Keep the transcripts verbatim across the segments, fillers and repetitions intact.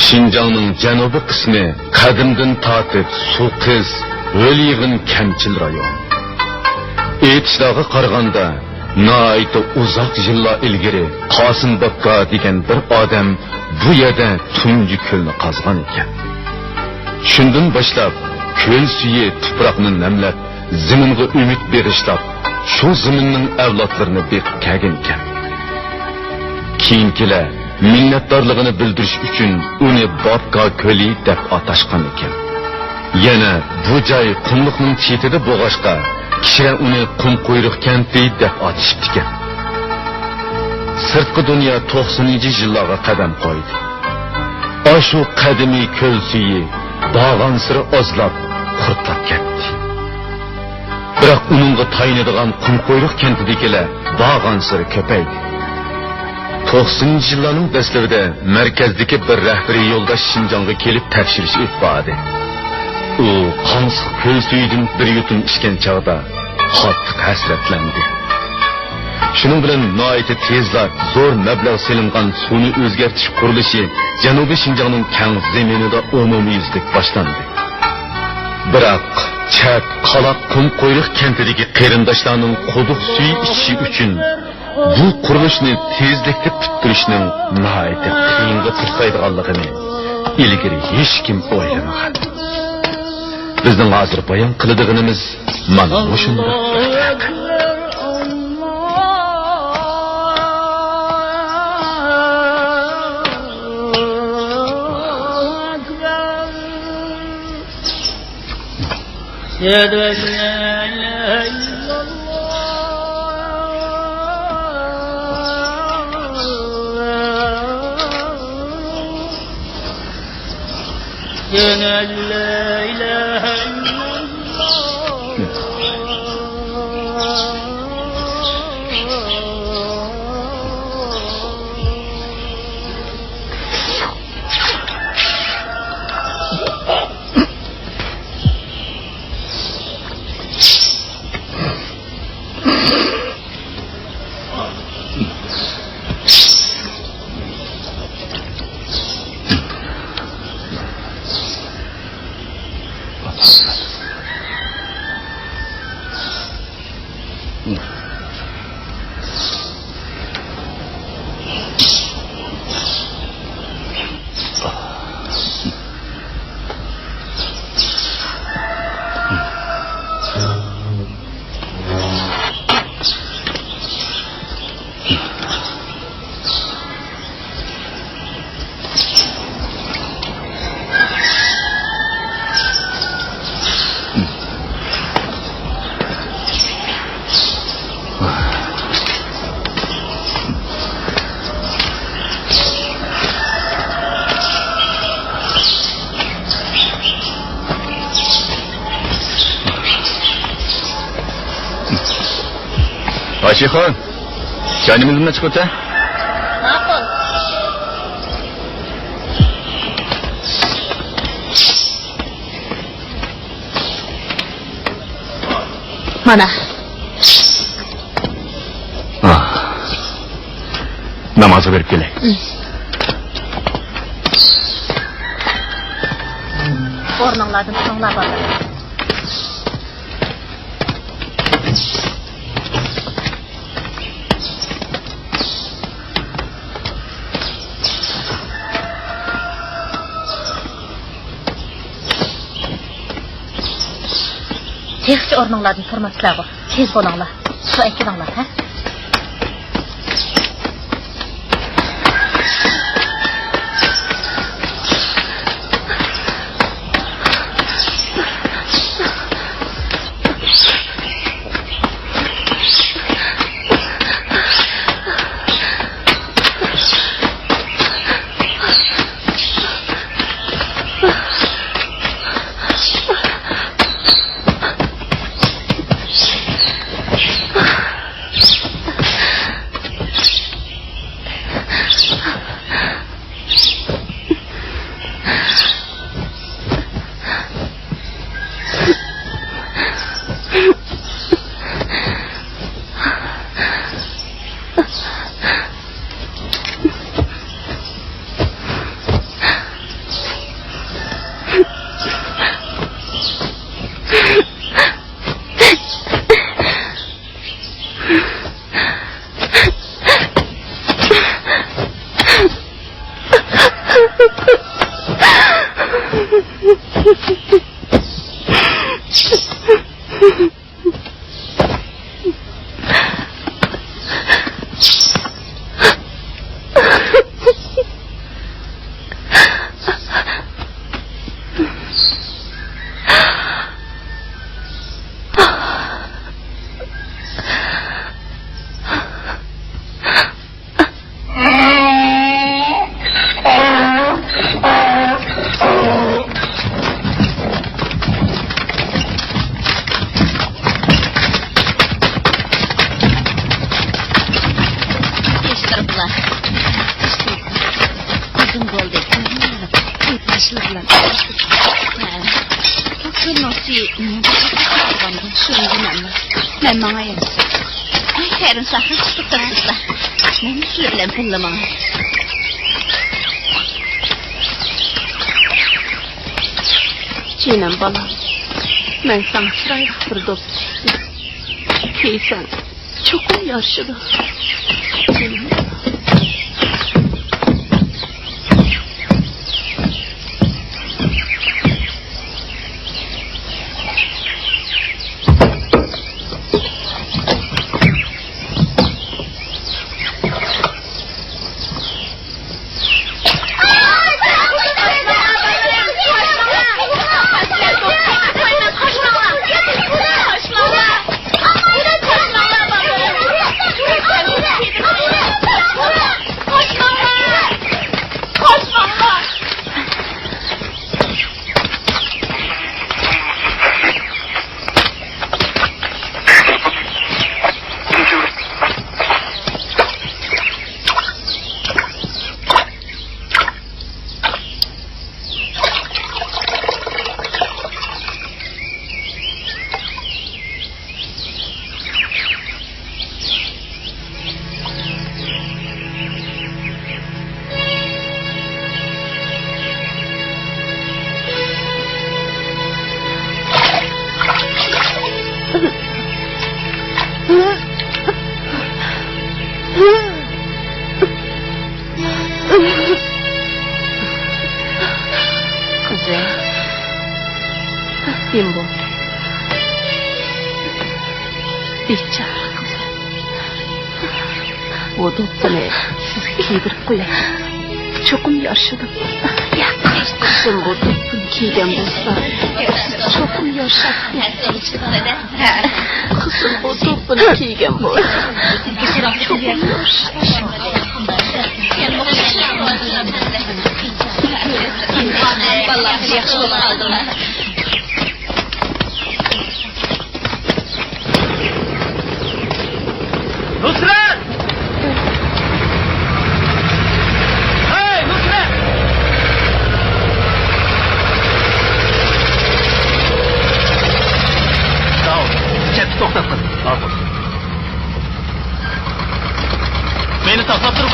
شىنجاڭنىڭ جەنۇبىي قىسمى قەدىمدىن تارتىپ سۇ قىس، ھۆل يېغىن كەمچىل رايون. ئېيتىشلارغا قارىغاندا، ناھايىتى ئۇزاق يىللار ئىلگىرى قاسىم باپكا دېگەن بىر ئادەم بۇ يەردە تۇنجى كۆلنى قازغان ئىكەن. شۇندىن باشلاپ كۆل سۈيى تۇپراقنى نەملەپ، زېمىنغا ئۈمىد بېغىشلاپ، شۇ زېمىننىڭ ئەۋلادلىرىنى بېقىپ كەلگەن ئىكەن. كېيىنكىلەر مىننەتدارلىقىنى بىلدۈرۈش ئۈچۈن ئۇنى باپكا كۆلى دەپ ئاتاشقان ئىكەن. يەنە بۇ جاي قۇملۇقنىڭ چېتىدە بولغاچقا، كىشىلەر ئۇنى قۇمقۇيرۇق كەنتى دەپ ئاتىشىپتىكەن. سىرتقى دۇنيا توقسىنىنچى يىللارغا قەدەم قويدى. ئاشۇ قەدىمىي كۆل سۈيى بارغانسېرى ئازلاپ، قۇرتلاپ كەتتى. بىراق ئۇنىڭغا تايىنىدىغان قۇمقۇيرۇق كەنتىدىكىلەر بارغانسېرى كۆپەيدى. توقسىنىنچى يىللارنىڭ دەسلىپىدە مەركەزدىكى بىر رەھبىرىي يولداش شىنجاڭغا كېلىپ تەكشۈرۈش ئېلىپ باردى. ئۇ قاڭسىق كۆل سۈيىدىن بىر يۇتۇم ئىچكەن چاغدا قاتتىق ھەسرەتلەندى. شۇنىڭ بىلەن ناھايىتى تېزلا زور مەبلەغ سېلىنغان سۇنى ئۆزگەرتىش قۇرۇلۇشى جەنۇبىي شىنجاڭنىڭ كەڭ زېمىنىدا ئومۇميۈزلۈك باشلاندى. بىراق چەت قالاق قۇمقۇيرۇق كەنتىدىكى قېرىنداشلارنىڭ قۇدۇق سۈيى ئىچىشى ئۈچۈن بۇ قۇرۇلۇشنى تېزلىكتە پۈتتۈرۈشنىڭ ناھايىتى قىيىنغا توختايدىغانلىقىنى ئىلگىرى ھېچكىم ئويلىمىغان. بىزنىڭ ھازىر بايان قىلىدىغىنىمىز مانا مۇشۇنداق بىر ۋەقە. أشهد أن لا إله إلا الله. أشهد أن لا إله إلا الله. ئايشىخان، چاينى مىلىملا چىقىۋېتە. ماقۇل. مانا. نامازغا بېرىپ كېلەي. ئورنۇڭلاردىن تۇرۇڭلار، بالىلار. تېخىچە ئورنۇڭلاردىن تۇرماپسىلەرغۇ؟ تېز بولۇڭلار. سۇ ئەكىلىڭلار، ھە؟ شۇنى دېمەمدۇ؟ مەن ماڭاي ئەمدى. ئەي، خەيرىنسا، قىزىقسىزلا. مەن سىلەر بىلەن بىللە ماڭاي. جېنىم بالام، مەن ساڭا چىرايلىق بىر دوپپا تىكتىم. كىيسەڭ چوقۇم يارىشىدۇ. جېنىم. قىزىم، تەسلىم بول. بىچارە قىزىم. بۇ دوپپىنى سىزگە كىيدۈرۈپ قوياي. چوقۇم يارىشىدۇ. قىزىم، بۇ دوپپىنى كىيگەن بولسا، چوقۇم يارىشاتتى. قىزىم، بۇ دوپپىنى كىيگەن بولسا، چوقۇم يارىشاتتى. بالىلار ياخشى بولۇپ قالدىڭلار. نۇسرەت! ھەي، نۇسرەت! ساۋ، چەتتە توختاتقىن. ماقۇل. مېنى تاشلاپ تۇرۇپ.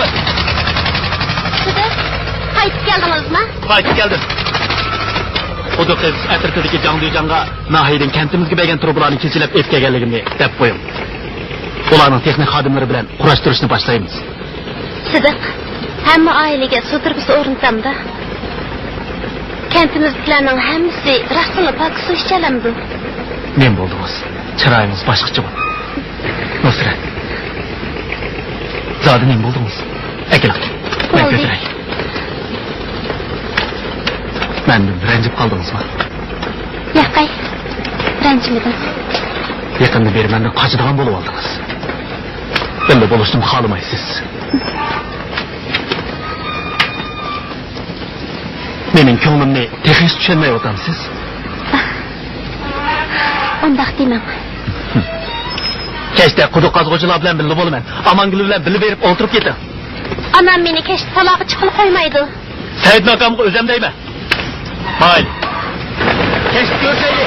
سىدىق، قايتىپ كەلدىڭىزمۇ؟ قايتىپ كەلدىم. خۇددى قىز ئەترىتىدىكى جاڭدۇجاڭغا ناھىيەدىن كەنتىمىزگە بەرگەن تۇرۇبىلارنى كېچىلەپ ئېلىپ كەلگەنلىكىمنى دەپ قويۇڭ. ئۇلارنىڭ تېخنىك خادىملىرى بىلەن قۇراشتۇرۇشنى باشلايمىز. سىدىق، ھەممە ئائىلىگە سۇ تۇرۇبىسى ئورنىتامدا؟ كەنتىمىزدىكىلەرنىڭ ھەممىسى راستتىنلا پاكىز سۇ ئىچەلەمدۇ؟ نېمە بولدىڭىز؟ چىرايىڭىز باشقىچىغۇ. نۇسرەت. زادى نېمە بولدىڭىز؟ ئەكېلىڭ. مەن بولدى. كۆتۈرەي. مەندىن رەنجىپ قالدىڭىزمۇ؟ ياقەي، رەنجىمىدىم. يېقىندىن بېرى مەندىن قاچىدىغان بولۇۋالدىڭىز. بىللە بولۇشنىمۇ خالىمايسىز. مېنىڭ كۆڭلۈمنى تېخىچە چۈشەنمەيۋاتامسىز؟ ئۇنداق دېمەڭ. كەچتە قۇدۇق قازغۇچىلار بىلەن بىللە بولىمەن. ئامانگۈل بىلەن بىللە بېرىپ ئولتۇرۇپ كېتىڭ. ئانام مېنى كەچتە تالاغا چىققىلى قويمايدۇ. سەئىدنى ئاكامغا ئۆزۈم دەيمەن. مايلى. كەچتە كۆرۈشەيلى.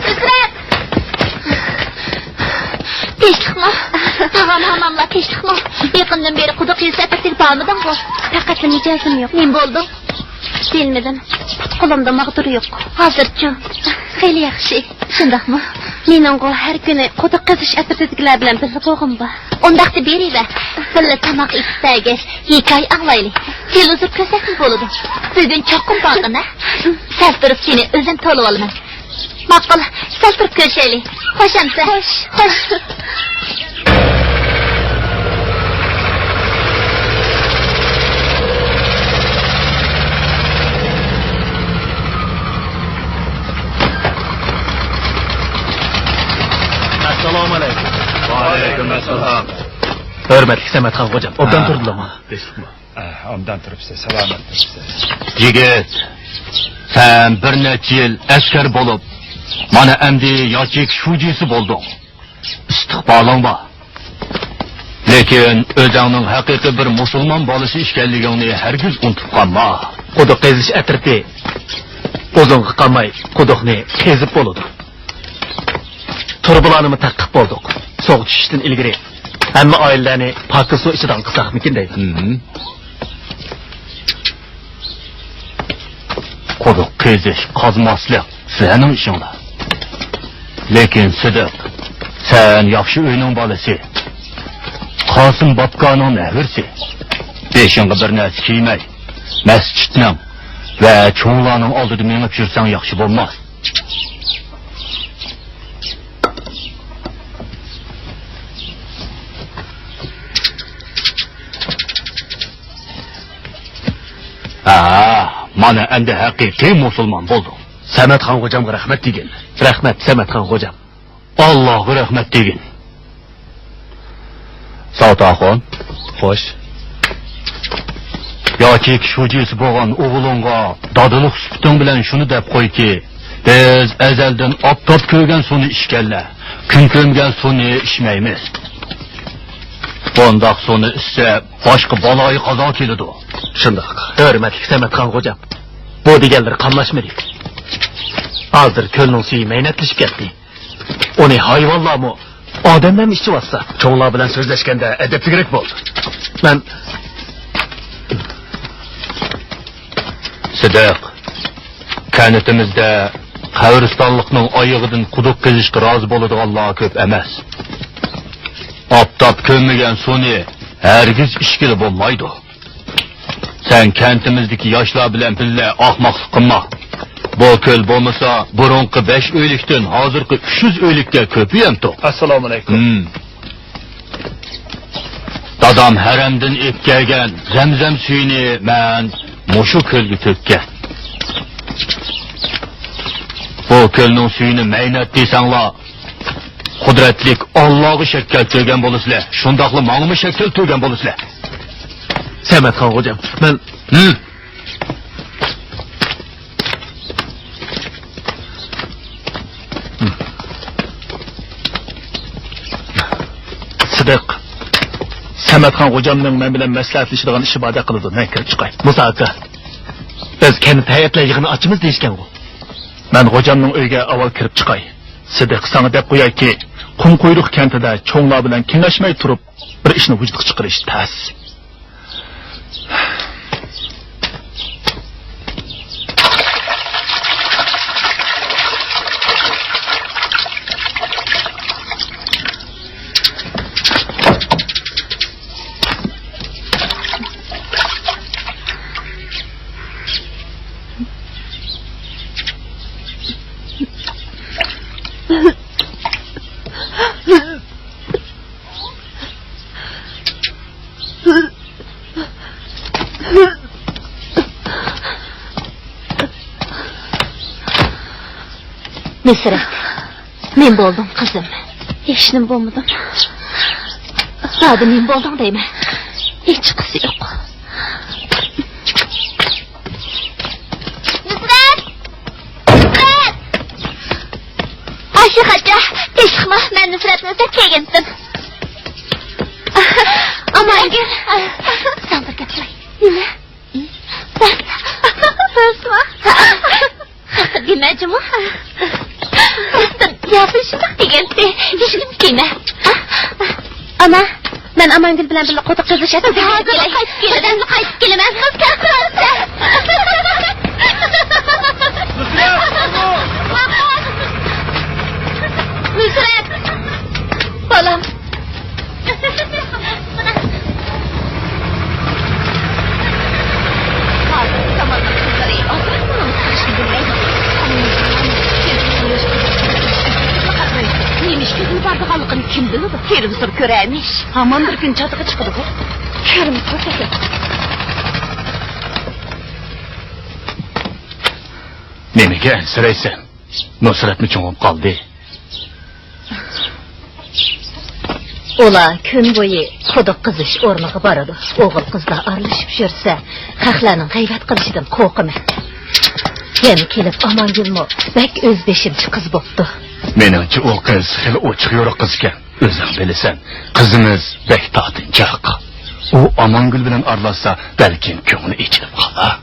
نۇسرەت! تىنچلىقمۇ؟ تاغام، ھاماملار تىنچلىقمۇ؟ يېقىندىن بېرى قۇدۇق يۈز ئەترىتىگە بارمىدىڭغۇ؟ پەقەت مىجەزىم يوق. نېمە بولدۇڭ؟ بىلمىدىم. پۇت-قولۇمدا ماغدۇر يوق. ھازىرچۇ؟ خېلى ياخشى. شۇنداقمۇ؟ مېنىڭغۇ ھەر كۈنى قۇدۇق قېزىش ئەترىتىدىكىلەر بىلەن بىللە بولغۇم بار. ئۇنداقتا بېرىۋەر. بىللە تاماق ئېتىپ بەرگەچ، ھېكايە ئاڭلايلى. تېلېۋىزور كۆرسەكمۇ بولىدۇ. بۈگۈن چوقۇم بارغىن، ھە؟ سەل تۇرۇپ سېنى ئۆزۈم تولىۋالىمەن. ماقۇل، سەل تۇرۇپ كۆرۈشەيلى. خوش ئەمىسە. خوش. خوش. ئەسسالامۇ ئەلەيكۇم. ۋەئەلەيكۇم ئەسسالام. ھۆرمەتلىك سەمەتخان خوجام، ئوبدان ھە. تۇردۇلارمۇ؟ تىنچلىقمۇ؟ ئە، ئوبدان تۇرۇپسىز، سالامەت تۇرۇپسىز. يىگىت، سەن بىر نەچچە يىل ئەسكەر بولۇپ، مانا ئەمدى ياچېيكا شۇجىسى بولدۇڭ. ئىستىقبالىڭ بار. لېكىن ئۆزۈڭنىڭ ھەقىقىي بىر مۇسۇلمان بالىسى ئىكەنلىكىڭنى ھەرگىز ئۇنتۇپ قالما. قۇدۇق قېزىش ئەترىتى ئۇزۇنغا قالماي قۇدۇقنى قېزىپ بولىدۇ. تۇرۇبىلارنىمۇ تەتقىق بولدۇق. سۇغا چۈشۈشتىن ئىلگىرى ھەممە ئائىلىلەرنى پاكىز سۇ ئىچىدىغان قىلساقمىكىن دەيمەن. مم. قۇدۇق قېزىش، قازماسلىق سىلەرنىڭ ئىشىڭلار. لېكىن سىدىق، سەن ياخشى ئۆينىڭ بالىسى، قاسىم باپكانىڭ نەۋرىسى. بېشىڭغا بىر نەرسە كىيمەي، مەسچىتنىڭ ۋە چوڭلارنىڭ ئالدىدا مېڭىپ يۈرسەڭ ياخشى بولماس. ھا، مانا ئەمدى ھەقىقىي مۇسۇلمان بولدۇڭ. سەمەتخان غوجامغا رەھمەت دېگىن. رەھمەت، سەمەتخان غوجام. ئاللاغا رەھمەت دېگىن. ساۋۇت ئاخۇن. خوش. ياچېيكا شۇجىسى بولغان ئوغلۇڭغا دادىلىق سۈپىتىڭ بىلەن شۇنى دەپ قويكى، بىز ئەزەلدىن ئاپتاپ كۆرگەن سۇنى ئىچكەنلەر، كۈن كۆرمىگەن سۇنى ئىچمەيمىز. بۇنداق سۇنى ئىچسە، باشقا بالايىقازا كېلىدۇ. شۇنداق. ھۆرمەتلىك سەمەتخان غوجام، بۇ دېگەنلىرى قاملاشمىدى. ھازىر كۆلنىڭ سۈيى مەينەتلىشىپ كەتتى. ئۇنى ھايۋانلارمۇ، ئادەملەرمۇ ئىچىۋاتسا. چوڭلار بىلەن سۆزلەشكەندە ئەدەپلىكرەك بول. مەن سىدىق، كەنتىمىزدە قەبرىستانلىقنىڭ ئايىغىدىن قۇدۇق قېزىشقا رازى بولىدىغانلار كۆپ ئەمەس. ئاپتاپ كۆرمىگەن سۇنى ھەرگىز ئىچكىلى بولمايدۇ. سەن كەنتىمىزدىكى ياشلار بىلەن بىللە ئاخماقلىق قىلما. بۇ كۆل بولمىسا، بۇرۇنقى بەش ئۆيلۈكتىن ھازىرقى ئۈچ يۈز ئۆيلۈككە كۆپىيەمتۇق. ئەسسالامۇئەلەيكۇم. ھىم. دادام ھەرەمدىن ئېلىپ كەلگەن زەمزەم سۈيىنى مەن مۇشۇ كۆلگە تۆككەن. بۇ كۆلنىڭ سۈيىنى مەينەت دېسەڭلار، قۇدرەتلىك ئاللاغا شەك كەلتۈرگەن بولىسىلەر، شۇنداقلا ماڭىمۇ شەك كەلتۈرگەن بولىسىلەر. سەمەتخان غوجام، مەن ھىم. سىدىق، سەمەتخان غوجامنىڭ مەن بىلەن مەسلىھەتلىشىدىغان ئىشى باردەك قىلىدۇ، مەن كىرىپ چىقاي. مۇسا ئاكا، بىز كەنت ھەيئەتلەر يىغىنى ئاچىمىز دېيىشكەنغۇ. مەن غوجامنىڭ ئۆيىگە ئاۋۋال كىرىپ چىقاي. سىدىق، ساڭا دەپ قويايكى، قۇمقۇيرۇق كەنتىدە چوڭلار بىلەن كېڭەشمەي تۇرۇپ، بىر ئىشنى ۋۇجۇدقا چىقىرىش تەس. نۇسرەت، نېمە بولدۇڭ، قىزىم؟ ھېچنېمە بولمىدىم. زادى نېمە بولدۇڭ دەيمەن؟ ھېچقىسى يوق. نۇسرەت! نۇسرەت! ئاشۇ خاچا، تېشىقما، مەن نۇسرەتنى ئىزدەپ كەلگەنتىم. ئامانگۈل! ساڭا بىر گەپ قىلاي. نېمە؟ سەن. سەن. خەقىر دېمە جۇمۇ. ياسىن شۇنداق دېگەنتى. ھېچنېمە دېمە. ئانا، مەن ئامانگۈل بىلەن بىللە قۇدۇق قېزىش ئەترىتىگە ھازىرلا قايتىپ كېلىمەن. ھازىرلا قايتىپ كېلىمەن. نۇسرەت! بالام! ھازىرقى زاماننىڭ قىزلىرى ئازراقمۇ نومۇس قىلىشنى بىلمەيدۇ. نېمە ئىش كۆزۈم بارىدىغانلىقىنى كىم بىلىدۇ؟ تېلېۋىزور كۆرەرمىش. ھامان بىر كۈن چاتىقى چىقىدىغۇ. كۆرمىسۇن تېخى. نېمىگە ئەنسىرەيسەن؟ نۇسرەتمۇ چوڭىيىپ قالدى. ئۇلار كۈن بويى قۇدۇق قېزىش ئورنىغا بارىدۇ. ئوغۇل-قىزلار ئارىلىشىپ يۈرسە، خەقلەرنىڭ غەيۋەت قىلىشىدىن قورقىمەن. يەنە كېلىپ ئامانگۈلمۇ بەك ئۆزبېشىمچە قىز بوپتۇ. مېنىڭچە ئۇ قىز خېلى ئوچۇق يورۇق قىز ئىكەن. ئۆزۈڭ بىلىسەن، قىزىمىز بەك تارتىنچاق. ئۇ ئامانگۈل بىلەن ئارىلاشسا، بەلكىم كۆڭلى ئېچىلىپ قالار.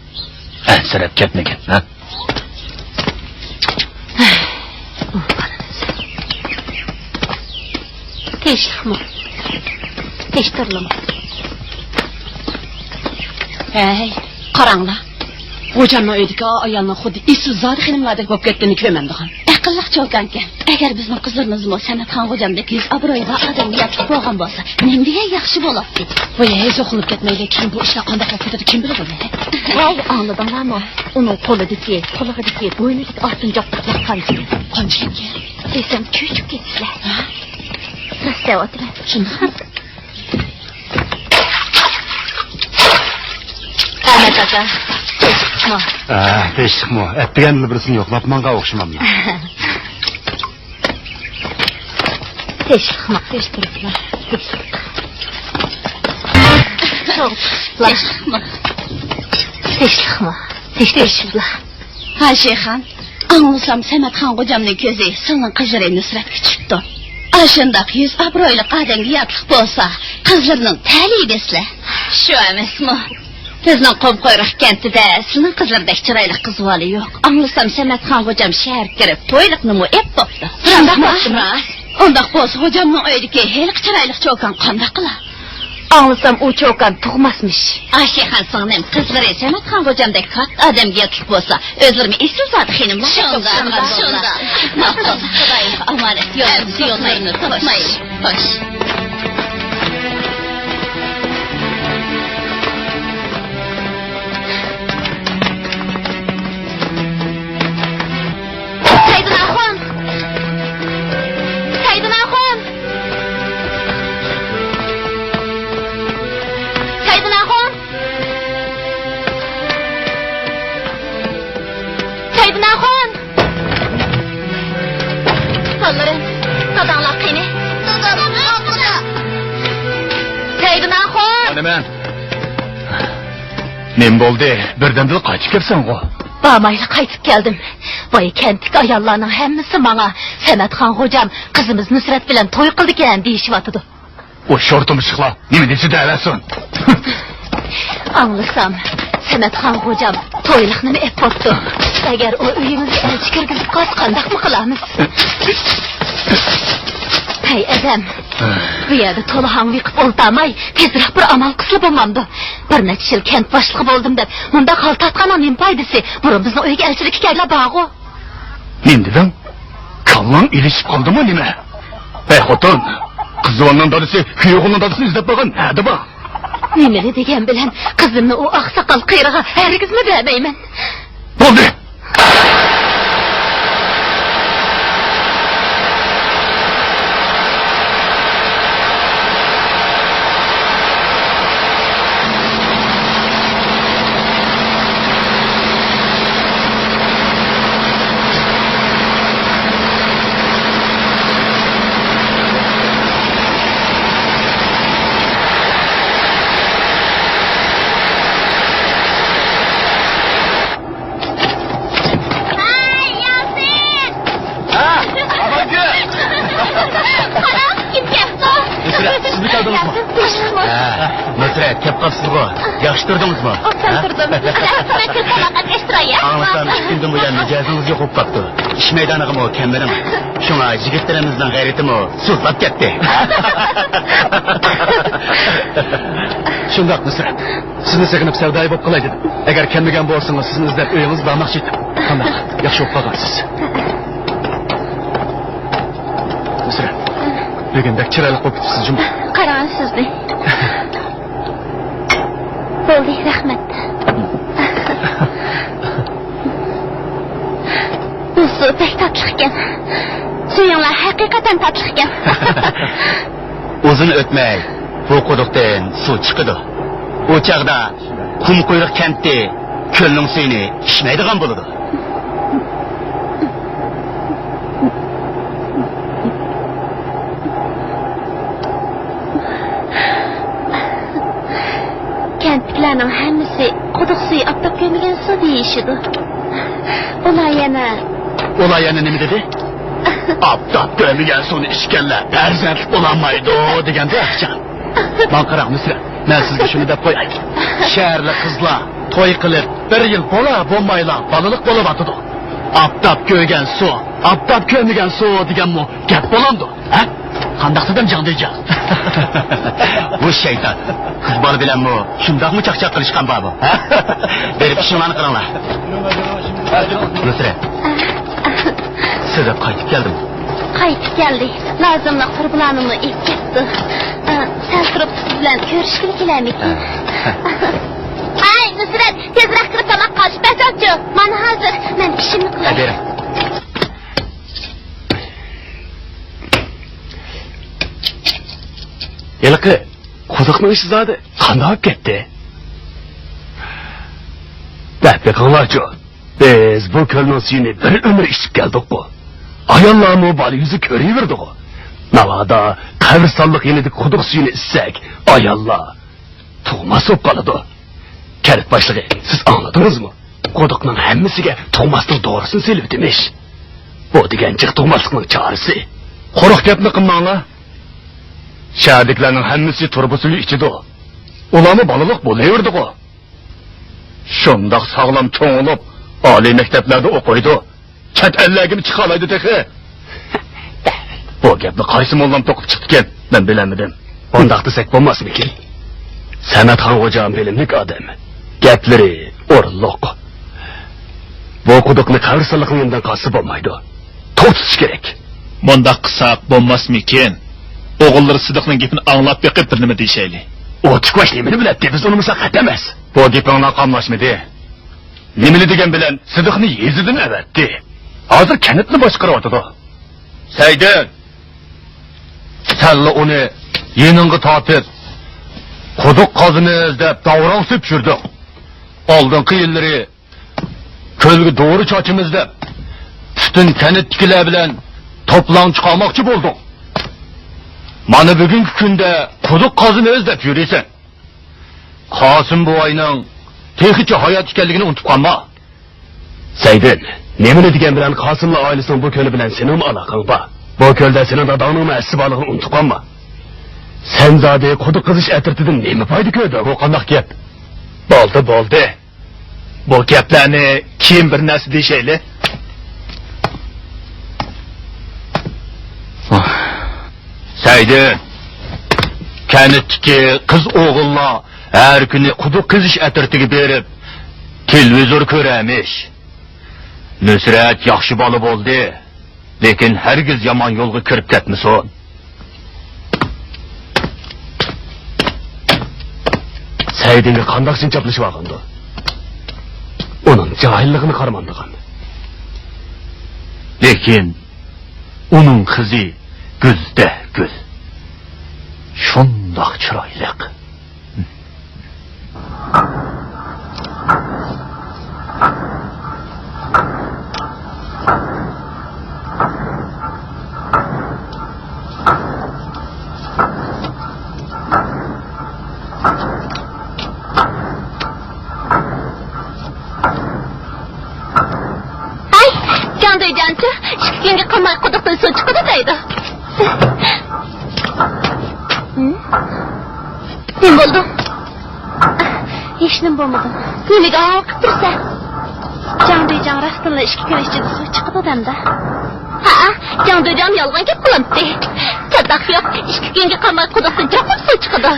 ئەنسىرەپ كەتمىگىن، ھە؟ تىنچلىقمۇ؟ تىنچ تۇرۇلۇڭ. ھەي، قاراڭلار. غوجامنىڭ ئۆيىدىكى ئايالنىڭ خۇددى ئېسىلزادە خېنىملاردەك بولۇپ كەتكىنىنى كۆرمەمدىغان. ئەقىللىق چوكانكەن. ئەگەر بىزنىڭ قىزلىرىمىزمۇ سەمەتخان غوجامدەك يۈز ئابرۇيى بار ئادەمگە ياتلىق بولغان بولسا، نېمىدېگەن ياخشى بولاتتى. ۋاي، ھەي، زوقلىنىپ كەتمەيلى، كېيىن بۇ ئىشلار قانداقراق كېتىدۇ، كىم بىلىدۇ؟ ھەي، ئاڭلىدىڭلارمۇ؟ ئۇنىڭ قولىدىكى، قۇلىقىدىكى، بوينىدىكى ئالتۇن جابدۇقلار قانچىكەن؟ قانچىكەنكەن؟ دېسەم چۆچۈپ كېتىسىلەر. ھە؟ راست دەۋاتىمەن. شۇنداقمۇ؟ ئەمەت ئاكا، تىنچلىقمۇ؟ ئە، تىنچلىقمۇ؟ ئەتىگەندىلا بىرسىنى يوقلاپ ماڭغان ئوخشىماملا؟ تىنچلىقمۇ؟ تىنچ تۇرۇپلا. تىنچلىقمۇ؟ تىنچلىقمۇ؟ تىنچ تۇرۇپلا. ھە، شەيخان. ئاڭلىسام، سەمەتخان غوجامنىڭ كۆزى سىلىنىڭ قىزلىرى نۇسرەتكە چۈشۈپتۇ. ئاشۇنداق يۈز ئابرۇيلۇق ئادەمگە ياتلىق بولسا، قىزلىرىنىڭ تەلىيى دەسلە. شۇ ئەمەسمۇ؟ بىزنىڭ قۇمقۇيرۇق كەنتىدە سىلىنىڭ قىزلىرىدەك چىرايلىق قىز بالا يوق. ئاڭلىسام، سەمەتخان غوجام شەھەرگە كىرىپ، تويلۇقنىمۇ ئېپ بوپتۇ. شۇنداقمۇ؟ راست. ئۇنداق بولسا، غوجامنىڭ ئۆيىدىكى ھېلىقى چىرايلىق چوكان قانداق قىلا؟ ئاڭلىسام، ئۇ چوكان تۇغماسمىش. ئاشىخان سىڭلىم، قىزلىرى سەمەتخان غوجامدەك كاتتا ئادەمگە ياتلىق بولسا، ئۆزلىرىمۇ ئېسىلزادە خېنىملار. شۇنداق، شۇنداق. ماقۇل. خۇدايىم ئامانەت يوللىسۇن، يوللىرىنى تاپمايلى. خوش. سەيدىناخۇن! سەيدىناخۇن! سەيدىناخۇن! سەيدىناخۇن! بالىلىرىم، داداڭلار قېنى؟ دادام ئارقىدا. سەيدىناخۇن! مانا مەن. نېمە بولدى؟ بىردەمدىلا قايتىپ كەپسەنغۇ؟ بارمايلا قايتىپ كەلدىم. بايا كەنتتىكى ئاياللارنىڭ ھەممىسى ماڭا، سەمەتخان غوجام قىزىمىز نۇسرەت بىلەن توي قىلىدىكەن دېيىشىۋاتىدۇ. ئۇ شور تۇمشۇقلار نېمە دېسە دەۋەرسۇن. ئاڭلىسام، سەمەتخان غوجام تويلۇقنىمۇ ئېپ بوپتۇ. ئەگەر ئۇ ئۆيىمىزگە ئەلچى كىرگۈزۈپ قالسا، قانداقمۇ قىلارمىز؟ ھەي ئادەم، بۇ يەردە تولا ھاڭۋېقىپ ئولتۇرماي، تېزرەك بىر ئامال قىلسىلا بولمامدۇ؟ بىر نەچچە يىل كەنت باشلىقى بولدۇم دەپ، مۇنداق ھال تارتقاننىڭ نېمە پايدىسى؟ بۇرۇن بىزنىڭ ئۆيگە ئەلچىلىك كەلگەنلەر بارغۇ. نېمە دېدىڭ؟ كاللاڭ ئېلىشىپ قالدىمۇ نېمە؟ ھەي خوتۇن، قىزىۋالنىڭ دادىسى كۈيئوغۇلنىڭ دادىسىنى ئىزدەپ بارغان نەدە بار؟ نېمىلا دېگەن بىلەن قىزىمنى ئۇ ئاقساقال قېرىغا ھەرگىزمۇ بەرمەيمەن. بولدى! ھەي، ياسىن! ھە، ئامانگۈل! قاراڭ، كىم كەپتۇ؟ نۇسرەت، سىزمۇ كەلدىڭىزمۇ؟ ياسىن، تىنچلىقمۇ؟ ھە، نۇسرەت، كەپ قاپسىزغۇ. ياخشى تۇردىڭىزمۇ؟ ئوبدان تۇردۇم. مەن كىرىپ تاماق ئەتكەچتۇراي، يا؟ ئاڭلىسام، ئىككى كۈندىن بۇيان مىجەزىڭىز يوقىلىپ قاپتۇ. ئىچمەيدىغىنىغىمۇ كەلمىدىڭىز. شۇڭا يىگىتلىرىمىزنىڭ غەيرىتىمۇ سۇسلاپ كەتتى. شۇنداق، نۇسرەت. سىزنى سېغىنىپ سەۋدايى بولۇپ قالاي دېدىم. ئەگەر كەلمىگەن بولسىڭىز، سىزنى ئىزدەپ ئۆيىڭىزگە بارماقچى ئىدىم. قانداق؟ ياخشى بولۇپ قالغانسىز. نۇسرەت، بۈگۈن بەك چىرايلىق بولۇپ كېتىپسىز جۇمۇ. قاراڭ سىزنى. بولدى، رەھمەت. بۇ سۇ بەك تاتلىقكەن. سۈيۈڭلار ھەقىقەتەن تاتلىقكەن. ئۇزۇن ئۆتمەي بۇ قۇدۇقتىن سۇ چىقىدۇ. ئۇ چاغدا قۇمقۇيرۇق كەنتى كۆلنىڭ سۈيىنى ئىچمەيدىغان بولىدۇ. كەنتتىكىلەرنىڭ ھەممىسى قۇدۇق سۈيى ئاپتاپ كۆرمىگەن سۇ دېيىشىدۇ. ئۇلار يەنە. ئۇلار يەنە نېمە دېدى؟ ئاپتاپ كۆرمىگەن سۇنى ئىچكەنلەر پەرزەنتلىك بولالمايدۇ دېگەندە ئىخچام. ماڭا قاراڭ نۇسرەت، مەن سىزگە شۇنى دەپ قوياي. شەھەرلىك قىزلار توي قىلىپ بىر يىل بولا بولمايلا بالىلىق بولۇۋاتىدۇ. ئاپتاپ كۆرگەن سۇ، ئاپتاپ كۆرمىگەن سۇ دېگەنمۇ گەپ بولامدۇ؟ ھە؟ قانداق دېدىم جاڭدۇيجاڭ؟ بۇ شەيتان. قىز بالا بىلەنمۇ شۇنداقمۇ چاقچاق قىلىشقان بارمۇ؟ ھە؟ بېرىپ ئىشىڭلارنى قىلىڭلار. نۇسرەت. سېدىق قايتىپ كەلدىمۇ؟ قايتىپ كەلدى. لازىملىق تۇرۇبىلارنىمۇ ئېلىپ كەپتۇ. ئە، سەل تۇرۇپ سىز بىلەن كۆرۈشكىلى كېلەرمىكىن؟ ھە. ھەي، نۇسرەت، تېزرەك كىرىپ تاماققا ئاش بەرسەڭچۇ. مانا ھازىر مەن ئىشىمنى قىلاي. ھە، بېرىڭ. ھېلىقى قۇدۇقنىڭ ئىشى زادى قانداق بولۇپ كەتتى؟ دەپ بېقىڭلارچۇ. بىز بۇ كۆلنىڭ سۈيىنى بىر ئۆمۈر ئىچىپ كەلدۇققۇ. ئاياللارمۇ بالا يۈزى كۆرۈۋېرىدىغۇ. ناۋادا قەبرىستانلىق يېنىدىكى قۇدۇق سۈيىنى ئىچسەك، ئاياللار تۇغماس بولۇپ قالىدۇ. كەنت باشلىقى، سىز ئاڭلىدىڭىزمۇ؟ قۇدۇقنىڭ ھەممىسىگە تۇغماسنىڭ دورىسىنى سېلىۋېتىمىش. بۇ دېگەن جىق تۇغماسلىقنىڭ چارىسى. قۇرۇق گەپنى قىلماڭلار. شەھەردىكىلەرنىڭ ھەممىسى تۇرۇبا سۈيى ئىچىدۇ. ئۇلارمۇ بالىلىق بولۇۋېرىدىغۇ. شۇنداق ساغلام چوڭ بولۇپ، ئالىي مەكتەپلەردە ئوقۇيدۇ. چەت ئەللەرگىمۇ چىقالايدۇ تېخى. بۇ گەپنى قايسى موللام توقۇپ چىقتىكەن، مەن بىلەلمىدىم. ئۇنداق دېسەك بولماسمىكىن؟ سەمەتخان خوجام بىلىملىك ئادەم. گەپلىرى ئورۇنلۇق. بۇ قۇدۇقنى قەبرىستانلىقنىڭ يېنىدىن قازسا بولمايدۇ. توختىتىش كېرەك. مۇنداق قىلساق بولماسمىكىن؟ ئوغۇللىرى سىدىقنىڭ گېپىنى ئاڭلاپ بېقىپ بىر نېمە دېيىشەيلى. ئۇ تىكۋاش نېمىنى بىلەتتى؟ بىز ئۇنى مۇساقەت ئەمەس. بۇ گېپىڭلار قاملاشمىدى. نېمىلا دېگەن بىلەن سىدىقنى يېزىدىن ئەۋەتتى. ھازىر كەنتنى باشقۇرۇۋاتىدۇ. سەيدىن، سەنلا ئۇنى يېنىڭغا تارتىپ، قۇدۇق قازىمىز دەپ داۋراڭ سېلىپ يۈردۈڭ. ئالدىنقى يىللىرى كۆلگە دورا چاچىمىز دەپ، پۈتۈن كەنتتىكىلەر بىلەن توپىلاڭ چىقارماقچى بولدۇڭ. مانا بۈگۈنكى كۈندە قۇدۇق قازىمىز دەپ يۈرىسەن. قاسىم بوۋاينىڭ تېخىچە ھايات ئىكەنلىكىنى ئۇنتۇپ قالما. سەيدىن، نېمىنى دېگەن بىلەن قاسىملا ئائىلىسىنىڭ بۇ كۆلى بىلەن سېنىڭمۇ ئالاقەڭ بار؟ بۇ كۆلدە سېنىڭ داداڭنىڭمۇ ھەسسىسى بارلىقىنى ئۇنتۇپ قالما. سەن زادى قۇدۇق قېزىش ئەترىتىدىن نېمە پايدا كۆردۈڭ؟ بۇ قانداق گەپ؟ بولدى، بولدى. بۇ گەپلەرنى كېيىن بىر نەرسە دېيىشەيلى. سەيدىن، كەنتتىكى قىز ئوغۇللار ھەر كۈنى قۇدۇق قېزىش ئەترىتىگە بېرىپ، تېلېۋىزور كۆرەمىش. نۇسرەت ياخشى بالا بولدى، لېكىن ھەرگىز يامان يولغا كىرىپ كەتمىسۇن. سەيدىنگە قانداق چىنچاپلىشىۋالغاندۇ؟ ئۇنىڭ جاھىللىقىنى قارىمامدىغان. لېكىن ئۇنىڭ قىزى گۈلدە گۈل. شۇنداق چىرايلىق. ھەي، جاڭدۇيجانچۇ، ئىككى كۈنگە قالماي قۇدۇقتىن سۇ چىقىدۇ دەيدۇ. ھىم؟ نېمە بولدۇڭ؟ ھېچنېمە بولمىدىم. نېمىگە ھاڭۋېقىپ تۇرىسەن؟ جاڭدۇيجاڭ راستتىنلا ئىككى كۈن ئىچىدە سۇ چىقىدۇ دەمدۇ. ھەئە، جاڭدۇيجاڭ يالغان گەپ قىلامتى؟ چاتاق يوق، ئىككى كۈنگە قالماي قۇدۇقتىن چوقۇم سۇ چىقىدۇ.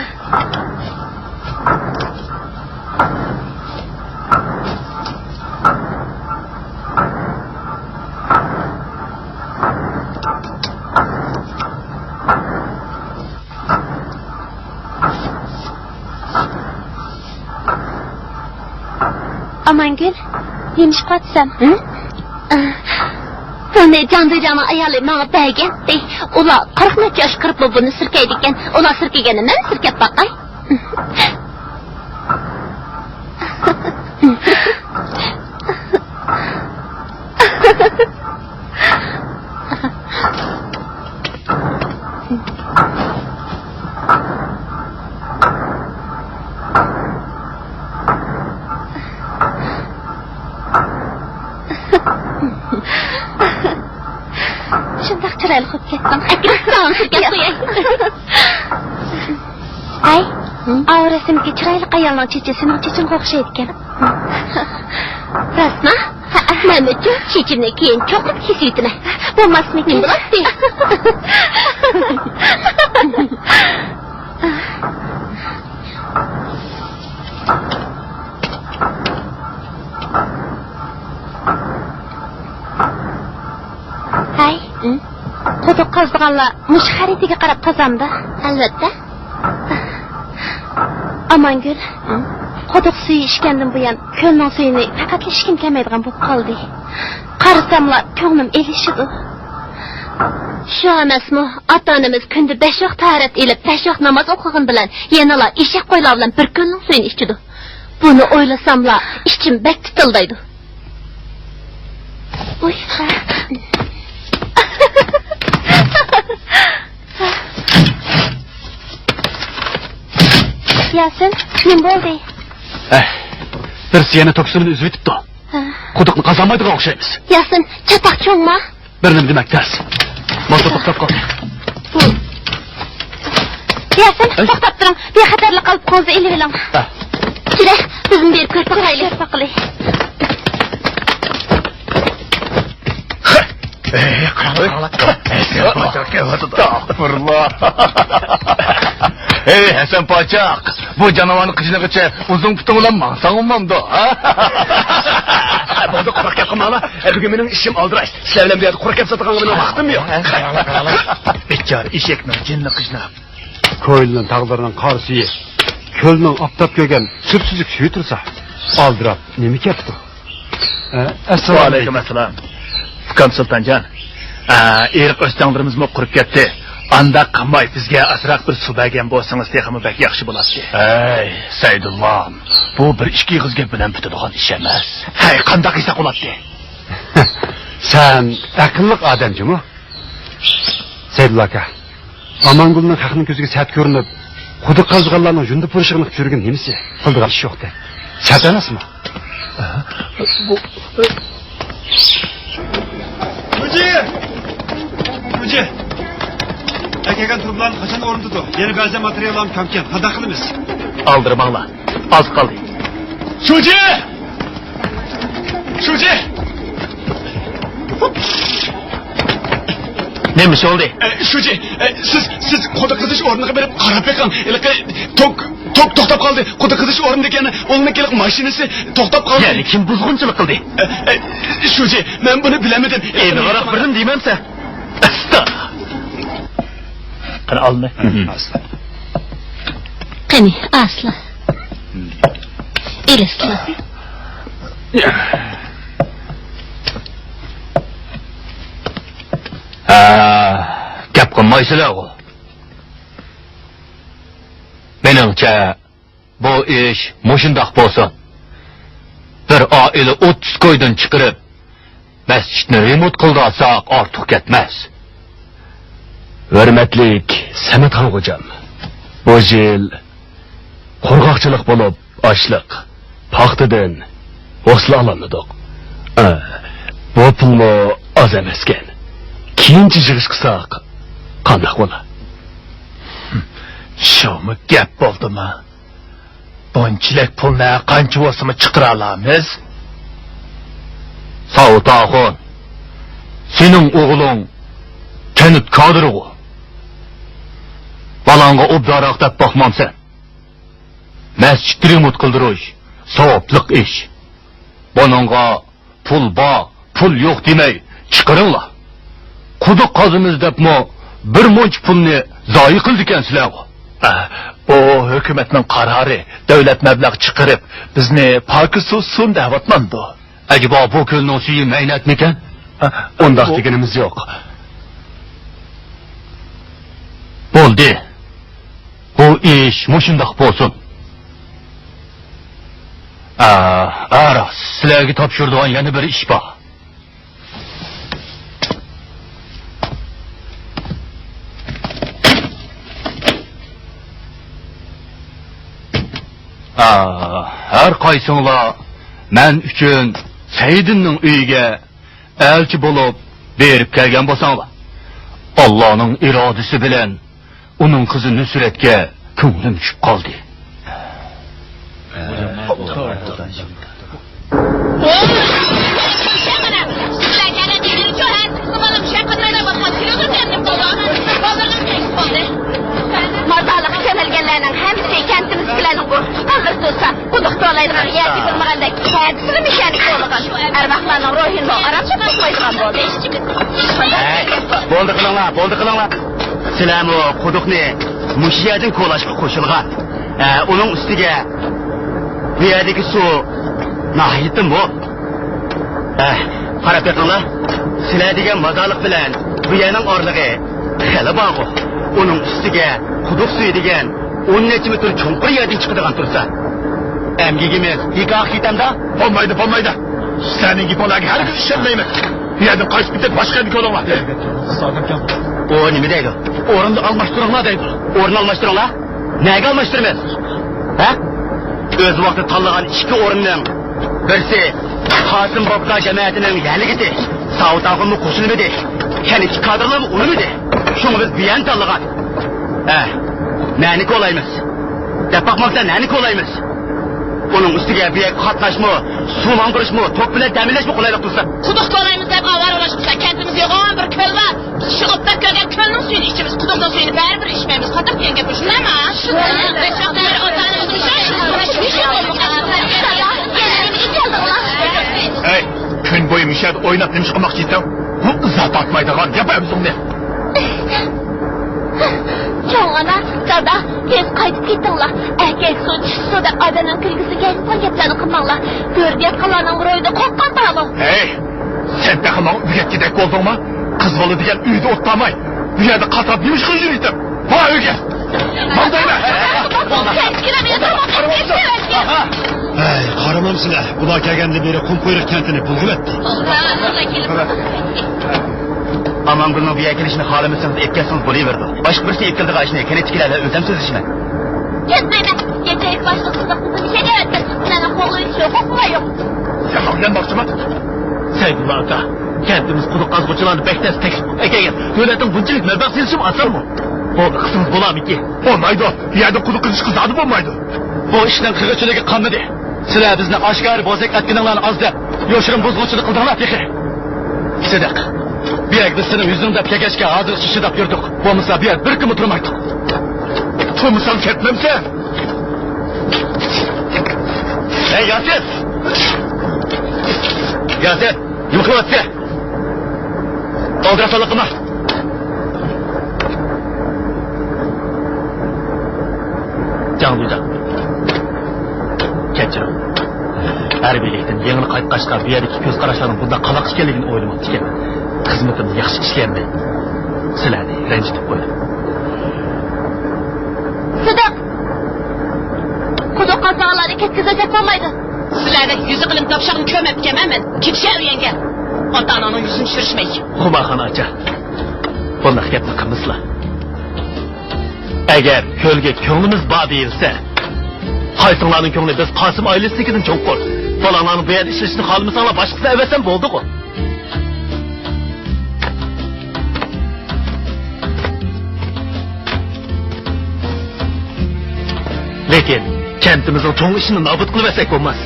ئامانگۈل، نېمە ئىش قىلىۋاتىسەن؟ ھە؟ بۇنى جاڭدۇيجاڭنىڭ ئايالى ماڭا بەرگەنتى. ئۇلار قىرىق نەچچە ياشقا كىرىپمۇ بۇنى سۈركەيدىكەن. ئۇلار سۈركىگەندە مەن سۈركەپ باقاي. كەتتىڭ. ئەكىرىپ ساڭا شىركەت قوياي. ھەي، ھە؟ ئاۋۇ رەسىمدىكى چىرايلىق ئايالنىڭ چېچى سېنىڭ چېچىڭغا ئوخشايدىكەن. راستما؟ ھەئە. مەنمۇچۇ چېچىمنى كېيىن چوقۇم كېسىۋېتىمەن. بولماسمىكىن؟ نېمە بولاتتى؟ ھەي، ھە؟ قۇدۇق قازىدىغانلار مۇشۇ خەرىتىگە قاراپ قازامدۇ؟ ئەلۋەتتە. ئامانگۈل، ھە؟ قۇدۇق سۈيى ئىچكەندىن بۇيان كۆلنىڭ سۈيىنى پەقەتلا ئىچكۈم كەلمەيدىغان بولۇپ قالدى. قارىساملا كۆڭلۈم ئېلىشىدۇ. شۇ ئەمەسمۇ، ئاتا-ئانىمىز كۈندە بەش ۋاق تاھارەت ئېلىپ، بەش ۋاق ناماز ئوقۇغىنى بىلەن يەنىلا ئېشەك قويلار بىلەن بىر كۆلنىڭ سۈيىنى ئىچىدۇ. بۇنى ئويلىساملا ئىچىم بەك تىتىلدايدۇ. ئۇي. ياسىن، نېمە بولدى؟ ئەھ، بىرسى يەنە توك سۇنى ئۈزۈۋېتىپتۇ. ھە. قۇدۇقنى قازالمايدىغان ئوخشايمىز. ياسىن، چاتاق چوڭما؟ بىر نېمە دېمەك تەس. موتور توختاپ قالدى. ياسىن، ئەي. توختاپ تۇرۇڭ. بىخەتەرلىك قالپىقىڭىزنى ئېلىۋېلىڭ. ھە. كېلە، بىزمۇ بېرىپ كۆرۈپ باقايلى. كۆرۈپ باقىلى. ئەي، قاراڭلار، قاراڭلار. ھەسەن پاچاق كېلىۋاتىدۇ. ئەستەغپۇرۇللا. ئەي، ھەسەن پاچاق، بۇ جانىۋارنى قىچىنىغىچە ئۇزۇن پۇتۇڭ بىلەن ماڭساڭ بولمامدۇ، ھە؟ بولدى، قۇرۇق گەپ قىلماڭلار. بۈگۈن مېنىڭ ئىشىم ئالدىراش. سىلەر بىلەن بۇ يەردە قۇرۇق گەپ ساتىدىغانغا مېنىڭ ۋاقتىم يوق. قاراڭلار، قاراڭلار. بىچارە ئېشەكنىڭ جېنىنى قىيناپ. كويلىنىڭ تاغلىرىنىڭ قار سۈيى كۆلنىڭ ئاپتاپ كۆرگەن سۈپسۈزۈك سۈيى تۇرسا، ئالدىراپ نېمە كەپتۇ؟ ئە، ئەسسالامۇ ئەلەيكۇم. ئەلەيكۇم ئەسسالام. ئۇكام سۇلتانجان، ئە، ئېرىق ئۆستەڭلىرىمىزمۇ قۇرۇپ كەتتى. ئانداق قىلماي، بىزگە ئازراق بىر سۇ بەرگەن بولسىڭىز تېخىمۇ بەك ياخشى بولاتتى. ھەي، سەيدۇللام، بۇ بىر ئىككى ئېغىز گەپ بىلەن پۈتىدىغان ئىش ئەمەس. ھەي، قانداق قىلساق بولاتتى؟ سەن ئەقىللىق ئادەم جۇمۇ. سەيدۇللا ئاكا، ئامانگۈلنىڭ خەقنىڭ كۆزىگە سەت كۆرۈنۈپ، قۇدۇق قازىدىغانلارنىڭ يۇندى پۇرىشىغىنى كۆرگىنى نېمىسى؟ قىلىدىغان ئىش يوقتەك. سەت ئەمەسمۇ؟ بۇ، خوجا! خوجا! ئەكەلگەن تۇرۇبىلارنى قاچان ئورنىتىدۇ؟ يەنە بەزى ماتېرىياللارمۇ كەمكەن. قانداق قىلىمىز؟ ئالدىرىماڭلار. ئاز قالدى. شۇجى! شۇجى! نېمە ئىش بولدى؟ ئە، شۇجى، ئە، سىز، سىز قۇدۇق قېزىش ئورنىغا بېرىپ قاراپ بېقىڭ. ھېلىقى توك، توك توختاپ قالدى. قۇدۇق قېزىش ئورنىدىكى ئۇنىڭ ھېلىقى ماشىنىسى توختاپ قالدى. يەنە كىم بۇزغۇنچىلىق قىلدى؟ ئە، ئە، شۇجى، مەن بۇنى بىلەلمىدىم. ئېنىقراق بىرنى دېمەمسەن؟ ئاستا. قېنى، ئالما. قېنى، ئاسلا. ئېلىسلا. ھە، گەپ قىلمايسىلەرغۇ. مېنىڭچە، بۇ ئىش مۇشۇنداق بولسۇن. بىر ئائىلە ئوتتۇز كويدىن چىقىرىپ، مەسچىتنى رېمونت قىلدۇرساق ئارتۇق كەتمەس. ھۆرمەتلىك سەمەتخان خوجام، بۇ يىل قۇرغاقچىلىق بولۇپ، ئاشلىق، پاختىدىن ھوسۇل ئالالمىدۇق. ئە، بۇ پۇلمۇ ئاز ئەمەسكەن. كېيىنچە يىغىش قىلساق قانداق بولا؟ شۇمۇ گەپ بولدىما؟ بۇنچىلىك پۇلنى قانچە بولسىمۇ چىقىرالامىز. ساۋۇت ئاخۇن، سېنىڭ ئوغلۇڭ كەنت كادىرىغۇ. بالاڭغا ئوبدانراق دەپ باقمامسەن؟ مەسچىت رېمونت قىلدۇرۇش ساۋابلىق ئىش. بۇنىڭغا پۇل بار، پۇل يوق دېمەي، چىقىرىڭلار. قۇدۇق قازىمىز دەپمۇ بىر مۇنچە پۇلنى زايە قىلىدىكەنسىلەرغۇ. ئە، بۇ ھۆكۈمەتنىڭ قارارى، دۆلەت مەبلەغ چىقىرىپ، بىزنى پاكىز سۇ سۇن دەۋاتمامدۇ؟ ئەجەبا بۇ كۆلنىڭ سۈيى مەينەتمىكەن؟ ئە، ئۇنداق بۇ دېگىنىمىز يوق. بولدى. بۇ ئىش مۇشۇنداق بولسۇن. ئا، ئا، راست، سىلەرگە تاپشۇرىدىغان يەنە بىر ئىش بار. ئا، ھەر قايسىڭلار مەن ئۈچۈن سەيدىننىڭ ئۆيىگە ئەلچى بولۇپ بېرىپ كەلگەن بولساڭلار، ئاللانىڭ ئىرادىسى بىلەن ئۇنىڭ قىزى نۇسرەتكە كۆڭلۈم چۈشۈپ قالدى. مازارلىققا كۆمۈلگەنلەرنىڭ ھەممىسى كەنتىمىزدىكىلەرنىڭ ئۇرۇق تۇغقانلىرى تۇرسا، قۇدۇق تولايدىغان يەر تېپىلمىغاندەك، كەتسىلا مېخانىك بولىدىغان. ئەرۋاھلارنىڭ روھىنىمۇ ئارام تاپمايدىغان بولدى. ھەي، بولدى قىلىڭلار، بولدى قىلىڭلار. سىلەرمۇ قۇدۇقنى مۇشۇ يەردىن كولاشقا قوشۇلغان. ھە، ئۇنىڭ ئۈستىگە بۇ يەردىكى سۇ ناھايىتى مول. ھە، قاراپ بېقىڭلار. سىلەر دېگەن مازارلىق بىلەن بۇ يەرنىڭ ئارىلىقى خېلى بارغۇ. ئۇنىڭ ئۈستىگە قۇدۇق سۈيى دېگەن ئون نەچچە مېتىر چوڭقۇر يەردىن چىقىدىغان تۇرسا، ئەمگىكىمىز بىكارغا كېتەمدا؟ بولمايدۇ، بولمايدۇ. سىلەرنىڭ گېپىڭلارغا ھەرگىز ئىشەنمەيمەن. بۇ يەردىن قايتىپ كېتىپ، باشقا يەرگە كۆرۈڭلار. ئۇ نېمە دەيدۇ؟ ئورۇندا ئالماشتۇرۇڭلار دەيدۇ. ئورۇن ئالماشتۇرۇڭلار؟ نەگە ئالماشتۇرىمىز؟ ھە؟ ئۆز ۋاقتىدا تاللىغان ئىككى ئورۇننىڭ بىرسى قاسىم بابكا جەمەتىنىڭ يەرلىكىدى. ساۋۇت ئاغىممۇ قوشۇلمىدى. كەنتتىكى كادىرلارمۇ ئۇنىمىدى. شۇڭا بىز بۇ يەرنى تاللىغان. ھە، نەنى كولايمىز؟ دەپ باقمامسەن، نەنى كولايمىز؟ ئۇنىڭ ئۈستىگە بۇ يەرگە قاتناشمۇ، سۇ ماڭدۇرۇشمۇ، توپ بىلەن تەمىنلەشمۇ قولايلىق تۇرسا. قۇدۇق كولايمىز دەپ ئاۋارە بولۇشمىسا، كەنتىمىزدە يوغان بىر كۆل بار. شۇ ئوبدان كۆرگەن كۆلنىڭ سۈيىنى ئىچىمىز، قۇدۇقنىڭ سۈيىنى بەرىبىر ئىچمەيمىز. قاتتىق دېگەن گەپ شۇنداقمۇ؟ شۇنداق. ھەي، كۈن بويى مۇشۇ يەردە ئويناپ نېمە ئىش قىلماقچى ئىدىڭ؟ بۇ ئىزا تارتمايدىغان گەپ ئەمىسە ئۇنى. چوڭ ئانا، دادا، تېز قايتىپ كېتىڭلار. ئەركەك سۇ، چىشى سۇ دەپ ئادەمنىڭ كۈلكىسىگە كەلمىگەن گەپلەرنى قىلماڭلار. كۆرۈپ ياتقانلارنىڭ روھىدا قورققان بارمۇ؟ ھەي، سەن تېخى ماڭا ئۆگەتكۈدەك بولدۇڭمۇ؟ قىز بالا دېگەن ئۆيدە ئولتۇرماي، بۇ يەردە قاتراپ نېمە ئىش قىلىپ يۈرۈيتتىڭ؟ بار ئۆيگە! ماڭدايمەن! ھەي، قارىمامسىلەر، بۇلار كەلگەندىن بېرى قۇمقۇيرۇق كەنتىنى بۇلغىۋەتتى. ئامانگۈلنىڭ بۇ يەرگە كېلىشىنى خالىمىسىڭىز ئېلىپ كەتسىڭىز بولۇۋېرىدۇ. باشقا بىرسى ئېلىپ كېلىدىغان ئىشنى كەنتتىكىلەر بىلەن ئۆزۈم سۆزلىشىمەن. كەتمەيمەن. كېچىلىك باشلىق سىزنىڭ قىزىنى شەجەرەتتىن مېنىڭ قوغلىۋېتىش ھوقۇقۇم يوق. سەن ماڭا دېمەكچىمۇ؟ سەيدۇللا ئاكا، كەنتىمىز قۇدۇق قازغۇچىلارنى بەك تەس تەكلىپ قىلىپ ئەكەلگەن. دۆلەتنىڭ بۇنچىلىك مەبلەغ سېلىشىمۇ ئاسانمۇ؟ بولدى، قىلسىڭىز بولارمىكىن؟ بولمايدۇ. بۇ يەردە قۇدۇق قېزىشقا زادى بولمايدۇ. بۇ ئىشنىڭ قىلغۇچىلىكى قالمىدى. سىلەر بىزنى ئاشكارا بوزەك ئەتكىنىڭلارنى ئاز دەپ، يوشۇرۇن بۇزغۇنچىلىق قىلدىڭلار تېخى. سىدىق، بۇ يەرگە بىز سېنىڭ يۈزۈڭنى دەپ كەلگەچكە ھازىرغىچە چىداپ يۈردۇق. بولمىسا بۇ يەردە بىر كۈنمۇ تۇرمايتتۇق. تۇرمىسام كەتمەمسەن؟ ھەي ياسىن! ياسىن! نېمە قىلىۋاتىسەن؟ ئالدىراپ سالىقىما! جاڭدۇجاڭ. كەچۈرۈڭ. ھەربىيلىكتىن يېڭىلا قايتقاچقا، بۇ يەردىكى كۆز قاراشلارنىڭ بۇنداق قالاق ئىكەنلىكىنى ئويلىماپتىكەنمەن. خىزمىتىمنى ياخشى ئىشلىيەلمەي، سىلەرنى رەنجىتىپ قويدۇم. سىدىق! قۇدۇق قازغانلارنى كەتكۈزۈۋەتسەك بولمايدۇ. سىلەردەك يۈزى قېلىن تاپشاقنى كۆرمەپتىكەنمەن مەن. كېتىشەر ئۆيۈڭگە. ئاتا-ئاناڭنىڭ يۈزىنى چۈشۈرۈشمەي. خۇمارخانا ئاچا. بۇنداق گەپنى قىلمىسىلا. ئەگەر كۆلگە كۆڭلىمىز بار دېيىلسە، قايسىڭلارنىڭ كۆڭلى بىز قاسىم ئائىلىسىدىكىدىن چوڭقۇر؟ بالاڭلارنىڭ بۇ يەردە ئىشلىشىنى خالىمىساڭلار باشقىسىنى ئەۋەتسەم بولدىغۇ. لېكىن كەنتىمىزنىڭ چوڭ ئىشىنى نابۇت قىلىۋەتسەك بولماس.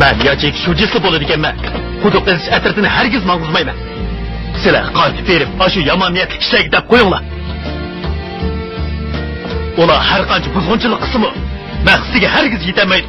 مەن ياچېيكا شۇجىسى بولىدىكەنمەن. قۇدۇق قېزىش ئەترىتىنى ھەرگىز ماڭغۇزمايمەن. سىلەر قايتىپ بېرىپ، ئاشۇ يامان نىيەتلىك كىشىلەرگە دەپ قويۇڭلار. ئۇلار ھەر قانچە بۇزغۇنچىلىق قىلسىمۇ، مەقسىتىگە ھەرگىز يېتەلمەيدۇ.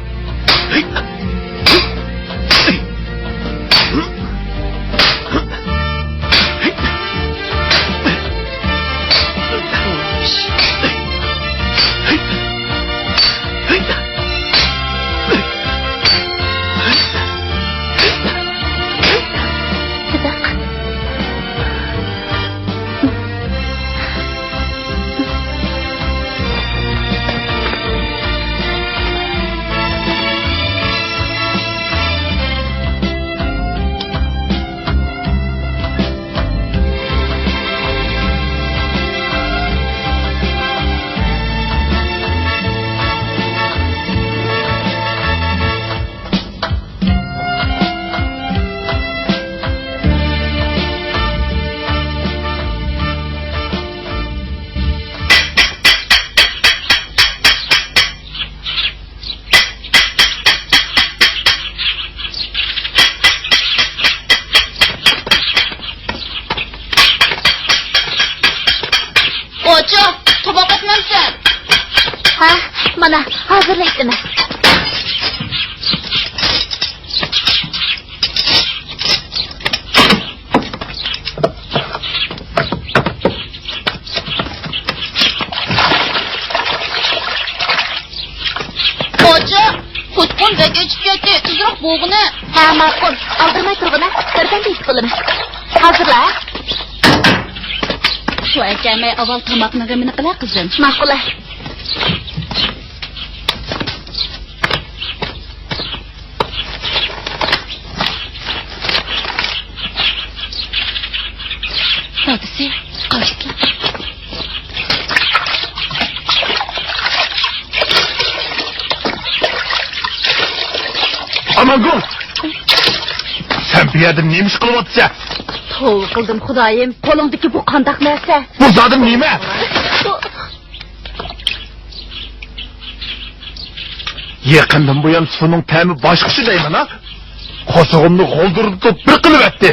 ئانا، ھازىرلايتتىمەن. خوجا، قۇتقۇن بەك ئېچىپ كەتتى، تېزراق بولغىنە. ھە، ماقۇل. ئالدىرىماي تۇرغىنە، بىردەمدە يېتىپ بولىمەن. ھازىرلا. شۇ ئەكەلمەي ئاۋۋال تاماقنىڭ غېمىنى قىلە، قىزىم. ماقۇل. دادىسى، قايتلا. ئامانگۈل! سەن بۇ يەردە نېمە ئىش قىلىۋاتىسەن؟ توۋا قىلدىم، خۇدايىم. قولۇڭدىكى بۇ قانداق نەرسە؟ بۇ زادى نېمە؟ بۇ يېقىندىن بۇيان سۇنىڭ تەمى باشقىچە دەيمەن ھا. قورسىقىمنى غولدۇرتۇپ بىر قىلىۋەتتى.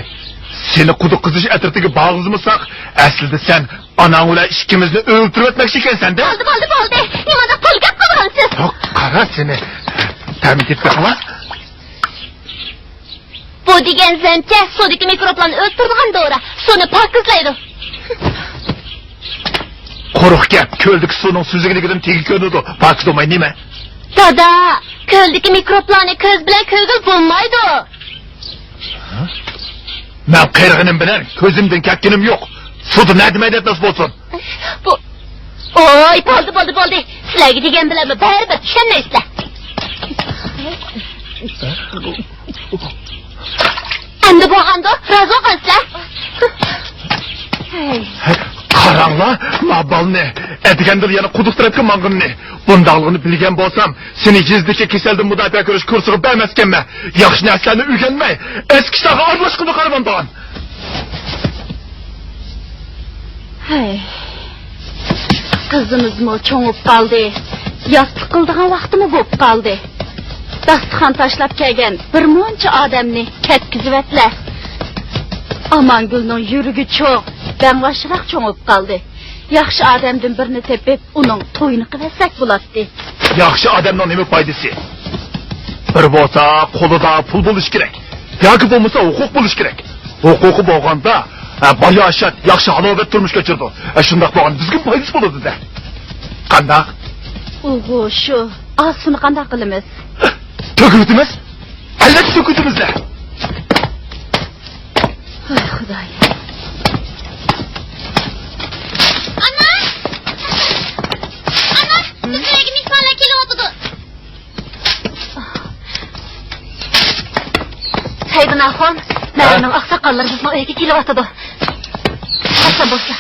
سېنى قۇدۇق قىزىش ئەترىتىگە بارغۇزمىساق، ئەسلىدە سەن ئاناڭ بىلەن ئىككىمىزنى ئۆلتۈرۈۋەتمەكچى ئىكەنسەن-دە. بولدى، بولدى، بولدى. نېمانداق قول گەپ قىلغانسىز؟ ياق، قارا سېنى. تەمگە كېتىپ بېقىڭا. بۇ دېگەن زەنچە، سۇدىكى مىكروبلارنى ئۆلتۈرىدىغان دورا. سۇنى پاكىزلايدۇ. قۇرۇق گەپ، كۆلدىكى سۇنىڭ سۈزۈكلۈكىدىن تېگى كۆرۈنىدۇ. پاكىز بولماي نېمە؟ دادا، كۆلدىكى مىكروبلارنى كۆز بىلەن كۆرگىلى بولمايدۇ. مەن قېرىغىنىم بىلەن كۆزۈمدىن كەتكىنىم يوق. سۇدا نەدە مەدەت ناس بولسۇن. بۇ، ئوي، بولدى، بولدى، بولدى. سىلەرگە دېگەن بىلەنمۇ بەرىبىر چۈشەنمەيسىلەر. ئەمدى بولغاندۇ، رازى بولغانسىلەر. قاراڭلار، ما بالىنى. ئەتىگەندىلا يەنە قۇدۇق تەرەپكە ماڭغىنىنى. بۇنداقلىقىنى بىلگەن بولسام، سېنى يېزىدىكى كېسەلدىن مۇداپىئە كۆرۈش كۇرسىغا بەرمەسكەنمەن. ياخشى نەرسىلەرنى ئۆگەنمەي، ئەسكى ئىشلارغا ئارىلاشقىنى قارىمامدىغان. ھەي. قىزىمىزمۇ چوڭىيىپ قالدى. ياتلىق قىلىدىغان ۋاقتىمۇ بولۇپ قالدى. داستىخان تاشلاپ كەلگەن بىر مۇنچە ئادەمنى كەتكۈزۈۋەتلە. ئامانگۈلنىڭ يۈرىكى چوڭ، بەڭباشراق چوڭىيىپ قالدى. ياخشى ئادەمدىن بىرنى تېپىپ، ئۇنىڭ تويىنى قىلىۋەتسەك بولاتتى. ياخشى ئادەمنىڭ نېمە پايدىسى؟ بىر بولسا قولىدا پۇل بولۇشى كېرەك. ياكى بولمىسا ھوقۇق بولۇشى كېرەك. ھوقۇقى بولغاندا، ھە، باياشات، ياخشى ھالاۋەت تۇرمۇش كەچۈرىدۇ. ھە، شۇنداق بولغاندا بىزگىمۇ پايدىسى بولىدۇ-دە. قانداق؟ ئۇغۇ شۇ. ئاز سۇنى قانداق قىلىمىز؟ تۆكۈۋېتىمىز. ئەلۋەتتە تۆكۈۋېتىمىز-دە. ۋاي خۇدايىم. ئانا! ئانا! بىزنىڭ ئۆيگە مېھمانلار كېلىۋاتىدۇ. سەيدىناخۇن، ھە؟ مەھەللىنىڭ ئاقساقاللىرى بىزنىڭ ئۆيگە كېلىۋاتىدۇ. قاچسا بولسا.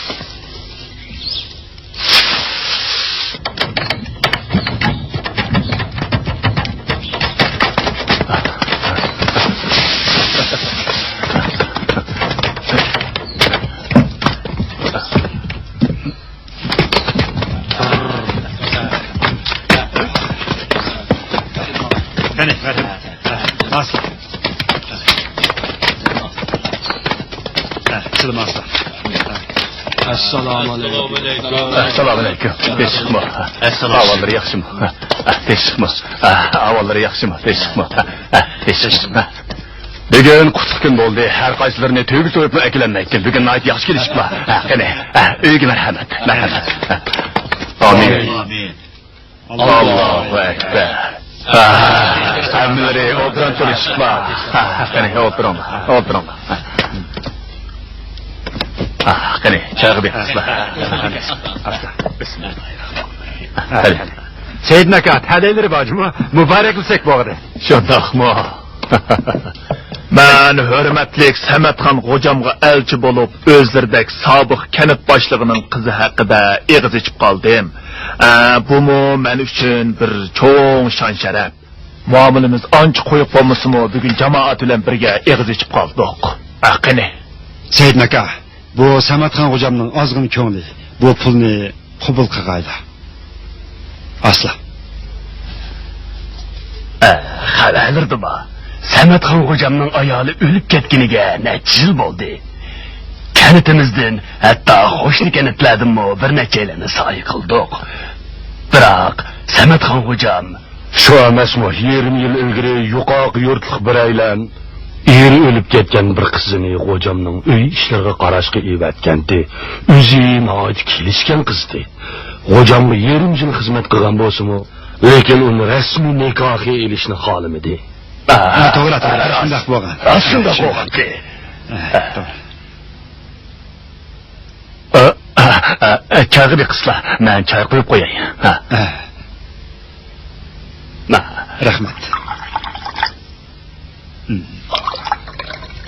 قېنى، مەرھەمەت. ھە، ماس. ھە، سىلى ماس. ئەسسالامۇ ئەلەيكۇم. ئەسسالامۇ ئەلەيكۇم. تىنچلىقمۇ؟ ئەسسالام. ئەھۋاللىرى ياخشىمۇ؟ تىنچلىقمۇ؟ ئەھۋاللىرى ياخشىمۇ؟ تىنچلىقمۇ؟ تىنچلىق. بۈگۈن قۇتلۇق كۈن بولدى. ھەر قايسىلىرىنى تۆگە سويۇپمۇ ئەكېلەلمەيتتىم. بۈگۈن ناھايىتى ياخشى كېلىشىپلا. ھە، قېنى، ھە، ئۆيگە مەرھەمەت، مەرھەمەت. ھە. ئامىن. ئامىن. ئاللاھۇ ئەكبەر. ھە، ھەممىلىرى ئوبدان تۇرۇشۇپلا. ھە، قېنى، ئولتۇرۇڭلار، ئولتۇرۇڭلار. ھە، قېنى، چايغا بېقىڭلار. ھە، قېنى. سەيدىن ئاكا، تەلەيلىرى بار جۇمۇ، مۇبارەكلىسەك بولغۇدى. شۇنداقمۇ؟ مەن ھۆرمەتلىك سەمەتخان غوجامغا ئەلچى بولۇپ، ئۆزلىرىدەك سابىق كەنت باشلىقىنىڭ قىزى ھەققىدە ئېغىز ئېچىپ قالدىم. ئە، بۇمۇ مەن ئۈچۈن بىر چوڭ شان-شەرەپ. مۇئامىلىمىز ئانچە قويۇق بولمىسىمۇ، بۈگۈن جامائەت بىلەن بىرگە ئېغىز ئېچىپ قالدۇق. ئە، قېنى. سەيدىن ئاكا، بۇ سەمەتخان غوجامنىڭ ئازغىنە كۆڭلى، بۇ پۇلنى قوبۇل قىلغايلا. ئاسلا. ئە، خەۋەرلىرىدىمۇ؟ سەمەتخان غوجامنىڭ ئايالى ئۆلۈپ كەتكىنىگە نەچچە يىل بولدى. كەنتىمىزدىن، ھەتتا قوشنا كەنتلەردىنمۇ بىر نەچچەيلەننى سايە قىلدۇق. بىراق، سەمەتخان خوجام. شۇ ئەمەسمۇ، يېرىم يىل ئىلگىرى يوقاق يۇرتلۇق بىرەيلەن ئېرى ئۆلۈپ كەتكەن بىر قىزىنى خوجامنىڭ ئۆي ئىشلىرىغا قاراشقا ئېۋەتكەنتى. ئۆزى ناھايىتى كېلىشكەن قىزتى. خوجامغا يېرىم يىل خىزمەت قىلغان بولسىمۇ، لېكىن ئۇنى رەسمىي نىكاھى ئېلىشنى خالىمىدى. ھە، توغرا، توغرا، شۇنداق بولغان. راست شۇنداق بولغانتى. ھە، توغرا. ئە، ئە، ئە، ئە، چايغا بېقىسىلا، مەن چاي قۇيۇپ قوياي. ھە. ئە. مە. رەھمەت.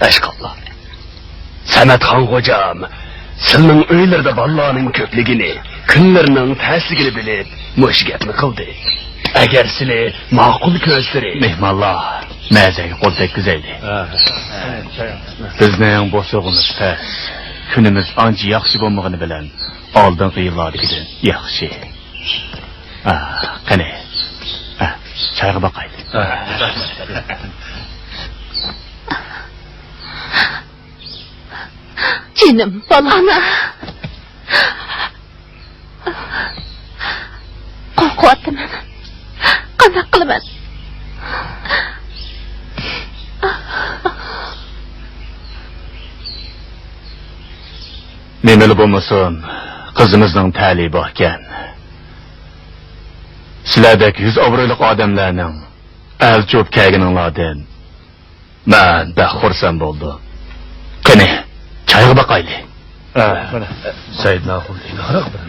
ئەشقاللا. سەمەتخان خوجام، سىلنىڭ ئۆيلىرىدە بالىلارنىڭ كۆپلۈكىنى، كۈنلىرىنىڭ تەسلىكىنى بىلىپ، مۇشۇ گەپنى قىلدى. ئەگەر سىلى ماقۇل كۆرسىلى. مېھمانلار، مەزەگە قول تەگكۈزەيلى. بىزنىڭ بوسۇغىمىز پەس، كۈنىمىز ئانچە ياخشى بولمىغىنى بىلەن، ئالدىنقى يىللاردىكىدىن ياخشى. ئا، قېنى، ئا، چايغا باقايلى. جېنىم بالام. ئانا. قورقۇۋاتىمەن. قانداق قىلىمەن؟ نېمىلا بولمىسۇن، قىزىمىزنىڭ تەلىيى باركەن. سىلەردەك يۈز ئابرۇيلۇق ئادەملەرنىڭ ئەل چوپ كەلگىنىڭلاردىن مەن بەك خۇرسەن بولدۇم. قېنى، چايغا باقايلى. ھە، مانا. سەيدىناخۇن، ئىناراق بىر.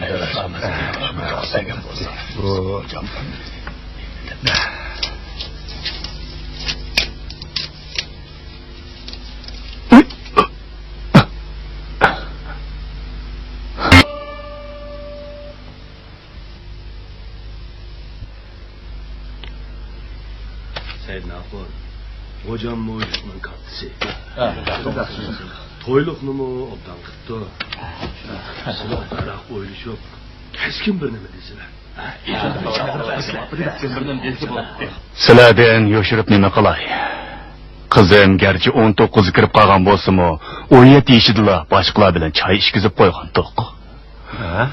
سەيدىناخۇن، غوجاممۇ يۇرتنىڭ كاتتىسى. تويلۇقنىمۇ ئوبدان قىپتۇ. سىلەر ئاران ئويلىشىپ، كەسكىن بىر نېمە دېسىلە. سىلەردىن يوشۇرۇپ نېمە قىلاي؟ قىزىم گەرچە ئون توققۇزغا كىرىپ قالغان بولسىمۇ، ئون يەتتە يېشىدىلا باشقىلار بىلەن چاي ئىچكۈزۈپ قويغانتۇق. ھە؟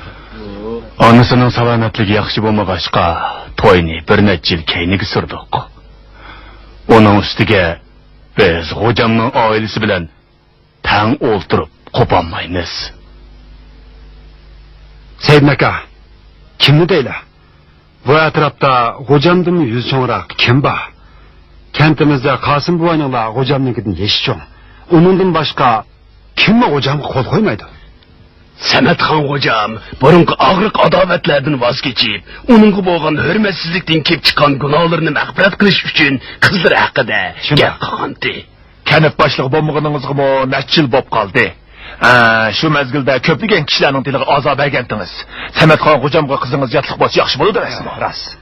ئانىسىنىڭ سالامەتلىكى ياخشى بولمىغاچقا، توينى بىر نەچچە يىل كەينىگە سۈردۇق. ئۇنىڭ ئۈستىگە بىز غوجامنىڭ ئائىلىسى بىلەن تەڭ ئولتۇرۇپ قوپالمايمىز. سەيدىن ئاكا، كىمنى دەيلى؟ بۇ ئەتراپتا غوجامدىنمۇ يۈزى چوڭراق كىم بار؟ كەنتىمىزدە قاسىم بوۋاينىڭلا غوجامنىڭكىدىن يېشى چوڭ. ئۇنىڭدىن باشقا كىممۇ غوجامغا قول قويمايدۇ؟ سەمەتخان غوجام بۇرۇنقى ئاغرىق-ئاداۋەتلەردىن ۋاز كېچىپ، ئۇنىڭغا بولغان ھۆرمەتسىزلىكتىن كېلىپ چىققان گۇناھلىرىنى مەغپىرەت قىلىش ئۈچۈن قىزلىرى ھەققىدە گەپ قىلغانتى. كەنت باشلىقى بولمىغىنىڭىزغىمۇ نەچچە يىل بوپ قالدى. ئە، شۇ مەزگىلدە كۆپلىگەن كىشىلەرنىڭ دىلىغا ئازار بەرگەنتىڭىز. سەمەتخان غوجامغا قىزىڭىز ياتلىق بولسا ياخشى بولىدۇ ئەمەسمۇ؟ راست.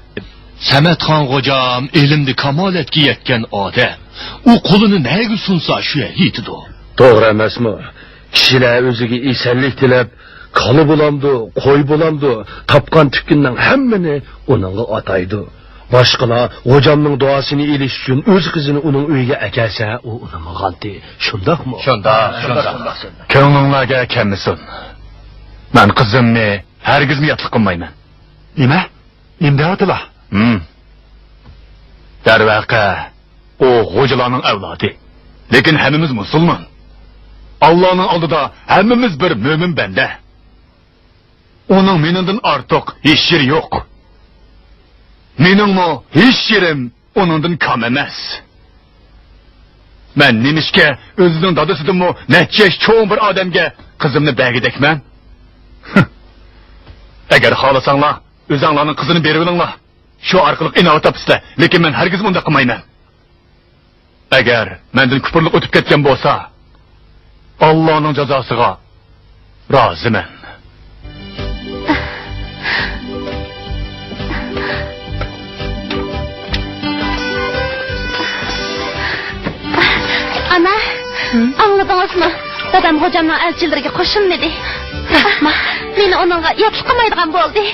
سەمەتخان غوجام ئىلىمدە كامالەتكە يەتكەن ئادەم. ئۇ قولىنى نەگە سۇنسا شۇ يەرگە يېتىدۇ. توغرا ئەمەسمۇ؟ كىشىلەر ئۆزىگە ئېسەنلىك تىلەپ، كالا بولامدۇ، قوي بولامدۇ، تاپقان تۈككىنىنىڭ ھەممىنى ئۇنىڭغا ئاتايدۇ. باشقىلار غوجامنىڭ دۇئاسىنى ئېلىش ئۈچۈن ئۆز قىزىنى ئۇنىڭ ئۆيىگە ئەكەلسە، ئۇ ئۇنىمىغانتى. شۇنداقمۇ؟ شۇنداق، شۇنداق. كۆڭلۈڭلارگە كەلمىسۇن. مەن قىزىمنى ھەرگىزمۇ ياتلىق قىلمايمەن. نېمە؟ نېمە دەۋاتىلا؟ ھىم. دەرۋەقە، ئۇ غوجىلارنىڭ ئەۋلادى. لېكىن ھەممىمىز مۇسۇلمان. ئاللانىڭ ئالدىدا ھەممىمىز بىر مۆمىن بەندە. ئۇنىڭ مېنىڭدىن ئارتۇق ھېچ يېرى يوق. مېنىڭمۇ ھېچ يېرىم ئۇنىڭدىن كام ئەمەس. مەن نېمىشقا ئۆزىنىڭ دادىسىدىنمۇ نەچچە ياش چوڭ بىر ئادەمگە قىزىمنى بەرگۈدەكمەن؟ ئەگەر خالىساڭلار، ئۆزەڭلارنىڭ قىزىنى بېرىۋېلىڭلار. شۇ ئارقىلىق ئىناۋەت تاپىسىلەر، لېكىن مەن ھەرگىزمۇ ئۇنداق قىلمايمەن. ئەگەر مەندىن كۇپۇرلۇق ئۆتۈپ كەتكەن بولسا، ئاللانىڭ جازاسىغا رازىمەن. ئانا، ھىم؟ ئاڭلىدىڭىزمۇ؟ دادام غوجامنىڭ ئەلچىلىرىگە قوشۇلمىدى. راستمۇ؟ مېنى ئۇنىڭغا ياتلىق قىلمايدىغان بولدى.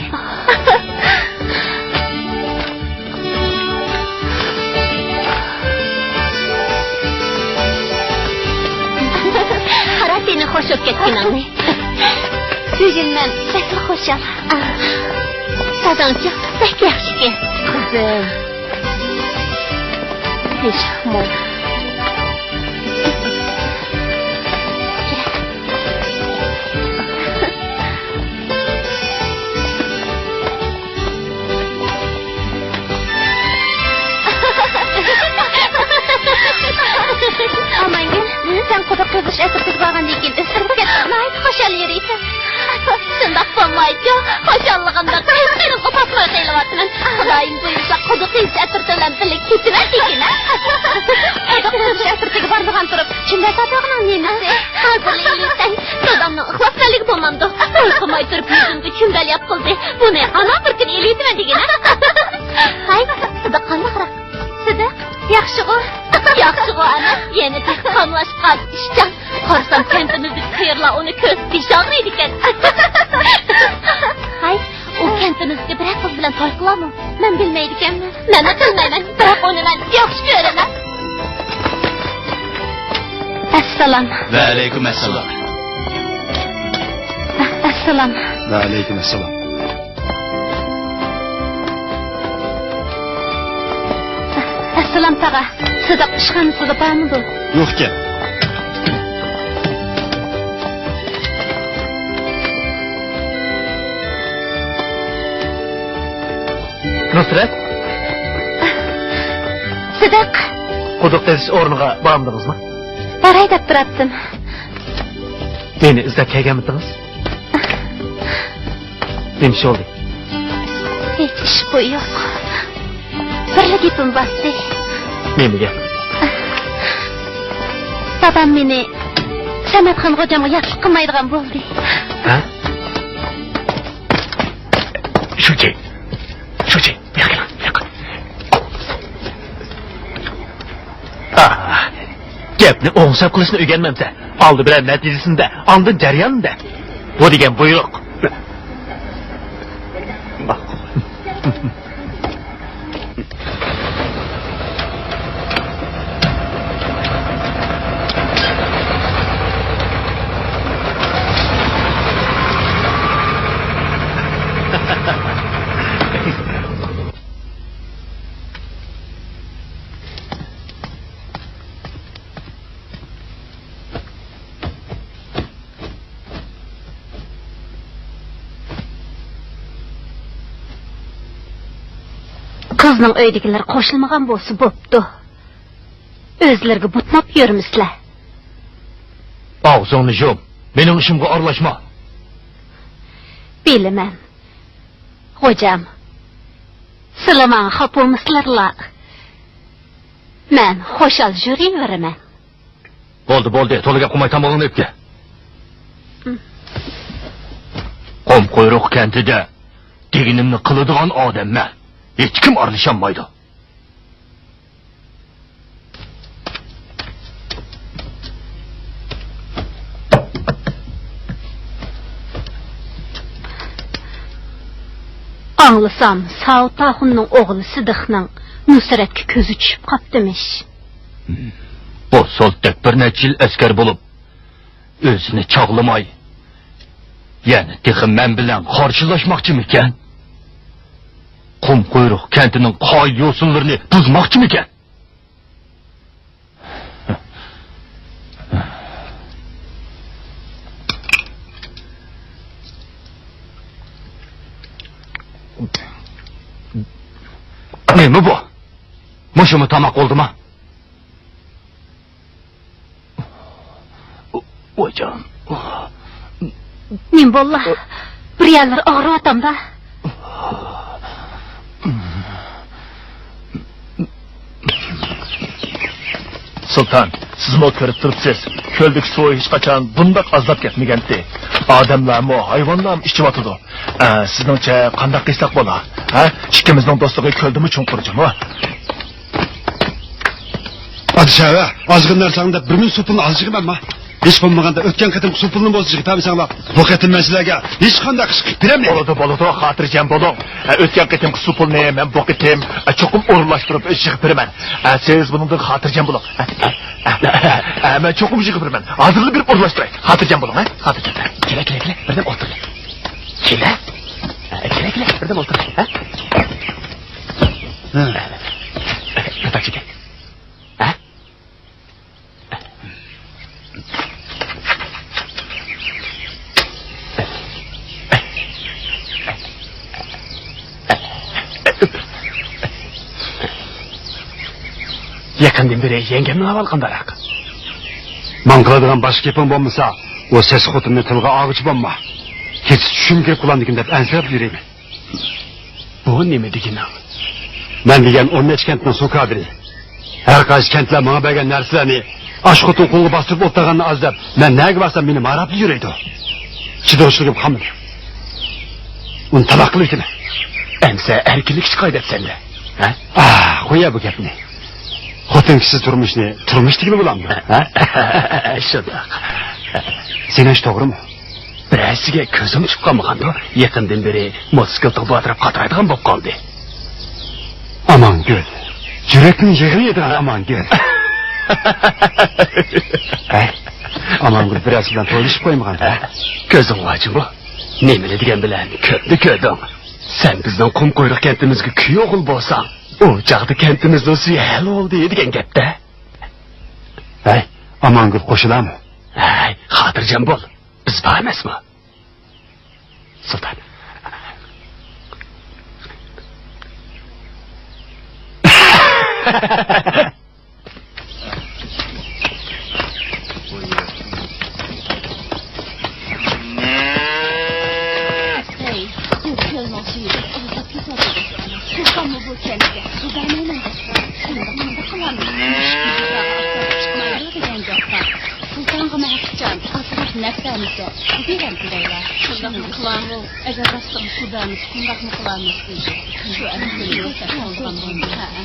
قارا سېنى خۇش بولۇپ كەتكىنىڭنى. بۈگۈن مەن بەكلا خۇشال. داداڭچۇ بەك ياخشىكەن. قىزىم. ھېچقىمۇ. ئامانگۈل، سەن قۇدۇق قېزىش ئەترىتىگە بارغاندىن كېيىن ئۆستۈرۈپ كەتتىڭ، ناھايىتى خۇشال يۈرىسەن. شۇنداق بولمايچۇ، خۇشاللىقىمدا قىزىقىپ پاتماي قېلىۋاتىمەن. خۇدايىم بۇيرۇسا، قۇدۇق قېزىش ئەترىتى بىلەن بىللە كېتىمەن دېگىنە. قۇدۇق قېزىش ئەترىتىگە بارىدىغان تۇرۇپ، چۈمبە ساتىدىغىنىڭ نېمىسى؟ ھازىرلا ئېلىۋېتەي. دادامنىڭ ئىخلاسمەنلىكى بولمامدۇ؟ بايقىماي تۇرۇپ يۈزۈمگە چۈمبە ياپقىلىدى. بۇنى ئانام بىر كۈنى ئېلىۋېتىمەن دېگىنە. ھاي، سىدىق قانداقراق؟ سىدىق، ياخشىغۇ؟ ياخشىغۇ ئەمەس، يەنە تېخى قاملاشقان، ئىشچان. قارىسام، كەنتىمىزدىكى قېرىلار ئۇنى كۆرسە بېشى ئاغرىيدىكەن. ھاي، ئۇ كەنتىمىزدىكى بىرەر قىز بىلەن توي قىلارمۇ؟ مەن بىلمەيدىكەنمەن. مەنمۇ قىلمايمەن، بىراق ئۇنى مەن ياخشى كۆرىمەن. ئەسسالام. ۋەئەلەيكۇم ئەسسالام. ئەسسالام. ۋەئەلەيكۇم ئەسسالام. ئەسسالام تاغا، سىدىق ئىشخانىسىدا بارمىدۇ؟ يوقكەن. نۇسرەت؟ سىدىق. قۇدۇق قېزىش ئورنىغا بارمىدىڭىزمۇ؟ باراي دەپ تۇراتتىم. مېنى ئىزدەپ كەلگەنمىدىڭىز؟ نېمە ئىش بولدى؟ ھېچ ئىشقۇ يوق. بىرلا گېپىم بارتتى. نېمە گەپ؟ دادام مېنى سەمەتخان غوجامغا ياتلىق قىلمايدىغان بولدى. ھە؟ شۇچى، شۇچى، بۇياققا كېلىڭ، بۇياققا. ئاھ، گەپنى ئوڭشاپ قىلىشنى ئۆگەنمەمسەن. ئالدى بىلەن نەتىجىسىنى دە، ئاندىن جەريانىنى دە. بۇ دېگەن بۇيرۇق. قىزنىڭ ئۆيدىكىلەر قوشۇلمىغان بولسا بوپتۇ. ئۆزلىرىگە بۇتناپ يۈرمىسىلەر. ئاغزىڭنى يۇم. مېنىڭ ئىشىمغا ئارىلاشما. بىلىمەن. غوجام، سىلە ماڭا خاپا بولمىسىلىرلا، مەن خۇشال يۈرۈۋېرىمەن. بولدى، بولدى، تولا گەپ قىلماي تامىقىڭنى ئېلىپ كەل. قۇم قۇيرۇق كەنتىدە دېگىنىمنى قىلىدىغان ئادەممەن. ھېچكىم ئارىلىشالمايدۇ. ئاڭلىسام، ساۋۇت ئاخۇننىڭ ئوغلى سىدىقنىڭ نۇسرەتكە كۆزى چۈشۈپ قاپتىمىش. بۇ سولتەك بىر نەچچە يىل ئەسكەر بولۇپ، ئۆزىنى چاغلىماي، يەنە تېخى مەن بىلەن قارشىلاشماقچىمىكەن؟ قۇم قۇيرۇق كەنتىنىڭ قائىدە-يوسۇنلىرىنى بۇزماقچىمىكەن؟ نېمە بۇ؟ مۇشۇمۇ تاماق بولدىما؟ ۋايجان. نېمە بوللا؟ بىر يەرلىرى ئاغرىۋاتامدا. سۇلتان، سىزمۇ كۆرۈپ تۇرۇپسىز، كۆلدىكى سۇ ھېچقاچان بۇنداق ئازلاپ كەتمىگەنتى. ئادەملەرمۇ، ھايۋانلارمۇ ئىچىۋاتىدۇ. ئە، سىزنىڭچە قانداق قىلساق بولا؟ ھە؟ ئىككىمىزنىڭ دوستلۇقى كۆلدىنمۇ چوڭقۇر جۇمۇ. پادىشاھ، ئازغىنە نەرسە ئاڭداپ بىر مىنۇت سۇ پۇلىنى ئاز يىغىمەنما؟ ھېچ بولمىغاندا ئۆتكەن قېتىمقى سۇ پۇلىنى بولسا يىغىپ بەرمىسەڭلار، بۇ قېتىم مەن سىلەرگە ھېچقانداق ئىش قىلىپ بېرەلمەيمەن. بولىدۇ، بولىدۇ، خاتىرجەم بولۇڭ. ھە، ئۆتكەن قېتىمقى سۇ پۇلىنى مەن بۇ قېتىم، ھە، چوقۇم ئورۇنلاشتۇرۇپ يىغىپ بېرىمەن. ھە، سىز بۇنىڭدىن خاتىرجەم بولۇڭ. ھە، ھە، ھە، ھە، مەن چوقۇم يىغىپ بېرىمەن. ھازىرلا بېرىپ ئورۇنلاشتۇراي. خاتىرجەم بولۇڭ، ھە؟ خاتىرجەم. كېلە، كېلە، كېلە. بىردەم ئولتۇرۇڭ. كېلە. ھە، كېلە، كېلە، بىردەم ئولتۇر. ھە؟ ھە. بىر تاق چېكە. ھە؟ يېقىندىن بېرى يەڭگەمنىڭ ئەھۋالى قانداقراق؟ ماڭا قىلىدىغان باشقا گېپىڭ بولمىسا، ئۇ سېسىق خوتۇننى تىلغا ئالغۇچە بولما. كېچىسى چۈشۈم كىرىپ قالامدىكىن دەپ ئەنسىرەپ يۈرىمەن. بۇ نېمە دېگىنىڭ؟ مەن دېگەن ئون نەچچە كەنتنىڭ سۇ كادىرى. ھەر قايسى كەنتلەر ماڭا بەرگەن نەرسىلەرنى ئاش خوتۇن قولىغا باستۇرۇپ ئولتۇرغاننى ئاز دەپ، مەن نەگە بارسام مېنى ماراپلا يۈرىدۇ. چىدىغۇچىلىق قالمىدى. ئۇنى تالاق قىلىۋېتىمەن. ئەمسە ئەركىنلىك چىقاي دەپسەندە. ھە؟ ئاھ، قويە بۇ گەپنى. خوتۇن كىشىسىز تۇرمۇشنى تۇرمۇش دېگىلى بولامدۇ؟ ھە؟ شۇنداق. سېنىڭ ئىش توغرىمۇ؟ بىرەرسىگە كۆزۈم چۈشۈپ قالمىغاندۇ؟ يېقىندىن بېرى موتوسىكلىتىغا بۇ ئەتراپ قاترايدىغان بولۇپ قالدى. ئامانگۈل. يۈرەكنىڭ يېغىنى يەيدىغان ئامانگۈل. ھەي، ئامانگۈل بىرەرسى بىلەن تويلىشىپ قويمىغان. ھە؟ كۆزۈڭ ئاچمۇ؟ نېمىنى دېگەن بىلەن كۆپنى كۆردۈڭ. سەن بىزنىڭ قۇمقۇيرۇق كەنتىمىزگە كۈيئوغۇل بولساڭ، ئۇ چاغدا كەنتىمىزنىڭ سۈيى ھەل بولدى دېگەن گەپتە. ھەي، ئامانگۈل قوشۇلامۇ؟ ھەي، خاتىرجەم بول. بىز بار ئەمەسمۇ؟ سۇلتان. ھەي، بۇ كۆلنىڭ سۈيى بەك ئازلاپ كېتىۋاتىدۇ. سۇلتانمۇ بۇ كەنتكە سۇ بەرمەيمەن دەپ، شۇنداق قىلامىز. چىقمايدۇ دېگەن گەپ بار. سۇلتانغىمۇ ھەقىچان ئازراق نەپ بەرمىسە، سۇ بېرەمدۇ دەيلا. شۇنداقمۇ قىلامۇ؟ ئەگەر راستتىنلا سۇ بەرمىسە، قانداقمۇ قىلامىز؟ شۇ ئەمەس. ھە، ھە.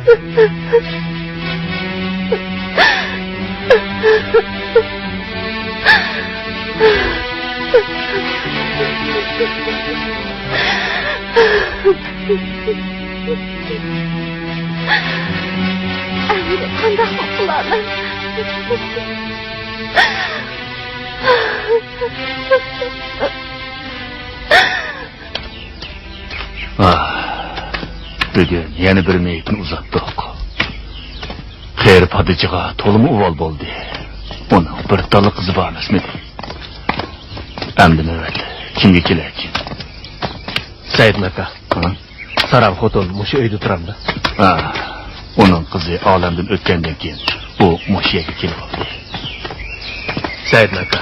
ئەمدى قانداق قىلارمەن؟ ئاھ، بۈگۈن يەنە بىر مېيىپنى ئۇزاتتۇق. قېرى پادىچىغا تولىمۇ ئۇۋال بولدى. ئۇنىڭ بىر تاللا قىزى بار ئەمەسمىدى؟ ئەمدى نۆۋەت كىمگە كېلەركىن؟ سەئىدىن ئاكا. ھە؟ سارام خوتۇن مۇشۇ ئۆيدە تۇرامدۇ؟ ھە، ئۇنىڭ قىزى ئالەمدىن ئۆتكەندىن كېيىن ئۇ مۇشۇ يەرگە كېلىۋالدى. سەئىدىن ئاكا،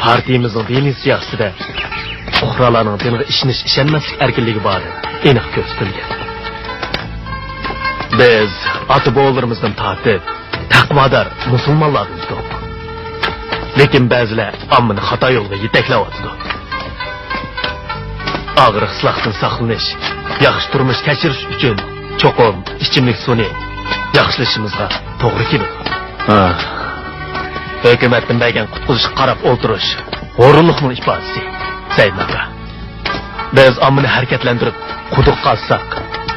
پارتىيىمىزنىڭ دىنىي سىياسىتىدە پۇقرالارنىڭ دىنغا ئىشىنىش، ئىشەنمەسلىك ئەركىنلىكى بارلىقى ئېنىق كۆرسىتىلگەن. بىز ئاتا-بوۋىلىرىمىزدىن تارتىپ تەقۋادار مۇسۇلمانلاردىن ئىدۇق. لېكىن بەزىلەر ئاممىنى خاتا يولغا يېتەكلەۋاتىدۇ. ئاغرىقسىزلىقتىن ساقلىنىش، ياخشى تۇرمۇش كەچۈرۈش ئۈچۈن چوقۇم ئىچىملىك سۇنى ياخشىلىشىمىزغا توغرا كېلىدۇ. ھە. ھۆكۈمەتتىن بەرگەن قۇتقۇزۇشقا قاراپ ئولتۇرۇش ھۇرۇنلۇقنىڭ ئىپادىسى، سەئىدىن ئاكا. بىز ئاممىنى ھەرىكەتلەندۈرۈپ، قۇدۇق قازساق،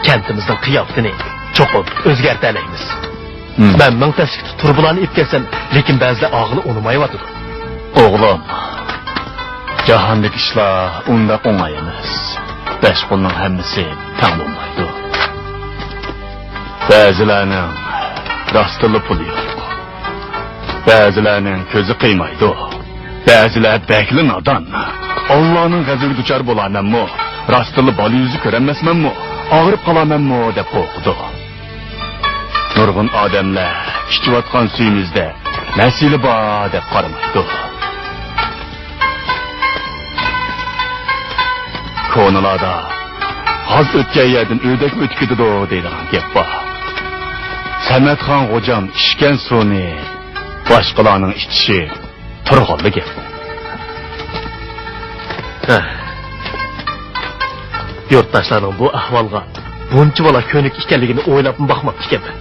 كەنتىمىزنىڭ قىياپىتىنى چوقۇم ئۆزگەرتەلەيمىز. ھىم. مەن مىڭ تەسلىكتە تۇرۇبىلارنى ئېلىپ كەلسەم، لېكىن بەزىلەر ئاغىلى ئۇنىمايۋاتىدۇ. ئوغلۇم، جاھاندىكى ئىشلار ئۇنداق ئوڭاي ئەمەس. بەش قولنىڭ ھەممىسى تەڭ بولمايدۇ. بەزىلەرنىڭ راستتىنلا پۇلى يوق. بەزىلەرنىڭ كۆزى قىيمايدۇ. بەزىلەر بەكلا نادان. ئاللانىڭ غەزىپىگە دۇچار بولارمەنمۇ، راستتىنلا بالا يۈزى كۆرەلمەسمەنمۇ، ئاغرىپ قالارمەنمۇ دەپ قورقىدۇ. نۇرغۇن ئادەملەر ئىچىۋاتقان سۈيىمىزدە مەسىلە بار دەپ قارىمايدۇ. كونىلاردا «غاز ئۆتكەن يەردىن ئۆردەكمۇ ئۆتۈپ كېتىدۇ» دەيدىغان گەپ بار. سەمەتخان غوجام ئىچكەن سۇنى باشقىلارنىڭ ئىچىشى تۇرغانلا گەپ. ھە. يۇرتداشلارنىڭ بۇ ئەھۋالغا بۇنچىۋالا كۆنۈك ئىكەنلىكىنى ئويلاپمۇ باقماپتىكەنمەن.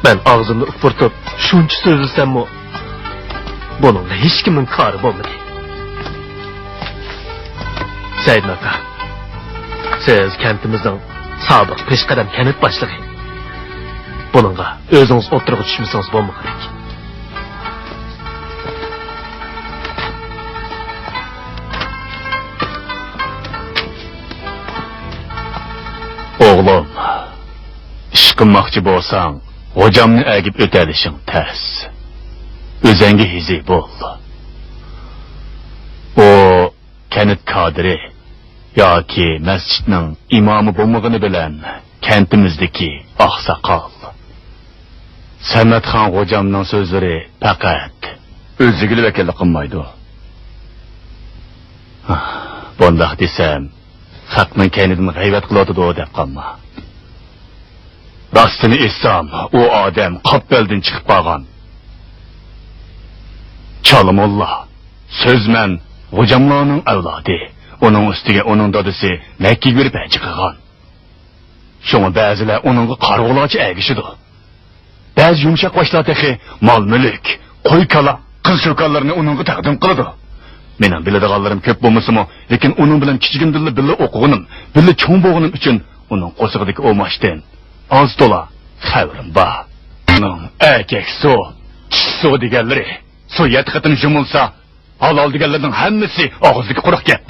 مەن ئاغزىمنى ئۇپپۇرتۇپ شۇنچە سۆزلىسەممۇ، بۇنىڭدا ھېچكىمنىڭ كارى بولمىدى. سەئىدىن ئاكا، سىز كەنتىمىزنىڭ سابىق پېشقەدەم كەنت باشلىقى. بۇنىڭغا ئۆزىڭىز ئوتتۇرىغا چۈشمىسىڭىز بولمىغۇدەك. ئوغلۇم، ئىش قىلماقچى بولساڭ، غوجامنى ئەگىپ ئۆتەلىشىڭ تەس. ئۆزەڭگە ھېزى بول. ئۇ كەنت كادىرى ياكى مەسچىتنىڭ ئىمامى بولمىغىنى بىلەن كەنتىمىزدىكى ئاقساقال. سەمەتخان غوجامنىڭ سۆزلىرى پەقەت ئۆزىگىلا ۋەكىللىك قىلمايدۇ. بۇنداق دېسەم، خەقنىڭ كەينىدىن غەيۋەت قىلىۋاتىدۇ دەپ قالما. راستىنى ئېيتسام، ئۇ ئادەم قاپبەلدىن چىقىپ قالغان. چالا موللا، سۆزمەن غوجاملارنىڭ ئەۋلادى. ئۇنىڭ ئۈستىگە ئۇنىڭ دادىسى مەككىگە بېرىپ ھەج قىلغان. شۇڭا بەزىلەر ئۇنىڭغا قارىغۇلارچە ئەگىشىدۇ. بەزى يۇمشاق باشلار تېخى مال-مۈلۈك، قوي-كالا، قىز-چوكانلىرىنى ئۇنىڭغا تەقدىم قىلىدۇ. مېنىڭ بىلىدىغانلىرىم كۆپ بولمىسىمۇ، لېكىن ئۇنىڭ بىلەن كىچىكىمدىنلا بىللە ئوقۇغىنىم، بىللە چوڭ بولغىنىم ئۈچۈن ئۇنىڭ قورسىقىدىكى ئوماچتىن ئاز-تولا خەۋىرىم بار. ئۇنىڭ ئەركەك سۇ، چىشى سۇ دېگەنلىرى، سۇ يەتتە قېتىم يۇمۇلسا، ھالال دېگەنلەرنىڭ ھەممىسى ئاغزىدىكى قۇرۇق گەپ.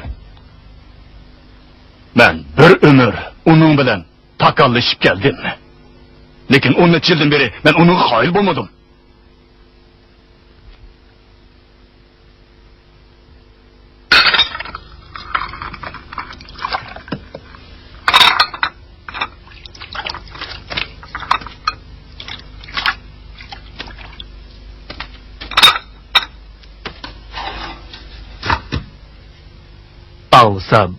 مەن بىر ئۆمۈر ئۇنىڭ بىلەن تاكاللىشىپ كەلدىم. لېكىن ئون نەچچە يىلدىن بېرى مەن ئۇنىڭغا قايىل بولمىدىم. ئاڭلىسام،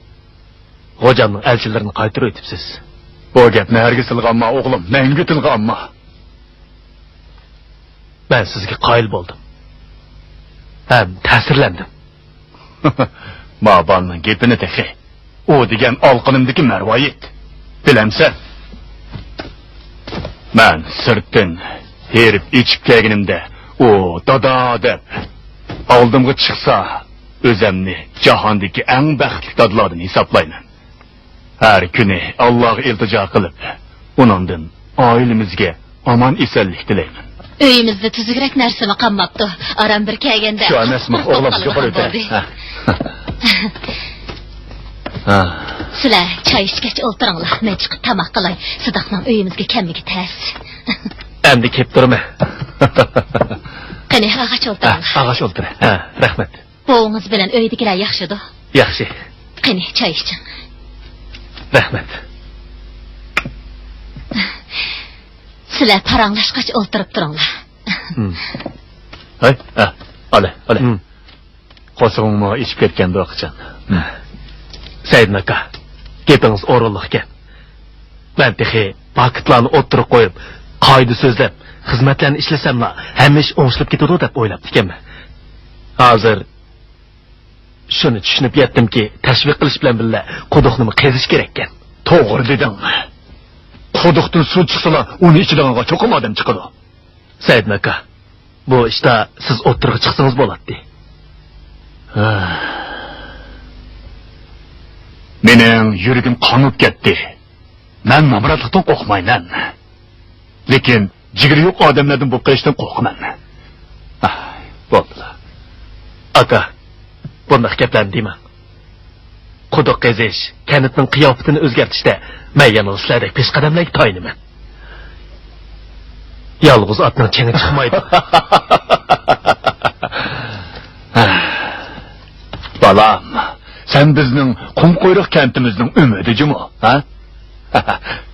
غوجامنىڭ ئەلچىلىرىنى قايتۇرۇۋېتىپسىز. بۇ گەپنى ھەرگىز تىلغا ئالما، ئوغلۇم، مەڭگۈ تىلغا ئالما. مەن سىزگە قايىل بولدۇم ھەم تەسىرلەندىم. ما بالىنىڭ گېپىنى تېخى. ئۇ دېگەن ئالىقىنىمدىكى مەرۋايىت. بىلەمسەن؟ مەن سىرتتىن ھېرىپ ئېچىپ كەلگىنىمدە، ئۇ دادا دەپ ئالدىمغا چىقسا، ئۆزەمنى جاھاندىكى ئەڭ بەختلىك دادىلاردىن ھېسابلايمەن. ھەر كۈنى ئاللاغا ئىلتىجا قىلىپ، ئۇنىڭدىن ئائىلىمىزگە ئامان-ئېسەنلىك تىلەيمەن. ئۆيىمىزدە تۈزۈكرەك نەرسىمۇ قالماپتۇ. ئاران بىر كەلگەندە شۇ ئەمەسمۇ، ئوغلۇم، يۇقىرى ئۆتە. ھە. ھە. سىلەر چاي ئىچكەچ ئولتۇرۇڭلار، مەن چىقىپ تاماق قىلاي. سىدىقنىڭ ئۆيىمىزگە كەلمىكى تەس. ئەمدى كېلىپ تۇرىمەن. قېنى، ئاغاچ ئولتۇرۇڭلار. ھە، ئاغاچ ئولتۇرە. ھە، رەھمەت. بوۋىڭىز بىلەن ئۆيدىكىلەر ياخشىدۇ؟ ياخشى. قېنى، چاي ئىچىڭ. رەھمەت. سىلەر پاراڭلاشقاچ ئولتۇرۇپ تۇرۇڭلار. ھاي، ھە، ئالە، ئالە. قورسىقىڭمۇ ئېچىپ كەتكەندۇ قاچان؟ سەئىدىن ئاكا، گېپىڭىز ئورۇنلۇق ئىكەن. مەن تېخى پاكىتلارنى ئوتتۇرىغا قويۇپ، قائىدە سۆزلەپ، خىزمەتلەرنى ئىشلىسەملا، ھەممە ئىش ئوڭشىلىپ كېتىدۇ دەپ ئويلاپتىكەنمەن. ھازىر شۇنى چۈشىنىپ يەتتىمكى، تەشۋىق قىلىش بىلەن بىللە، قۇدۇقنىمۇ قېزىش كېرەككەن. توغرا دېدىڭ. قۇدۇقتىن سۇ چىقسىلا، ئۇنى ئىچىدىغانغا چوقۇم ئادەم چىقىدۇ. سەئىدىن ئاكا، بۇ ئىشتا سىز ئوتتۇرىغا چىقسىڭىز بولاتتى. مېنىڭ يۈرىكىم قانىپ كەتتى. مەن نامراتلىقتىن قورقمايمەن. لېكىن جىگىرى يوق ئادەملەردىن بولۇپ قېلىشتىن قورقىمەن. ئاھ، بولدىلا. ئاكا، بۇنداق گەپلەرنى دېمەڭ. قۇدۇق قېزىش، كەنتنىڭ قىياپىتىنى ئۆزگەرتىشتە مەن يەنىلا سىلەردەك پېشقەدەملەرگە تايىنىمەن. يالغۇز ئاتنىڭ چېڭى چىقمايدۇ. بالام، سەن بىزنىڭ قۇمقۇيرۇق كەنتىمىزنىڭ ئۈمىدى جۇمۇ، ھە؟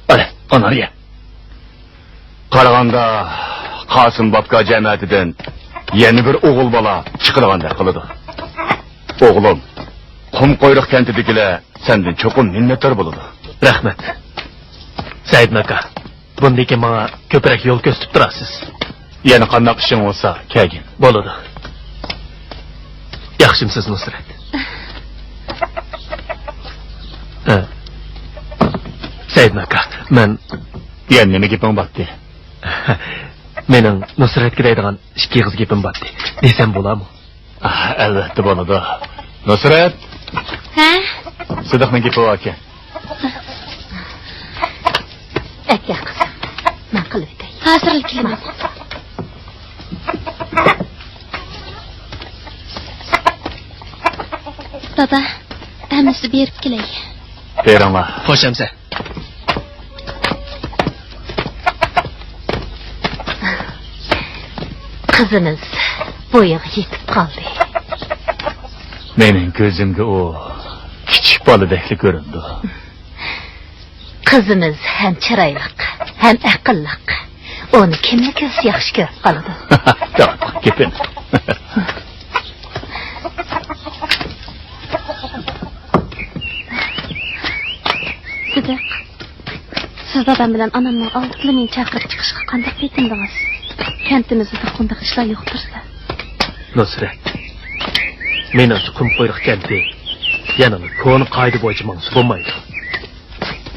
ئالە، ئانار يە. قارىغاندا، قاسىم باپكا جەمەتىدىن يەنە بىر ئوغۇل بالا چىقىدىغاندەك قىلىدۇ. ئوغلۇم، قۇمقۇيرۇق كەنتىدىكىلەر سەندىن چوقۇم مىننەتدار بولىدۇ. رەھمەت. سەئىدىن ئاكا، بۇندىن كېيىن ماڭا كۆپرەك يول كۆرسىتىپ تۇرارسىز. يەنە قانداق ئىشىڭ بولسا، كەلگىن. بولىدۇ. ياخشىمۇسىز، نۇسرەت؟ ھە. سەئىدىن ئاكا، مەن. يەنە نېمە گېپىڭ بارتى؟ مېنىڭ نۇسرەتكە دەيدىغان ئىككى ئېغىز گېپىم بارتى. دېسەم بولارمۇ؟ ئەلۋەتتە بولىدۇ. نۇسرەت! ھە؟ سىدىقنىڭ گېپى باركەن. ئەكە قىزىم، مەن قىلىۋېتەي. ھازىرلا كېلىمەن. دادا، ھەممىسى بېرىپ كېلەي. بېرىڭلار. خوش ئەمىسە. قىزىمىز بويىغا يېتىپ قالدى. مېنىڭ كۆزۈمگە ئۇ كىچىك بالىدەكلا كۆرۈندى. قىزىمىز ھەم چىرايلىق، ھەم ئەقىللىق. ئۇنى كىملا كۆرسە ياخشى كۆرۈپ قالىدۇ. داۋاملىق گېپىنى. سىدىق، سىز دادام بىلەن ئانامنىڭ ئالدىدىلا مېنى چاقىرىپ چىقىشقا قانداق پېتىندىڭىز؟ كەنتىمىزدە بۇنداق ئىشلار يوقتۇرسا. نۇسرەت، مېنىڭچە قۇمقۇيرۇق كەنتى يەنىلا كونا قائىدە بويىچە ماڭسا بولمايدۇ.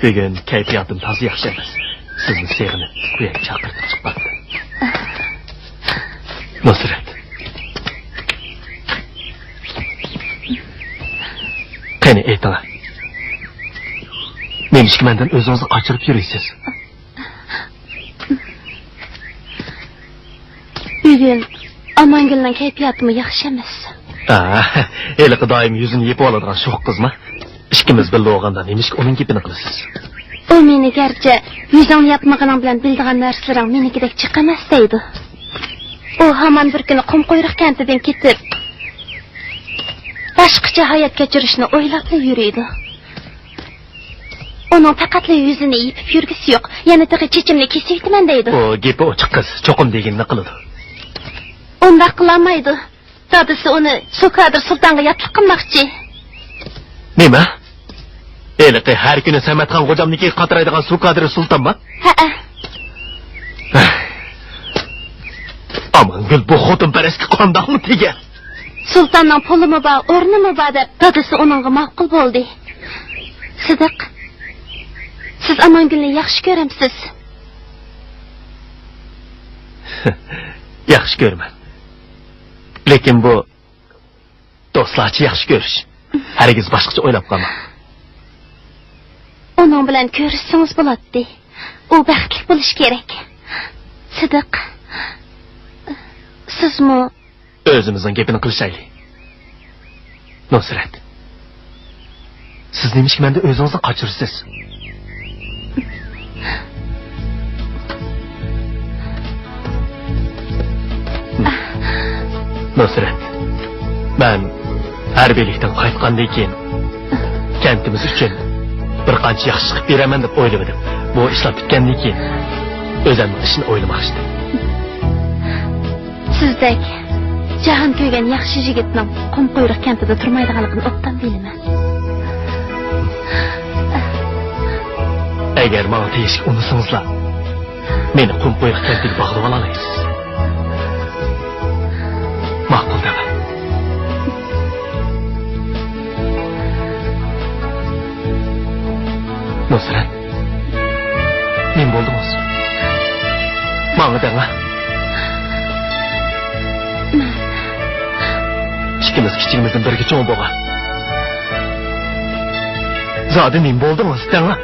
بۈگۈن كەيپىياتىم تازا ياخشى ئەمەس. سىزنى سېغىنىپ، بۇ يەرگە چاقىرتىپ چىقىپتىم. نۇسرەت. قېنى، ئېيتىڭ. نېمىشقا مەندىن ئۆزىڭىزنى قاچۇرۇپ يۈرىسىز؟ بۈگۈن ئامانگۈلنىڭ كەيپىياتىمۇ ياخشى ئەمەس. ئا، ھېلىقى دائىم يۈزىنى يېپىۋالىدىغان شوخ قىزمۇ؟ ئىككىمىز بىللە بولغاندا نېمىشقا ئۇنىڭ گېپىنى قىلىسىز؟ ئۇ مېنى گەرچە يۈزۈڭنى ياپمىغىنىڭ بىلەن بىلىدىغان نەرسىلىرىڭ مېنىڭكىدەك جىق ئەمەس دەيدۇ. ئۇ ھامان بىر كۈنى قۇمقۇيرۇق كەنتىدىن كېتىپ، باشقىچە ھايات كەچۈرۈشنى ئويلاپلا يۈرىدۇ. ئۇنىڭ پەقەتلا يۈزىنى يېپىپ يۈرگۈسى يوق، يەنە تېخى چېچىمنى كېسىۋېتىمەن دەيدۇ. ئۇ گېپى ئوچۇق قىز، چوقۇم دېگىنىنى قىلىدۇ. ئۇنداق قىلالمايدۇ. دادىسى ئۇنى سۇكادىر سۇلتانغا ياتلىق قىلماقچى. نېمە؟ ھېلىقى ھەر كۈنى سەمەتخان غوجامنىڭكىگە قاترايدىغان سۇكادىر سۇلتانمۇ؟ ھەئە. ئامانگۈل بۇ خوتۇنپەرەسكە قانداقمۇ تېگەن؟ سۇلتاننىڭ پۇلىمۇ بار، ئورنىمۇ بار دەپ دادىسى ئۇنىڭغا ماقۇل بولدى. سىدىق، سىز ئامانگۈلنى ياخشى كۆرەمسىز؟ ياخشى كۆرىمەن. لېكىن بۇ دوستلارچە ياخشى كۆرۈش. ھەرگىز باشقىچە ئويلاپ قالماڭ. ئۇنىڭ بىلەن كۆرۈشسىڭىز بولاتتى. ئۇ بەختلىك بولۇشى كېرەك. سىدىق، سىزمۇ ئۆزىمىزنىڭ گېپىنى قىلىشايلى. نۇسرەت، سىز نېمىشقا مەندىن ئۆزىڭىزنى قاچۇرىسىز؟ نۇسرەت، مەن ھەربىيلىكتىن قايتقاندىن كېيىن كەنتىمىز ئۈچۈن بىر قانچە ياخشى قىلىپ بېرەمەن دەپ ئويلىمىدىم. بۇ ئىشلار پۈتكەندىن كېيىن ئۆزۈمنىڭ ئىشىنى ئويلىماقچىدىم. سىزدەك جاھان كۆرگەن ياخشى يىگىتنىڭ قۇم قۇيرۇق كەنتىدە تۇرمايدىغانلىقىنى ئوبدان بىلىمەن. ئەگەر ماڭا تېگىشكە ئۇنىسىڭىزلا، مېنى قۇم قۇيرۇق كەنتىگە باغلىۋالالايسىز. ماقۇل دەڭە. نۇسرەت. نېمە بولدىڭىز؟ ماڭا دەڭە. ئىككىمىز كىچىكىمىزدىن بىرگە چوڭ بولغان. زادى نېمە بولدىڭىز؟ دەڭە.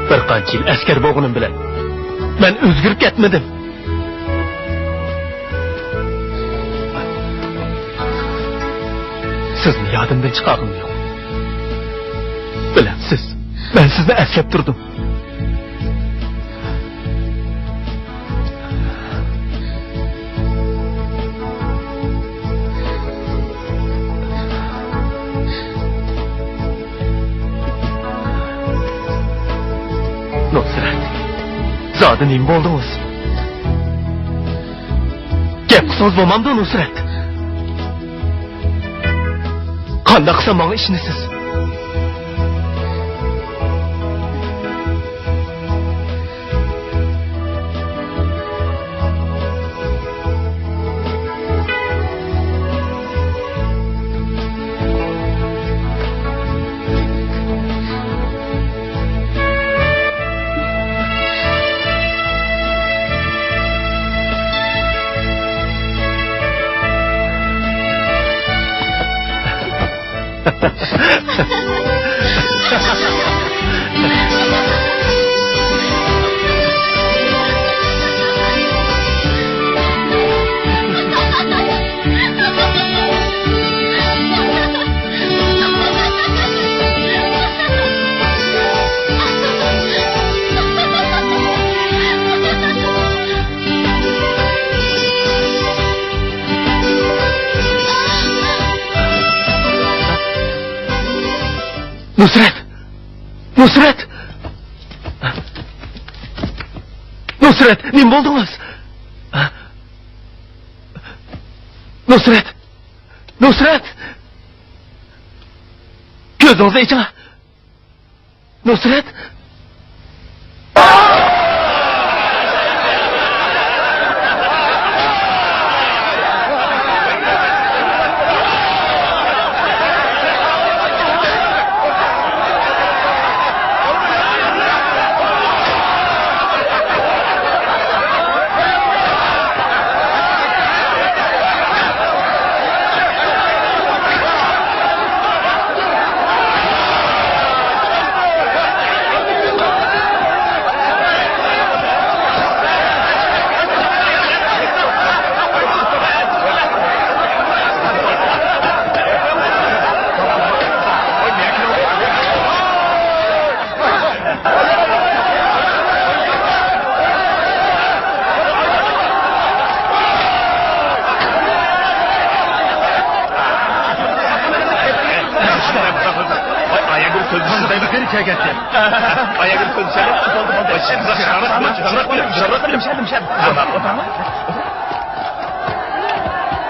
بىر قانچە يىل ئەسكەر بولغىنىم بىلەن مەن ئۆزگىرىپ كەتمىدىم. سىزنى يادىمدىن چىقارغىنىم يوق. بىلەمسىز، مەن سىزنى ئەسلەپ تۇردۇم. نۇسرەت، زادى نېمە بولدىڭىز؟ گەپ قىلسىڭىز بولمامدۇ، نۇسرەت؟ قانداق قىلسام ماڭا ئىشىنىسىز؟ نۇسرەت! نۇسرەت! نۇسرەت، نېمە بولدىڭىز؟ نۇسرەت! نۇسرەت! كۆزىڭىزنى ئېچىڭ! نۇسرەت!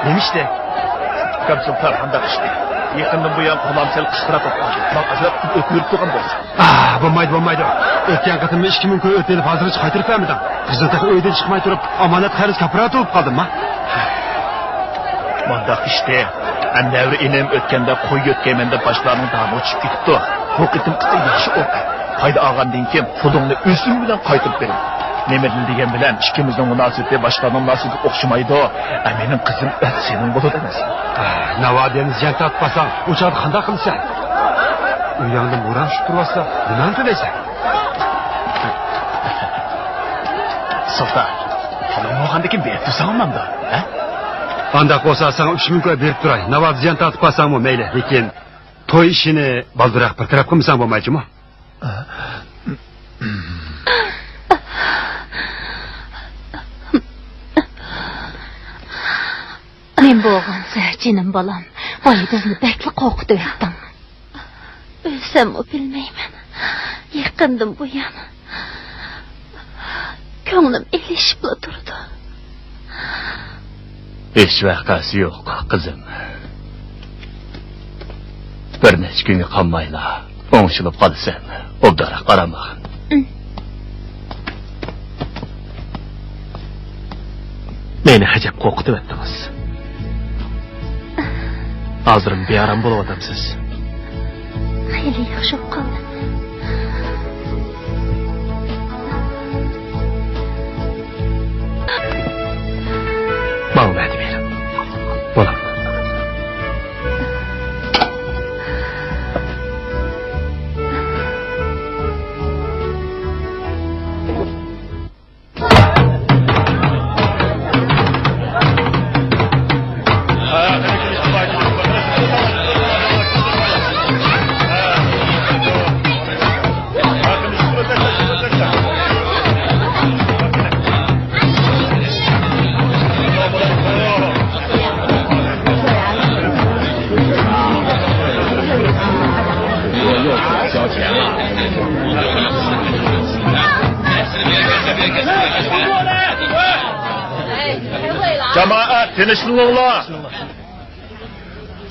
نېمە ئىشتە؟ كاپسۇل تارخاندا ئىشتى. يېقىندىن بۇيان قولام سەل قىسقىراپ قالدى. ماڭا ئازراق ئۆتۈپ بولغان بولسا. ئاھ، بولمايدۇ، بولمايدۇ. ئۆتكەن قېتىممۇ ئىككى مىڭ كوي ئۆتۈپ ھازىرغىچە قايتۇرۇپ بەرمىدىڭ. قىزنى تېخى ئۆيدىن چىقماي تۇرۇپ، ئامانەت قەرز كاپالەت بولۇپ قالدىمما؟ مانداق ئىشتى. ئەمدى نەۋرە ئىنىم ئۆتكەندە قوي يۆتكەيمەن دەپ باشقىلارنىڭ داغىغا چۈشۈپ كېتىپتۇ. بۇ قېتىمقىسى ياخشى ئوقۇ. پايدا ئالغاندىن كېيىن پۇلۇڭنى ئۆسۈم بىلەن قايتۇرۇپ بېرىڭ. نېمىدىن دېگەن بىلەن ئىككىمىزنىڭ مۇناسىۋىتى باشقىلارنىڭ مۇناسىۋىتىگە ئوخشىمايدۇ. ئە، مېنىڭ قىزىم ئۆز سېنىڭ بولىدۇ ئەمەس. ناۋادا يەنە زىيان تارتىپ قالساڭ، ئۇ چاغدا قانداق قىلىسەن؟ ئۆيۈڭدە بوران چۈشۈپ تۇرۇۋاتسا، نېمىنى تۆلەيسەن؟ سۇلتان، پۇلۇڭ بولغاندىكىن بېرىپ تۇرساڭ بولمامدۇ، ھە؟ ئانداق بولسا ساڭا ئۈچ مىڭ كوي بېرىپ تۇراي. ناۋادا زىيان تارتىپ قالساڭمۇ مەيلى، لېكىن توي ئىشىنى بالدۇرراق بىر تەرەپ قىلمىساڭ بولمايدىمۇ؟ نېمە بولغانسە، جېنىم بالام؟ بايا بىزنى بەكلا قورقۇتۇۋەتتىڭ. ئۆلسەممۇ بىلمەيمەن. يېقىندىن بۇيان كۆڭلۈم ئېلىشىپلا تۇرىدۇ. ھېچ ۋەقەسى يوق، قىزىم. بىر نەچچە كۈنگە قالمايلا ئوڭشىلىپ قالىسەن. ئوبدانراق قارامىغىن. مېنى ئەجەب قورقۇتۇۋەتتىڭىز. ھازىرمۇ بىئارام بولۇۋاتامسىز؟ خېلى ياخشى بولۇپ قالدىم. ماڭا ۋەدە بېرىڭ. بولۇڭ. جامائەت، تىنچلىنىڭلار.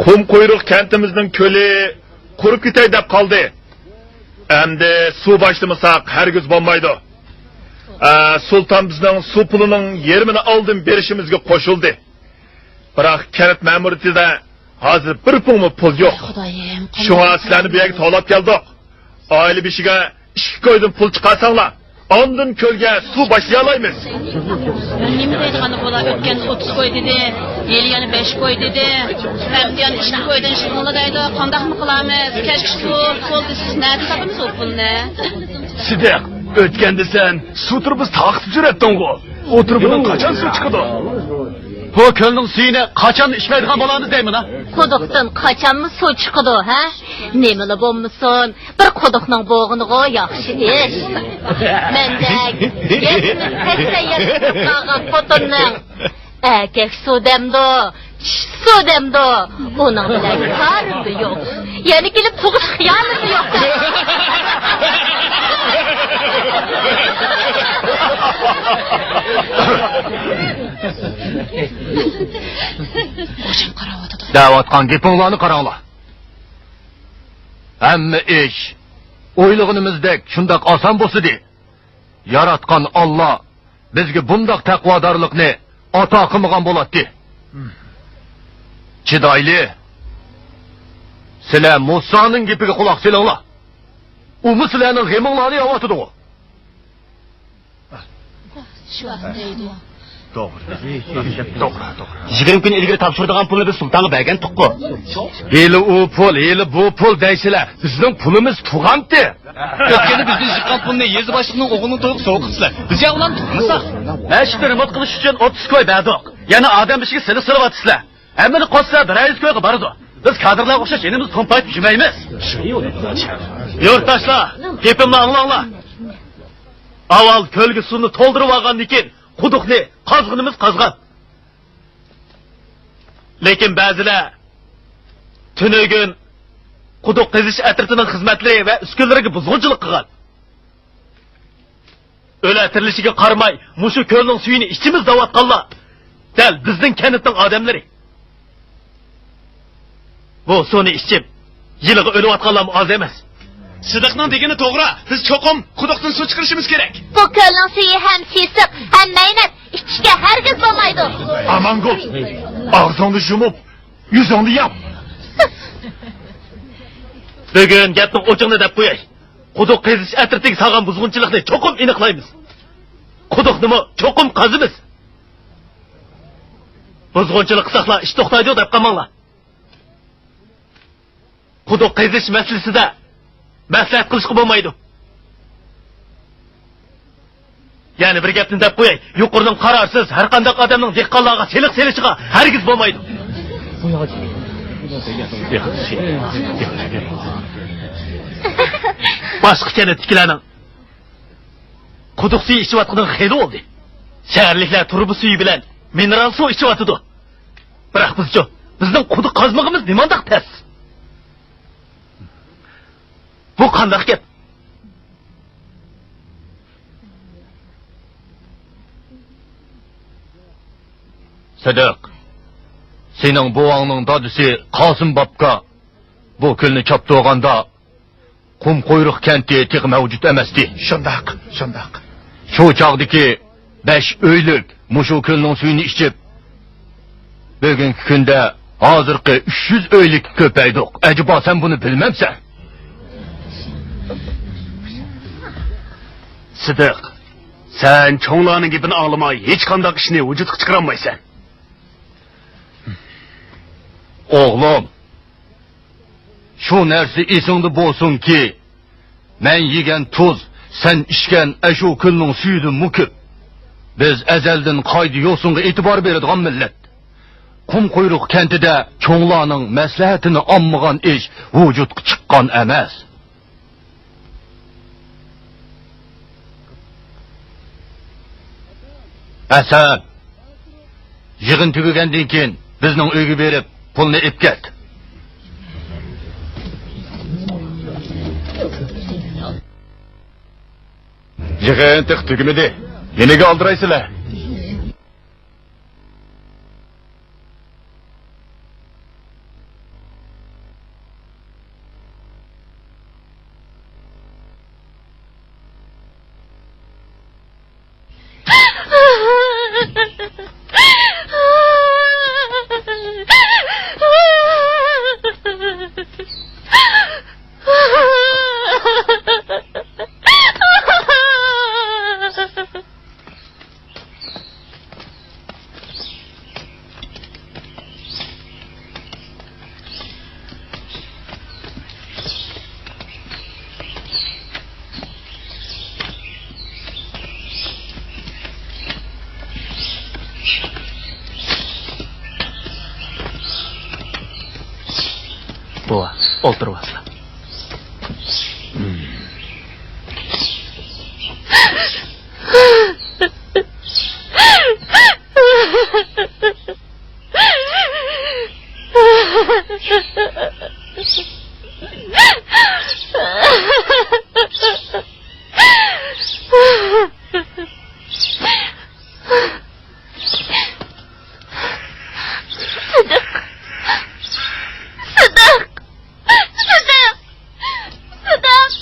قۇم قۇيرۇق كەنتىمىزنىڭ كۆلى قۇرۇپ كېتەي دەپ قالدى. ئەمدى سۇ باشلىمىساق ھەرگىز بولمايدۇ. ئە، سۇلتان بىزنىڭ سۇ پۇلىنىڭ يېرىمىنى ئالدىن بېرىشىمىزگە قوشۇلدى. بىراق كەنت مەمۇرىيىتىدە ھازىر بىر پۇڭمۇ پۇل يوق. خۇدايىم، شۇڭا سىلەرنى بۇ يەرگە تاۋلاپ كەلدۇق. ئائىلە بېشىغا ئىككى كويدىن پۇل چىقارساڭلار، ئاندىن كۆلگە سۇ باشلىيالايمىز. نېمە دەيدىغاندۇ بۇلار؟ ئۆتكەندە ئوتتۇز كوي دېدى، ھېلى يەنە بەش كوي دېدى. ئەمدى يەنە ئىككى كويدىن شۇنىلا دەيدۇ. قانداقمۇ قىلارمىز؟ كەچكىچە پۇل، پۇل دېسە، نەدىن تاپىمىز ئۇ پۇلنى؟ سىدىق، ئۆتكەندە سەن سۇ تۇرۇبىسى تارقىتىپ يۈرەتتىڭغۇ؟ ئۇ تۇرۇبىدىن قاچان سۇ چىقىدۇ؟ بۇ كۆلنىڭ سۈيىنى قاچان ئىچمەيدىغان بولامىز دەيمىنا؟ قۇدۇقتىن قاچانمۇ سۇ چىقىدۇ، ھە؟ نېمىلا بولمىسۇن، بىر قۇدۇقنىڭ بولغىنىغۇ ياخشى ئىش. مەندەك يەتمىش سەكسەن ياشقا قالغان خوتۇننىڭ ئەركەك سۇ دەمدۇ، چىش سۇ دەمدۇ، ئۇنىڭ بىلەن كارىممۇ يوق. يەنە كېلىپ تۇغۇش خىيالىممۇ يوق. دەۋاتقان گېپىڭلارنى قاراڭلار. ھەممە ئىش ئويلىغىنىمىزدەك شۇنداق ئاسان بولسىدى، ياراتقان ئاللا بىزگە بۇنداق تەقۋادارلىقنى ئاتا قىلمىغان بولاتتى. چىدايلى، سىلەر مۇسانىڭ گېپىگە قۇلاق سېلىڭلار. ئۇمۇ سىلەرنىڭ غېمىڭلارنى يەۋاتىدىغۇ. توغرا. توغرا، توغرا. يىگىرمە كۈن ئىلگىرى تاپشۇرىدىغان پۇلنى بىز سۇلتانغا بەرگەنتۇققۇ. ھېلى ئۇ پۇل، ھېلى بۇ پۇل دەيسىلەر. بىزنىڭ پۇلىمىز تۇغانتى. ئۆتكەندە بىزدىن چىققان پۇلنى يېزا باشلىقىنىڭ ئوغلىنىڭ تويىغا سوۋغا قىپسىلەر. بىز يا ئۇلارنى تۇغمىساق؟ مەشىقنى رېمونت قىلىش ئۈچۈن ئوتتۇز كوي بەردۇق. يەنە ئادەم بېشىغا سېلىق سېلىۋاتىسىلەر. ھەممىنى قوشسا بىر يۈز كويغا بارىدۇ. بىز كادىرلارغا ئوخشاش يېنىمىزدا تومپايتىپ يۈرمەيمىز. يۇرتداشلار، گېپىمنى ئاڭلاڭلار. ئاۋۋال كۆلگە سۇنى تولدۇرۇپ ئالغاندىن كېيىن، قۇدۇقنى قازغىنىمىز قازغان. لېكىن بەزىلەر تۈنۈگۈن قۇدۇق قېزىش ئەترىتىنىڭ خىزمەتلىرى ۋە ئۈسكۈنىلىرىگە بۇزغۇنچىلىق قىلغان. ئۆلە تىرىلىشىگە قارىماي، مۇشۇ كۆلنىڭ سۈيىنى ئىچىمىز دەۋاتقانلار دەل بىزنىڭ كەنتنىڭ ئادەملىرى. بۇ سۇنى ئىچىپ، يىلىغا ئۆلۈۋاتقانلارمۇ ئاز ئەمەس. سىدىقنىڭ دېگىنى توغرا. بىز چوقۇم قۇدۇقتىن سۇ چىقىرىشىمىز كېرەك. بۇ كۆلنىڭ سۈيى ھەم سېسىق، ھەم مەينەت، ئىچىشكە ھەرگىز بولمايدۇ. ئامانگۈل، ئاغزىڭنى يۇمۇپ، يۈزۈڭنى ياپ. بۈگۈن گەپنىڭ ئوچۇقىنى دەپ قوياي. قۇدۇق قېزىش ئەترىتىگە سالغان بۇزغۇنچىلىقنى چوقۇم ئېنىقلايمىز. قۇدۇقنىمۇ چوقۇم قازىمىز. بۇزغۇنچىلىق قىلساقلا ئىش توختايدۇ دەپ قالماڭلار. قۇدۇق قېزىش مەسىلىسىدە مەسلىھەت قىلىشقا بولمايدۇ. يەنە بىر گەپنى دەپ قوياي، يۇقىرىنىڭ قارارسىز ھەرقانداق ئادەمنىڭ دېھقانلارغا سېلىق سېلىشىغا ھەرگىز بولمايدۇ. باشقا كەنتتىكىلەرنىڭ قۇدۇق سۈيى ئىچىۋاتقىنىغا خېلى بولدى. شەھەرلىكلەر تۇرۇبا سۈيى بىلەن مىنېرال سۇ ئىچىۋاتىدۇ. بىراق بىزچۇ، بىزنىڭ قۇدۇق قازمىغىمىز نېمانداق تەس؟ بۇ قانداق گەپ؟ سىدىق، سېنىڭ بوۋاڭنىڭ دادىسى قاسىم باپكا بۇ كۆلنى چاپتۇرغاندا، قۇم قۇيرۇق كەنتى تېخى مەۋجۇت ئەمەستى. شۇنداق، شۇنداق. شۇ چاغدىكى بەش ئۆيلۈك مۇشۇ كۆلنىڭ سۈيىنى ئىچىپ، بۈگۈنكى كۈندە ھازىرقى ئۈچ يۈز ئۆيلۈككە كۆپەيدۇق. ئەجەبا، سەن بۇنى بىلمەمسەن؟ سىدىق، سەن چوڭلارنىڭ گېپىنى ئاڭلىماي، ھېچقانداق ئىشنى ۋۇجۇدقا چىقىرالمايسەن. ئوغلۇم، شۇ نەرسە ئېسىڭدە بولسۇنكى، مەن يېگەن تۇز، سەن ئىچكەن ئەشۇ كۆلنىڭ سۈيىدىنمۇ كۆپ. بىز ئەزەلدىن قائىدە-يوسۇنغا ئېتىبار بېرىدىغان مىللەت. قۇم قۇيرۇق كەنتىدە چوڭلارنىڭ مەسلىھەتىنى ئالمىغان ئىش ۋۇجۇدقا چىققان ئەمەس. ھەسەن، يىغىن تۈگىگەندىن كېيىن بىزنىڭ ئۆيگە بېرىپ، پۇلنى ئېلىپ كەت. يىغىن تېخى تۈگىمىدى. نېمىگە ئالدىرايسىلەر؟ بوۋا، ئولتۇرۇۋالسىلا. سىدىق! سىدىق! سىدىق! سىدىق!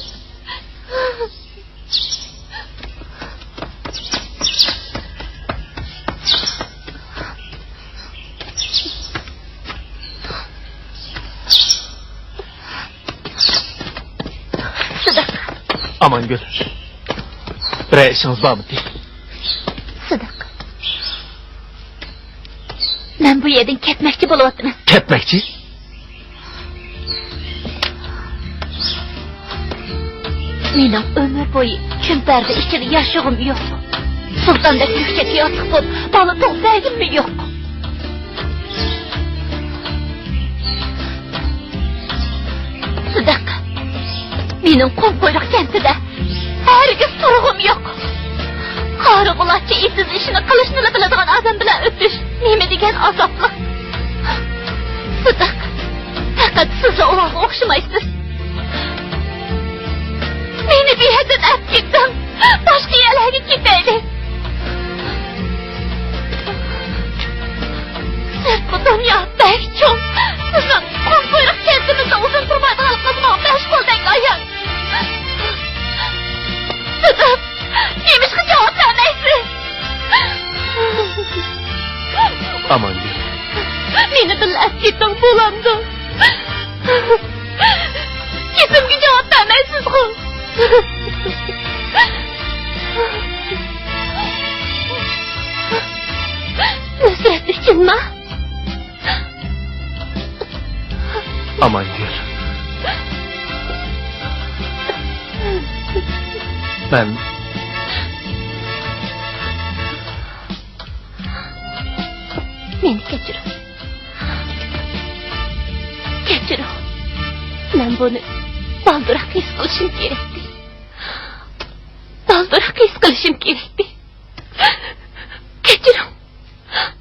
سىدىق! ئامانگۈل، بىرەر ئىشىڭىز بارمىدى؟ سىدىق، مەن بۇ يەردىن كەتمەكچى بولۇۋاتىمەن. كەتمەكچى؟ مېنىڭ ئۆمۈر بويى چۈمپەردە ئىچىدە ياشىغۇم يوق. سۇلتاندەك يۈكسەك ياتلىق بولۇپ، بالا تۇغۇپ بەرگۈممۇ يوق. سىدىق، مېنىڭ قۇم قۇيرۇق كەنتىدە ھەرگىز تۇرغۇم يوق. قارىغۇلارچە ئېسىز ئىشنى قىلىشنىلا بىلىدىغان ئادەم بىلەن ئۆتۈش نېمە دېگەن ئازابلىق. سىدىق، پەقەت سىزلا ئۇلارغا ئوخشىمايسىز. مېنى بىھەددىن ئەپ كېتىڭ. باشقا يەرلەرگە كېتەيلى. سىرتقى دۇنيا بەك چوڭ. سىزنىڭ قۇم قۇيرۇق كەنتىمىزدە ئۇزۇن تۇرمايدىغانلىقىڭىز ماڭا بەش قولدەك ئايان. سىدىق، نېمىشقا جاۋاب بەرمەيسىز؟ ئامانگۈل. مېنى بىللە ئەپ كېتىڭ، بولامدۇ؟ سۆزۈمگە جاۋاب بەرمەيسىزغۇ؟ نۇسرەت ئۈچۈنما؟ ئامانگۈل. مەن. مېنى كەچۈرۈڭ. كەچۈرۈڭ. مەن بۇنى بالدۇرراق ھېس قىلىشىم كېرەكتى. بالدۇرراق ھېس قىلىشىم كېرەكتى. كەچۈرۈڭ.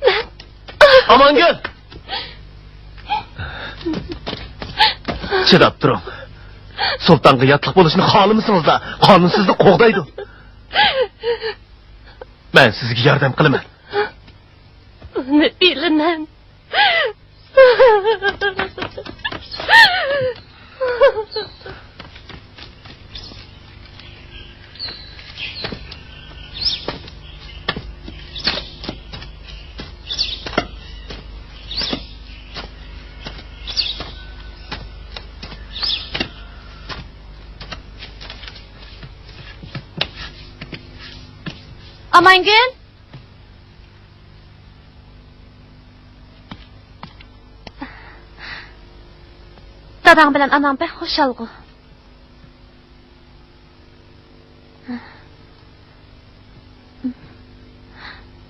مەن. ئامانگۈل! چىداپ تۇرۇڭ. سۇلتانغا ياتلىق بولۇشنى خالىمىسىڭىزلا، قانۇن سىزنى قوغدايدۇ. مەن سىزگە ياردەم قىلىمەن. بۇنى بىلىمەن. ئامانگۈل! داداڭ بىلەن ئاناڭ بەك خۇشالغۇ.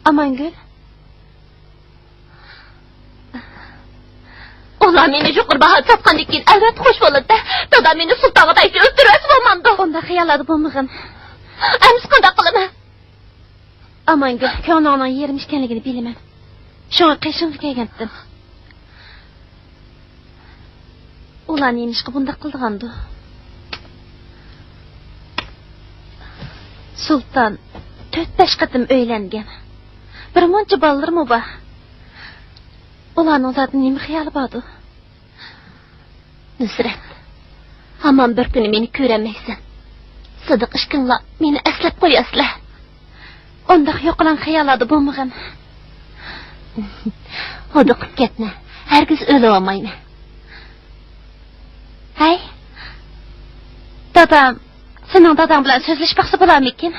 ئامانگۈل. ئۇلار مېنى يۇقىرى باھادا ساتقاندىن كېيىن ئەلۋەتتە خۇش بولىدۇ-دە. دادام مېنى سۇلتانغا تەگسە ئۆلتۈرۈۋەتسە بولمامدۇ؟ ئۇنداق خىياللاردا بولمىغىن. ئەمىسە قانداق قىلىمەن؟ ئامانگۈل، كۆڭلۈڭنىڭ يېرىم ئىكەنلىكىنى بىلىمەن. شۇڭا قېشىڭغا كەلگەنتىم. ئۇلار نېمىشقا بۇنداق قىلىدىغاندۇ؟ سۇلتان تۆت-بەش قېتىم ئۆيلەنگەن. بىر مۇنچە بالىلىرىمۇ بار. ئۇلارنىڭ زادى نېمە خىيالى باردۇ؟ نۇسرەت، ھامان بىر كۈنى مېنى كۆرەلمەيسەن. سىدىق ئىككىڭلار مېنى ئەسلەپ قوياسىلەر. ئۇنداق يوقىلاڭ خىياللاردا بولمىغىن. ھودۇقۇپ كەتمە، ھەرگىز ئۆلۈۋالمايمەن. ھەي، دادام، سېنىڭ داداڭ بىلەن سۆزلىشىپ باقسا بولارمىكىن؟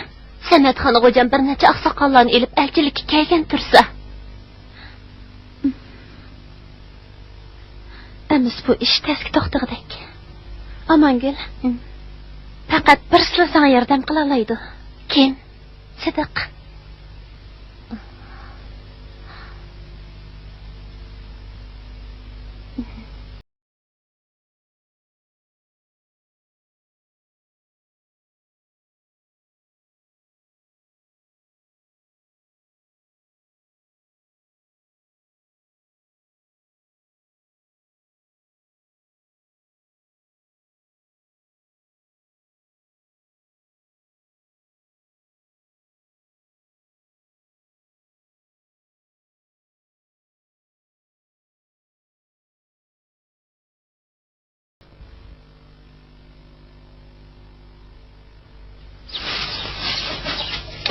سەمەتخان غوجام بىر نەچچە ئاقساقاللارنى ئېلىپ ئەلچىلىككە كەلگەن تۇرسا. ئەمىسە بۇ ئىش تەسكە توختىغۇدەك. ئامانگۈل، ھىم. پەقەت بىرسىلا ساڭا ياردەم قىلالايدۇ. كىم؟ سىدىق.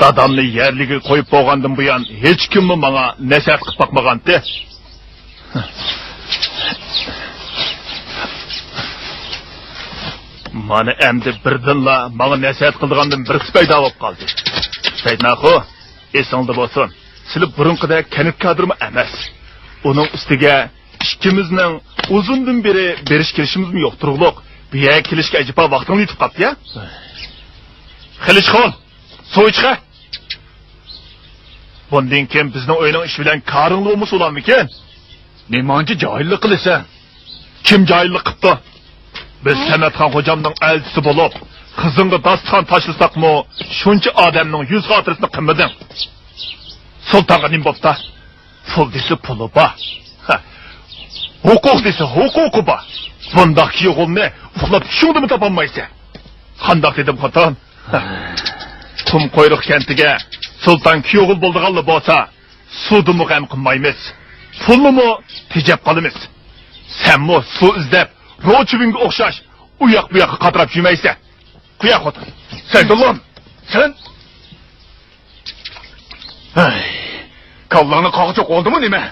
دادامنى يەرلىككە قويۇپ بولغاندىن بۇيان، ھېچكىممۇ ماڭا نەسىھەت قىلىپ باقمىغانتى. مانا ئەمدى بىردىنلا ماڭا نەسىھەت قىلىدىغاندىن بىرسى پەيدا بولۇپ قالدى. سەيدناخۇ، ئېسىڭدە بولسۇن، سىلى بۇرۇنقىدەك كەنت كادىرمۇ ئەمەس. ئۇنىڭ ئۈستىگە ئىككىمىزنىڭ ئۇزۇندىن بېرى بېرىش كېلىشىمىزمۇ يوق تۇرۇقلۇق، بۇ يەرگە كېلىشكە ئەجەبا ۋاقتىڭ يېتىپ قاپتۇ-يا. خېلى ئىشقىل، سۇ ئىچقە. بۇندىن كېيىن بىزنىڭ ئۆينىڭ ئىشى بىلەن كارىڭلا بولمىسا بولامدىكىن؟ نېمانچە جاھىللىق قىلىسەن؟ كىم جاھىللىق قىپتۇ؟ بىز ھە؟ سەمەتخان خوجامنىڭ ئەلچىسى بولۇپ، خىزىڭغا داستىخان تاشلىساقمۇ، شۇنچە ئادەمنىڭ يۈز خاتىرىسىنى قىلمىدىڭ. سۇلتانغا نېمە بوپتۇ؟ پۇل دېسە پۇلى بار. ھە. ھوقۇق دېسە ھوقۇقى بار. بۇنداق كۈيئوغۇلنى ئۇخلاپ چۈشۈڭدىمۇ تاپالمايسەن. قانداق دېدىم، خوتۇن؟ ھە. قۇم قۇيرۇق كەنتىگە سۇلتان كۈيئوغۇل بولىدىغانلا بولسا، سۇدىمۇ غەم قىلمايمىز. پۇلنىمۇ تېجەپ قالىمىز. سەنمۇ سۇ ئىزدەپ، روچىۋىنگە ئوخشاش ئۇ ياق بۇ ياققا قاتراپ يۈرمەيسەن. قۇيا خوتۇن. سەيدۇللام، سەن ھەي، كاللاڭنى قاغا چوق ئالدىمۇ نېمە؟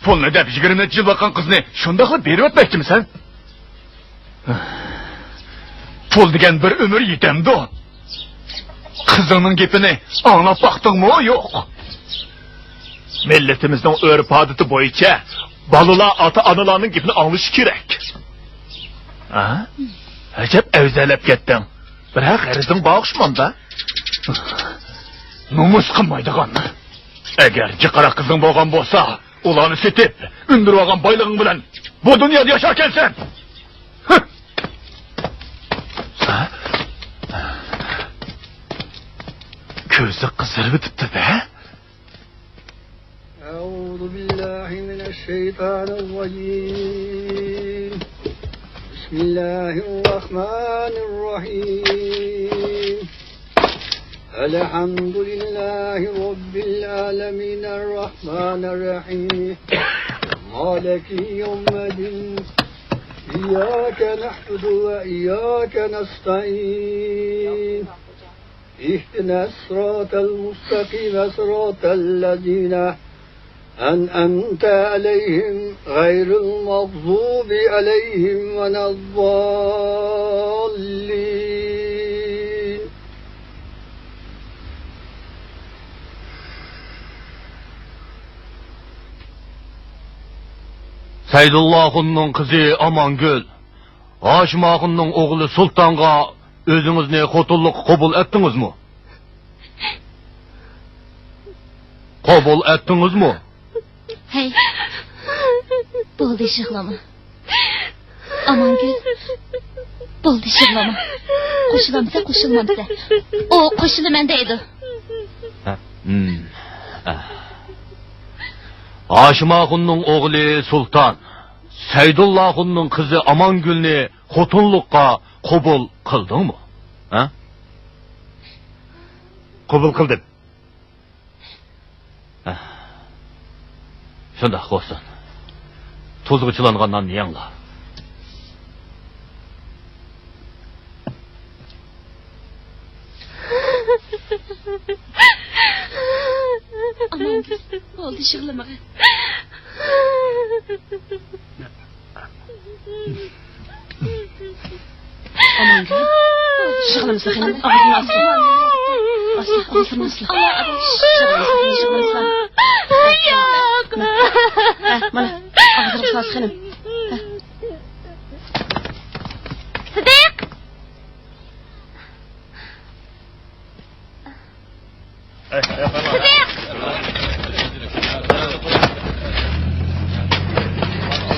پۇلنى دەپ يىگىرمە نەچچە يىل باققان قىزنى شۇنداقلا بېرىۋەتمەكچىمىسەن؟ پۇل دېگەن بىر ئۆمۈر يېتەمدۇ؟ قىزىڭنىڭ گېپىنى ئاڭلاپ باقتىڭمۇ؟ يوق. مىللىتىمىزنىڭ ئۆرپ-ئادىتى بويىچە بالىلار ئاتا-ئانىلارنىڭ گېپىنى ئاڭلىشى كېرەك. ھە؟ ئەجەب ئەۋزەلەپ كەتتىڭ. بىرەر غەرىزىڭ بار ئوخشىمامدا؟ نومۇس قىلمايدىغان. ئەگەر جىقراق قىزىڭ بولغان بولسا، ئۇلارنى سېتىپ، ئۈندۈرۈۋالغان بايلىقىڭ بىلەن بۇ دۇنيادا ياشاركەنسەن. ھە! كۆزى قىزىرىۋېتىپتۇ-دە. أعوذ بالله من الشيطان الرجيم. بسم الله الرحمن الرحيم. الحمد لله رب العالمين الرحمن الرحيم مالك يوم الدين إياك نعبد وإياك نستعين اهدنا الصراط المستقيم صراط الذين أنعمت عليهم غير المغضوب عليهم ولا الضالين. سەيدۇللا ئاخۇننىڭ قىزى ئامانگۈل، ھاشىم ئاخۇننىڭ ئوغلى سۇلتانغا ئۆزىڭىزنى خوتۇنلۇققا قوبۇل ئەتتىڭىزمۇ؟ قوبۇل ئەتتىڭىزمۇ؟ ھەي. بولدى، يىغلاما. ئامانگۈل. بولدى، يىغلاما. قوشۇلامسەن، قوشۇلمامسەن؟ ئۇ قوشۇلىمەن دەيدۇ. ھە، ھىم. ھاشىم ئاخۇننىڭ ئوغلى سۇلتان سەيدۇللا ئاخۇننىڭ قىزى ئامانگۈلنى خوتۇنلۇققا قوبۇل قىلدىڭمۇ؟ ھە؟ قوبۇل قىلدىم. ھە. شۇنداق بولسۇن. تۇزغا چىلانغان ناننى يەڭلار. ئامانگۈل، بولدى، يىغلىمىغىن. ئامانگۈل، يىغلىمىسا خېنىم، ئاغزىنى ئاچسۇن. ئاچسۇن، ئاغزىنى ئاچسۇن. يىغلىمىسا، يىغلىمىسا. ياق. ھە، مانا، ئاغزىنى ئاچسۇن خېنىم. ھە. سىدىق! سىدىق!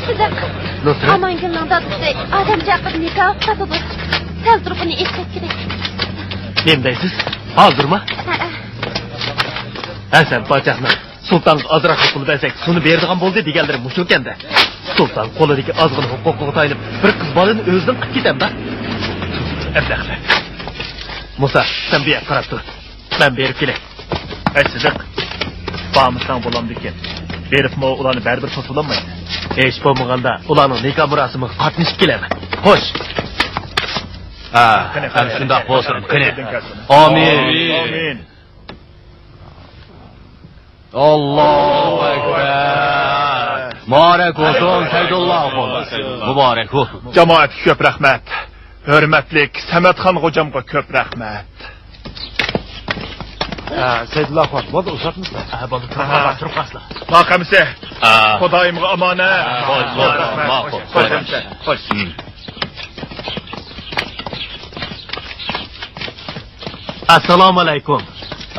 سىدىق! نۇسرەت؟ ئامانگۈلنىڭ دادىسى ئادەم چاقىرىپ نىكاھقا تارتىدۇ. سەل تۇرۇپ ئۇنى ئېيتساق كېرەك. نېمە دەيسىز؟ ھازىرمۇ؟ ھەسەن پاچاقنىڭ سۇلتانغا ئازراق پۇل بەرسەك، سۇنى بېرىدىغان بولدى دېگەنلىرى مۇشۇكەن-دە. سۇلتان قولىدىكى ئازغىنە ھوقۇقىغا تايىنىپ، بىر قىز بالىنى ئۆزىنىڭ قىلىپ كېتەمدۇ؟ ئەبلەخلەر. مۇسا، سەن بۇ يەرگە قاراپ تۇر. مەن بېرىپ كېلەي. ھەي، سىدىق. بارمىساڭ بولامدىكىن. بېرىپمۇ ئۇلارنى بەرىبىر توسۇۋالالمايسەن. ھېچ بولمىغاندا ئۇلارنىڭ نىكاھ مۇراسىمىغا قاتنىشىپ كېلەرمەن. خوش. ھە، قېنى، قېنى، ھەم شۇنداق بولسۇن، قېنى. ئامىن. ئامىن. ئاللاھۇ ئەكبەر. مۇبارەك بولسۇن، سەيدۇللا ئاخۇن. مۇبارەك بولسۇن. جامائەتكە كۆپ رەھمەت. ھۆرمەتلىك سەمەتخان غوجامغا كۆپ رەھمەت. ھە، سەيدۇللا ئاخۇن، بولدى، ئۇزاتمىسىلەر. ھە، بولدى، تۇرۇپ قالسىلا. ماقۇ ئەمىسە. ھە. خۇدايىمغا ئامانەت. خوش، خوش، خوش، خوش. خوش. ئەسسالامۇ ئەلەيكۇم.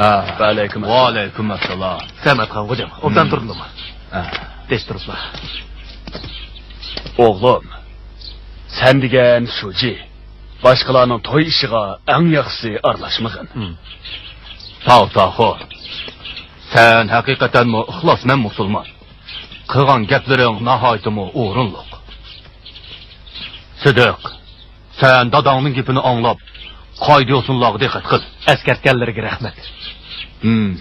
ھە، ۋەئەلەيكۇم ئەسسالام. ۋەئەلەيكۇم ئەسسالام. سەمەتخان غوجام، ئوبدان تۇردۇڭلارمۇ؟ ھە. تىنچ تۇرۇپلا. ئوغلۇم، سەن دېگەن شۇجى. باشقىلارنىڭ توي ئىشىغا ئەڭ ياخشىسى ئارىلاشمىغىن. ھىم. تاۋ تاخۇ، سەن ھەقىقەتەنمۇ ئىخلاسمەن مۇسۇلمان. قىلغان گەپلىرىڭ ناھايىتىمۇ ئورۇنلۇق. سىدىق، سەن داداڭنىڭ گېپىنى ئاڭلاپ، قائىدە-يوسۇنلارغا دىققەت قىل. ئەسكەرتكەنلىرىگە رەھمەت. ھىم.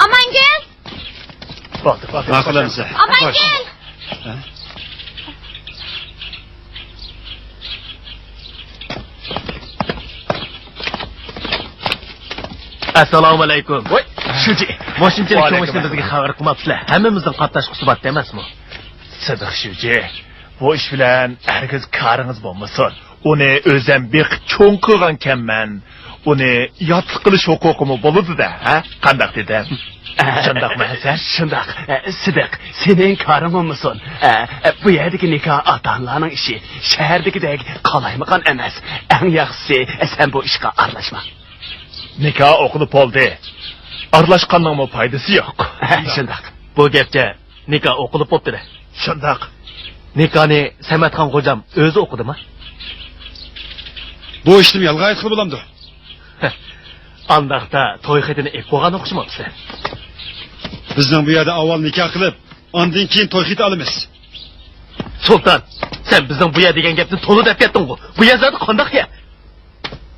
ئامانگۈل! بولدى، بولدى. ماقۇل ئەمىسە. ئامانگۈل! ئەسسالامۇ ئەلەيكۇم. ۋاي. شۇجى، مۇشۇنچىلىك چوڭ ئىشنى بىزگە خەۋەر قىلماپسىلەر. ھەممىمىزنىڭ قاتناشقۇسى بار ئەمەسمۇ؟ سىدىق شۇجى، بۇ ئىش بىلەن ھەرگىز كارىڭىز بولمىسۇن. ئۇنى ئۆزۈم بېقىپ چوڭ قىلغانكەنمەن. ئۇنى ياتلىق قىلىش ھوقۇقىمۇ بولىدۇ-دە، ھە؟ قانداق دېدىم؟ شۇنداقمۇ، ھەسەن؟ شۇنداق. ئە، سىدىق، سېنىڭ كارىڭ بولمىسۇن. ئە، ئە، بۇ يەردىكى نىكاھ ئاتا-ئانىلارنىڭ ئىشى. شەھەردىكىدەك قالايمىقان ئەمەس. ئەڭ ياخشىسى، سەن بۇ ئىشقا ئارىلاشما. نىكاھ ئوقۇلۇپ بولدى. ئارىلاشقاننىڭمۇ پايدىسى يوق. ھە، شۇنداق. بۇ گەپكە نىكاھ ئوقۇلۇپ بوپتۇ-دە. شۇنداق. نىكاھنى سەمەتخان خوجام ئۆزى ئوقۇدىمۇ؟ بۇ ئىشنىمۇ يالغان ئېيتقىلى بولامدۇ؟ ئانداقتا توي خېتىنى ئېلىپ بولغان ئوخشىمامسەن؟ بىزنىڭ بۇ يەردە ئاۋۋال نىكاھ قىلىپ، ئاندىن كېيىن توي خېتى ئالىمىز. سۇلتان، سەن بىزنىڭ بۇ يەر دېگەن گەپنى تولا دەپ كەتتىڭغۇ. بۇ يەر زادى قانداق يەر؟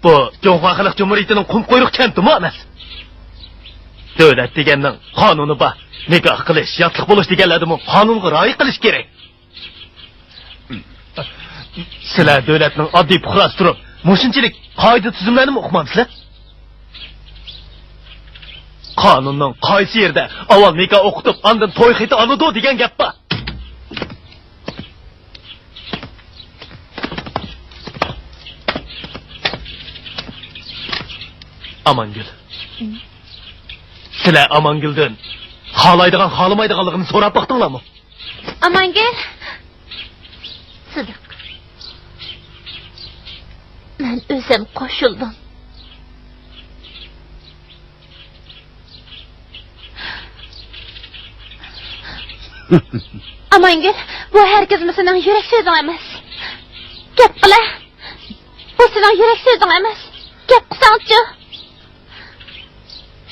بۇ جۇڭخۇا خەلق جۇمھۇرىيىتىنىڭ قۇم قۇيرۇق كەنتىمۇ ئەمەس. دۆلەت دېگەننىڭ قانۇنى بار. نىكاھ قىلىش، ياتلىق بولۇش دېگەنلەردىمۇ قانۇنغا رىئايە قىلىش كېرەك. سىلەر دۆلەتنىڭ ئاددىي پۇقراسى تۇرۇپ، مۇشۇنچىلىك قائىدە-تۈزۈملەرنىمۇ ئۇقمامسىلەر؟ قانۇننىڭ قايسى يېرىدە ئاۋۋال نىكاھ ئوقۇتۇپ، ئاندىن توي خېتى ئالىدۇ دېگەن گەپ بار؟ ئامانگۈل. سىلەر ئامانگۈلدىن خالايدىغان، خالىمايدىغانلىقىنى سوراپ باقتىڭلارمۇ؟ ئامانگۈل. سىدىق. مەن ئۆزۈم قوشۇلدۇم. ئامانگۈل، بۇ ھەرگىزمۇ سېنىڭ يۈرەك سۆزۈڭ ئەمەس. گەپ قىلە. بۇ سېنىڭ يۈرەك سۆزۈڭ ئەمەس. گەپ قىلساڭچۇ؟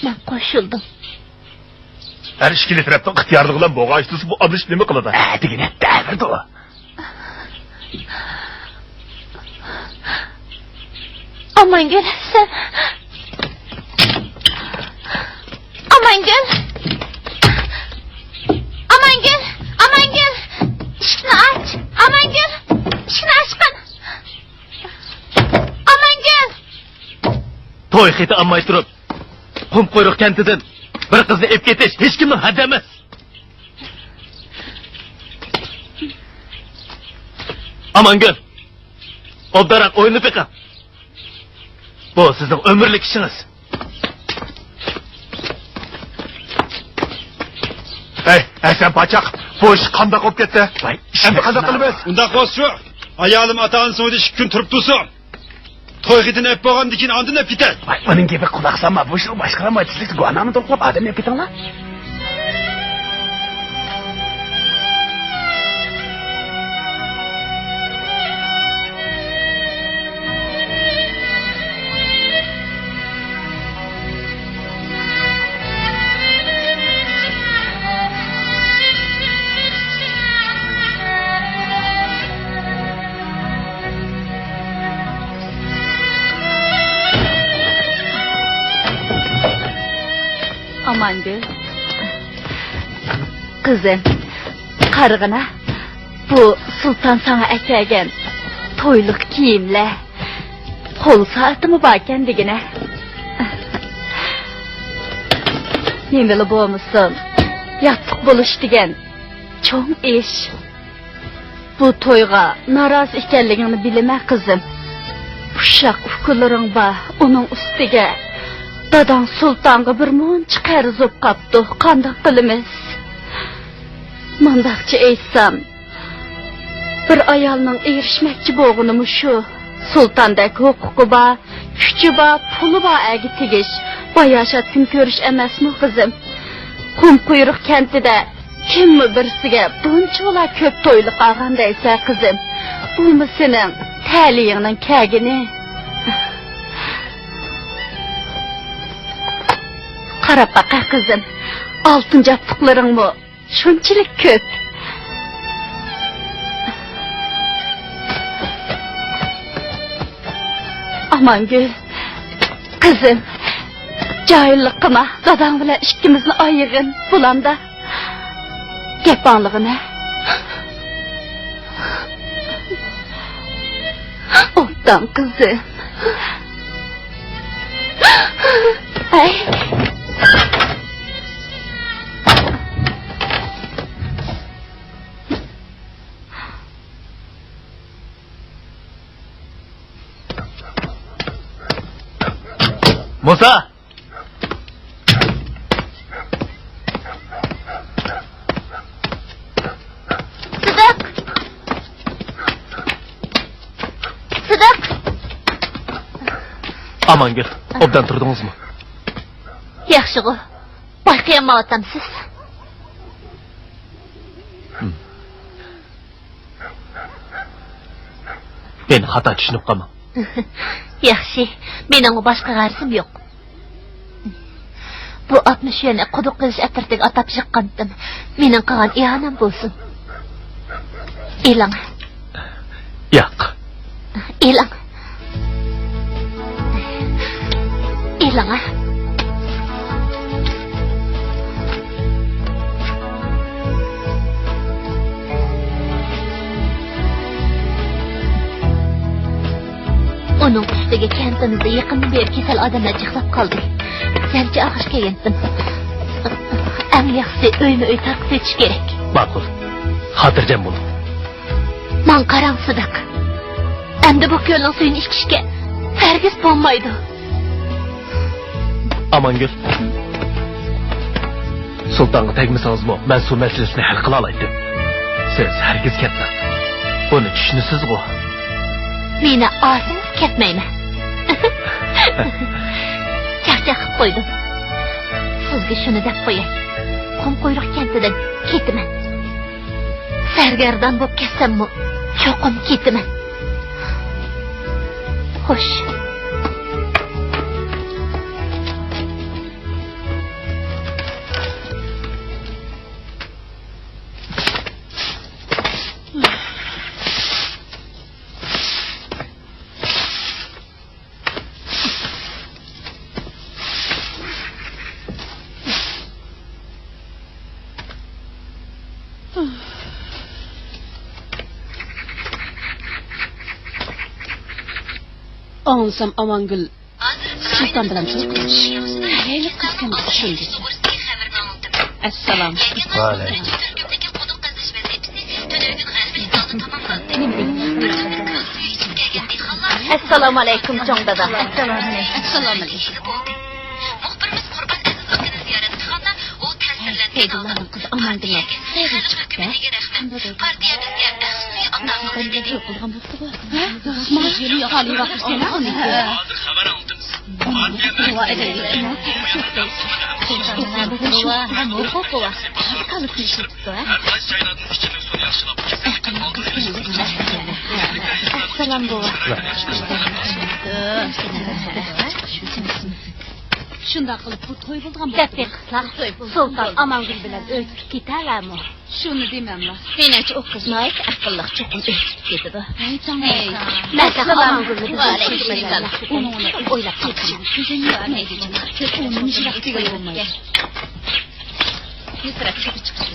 مەن قوشۇلدۇم. ھەر ئىككىلا تەرەپنىڭ ئىختىيارلىقى بىلەن بولغان ئىش تۇرسا، بۇ ئابلىش نېمە قىلىدۇ؟ ئەتىگىنە دەۋردۇ. ئامانگۈل، سەن. ئامانگۈل. ئامانگۈل، ئامانگۈل. ئىشىكنى ئاچ. ئامانگۈل، ئىشىكنى ئاچقىن. ئامانگۈل. توي خېتى ئالماي تۇرۇپ، قۇمقۇيرۇق كەنتىدىن بىر قىزنى ئېلىپ كېتىش ھېچكىمنىڭ ھەددى ئەمەس. ئامانگۈل، ئوبدانراق ئويلىنىپ بېقىڭ. بۇ سىزنىڭ ئۆمۈرلۈك ئىشىڭىز. ھەي، ھەسەن پاچاق، بۇ ئىش قانداق بولۇپ كەتتى؟ ۋاي، ئەمدى قانداق قىلىمىز؟ ئۇنداق بولسا، ئايالىم ئاتا-ئانىسىنىڭ ئۆيىدە ئىككى كۈن تۇرۇپ تۇرسۇن. توي خېتىنى ئېلىپ بولغاندىن كېيىن ئاندىن ئېلىپ كېتەي. ۋاي، ئۇنىڭ گېپىگە قۇلاق سالما، بۇ ئىشنى باشقۇرالماي، تېزلىكتە گۇۋاھنامىنى تولۇقلاپ ئادەمنى ئېلىپ كېتىڭلار. ئامانگۈل. قىزىم، قارىغىنا، بۇ سۇلتان ساڭا ئەكەلگەن تويلۇق كىيىملەر، قول سائىتىمۇ باركەن دېگىنە. نېمىلا بولمىسۇن، ياتلىق بولۇش دېگەن چوڭ ئىش. بۇ تويغا نارازى ئىكەنلىكىڭنى بىلىمەن، قىزىم. ئۇششاق ئۇكىلىرىڭ بار، ئۇنىڭ ئۈستىگە داداڭ سۇلتانغا بىر مۇنچە قەرز بولۇپ قاپتۇ. قانداق قىلىمىز؟ مۇنداقچە ئېيتسام، بىر ئايالنىڭ ئېرىشمەكچى بولغىنى مۇشۇ. سۇلتاندەك ھوقۇقى بار، كۈچى بار، پۇلى بار ئەرگە تېگىش، باياشات كۈن كۆرۈش ئەمەسمۇ، قىزىم؟ قۇمقۇيرۇق كەنتىدە كىممۇ بىرسىگە بۇنچىۋالا كۆپ تويلۇق ئالغان دەيسە، قىزىم؟ بۇمۇ سېنىڭ تەلىيىڭنىڭ كەلگىنى. قاراپ باقە، قىزىم، ئالتۇن جابدۇقلىرىڭمۇ شۇنچىلىك كۆپ. ئامانگۈل، قىزىم، جاھىللىق قىلما، داداڭ بىلەن ئىككىمىزنى ئايىغىن، بولامدا؟ گەپ ئاڭلىغىنە. ئوبدان، قىزىم. ئەي. سىدىق! سىدىق! ئامانگۈل، ئوبدان تۇردىڭىزمۇ؟ ياخشىغۇ. بايقىيالمايۋاتامسىز؟ مېنى خاتا چۈشىنىپ قالماڭ. ياخشى، مېنىڭمۇ باشقا غەرىزىم يوق. بۇ ئاتمىش يۈەننى قۇدۇق قېزىش ئەترىتىگە ئاتاپ يىغقانتىم. مېنىڭ قىلغان ئىھانەم بولسۇن. ئېلىڭ. ياق. ئېلىڭ. ئېلىڭ. ئۇنىڭ ئۈستىگە كەنتىمىزدە يېقىندىن بېرى كېسەل ئادەملەر جىقلاپ قالدى. يەنچە ئاغرىش كەلگەنتىم. ئەڭ ياخشىسى ئۆيمۇ ئۆي تارقىتىۋېتىش كېرەك. ماقۇل. خاتىرجەم بولۇڭ. ماڭا قاراڭ، سىدىق. ئەمدى بۇ كۆلنىڭ سۈيىنى ئىچىشكە ھەرگىز بولمايدۇ. ئامانگۈل، سۇلتانغا تەگمىسىڭىزمۇ، مەن سۇ مەسىلىسىنى ھەل قىلالايتتىم. سىز ھەرگىز كەتمەڭ. بۇنى چۈشىنىسىزغۇ؟ مېنى ئالسىڭىز كەتمەيمەن. چاقچاق قىلىپ قويدۇم. سىزگە شۇنى دەپ قوياي. قۇمقۇيرۇق كەنتىدىن كېتىمەن. سەرگەردان بولۇپ كەتسەممۇ، چوقۇم كېتىمەن. خوش. ئاڭلىسام، ئامانگۈل سۇلتان بىلەن توي قىلمىش. ھەيلى قىزغىن چۈشەندى. ئەسسالام. ۋەئەلەيكۇم. ئەسسالامۇئەلەيكۇم، چوڭ دادا. ئەسسالامۇئەلەيكۇم. مۇخبىرىمىز قۇربان ئەزىز ئاكىنى زىيارەت قىلغاندا، ئۇ تەسىرلەنگەن ھالدا پارتىيەگە، خەلق ھۆكۈمىتىگە رەھمەت، پارتىيەمىزگە بەخت سۈيى ئاتاڭلار دېدى. ھازىر خەۋەر ئاڭلىدىم. ئەسسالام بوۋا. شۇنداق قىلىپ بۇ توي بولىدىغان بولۇپتۇ. دەپ بېقىڭلار، سۇلتان ئامانگۈل بىلەن ئۆي تۇتۇپ كېتەلەرمۇ؟ شۇنى دېمەملا. مېنىڭچە ئۇ قىز ناھايىتى ئەقىللىق، چوقۇم ئۆي تۇتۇپ كېتىدۇ. ھەي، تاڭ. مەن تېخى ئامانگۈلنى بىلمەيمەن. ئۇنىڭ ئويلاپ تاپقىنى. نۇسرەت، چىقىپ كېتى.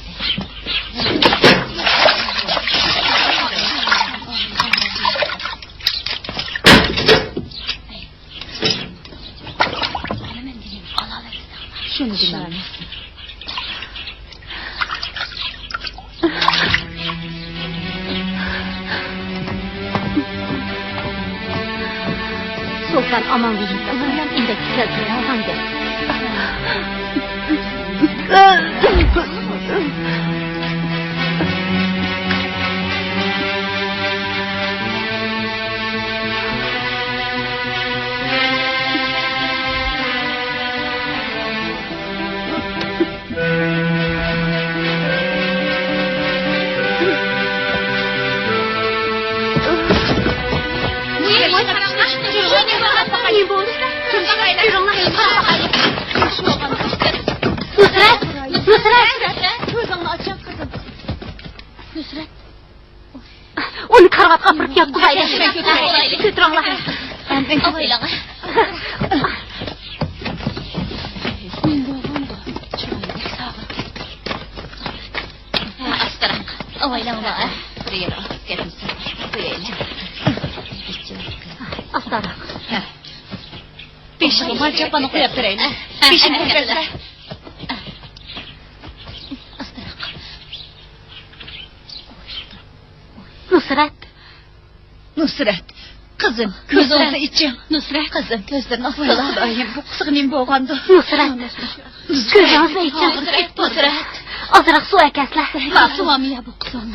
شۇنى دېمەملا. سۇلتان ئامانگۈلنى ئۇنىڭ بىلەن ئىندەككە كەلتۈرۈۋالغان گەپ. نۇسرەت! نۇسرەت! كۆزۈڭنى ئاچ قىزىم. نۇسرەت! ئۇنى كارىۋاتقا ئاپىرىپ ياتقۇزايلى. كۆتۈرۈڭلار. ئاپىرىڭ. ئاستىراق. ئاۋايلاڭلار. بىر يەر ئاغرىپ كەتمىسۇن. قويايلى. ئاستىراق. بېشىغا مال چاپاننى قويۇپ بېرەيلى. بېشىنى كۆتۈرسە. ئاستىراق. نۇسرەت! نۇسرەت! قىزىم، كۆزۈڭىزنى ئېچىڭ. نۇسرەت. قىزىم، كۆزلىرىنى ئاچسىلا. خۇدايىم، بۇ قىزغا نېمە بولغاندۇ؟ نۇسرەت. كۆزىڭىزنى ئېچىڭ. نۇسرەت. ئازراق سۇ ئەكەلسىلە. سۇ ئالمىيا بۇ قىزىڭ.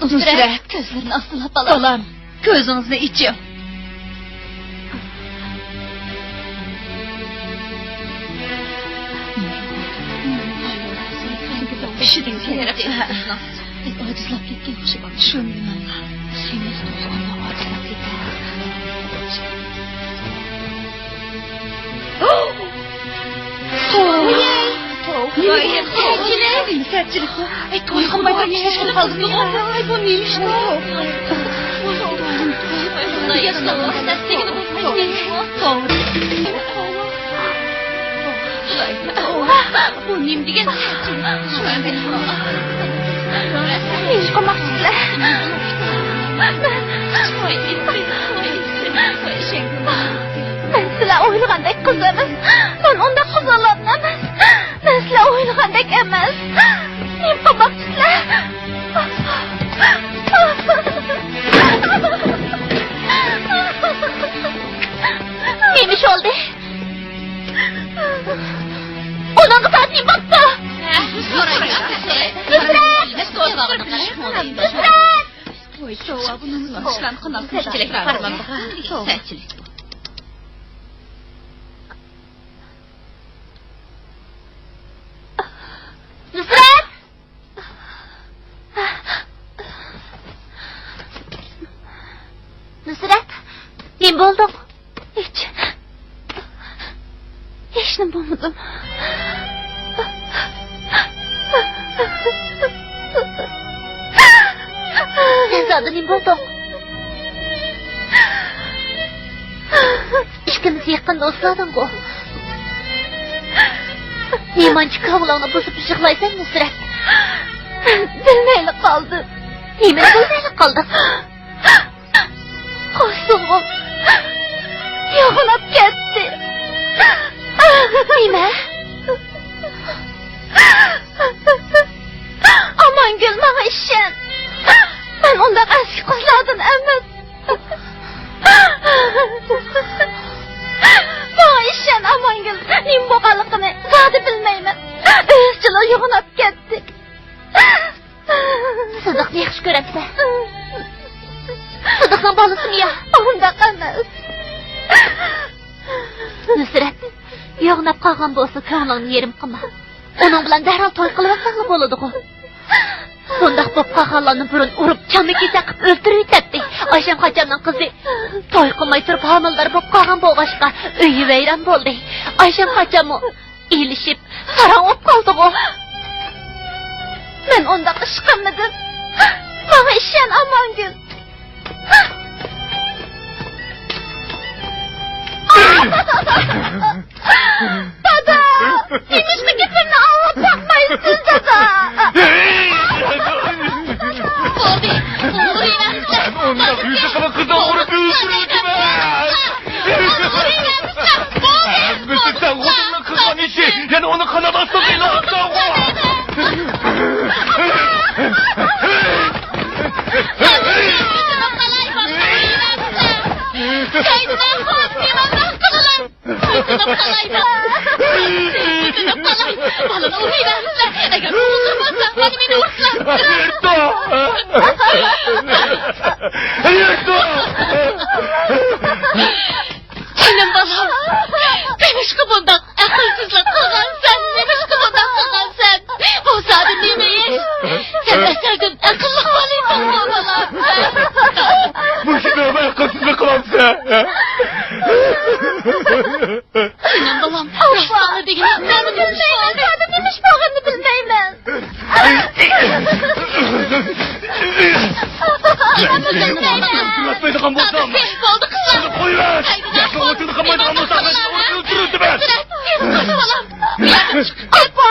نۇسرەت، كۆزلىرىنى ئاچسىلا، بالام. بالام، كۆزىڭىزنى ئېچىڭ. ئاجىزلاپ كەتكەن ئوخشايدۇ. شۇ نېمە؟ ئاجىزلاپ كەتكەن. توۋا. توۋا. نېمە دېگەن سەتچىلىك؟ نېمە سەتچىلىك بۇ؟ ئەي، توي قىلماي تۇرۇپ ئىشلىشىپ قالدىم. ئاي، بۇ نېمە ئىش بۇ؟ توۋا. توۋا. بۇ نېمە دېگەن؟ نېمە قىلماقچىسىلەر؟ مەن سىلەر ئويلىغاندەك قىز ئەمەس. مەن ئۇنداق قىز ئالاتىن ئەمەس. مەن سىلەر ئويلىغاندەك ئەمەس. نېمە قىلماقچىسىلەر؟ نېمە ئىش بولدى؟ ئۇنىڭغا سائەت نېمە بوپتۇ؟ نۇسرەت! نۇسرەت! نۇسرەت! نۇسرەت، نېمە بولدۇڭ؟ ھېچ، ھېچنېمە بولمىدىم. سەن زادى نېمە بولدۇڭ؟ ئىككىمىز يېقىن دوستلاردىڭغۇ. نېمانچە كۆڭلۈڭنى بۇزۇپ يىغلايسەن، نۇسرەت؟ بىلمەيلا قالدىم. نېمىنى بىلمەيلا قالدىڭ؟ قورسىقىم يوغىناپ كەتتى. نېمە؟ ئامانگۈل، ماڭا ئىشەن. مەن ئۇنداق ئەسكى قىزلاردىن ئەمەس. ماڭا ئىشەن، ئامانگۈل. نېمە بولغانلىقىنى زادى بىلمەيمەن. ئىزچىل يوغىناپ كەتتى. سىدىقنى ياخشى كۆرەمسەن؟ سىدىقنىڭ بالىسىمۇ يا؟ ئۇنداق ئەمەس. نۇسرەت، يوغىناپ قالغان بولسا كۆڭلۈڭنى يېرىم قىلما. ئۇنىڭ بىلەن دەرھال توي قىلىۋەتسەڭلا بولىدىغۇ. بۇنداق بوپ قالغانلارنى بۇرۇن ئۇرۇپ، چامما كېسەك قىلىپ ئۆلتۈرۈۋېتەتتى. ئايشەم قاچامنىڭ قىزى توي قىلماي تۇرۇپ ھامىلىدار بوپ قالغان بولغاچقا، ئۆيى ۋەيران بولدى. ئايشەم قاچاممۇ ئېلىشىپ، ساراڭ بوپ قالدىغۇ. مەن ئۇنداق ئىش قىلمىدىم. ماڭا ئىشەن، ئامانگۈل. دادا! نېمىشقا گېپىمنى ئاڭلاپ باقمايسىز، دادا؟ بولدى، ئۇرۇۋەرسىلە. ئۇنداق يۈزى قىلىپ قىزنى ئۇرۇپ ئۆلتۈرۈۋېتىمەن. ئۇرۇۋەرسىلە، بولدى. ھەممىسى سەن خوتۇننىڭ قىلغان ئىشى. يەنە ئۇنى قانات ئاستىغا ئېلىۋاتساڭغۇ. جېنىم بالام، نېمىشقا بۇنداق ئەقىلسىزلىك قىلغانسەن؟ نېمىشقا بۇنداق قىلغانسەن؟ بۇ زادى نېمە ئىش؟ سەن ئەسەردىن ئەقىللىق بالىيسەنغۇ، بالام. مۇشۇنداق ئەقىلسىزلىك قىلامسەن؟ جېنىم بالام، راستىڭنى دېگىنە، نېمە ئىش بولدى؟ نېمە ئىش بولغىنىنى بىلمەيمەن. ئۆلتۈرۈۋەتمەيدىغان بولسام، بولدى، قىزلار. قويۇۋەت. ياشنىڭ ئوتىنى قىلمايدىغان بولسام، مەن سېنى ئۆلتۈرۈۋېتىمەن. ئاپا!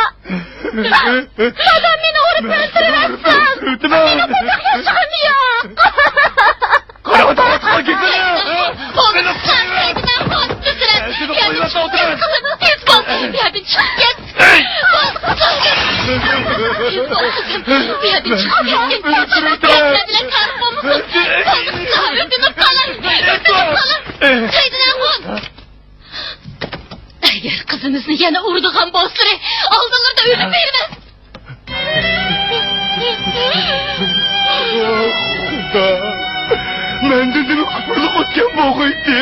دادا مېنى ئۇرۇپ ئۆلتۈرۈۋەتسۇن. ئۆلتۈرۈۋېتىمەن. مېنىڭ بۇنداق ياشىغىنىم يوق. قاراۋاتامسىز گېپىنى. مېنى قويۇۋەت. سېنى قويۇۋەت، ئولتۇر. تېز بول. بۇ يەردىن چىقىپ كەت. ئەي! بۇ يەردىن چىقىپ كەتكىن. بىلەن كارىم بولمىسۇن. ئۆتۈنۈپ قالاي. ئۆتۈنۈپ قالاي. ئەگەر قىزىمىزنى يەنە ئۇرىدىغان بولسىلى، ئالدىلىرىدا ئۆلۈپ بېرىمەن. خۇدا، مەندە نېمە كۇپۇرلۇق ئۆتكەن بولغىيتى؟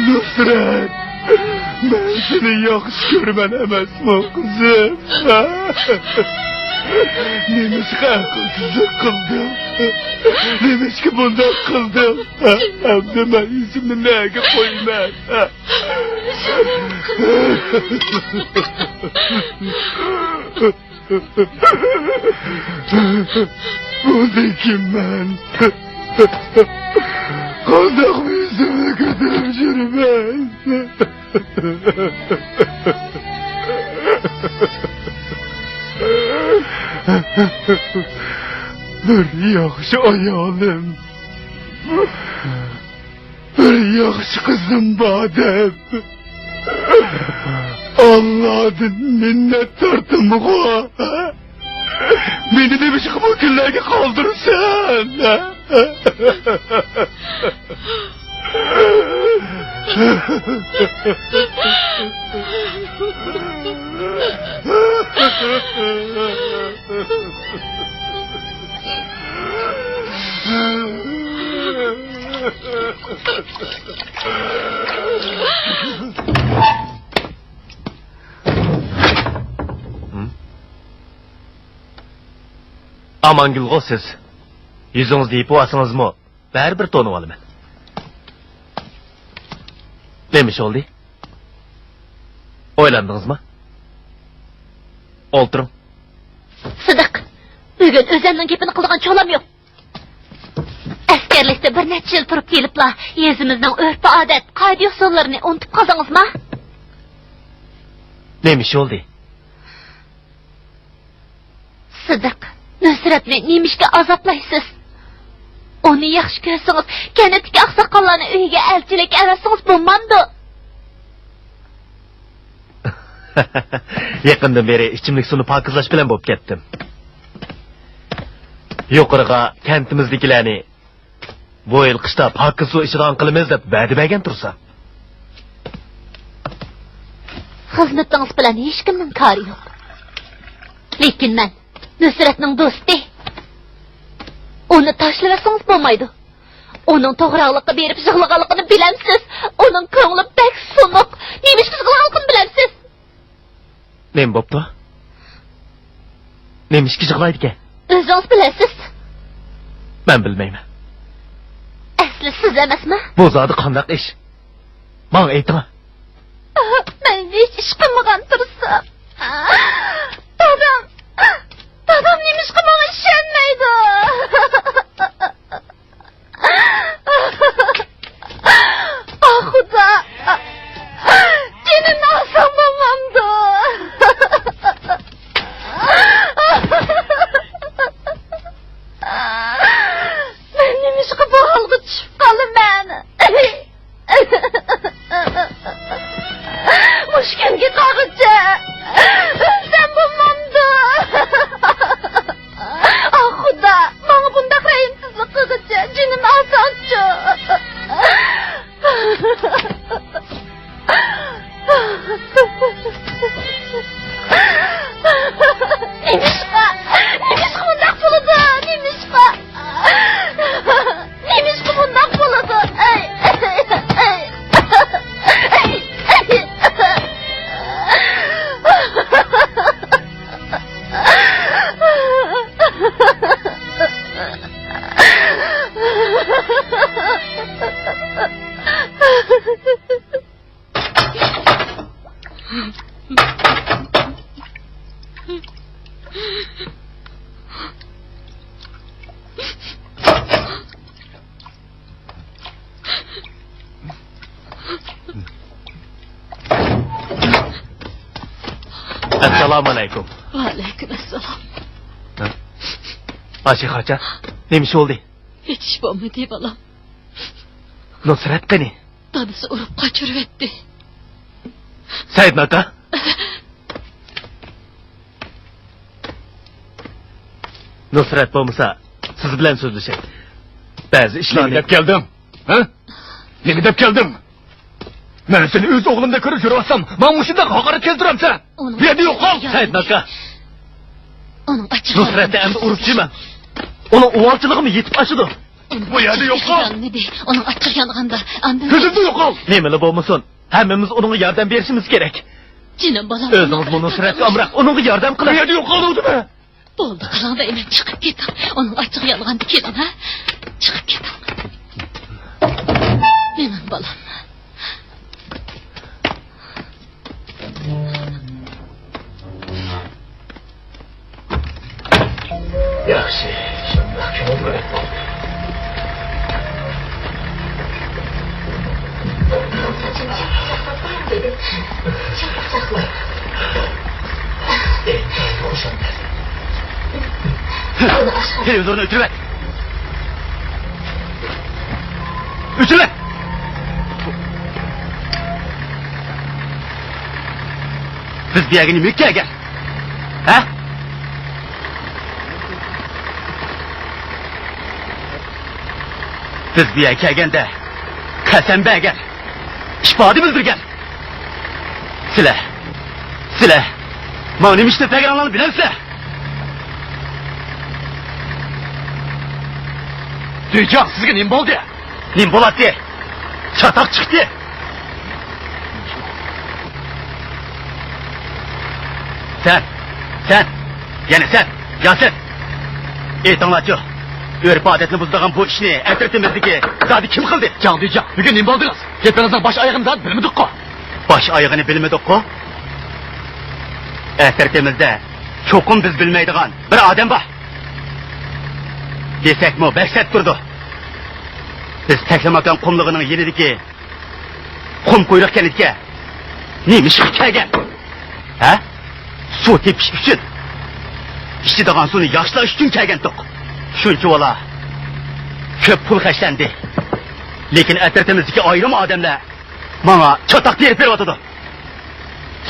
نۇسرەت، مەن سېنى ياخشى كۆرىمەن ئەمەسمۇ، قىزىم؟ نېمىشقا ئەقىلسىزلىك قىلدىڭ؟ نېمىشقا بۇنداق قىلدىڭ؟ ئەمدى مەن ئۆزۈمنى نەگە قويىمەن؟ بۇنى كىم مەن؟ قانداق ئۆزۈمنى كۆتۈرۈپ يۈرىمەن؟ بىر ياخشى ئايالىم، بىر ياخشى قىزىم بار دەپ، ئاللادىن مىننەت تارتىمغۇ. مېنى نېمىشقا بۇ كۈنلەرگە قالدۇرىسەن؟ ئامانگۈلغۇ سىز. يۈزىڭىزنى يېپىۋالسىڭىزمۇ، بەرىبىر تونۇۋالىمەن. نېمە ئىش بولدى؟ ئويلاندىڭىزمۇ؟ ئولتۇرۇڭ. سىدىق، بۈگۈن ئۆزەمنىڭ گېپىنى قىلىدىغان چولام يوق. ئەسكەرلىكتە بىر نەچچە يىل تۇرۇپ كېلىپلا، يېزىمىزنىڭ ئۆرپ-ئادەت، قائىدە-ئۇسۇللىرىنى ئۇنتۇپ قالدىڭىزما؟ نېمە ئىش بولدى؟ سىدىق، نۇسرەتنى نېمىشقا ئازابلايسىز؟ ئۇنى ياخشى كۆرسىڭىز، كەنتتىكى ئاقساقاللارنى ئۆيىگە ئەلچىلىك ئەۋەتسىڭىز بولمامدۇ؟ يېقىندىن بېرى ئىچىملىك سۇنى پاكىزلاش بىلەن بولۇپ كەتتىم. يۇقىرىغا كەنتىمىزدىكىلەرنى بۇ يىل قىشتا پاكىز سۇ ئىچىدىغان قىلىمىز دەپ ۋەدە بەرگەن تۇرسام. خىزمىتىڭىز بىلەن ھېچكىمنىڭ كارى يوق. لېكىن مەن نۇسرەتنىڭ دوستى. ئۇنى تاشلىۋەتسىڭىز بولمايدۇ. ئۇنىڭ توغراقلىققا بېرىپ يىغلىغانلىقىنى بىلەمسىز؟ ئۇنىڭ كۆڭلى بەك سۇنۇق. نېمىشقا يىغلىغانلىقىنى بىلەمسىز؟ نېمە بوپتۇ؟ نېمىشقا يىغلايدىكەن؟ ئۆزىڭىز بىلەسىز. مەن بىلمەيمەن. ئەسلى سىز ئەمەسمۇ؟ بۇ زادى قانداق ئىش؟ ماڭا ئېيتىڭا. مەن ھېچ ئىش قىلمىغان تۇرسام. دادام، دادام نېمىشقا ماڭا ئىشەنمەيدۇ؟ ئاھ، خۇدا! جېنىمنى ئالساڭ بولمامدۇ؟ مەن نېمىشقا بۇ ھالغا چۈشۈپ قالىمەن؟ مۇشۇ كۈنگە قالغۇچە ئۆلسەم بولمامدۇ؟ ئاھ، خۇدا، ماڭا بۇنداق رەھىمسىزلىك قىلغۇچە جېنىمنى ئالساڭچۇ؟ نېمىشقا؟ نېمىشقا بۇنداق بولىدۇ؟ نېمىشقا؟ نېمىشقا بۇنداق بولىدۇ؟ ئەي، ئەي، ئەي، ئەي، ئەي. ئەسسالامۇ ئەلەيكۇم. ۋەئەلەيكۇم ئەسسالام. ھە؟ ئاشىخاچا، نېمە ئىش بولدى؟ ھېچ ئىش بولمىدى، بالام. نۇسرەت قېنى؟ دادىسى ئۇرۇپ قاچۇرۇۋەتتى. سەئىدناكا. نۇسرەت بولمىسا، سىز بىلەن سۆزلىشەي. بەزى ئىشلارنى. نېمە دەپ كەلدىڭ؟ ھە؟ نېمە دەپ كەلدىڭ؟ مەن سېنى ئۆز ئوغلۇمدەك كۆرۈپ يۈرۈۋاتسام، ماڭا مۇشۇنداق ھاقارەت كەلتۈرەمسەن؟ بۇ يەردە يوقال! سەئىدناكا. ئۇنىڭ ئاچچىق. نۇسرەتنى ئەمدى ئۇرۇپچىمەن. ئۇنىڭ ئۇۋالچىلىقىمۇ يېتىپ ئاشىدۇ. بۇ يەردە يوقال! ئۇنىڭ ئاچچىقى يانغاندا، ئاندىن. كۆزۈمدىن يوقال! نېمىلا بولمىسۇن، ھەممىمىز ئۇنىڭغا ياردەم بېرىشىمىز كېرەك. جېنىم بالام. ئۆزىڭىزمۇ نۇسرەتكە ئامراق، ئۇنىڭغا ياردەم قىلىڭ. بۇ يەردە يوقال دېدىم. بولدى، قىلىڭ دەيمەن، چىقىپ كېتىڭ. ئۇنىڭ ئاچچىقى يانغاندا كېلىڭ، ھە؟ چىقىپ كېتىڭ. مېنىڭ بالام. ياخشى، شۇنداق كۆڭۈل بۆلۈپ بولدى. ساچىنى چاقچاقلاپ قويۇڭ دېدىم. چاقچاقلاپ. ئىنتايىن خۇشال. تېلېۋىزورنى ئۆچۈرۈۋەت. ئۆچۈرۈۋەت. بىز بۇ يەرگە نېمە كەلگەن؟ ھە؟ بىز بۇ يەرگە كەلگەندە قەسەم بەرگەن، ئىپادە بىلدۈرگەن. سىلەر، سىلەر ماڭا نېمە ئىش دەپ بەرگەنلىكىڭلارنى بىلەمسىلەر؟ دۈيجاڭ، سىزگە نېمە بولدى؟ نېمە بولاتتى؟ چاتاق چىقتى. سەن، سەن، يەنە سەن، ياسىن. ئېيتىڭلارچۇ، ئۆرپ-ئادەتنى بۇزىدىغان بۇ ئىشنى ئەترىتىمىزدىكى زادى كىم قىلدى؟ جاڭ دۈيجاڭ، بۈگۈن نېمە بولدىڭىز؟ گېپىڭىزنىڭ باش ئايىغىنى زادى بىلمىدۇققۇ. باش ئايىغىنى بىلمىدۇققۇ؟ ئەترىتىمىزدە چوقۇم بىز بىلمەيدىغان بىر ئادەم بار. دېسەكمۇ بەك سەت تۇرىدۇ. بىز تەكلىماكان قۇملۇقىنىڭ يېنىدىكى قۇم قۇيرۇق كەنتكە نېمە ئىشقا كەلگەن؟ ھە؟ سۇ تېپىش ئۈچۈن. ئىچىدىغان سۇنى ياخشىلاش ئۈچۈن كەلگەنتۇق. شۇنچىۋالا كۆپ پۇل خەجلەندى. لېكىن ئەترىتىمىزدىكى ئايرىم ئادەملەر ماڭا چاتاق تېرىپ بېرىۋاتىدۇ.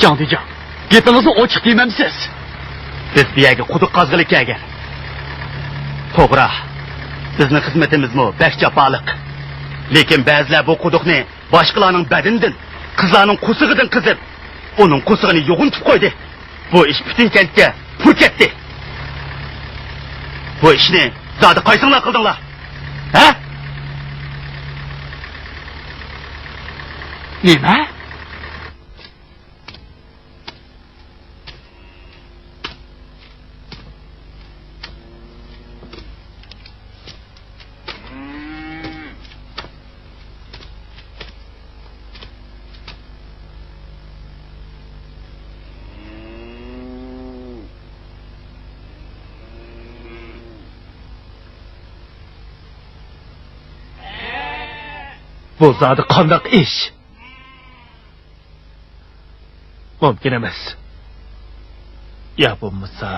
جاڭ دىجاڭ، گېپىڭىزنى ئوچۇق دېمەمسىز؟ بىز بۇ يەرگە قۇدۇق قازغىلى كەلگەن. توغرا، بىزنىڭ خىزمىتىمىزمۇ بەك جاپالىق. لېكىن بەزىلەر بۇ قۇدۇقنى باشقىلارنىڭ بەدىنىدىن، قىزلارنىڭ قورسىقىدىن قېزىپ، ئۇنىڭ قورسىقىنى يوغىنىتىپ قويدى. بۇ ئىش پۈتۈن كەنتكە پۇر كەتتى. بۇ ئىشنى زادى قايسىڭلار قىلدىڭلار؟ ھە؟ نېمە؟ بۇ زادى قانداق ئىش؟ مۇمكىن ئەمەس. يا بولمىسا،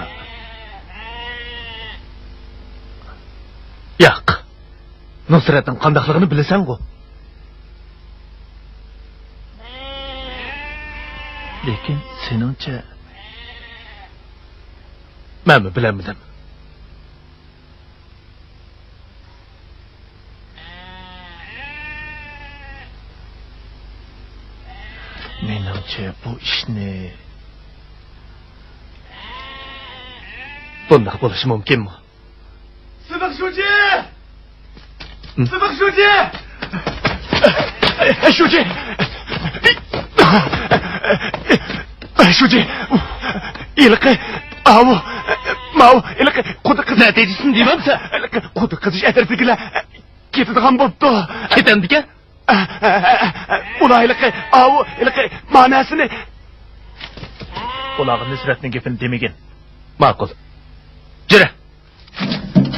ياق. نۇسرەتنىڭ قانداقلىقىنى بىلىسەنغۇ؟ لېكىن سېنىڭچە، مەنمۇ بىلەلمىدىم. مېنىڭچە، بۇ ئىشنى بۇنداق بولۇشى مۇمكىنمۇ؟ سىدىق شۇجى! ھىم؟ سىدىق شۇجى! شۇجى! شۇجى! ھېلىقى ئاۋۇ، ماۋۇ، ھېلىقى قۇدۇق قىزىش. نەتىجىسىنى دېمەمسەن؟ ھېلىقى قۇدۇق قىزىش ئەترىتىدىكىلەر كېتىدىغان بوپتۇ. كېتەمدىكەن؟ ئۇلار ھېلىقى ئاۋۇ، ھېلىقى ماناسىنى. ئۇلارغا نۇسرەتنىڭ گېپىنى دېمىگىن. ماقۇل. جۈرە.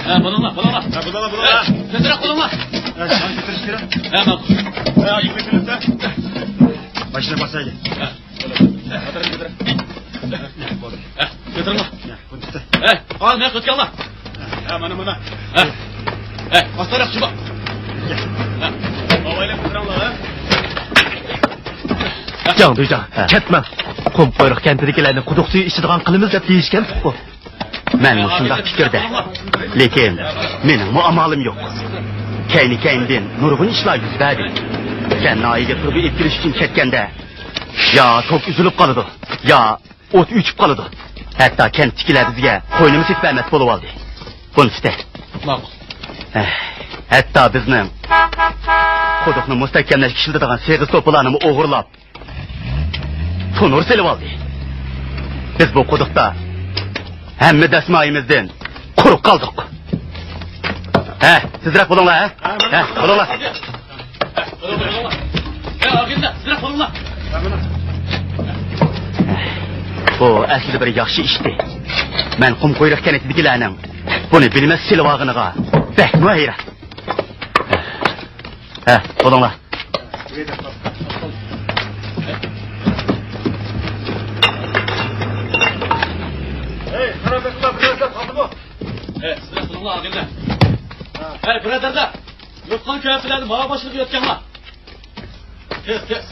ھە، بولۇڭلار، بولۇڭلار. ھە، بولۇڭلار، بولۇڭلار. ھە، تېزرەك بولۇڭلار. ھە، شۇنى كۆتۈرۈش كېرەك. ھە، ماقۇل. ھە، يۈكنى كۆتۈرۈپ. ماشىنا باسايلى. ھە، بولدى. ھە، كۆتۈرۈڭلار. ھە، بۇنى تۇتۇڭ. ھە، ئال، مېنى كۆتۈرۈڭلار. ھە، مانا، مانا. ھە. ھە، ئاستىراق چۇبا. ھە، ئاۋايلاپ تۇراڭلار، ھە. جاڭ دۈيجاڭ، ھە. كەتمەڭ. قۇم قۇيرۇق كەنتىدىكىلەرنى قۇدۇق سۈيى ئىچىدىغان قىلىمىز دەپ دېيىشكەنتۇق. مەن مۇشۇنداق پىكىردە. لېكىن مېنىڭمۇ ئامالىم يوق. كەينى-كەينىدىن نۇرغۇن ئىشلار يۈز بەردى. سەن ناھىيەگە تۇرۇبا ئېلىپ كېلىش ئۈچۈن كەتكەندە، يا توك ئۈزۈلۈپ قالىدۇ، يا ئوت ئۆچۈپ قالىدۇ. ھەتتا كەنتتىكىلەر بىزگە قوينىمۇ سېتىپ بەرمەس بولۇۋالدى. بۇنىسى تەس. ماقۇل. ھەتتا بىزنىڭ قۇدۇقنى مۇستەھكەملەشكە ئىشلىتىدىغان سېغىز توپىلارنىمۇ ئوغرىلاپ، تونۇر سېلىۋالدى. بىز بۇ قۇدۇقتا ھەممە دەسمايىمىزدىن قۇرۇق قالدۇق. ھە، تېزرەك بولۇڭلار، ھە؟ ھە، بولۇڭلار. بۇ ئەسلىدە بىر ياخشى ئىشتى. مەن قۇم قۇيرۇق كەنتىدىكىلەرنىڭ بۇنى بىلمەس سېلىۋالغىنىغا بەكمۇ ھەيران. ھە، بولۇڭلار. ھەي، قارا بېقىڭلار، بىرەرلەر قالدىمۇ؟ ھەي، سىلەر بولۇڭلار، ئاغىنىلەر. ھەي، بىرادەرلەر، يوتقان كۆرپىلەرنى ماڭا باشلىقى يۆتكەڭلار. تېز، تېز.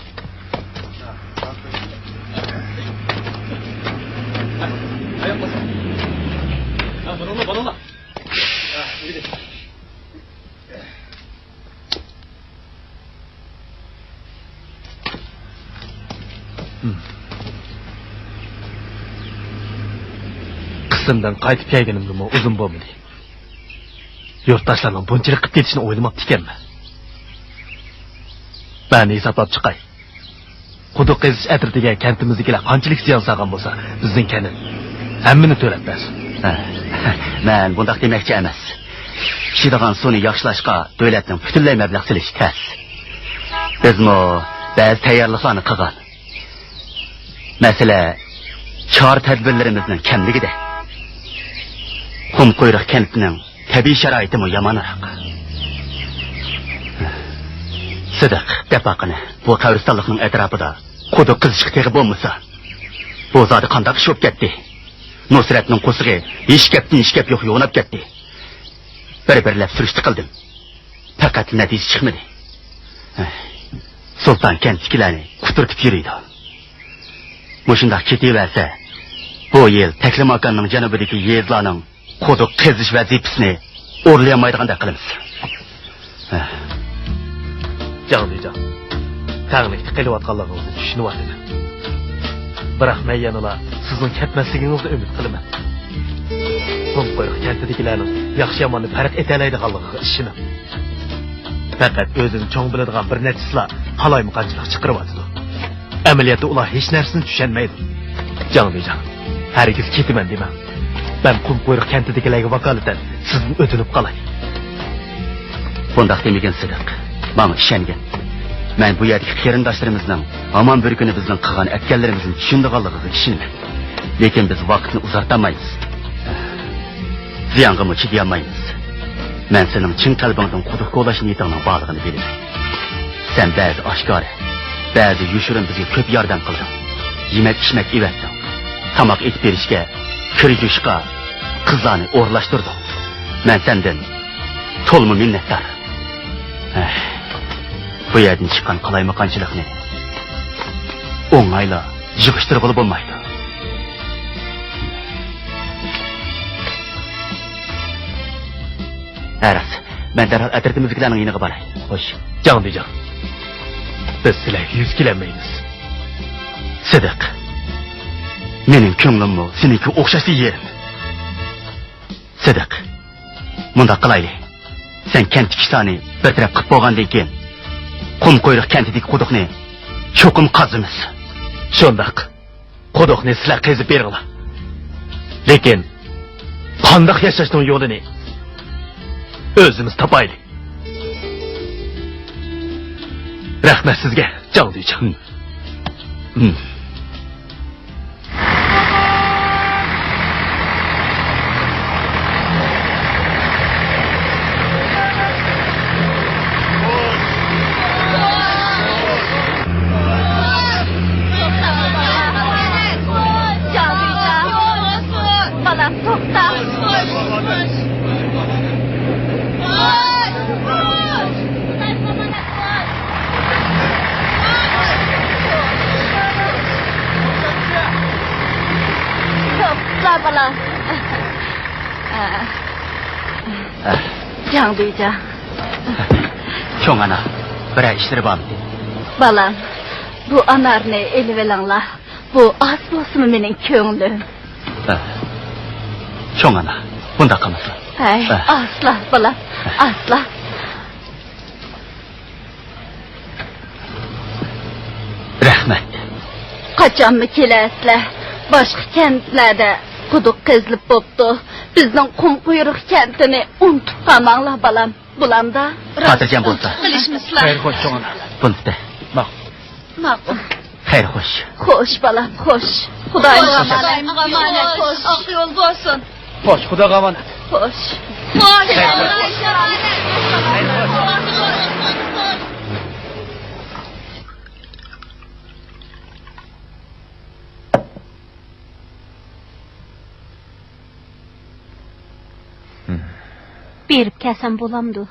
ھەي، بولۇڭلار، بولۇڭلار. ھە، يۈرۈڭ. قىسىمدىن قايتىپ كەلگىنىمگىمۇ ئۇزۇن بولمىدى. يۇرتداشلارنىڭ بۇنچىلىك قىپ كېتىشىنى ئويلىماپتىكەنمەن. مەن ھېسابلاپ چىقاي. قۇدۇق قېزىش ئەترىتىگە كەنتىمىزدىكىلەر قانچىلىك زىيان سالغان بولسا، بىزنىڭ كەنت ھەممىنى تۆلەپ بەرسۇن. ھە، مەن بۇنداق دېمەكچى ئەمەس. چىشىدىغان سۇنى ياخشىلاشقا دۆلەتنىڭ پۈتۈنلەي مەبلەغ سېلىشى تەس. بىزمۇ بەزى تەييارلىقلارنى قىلغان. مەسىلە، چارە-تەدبىرلىرىمىزنىڭ كەملىكىدە. قۇم قۇيرۇق كەنتىنىڭ تەبىئىي شارائىتىمۇ يامانراق. سىدىق، دەپ باققىنە، بۇ قەبرىستانلىقنىڭ ئەتراپىدا قۇدۇق قېزىشقا تېخى بولمىسا، بۇ زادى قانداق ئىش بولۇپ كەتتى؟ نۇسرەتنىڭ قورسىقى ھېچ گەپتىن ھېچ گەپ يوق يوغىناپ كەتتى. بىر-بىرلەپ سۈرۈشتە قىلدىم. پەقەت نەتىجە چىقمىدى. سۇلتان كەنتتىكىلەرنى قۇترىتىپ يۈرىدۇ. مۇشۇنداق كېتىۋەرسە، بۇ يىل تەكلىماكاننىڭ جەنۇبىدىكى يېزىلارنىڭ قۇدۇق قېزىش ۋەزىپىسىنى ئورۇنلىيالمايدىغاندەك قىلىمىز. جاڭ دىجاڭ، تەڭلىكتە قېلىۋاتقانلىقىڭىزنى چۈشىنىۋاتىمەن. بىراق مەن يەنىلا سىزنىڭ كەتمەسلىكىڭىزنى ئۈمىد قىلىمەن. قۇم قۇيرۇق كەنتىدىكىلەرنىڭ ياخشى-ياماننى پەرق ئېتەلەيدىغانلىقىغا ئىشىنىڭ. پەقەت ئۆزىنى چوڭ بىلىدىغان بىر نەچچىسىلا قالايمىقانچىلىق چىقىرىۋاتىدۇ. ئەمەلىيەتتە ئۇلار ھېچ نەرسىنى چۈشەنمەيدۇ. جاڭ دىجاڭ، ھەرگىز كېتىمەن دېمەڭ. مەن قۇم قۇيرۇق كەنتىدىكىلەرگە ۋاكالىتەن سىزدىن ئۆتۈنۈپ قالاي. بۇنداق دېمىگىن سىدىق. ماڭا ئىشەنگىن. مەن بۇ يەردىكى قېرىنداشلىرىمىزنىڭ ھامان بىر كۈنى بىزنىڭ قىلغان-ئەتكەنلىرىمىزنى چۈشىنىدىغانلىقىغا ئىشىنىمەن. لېكىن بىز ۋاقىتنى ئۇزارتالمايمىز. زىيانغىمۇ چىدىيالمايمىز. مەن سېنىڭ چىن قەلبىڭدىن قۇدۇق كولاش نىيىتىڭنىڭ بارلىقىنى بىلىمەن. سەن بەزى ئاشكارا، بەزى يوشۇرۇن بىزگە كۆپ ياردەم قىلدىڭ. يېمەك-ئىچمەك ئېۋەتتىڭ. تاماق ئېتىپ بېرىشكە، كىر يۇيۇشقا قىزلارنى ئورۇنلاشتۇردۇڭ. مەن سەندىن تولىمۇ مىننەتدار. ھەي، بۇ يەردىن چىققان قالايمىقانچىلىقنى ئوڭايلا يىغىشتۇرغىلى بولمايدۇ. ھە، راست. مەن دەرھال ئەترىتىمىزدىكىلەرنىڭ يېنىغا باراي. خوش. جاڭ دىجاڭ. بىز سىلەرگە يۈز كېلەلمەيمىز. سىدىق. مېنىڭ كۆڭلۈممۇ سېنىڭكىگە ئوخشاشلا يېرىم. سىدىق. مۇنداق قىلايلى. سەن كەنتتىكى ئىشلارنى بىر تەرەپ قىلىپ بولغاندىن كېيىن، قۇم قۇيرۇق كەنتىدىكى قۇدۇقنى چوقۇم قازىمىز. شۇنداق. قۇدۇقنى سىلەر قېزىپ بېرىڭلار. لېكىن قانداق ياشاشنىڭ يولىنى ئۆزىمىز تاپايلى. رەھمەت سىزگە، جاڭ دىجاڭ. جاڭ دىجاڭ. بالام، توختا. جاڭدۇيجاڭ. چوڭ ئانا، بىرەر ئىشلىرى بارمىدى؟ بالام، بۇ ئانارنى ئېلىۋېلىڭلار. بۇ ئاز بولسىمۇ مېنىڭ كۆڭلۈم. ھە. چوڭ ئانا، بۇنداق قىلمىسۇن. ھەي، ھە. ئاسلا، بالام، ئاسلا. رەھمەت. قاچانمۇ كېلەسىلەر؟ باشقا كەنتلەردە قۇدۇق قېزىلىپ بوپتۇ. بىزنىڭ قۇم قۇيرۇق كەنتىنى ئۇنتۇپ قالماڭلار، بالام. بولامدا؟ خاتىرجەم بولسا. قىلىشمىسىلا. خەير خوش، چوڭ ئانا. بۇنى تۇتە. ماقۇل. ماقۇل. خەير خوش. خوش، بالام، خوش. خۇدايىمغا ئامانەت. خۇدايىمغا ئامانەت. خوش. ئاق يول بولسۇن. خوش، خۇداغا ئامانەت. خوش. خوش. بېرىپ كەلسەم بولامدۇ؟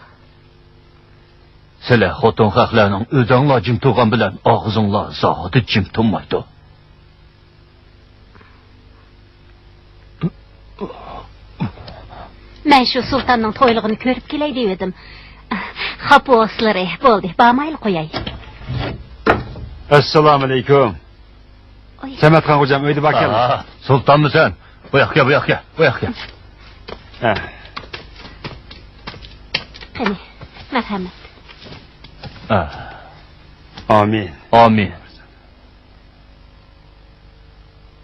سىلەر خوتۇن خەقلەرنىڭ ئۆزەڭلار جىم تۇرغان بىلەن ئاغزىڭلار زادى جىم تۇرمايدۇ. مەن شۇ سۇلتاننىڭ تويلۇقىنى كۆرۈپ كېلەي دېۋىدىم. خاپا بولسىلىرى، بولدى، بارمايلى قوياي. ئەسسالامۇئەلەيكۇم. ئوي. سەمەتخان خوجام ئۆيدە باركەن. ئا، سۇلتانمۇ سەن؟ بۇ ياققا كەل، بۇ ياققا كەل، بۇ ياققا كەل. ھە. قېنى، مەرھەمەت. ئا. ئامىن. ئامىن.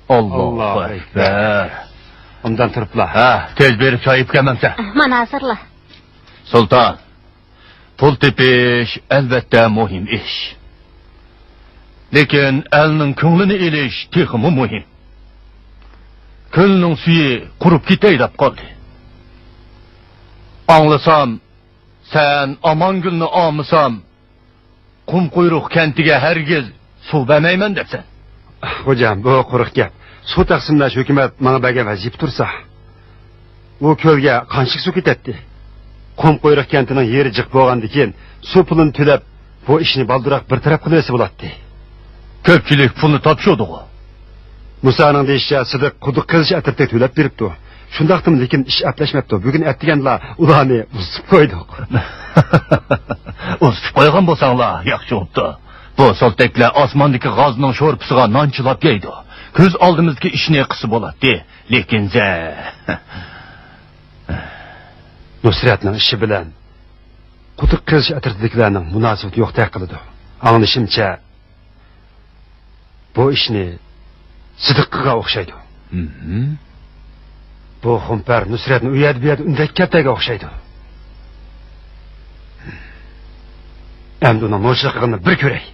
ئاللاھۇ ئەكبەر. ئۇندىن تۇرۇپلا. ھە، تېز بېرىپ چاي ئېلىپ كەلمەمسەن؟ مانا ھازىرلا. سۇلتان، پۇل تېپىش ئەلۋەتتە مۇھىم ئىش. لېكىن ئەلنىڭ كۆڭلىنى ئېلىش تېخىمۇ مۇھىم. كۆلنىڭ سۈيى قۇرۇپ كېتەي دەپ قالدى. ئاڭلىسام، سەن ئامانگۈلنى ئالمىسام، قۇمقۇيرۇق كەنتىگە ھەرگىز سۇ بەرمەيمەن دەپسەن. خوجام، بۇ قۇرۇق گەپ. سۇ تەقسىملەش ھۆكۈمەت ماڭا بەرگەن ۋەزىپە تۇرسا. ئۇ كۆلگە قانچىلىك سۇ كېتەتتى؟ قۇمقۇيرۇق كەنتىنىڭ يېرى جىق بولغاندىكىن، سۇ پۇلىنى تۆلەپ، بۇ ئىشنى بالدۇراق بىر تەرەپ قىلىۋەتسە بولاتتى. كۆپچىلىك پۇلنى تاپشۇردىغۇ. مۇسانىڭ دېيىشىچە، سىدىق قۇدۇق قېزىش ئەترىتىگە تۆلەپ بېرىپتۇ. شۇنداقتىمۇ، لېكىن ئىش ئەپلەشمەپتۇ. بۈگۈن ئەتىگەنلا ئۇلارنى ئۇزىتىپ قويدۇق. ئۇزىتىپ قويغان بولساڭلار ياخشى بوپتۇ. بۇ سولتەكلەر ئاسماندىكى غازنىڭ شورپىسىغا نان چىلاپ يەيدۇ. كۆز ئالدىمىزدىكى ئىشنى قىلسا بولاتتى. لېكىن زە-، نۇسرەتنىڭ ئىشى بىلەن قۇدۇق قېزىش ئەترىتىدىكىلەرنىڭ مۇناسىۋىتى يوقتەك قىلىدۇ. ئاڭلىشىمچە، بۇ ئىشنى سىدىققىغا ئوخشايدۇ. مم. بۇ خۇمپەر نۇسرەتنى ئۇ يەردە بۇ يەردە ئۈندەپ كەلتەرگە ئوخشايدۇ. ئەمدى ئۇنىڭ نوچىلىق قىلغىنىنى بىر كۆرەي.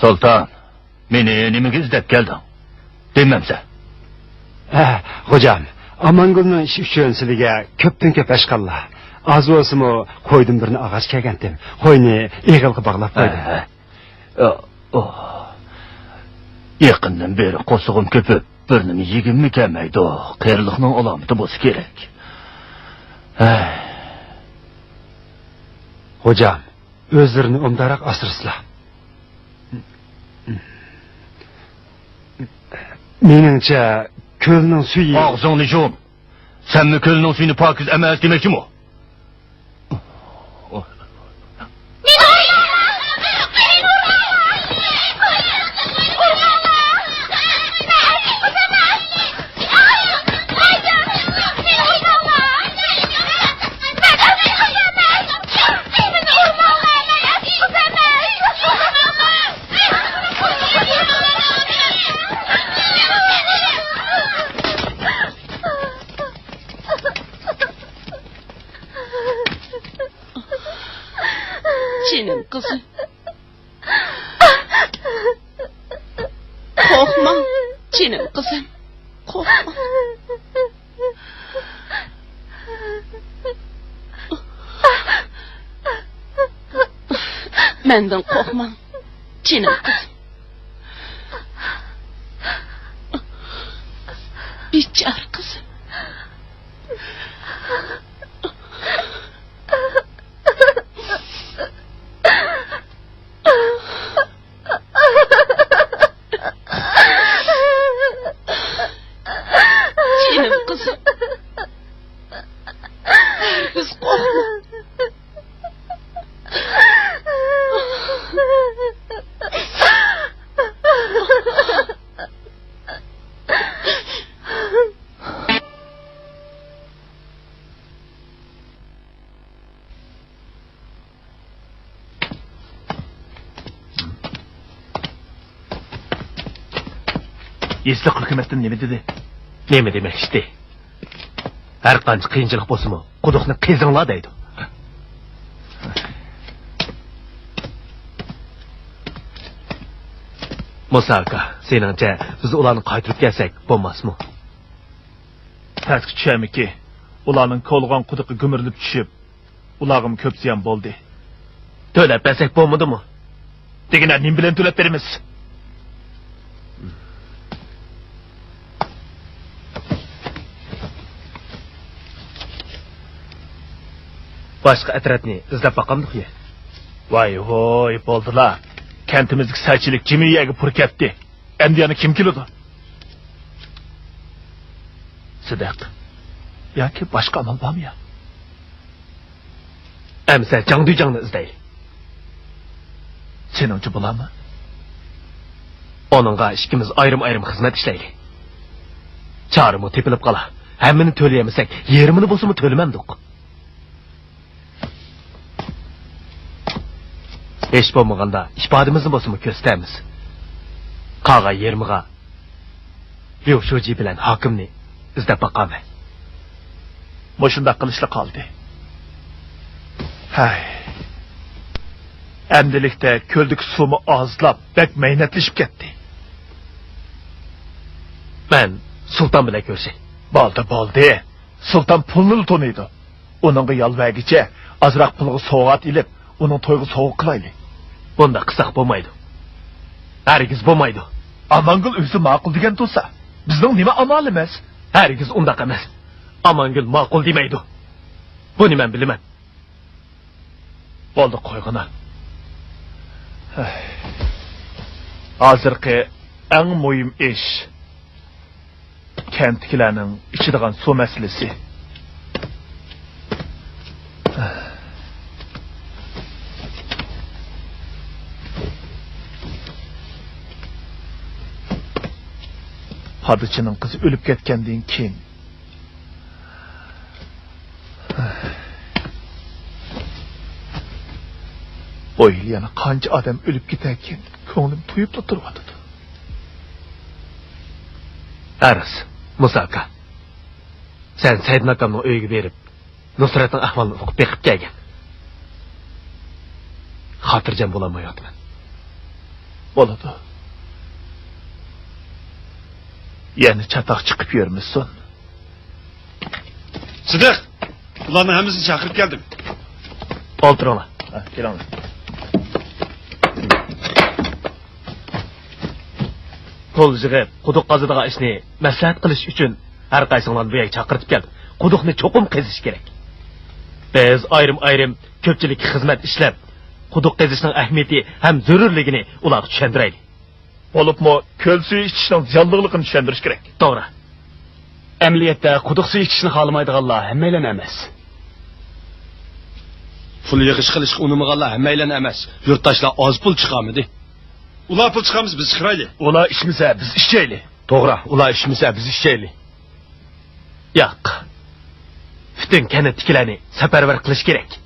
سۇلتان، مېنى نېمىگە ئىزدەپ كەلدىڭ؟ دېمەمسەن؟ ھە، خوجام، ئامانگۈلنىڭ ئىشى ئۈچۈن سىلىگە كۆپتىن كۆپ ھەشقاللا. ئاز بولسىمۇ قويدىن بىرنى ئالغاچ كەلگەنتىم. قوينى ئېغىلغا باغلاپ قويدۇم. ھە، ھە. ئو، ئو. يېقىندىن بېرى قورسىقىم كۆپۈپ، بىر نېمە يېگۈممۇ كەلمەيدۇ. قېرىلىقنىڭ ئالامىتى بولسا كېرەك. ھەي. خوجام، ئۆزلىرىنى ئوبدانراق ئاسرىسىلا. مېنىڭچە، كۆلنىڭ سۈيى. ئاغزىڭنى يۇم! سەنمۇ كۆلنىڭ سۈيىنى پاكىز ئەمەس دېمەكچىمۇ؟ جېنىم قىزىم. قورقماڭ، جېنىم قىزىم، قورقماڭ. مەندىن قورقماڭ، جېنىم قىزىم. بىچارە قىزىم. يېزىلىق ھۆكۈمەتتىن نېمە دېدى؟ نېمە دېمەكچىدى؟ ھەر قانچە قىيىنچىلىق بولسىمۇ، قۇدۇقنى قېزىڭلار دەيدۇ. مۇسا ئاكا، سېنىڭچە بىز ئۇلارنى قايتۇرۇپ كەلسەك بولماسمۇ؟ تەسكە چۈشەرمىكى، ئۇلارنىڭ كولىغان قۇدۇقى گۈمۈرۈلۈپ چۈشۈپ، ئۇلارغىمۇ كۆپ زىيان بولدى. تۆلەپ بەرسەك بولمىدىمۇ؟ دېگىنە نېمە بىلەن تۆلەپ بېرىمىز؟ باشقا ئەترەتنى ئىزدەپ باقامدۇق يا؟ ۋاي ۋوي، بولدىلا. كەنتىمىزدىكى سەرچىلىك جىمى يەرگە پۇر كەتتى. ئەمدى يەنە كىم كېلىدۇ؟ سىدىق، ياكى باشقا ئامال بارمۇ يا؟ ئەمىسە جاڭدۇيجاڭنى ئىزدەيلى. سېنىڭچە بولارمۇ؟ ئۇنىڭغا ئىككىمىز ئايرىم-ئايرىم خىزمەت ئىشلەيلى. چارىمۇ تېپىلىپ قالا. ھەممىنى تۆلىيەلمىسەك، يېرىمىنى بولسىمۇ تۆلىمەمدۇق. ھېچ بولمىغاندا ئىپادىمىزنى بولسىمۇ كۆرسىتەرمىز. قالغان يېرىمىغا ليۇ شۇجى بىلەن ھاكىمنى ئىزدەپ باقامەن. مۇشۇنداق قىلىشلا قالدى. ھەي. ئەمدىلىكتە كۆلدىكى سۇمۇ ئازلاپ، بەك مەينەتلىشىپ كەتتى. مەن سۇلتان بىلەن كۆرۈشەي. بولدى، بولدى. سۇلتان پۇلنىلا تونۇيدۇ. ئۇنىڭغا يالۋەرگىچە ئازراق پۇلغا سوۋغات ئېلىپ، ئۇنىڭ تويىغا سوۋغا قىلايلى. بۇنداق قىلساق بولمايدۇ. ھەرگىز بولمايدۇ. ئامانگۈل ئۆزى ماقۇل دېگەن تۇرسا، بىزنىڭ نېمە ئامالىمىز؟ ھەرگىز ئۇنداق ئەمەس. ئامانگۈل ماقۇل دېمەيدۇ. بۇنى مەن بىلىمەن. بولدى، قويغىنا. ھەي. ھازىرقى ئەڭ مۇھىم ئىش. كەنتتىكىلەرنىڭ ئىچىدىغان سۇ مەسىلىسى. پادىچىنىڭ قىزى ئۆلۈپ كەتكەندىن كېيىن، بۇ يىل يەنە قانچە ئادەم ئۆلۈپ كېتەركىن، كۆڭلۈم تويۇپلا تۇرۇۋاتىدۇ. ئەرز، مۇسا ئاكا. سەن سەيدىن ئاكامنىڭ ئۆيىگە بېرىپ، نۇسرەتنىڭ ئەھۋالىنى ئۇقۇپ بېقىپ كەلگىن. خاتىرجەم بولالمايۋاتىمەن. بولىدۇ. يەنە چاتاق چىقىپ يۈرمىسۇن. سىدىق! ئۇلارنىڭ ھەممىسىنى چاقىرىپ كەلدىم. ئولتۇرۇڭلار. ھە، كېلىڭلار. پۇل يىغىپ، قۇدۇق قازىدىغان ئىشنى مەسلىھەت قىلىش ئۈچۈن ھەر قايسىڭلارنى بۇ يەرگە چاقىرتىپ كەلدىم. قۇدۇقنى چوقۇم قېزىش كېرەك. بىز ئايرىم-ئايرىم كۆپچىلىككە خىزمەت ئىشلەپ، قۇدۇق قېزىشنىڭ ئەھمىيىتى ھەم زۆرۈرلۈكىنى ئۇلارغا چۈشەندۈرەيلى. بولۇپمۇ كۆل سۈيى ئىچىشنىڭ زىيانلىقلىقىنى چۈشەندۈرۈش كېرەك. توغرا. ئەمەلىيەتتە قۇدۇق سۈيى ئىچىشنى خالىمايدىغانلار ھەممەيلەن ئەمەس. پۇل يىغىش قىلىشقا ئۇنىمىغانلار ھەممەيلەن ئەمەس. يۇرتداشلار ئاز پۇل چىقارمىدى. ئۇلار پۇل چىقارمىسا بىز چىقىرايلى. ئۇلار ئىچمىسە بىز ئىچەيلى. توغرا، ئۇلار ئىچمىسە بىز ئىچەيلى. ياق. پۈتۈن كەنتتىكىلەرنى سەپەرۋەر قىلىش كېرەك.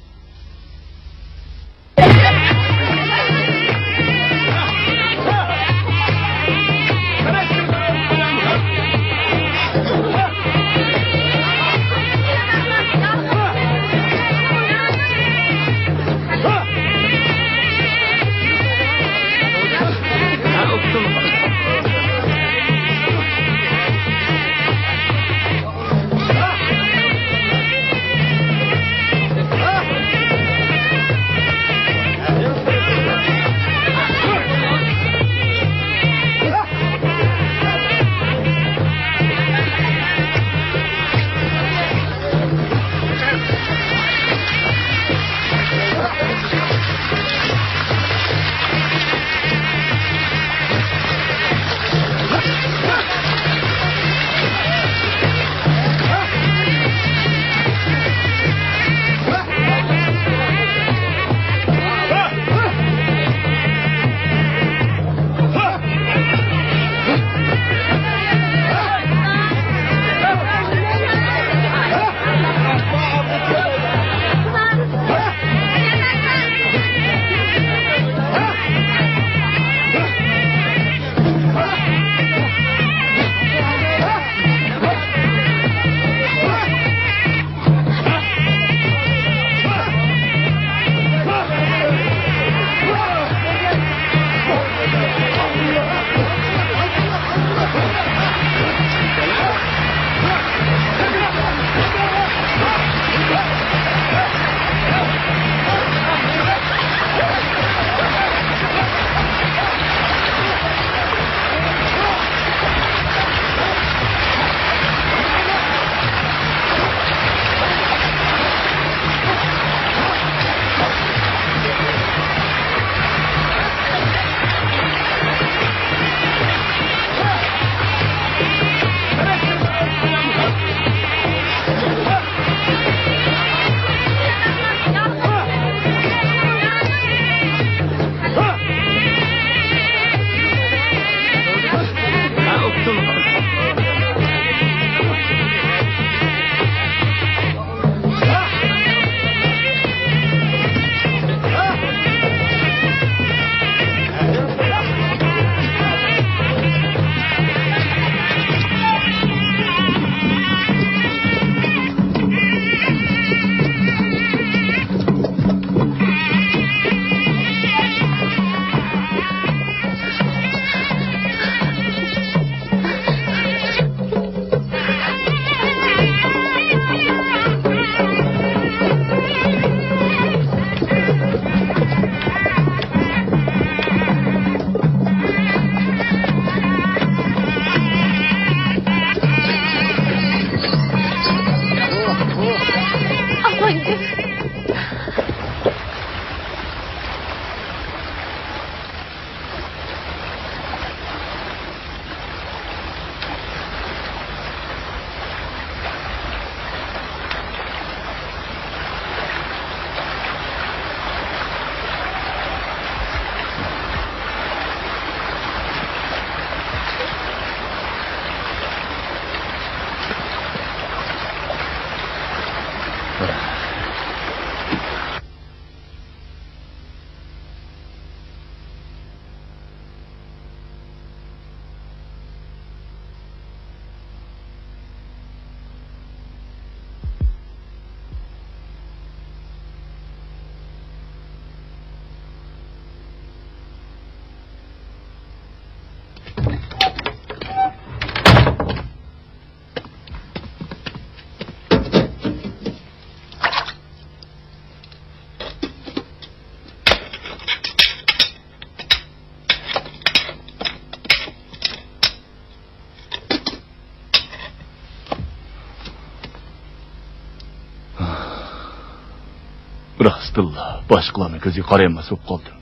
ئاستىللا باشقىلارنىڭ كۆزىگە قارايالماس بولۇپ قالدىم.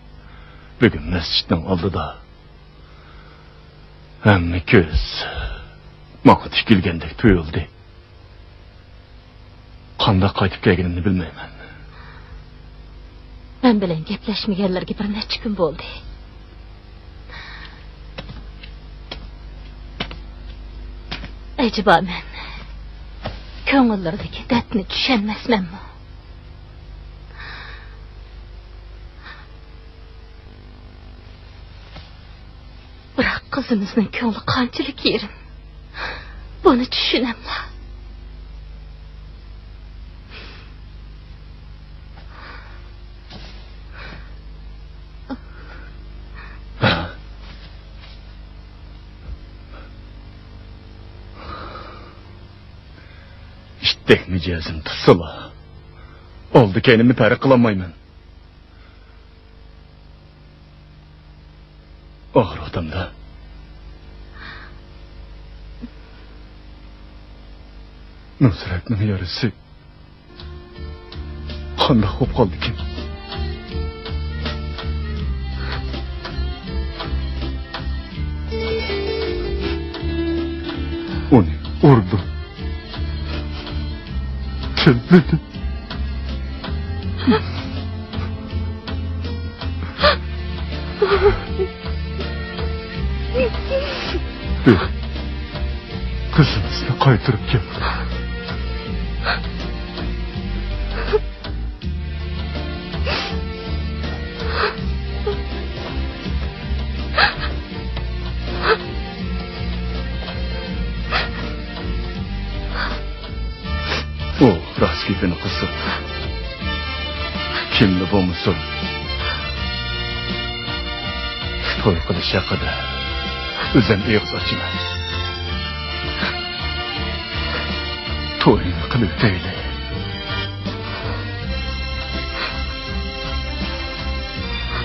بۈگۈن مەسچىتنىڭ ئالدىدا ھەممە كۆز ماڭا تىكىلگەندەك تۇيۇلدى. قانداق قايتىپ كەلگىنىمنى بىلمەيمەن. مەن بىلەن گەپلەشمىگەنلىرىگە بىر نەچچە كۈن بولدى. ئەجەبا مەن كۆڭۈللىرىدىكى دەردنى چۈشەنمەسمەنمۇ؟ بىراق قىزىمىزنىڭ كۆڭلى قانچىلىك يېرىم، بۇنى چۈشىنەملا؟ ئىتتەك مىجەزىم تۇتسىلا، ئالدى-كەينىمنى پەرق قىلالمايمەن. ئاغرىۋاتامدا. نۇسرەتنىڭ يارىسى قانداق بولۇپ قالدىكىن؟ ئۇنى ئۇردۇم. تىللىدىم. بېرىڭ، قىزىڭىزنى قايتۇرۇپ كېلىڭ. ئۇ راست گېپىنى قىلسۇن. كىملا بولمىسۇن، توي قىلىش ھەققىدە ئۆزۈم ئېغىز ئاچىمەن. توينى قىلىۋېتەيلى.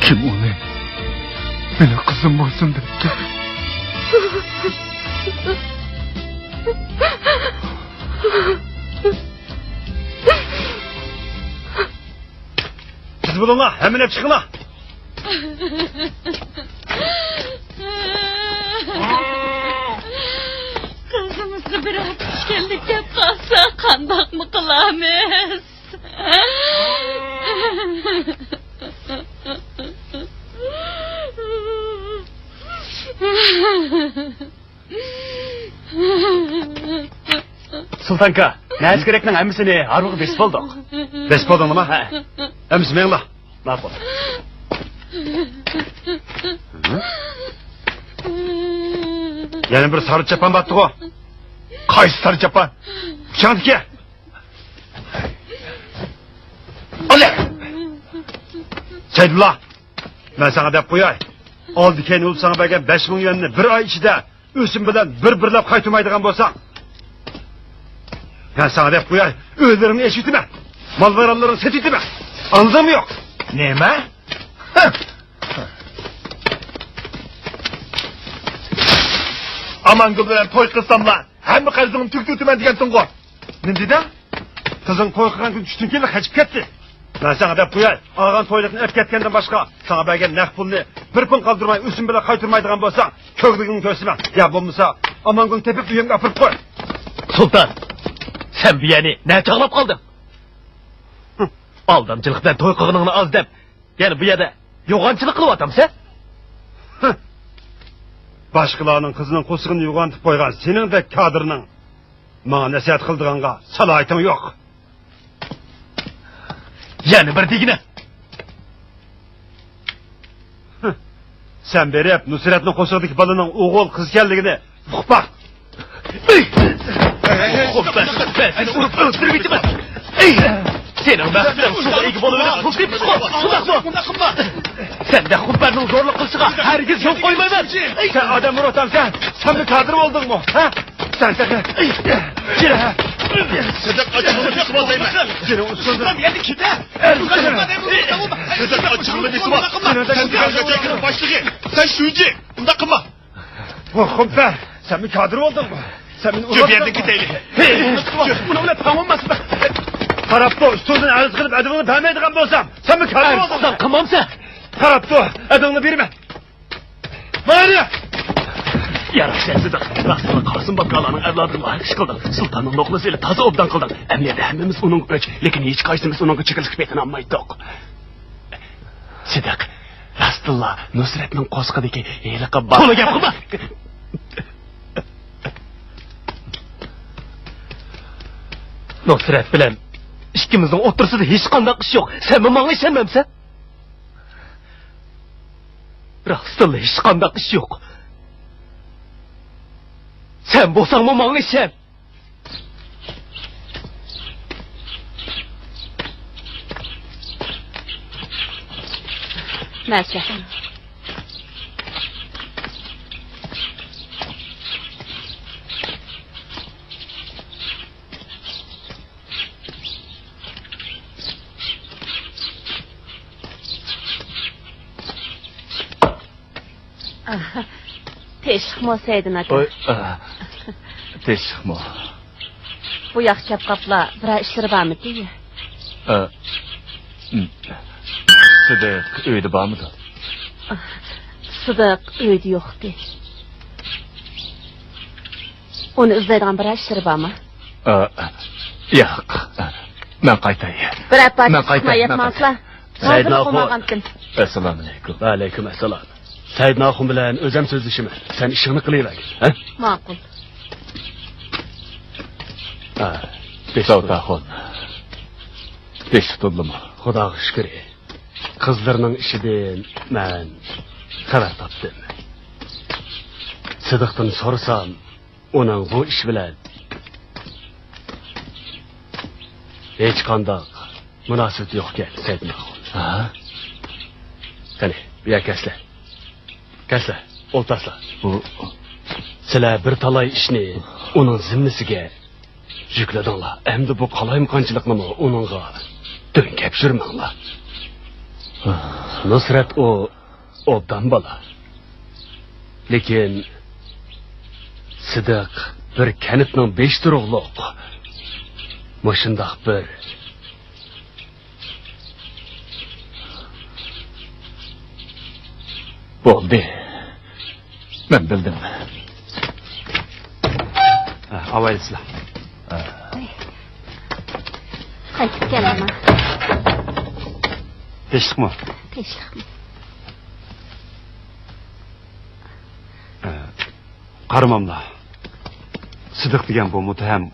كىم ئۇنى مېنىڭ قىزىم بولسۇن دەپتۇ؟ تېز بولۇڭلار، ھەممىنى ئېلىپ چىقىڭلار. قىزىمىزغا بىرەر كۈچكەنلىك كەپ قالسا قانداقمۇ قىلارمىز؟ سۇلتانكا، نەرسە كېرەكنىڭ ھەممىسىنى ھارۋىغا بېسىپ بولدۇق. بېسىپ بولدۇڭلىما؟ ھە. ئەمىسە مېڭلا. ماقۇل. يەنە بىر سارى چاپان بارتىغۇ. قايسى سارى چاپان؟ ئۇچاڭدىكى. ئالە! سەيدۇللا، مەن ساڭا دەپ قوياي. ئالدى-كەينى بولۇپ ساڭا بەرگەن بەش مىڭ يۈەننى بىر ئاي ئىچىدە ئۆسۈم بىلەن بىر-بىرلەپ قايتۇرمايدىغان بولساڭ، مەن ساڭا دەپ قوياي، ئۆيلىرىڭنى ئېچىۋېتىمەن، مال-مايرانلىرىڭنى سېتىۋېتىمەن. ئاڭلىدىڭمۇ يوق؟ نېمە؟ ئامانگۈل بىلەن توي قىلساملا، ھەممە قەرزىڭنى تۈگىتىۋېتىمەن دېگەنتىڭغۇ. نېمە دېدىڭ؟ قىزىڭ توي قىلغان كۈنى چۈشتىن كېيىنلا قېچىپ كەتتى. مەن ساڭا دەپ قوياي، ئالغان تويلۇقنى ئەپ كەتكەندىن باشقا، ساڭا بەرگەن نەق پۇلنى بىر پۇڭ قالدۇرماي ئۆسۈم بىلەن قايتۇرمايدىغان بولساڭ، كۆكرىكىڭنى كۆرسىمەن. يا بولمىسا، ئامانگۈلنى تېپىپ ئۆيۈڭگە ئاپىرىپ قوي. سۇلتان، سەن بۇ يەرنى نە چاغلاپ قالدىڭ؟ ئالدامچىلىق بىلەن توي قىلغىنىڭنى ئاز دەپ، يەنە بۇ يەردە يوغانچىلىق قىلىۋاتامسەن؟ ھە. باشقىلارنىڭ قىزىنىڭ قورسىقىنى يوغانتىپ قويغان سېنىڭدەك كادىرنىڭ ماڭا نەسىھەت قىلىدىغانغا سالاھىيىتىڭ يوق. يەنە بىر دېگىنە. ھە. سەن بېرىپ نۇسرەتنىڭ قورسىقىدىكى بالىنىڭ ئوغۇل قىز ئىكەنلىكىنى ئۇقۇپ باق. خۇمبەر، مەن سېنى ئۇرۇپ ئۆلتۈرۈۋېتىمەن. سېنىڭ بەختىڭ شۇغا ئىگە بولۇۋېرىپ پۇل تېپىشقۇ، شۇنداقمۇ؟ سەندەك خۇمبەرنىڭ زورلۇق قىلىشىغا ھەرگىز يول قويمايمەن. سەن ئادەم ئۇرۇۋاتامسەن؟ سەنمۇ كادىر بولدۇڭمۇ؟ ھە؟ سەن تېخى. سىدىق ئاچچىقىمنى بېسىۋاتايمەن. سىدىق ئاچچىقىمنى بېسىۋات. سەن دېگەنگە كىرىپ باشلىقى. سەن شۇجى. ئۇنداق قىلما. ۋاھ، خۇمبەر، سەنمۇ كادىر بولدۇڭمۇ؟ سەن مېنى ئۇرۇۋاتىسەنمۇ؟ شۇ يەردىن كېتەيلى. ھېي، بۇنىڭ بىلەن تاڭ بولماسمۇ؟ قاراپتۇ، ئۈستۈڭدىن ئەرز قىلىپ، ئەدىۋىڭنى بەرمەيدىغان بولسام، سەنمۇ كافىر بولدۇڭ. ئەرز قىلسام قىلمامسەن؟ قاراپتۇ، ئەدىۋىڭنى بېرىمەن. ماڭا! ياراق سەن سىدىق، راستلا قاسىم باكالارنىڭ ئەۋلادىدىن لايىق ئىش قىلدىڭ. سۇلتاننىڭ نوخلىسى ئىلى تازا ئوبدان قىلدىڭ. ئەمەلىيەتتە ھەممىمىز ئۇنىڭغا ئۆچ، لېكىن ھېچقايسىمىز ئۇنىڭغا چېكىلىشقا پېتىنالمايتتۇق. سىدىق، راستلا نۇسرەتنىڭ قورسىقىدىكى ھېلىقى بالا. تولا گەپ قىلما! نۇسرەت بىلەن ئىككىمىزنىڭ ئوتتۇرىسىدا ھېچقانداق ئىش يوق. سەنمۇ ماڭا ئىشەنمەمسەن؟ راستلا ھېچقانداق ئىش يوق. سەن بولساڭمۇ ماڭا ئىشەن. مەسە. تىنچلىقمۇ سەيدىن ئاكا؟ ۋاي، ئا، تىنچلىقمۇ؟ بۇ ياققا كەپ قاپلا، بىرەر ئىشلىرى بارمىدى؟ ئا، ئىم. سىدىق ئۆيدە بارمىدۇ؟ سىدىق ئۆيدە يوقتى. ئۇنى ئىزدەيدىغان بىرەر ئىشلىرى بارمۇ؟ ئا، ياق. مەن قايتاي. بىرەر پارچە مەن قايتاي، مەن قايتاي. سەيدىن ئاخۇن. ئەسسالامۇئەلەيكۇم. ۋەئەلەيكۇم ئەسسالام. سەيدىن ئاخۇن بىلەن ئۆزەم سۆزلىشىمەن. سەن ئىشىڭنى قىلىۋەرگىن، ھە؟ ماقۇل. ھە، داۋۇت ئاخۇن. تىنچلىق تۇردىمۇ؟ خۇداغا شۈكرى. قىزلىرىنىڭ ئىشىدىن مەن خەۋەر تاپتىم. سىدىقتىن سورىسام، ئۇنىڭ بۇ ئىش بىلەن ھېچقانداق مۇناسىۋىتى يوق ئىكەن، سەيدىن ئاخۇن. ھە؟ قېنى، بۇ يەرگە كەلسىلە. كەلسىلە، ئولتۇرسىلا. بۇ سىلەر بىر تالاي ئىشنى ئۇنىڭ زىممىسىگە يۈكلىدىڭلار. ئەمدى بۇ قالايمىقانچىلىقنىمۇ ئۇنىڭغا دۆڭگەپ يۈرمەڭلار. نۇسرەت ئۇ ئوبدان بالا. لېكىن سىدىق بىر كەنتنىڭ بېشى تۇرۇقلۇق مۇشۇنداق بىر. بولدى. مەن بىلدىم. ھە، ئاۋايلىسىلا. قايتىپ كەلدىما؟ تىنچلىقمۇ؟ تىنچلىقمۇ؟ ھە، قارىماملا. سىدىق دېگەن بۇ مۇتتەھەم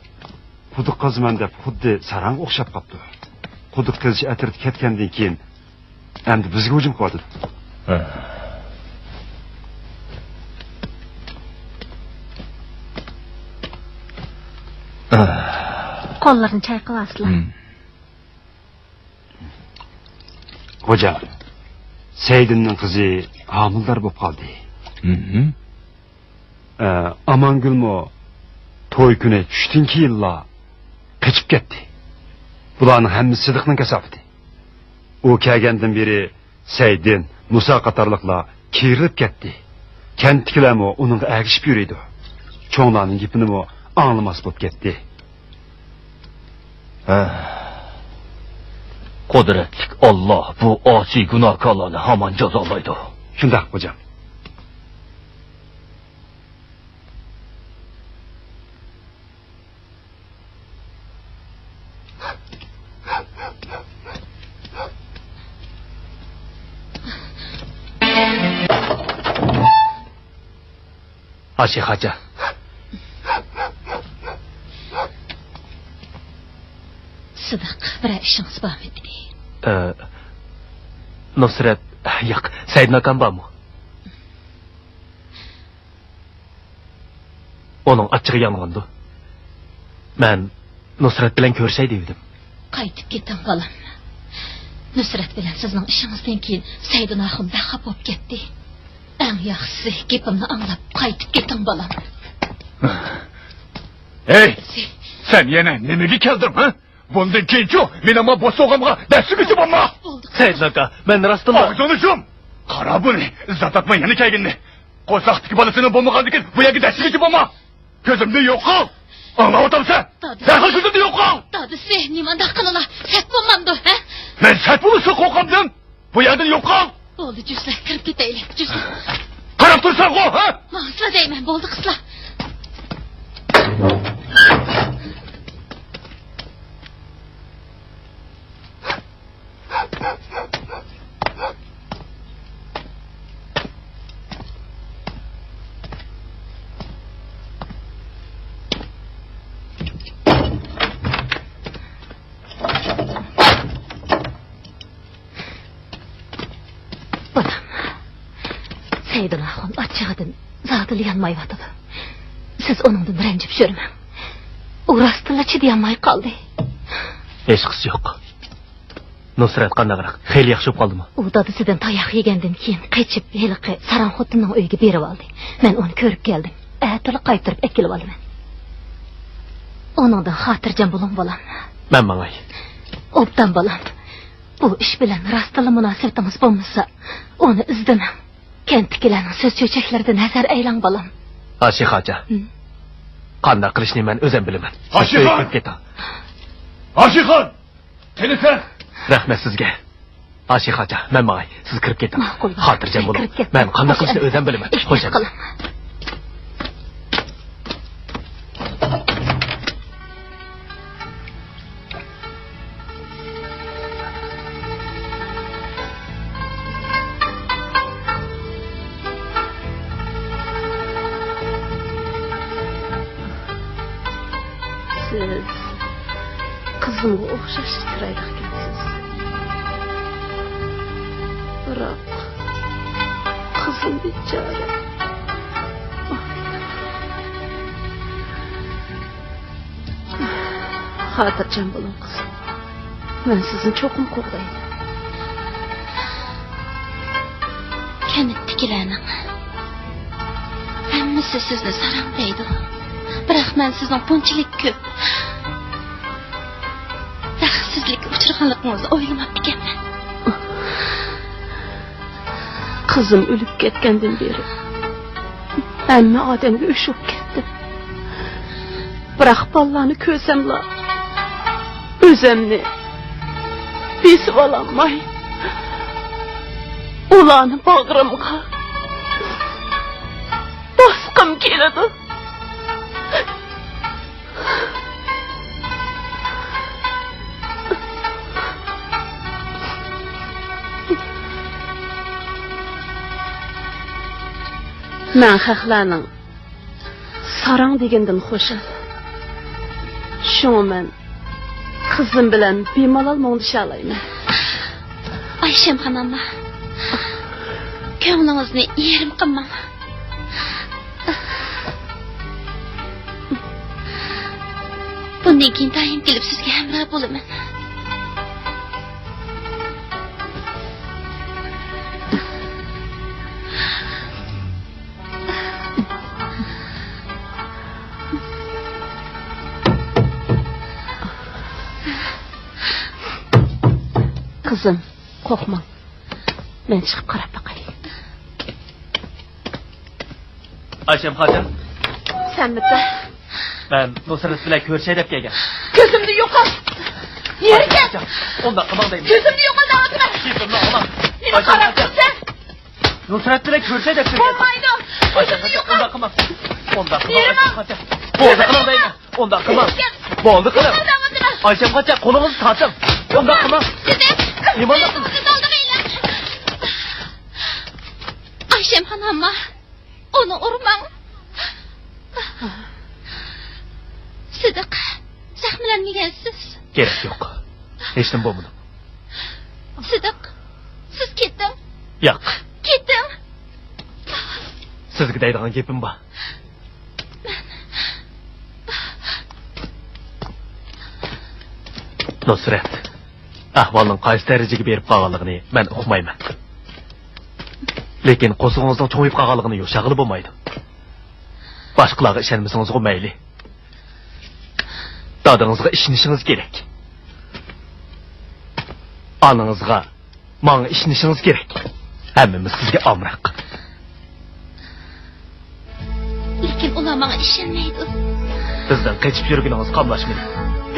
قۇدۇق قازىمەن دەپ خۇددى ساراڭغا ئوخشاپ قاپتۇ. قۇدۇق قېزىش ئەترىتى كەتكەندىن كېيىن ئەمدى بىزگە ھۇجۇم قىلىۋاتىدۇ. قوللىرىنى چايقىۋالسىلا. خوجام، سەيدىننىڭ قىزى ھامىلىدار بولۇپ قالدى. ئە، ئامانگۈلمۇ توي كۈنى چۈشتىن كېيىنلا قېچىپ كەتتى. بۇلارنىڭ ھەممىسى سىدىقنىڭ كاساپىتى. ئۇ كەلگەندىن بېرى سەيدىن، مۇسا قاتارلىقلار كېرىلىپ كەتتى. كەنتتىكىلەرمۇ ئۇنىڭغا ئەگىشىپ يۈرىدۇ. چوڭلارنىڭ گېپىنىمۇ ئاڭلىماس بولۇپ كەتتى. ھە. قۇدرەتلىك ئاللا بۇ ئاسىي گۇناھكارلارنى ھامان جازالايدۇ. شۇنداق، خوجام. ھاشى خاجا. سىدىق، بىرەر ئىشىڭىز بارمىدى؟ ئە، نۇسرەت، ياق، سەيدىن ئاكام بارمۇ؟ ئۇنىڭ ئاچچىقى يانغاندۇ. مەن نۇسرەت بىلەن كۆرۈشەي دېۋىدىم. قايتىپ كېتىڭ، بالام. نۇسرەت بىلەن سىزنىڭ ئىشىڭىزدىن كېيىن سەيدىن ئاخۇن بەك خاپا بولۇپ كەتتى. ئەڭ ياخشىسى، گېپىمنى ئاڭلاپ قايتىپ كېتىڭ، بالام. ھەي، سەن يەنە نېمىگە كەلدىڭ، ھە؟ بۇندىن كېيىنچۇ مېنىڭ بوسۇغامغا دەسسىگۈچى بولما! سەيدىن ئاكا، مەن راستتىنلا. ئاغزىڭنى يۇم! قارا بۇنى، ئىززەت ئاتما يەنە كەلگىنىنى. قورساقتىكى بالىسىنىڭ بولمىغاندىكىن بۇ يەرگە دەسسىگۈچى بولما! كۆزۈمدىن يوقال! ئاڭلاۋاتامسەن؟ دادىسى. دەرھال كۆزۈمدىن يوقال! دادىسى، نېمانداق قىلىلا؟ سەت بولمامدۇ، ھە؟ مەن سەت بولۇشقا قورقامدىم؟ بۇ يەردىن يوقال! بولدى، جۈزلە، كىرىپ كېتەيلى، جۈزلە. قاراپ تۇرساڭغۇ، ھە؟ ماڭسىلا دەيمەن، بولدى، قىزلار. بالام، سەيدۇل ئاخۇن ئاچچىقىدىن زادىلا يانمايۋاتىدۇ. سىز ئۇنىڭدىن رەنجىپ يۈرمەڭ. ئۇ راستتىنلا چىدىيالماي قالدى. ھېچقىسى يوق. نۇسرەت قانداقراق؟ خېلى ياخشى بولۇپ قالدىمۇ؟ ئۇ دادىسىدىن تاياق يېگەندىن كېيىن قېچىپ، ھېلىقى ساراڭ خوتۇننىڭ ئۆيىگە بېرىۋالدى. مەن ئۇنى كۆرۈپ كەلدىم. ئەتىلا قايتۇرۇپ ئەكېلىۋالىمەن. ئۇنىڭدىن خاتىرجەم بولۇڭ، بالام. مەن ماڭاي. ئوبدان، بالام. بۇ ئىش بىلەن راستتىنلا مۇناسىۋىتىڭىز بولمىسا، ئۇنى ئىزدىمەڭ. كەنتتىكىلەرنىڭ سۆز چۆچەكلىرىدىن ھەزەر ئەيلەڭ، بالام. ئاشىخانجان. ھىم. قانداق قىلىشنى مەن ئۆزۈم بىلىمەن. سىز ئاشىخان! ئۆيگە كىرىپ كېتىڭ. ئاشىخان! قېنى سەن؟ رەھمەت سىزگە. ئاشىخانجان، مەن ماڭاي. سىز كىرىپ كېتىڭ. ماقۇل، بالام. خاتىرجەم بولۇڭ. كىرىپ كېتىڭ. مەن قانداق قىلىشنى ئۆزۈم بىلىمەن. خوش ئەمىسە. سىز قىزىمغا ئوخشاش چىرايلىقكەنسىز. بىراق، قىزىم بىچارە. خاتىرجەم بولۇڭ، قىزىم. مەن سىزنى چوقۇم قوغدايمەن. كەنتتىكىلەرنىڭ ھەممىسى سىزنى ساراڭ دەيدۇ. بىراق مەن سىزنىڭ بۇنچىلىك كۆپ بەختسىزلىككە ئۇچرىغانلىقىڭىزنى ئويلىماپتىكەنمەن. قىزىم ئۆلۈپ كەتكەندىن بېرى ھەممە ئادەمگە ئۆچ بولۇپ كەتتىم. بىراق بالىلارنى كۆرسەملا، ئۆزۈمنى بېسىۋالالماي، ئۇلارنى باغرىمغا باسقۇم كېلىدۇ. مەن خەقلەرنىڭ ساراڭ دېگىنىدىن خۇشال. شۇڭا مەن قىزىم بىلەن بىمالال مۇڭدىشالايمەن. ئايشەمخان ئانا، كۆڭلىڭىزنى يېرىم قىلماڭ. بۇندىن كېيىن دائىم كېلىپ سىزگە ھەمراھ بولىمەن. قىزىم، قورقماڭ. مەن چىقىپ قاراپ باقاي. ئايشەمخانجان. سەنمىتى؟ مەن نۇسرەت بىلەن كۆرۈشەي دەپ كەلگەن. كۆزۈمدىن يوقال! نېرى كەت! ئۇنداق قىلماڭ دەيمەن. كۆزۈمدىن يوقال دەۋاتىمەن! كېتىڭ، ئانا. نېمە قاراپ تۇرىسەن؟ نۇسرەت بىلەن كۆرۈشەي دەپ كەلگەن. بولمايدۇ! كۆزۈمدىن يوقال! ئۇنداق قىلماڭ. ئۇنداق قىلماڭ، نېرى ماڭ! ئايشەمخانجان. بولدى، قىلماڭ دەيمەن. ئۇنداق قىلماڭ. بولدى، قىلىڭ. ئايشەمخانجان، قولىڭىزنى تارتىڭ. ئۇنداق قىلماڭ. نېمانداق قىلىڭ. ئايشەمخان ئامما، ئۇنى ئۇرماڭ. سىدىق، زەخىملەنمىگەنسىز. كېرەك يوق. ھېچنېمە بولمىدى. سىدىق، سىز كېتىڭ. ياق. كېتىڭ. سىزگە دەيدىغان گېپىم بار. نۇسرەت، ئەھۋالنىڭ قايسى دەرىجىگە بېرىپ قالغانلىقىنى مەن ئۇقمايمەن. لېكىن قورسىقىڭىزنىڭ چوڭىيىپ قالغانلىقىنى يوشۇرغىلى بولمايدۇ. باشقىلارغا ئىشەنمىسىڭىزغۇ مەيلى. دادىڭىزغا ئىشىنىشىڭىز كېرەك. ئانىڭىزغا، ماڭا ئىشىنىشىڭىز كېرەك. ھەممىمىز سىزگە ئامراق. لېكىن ئۇلار ماڭا ئىشەنمەيدۇ. بىزنىڭ قېچىپ يۈرگىنىڭىز قاملاشمىدى.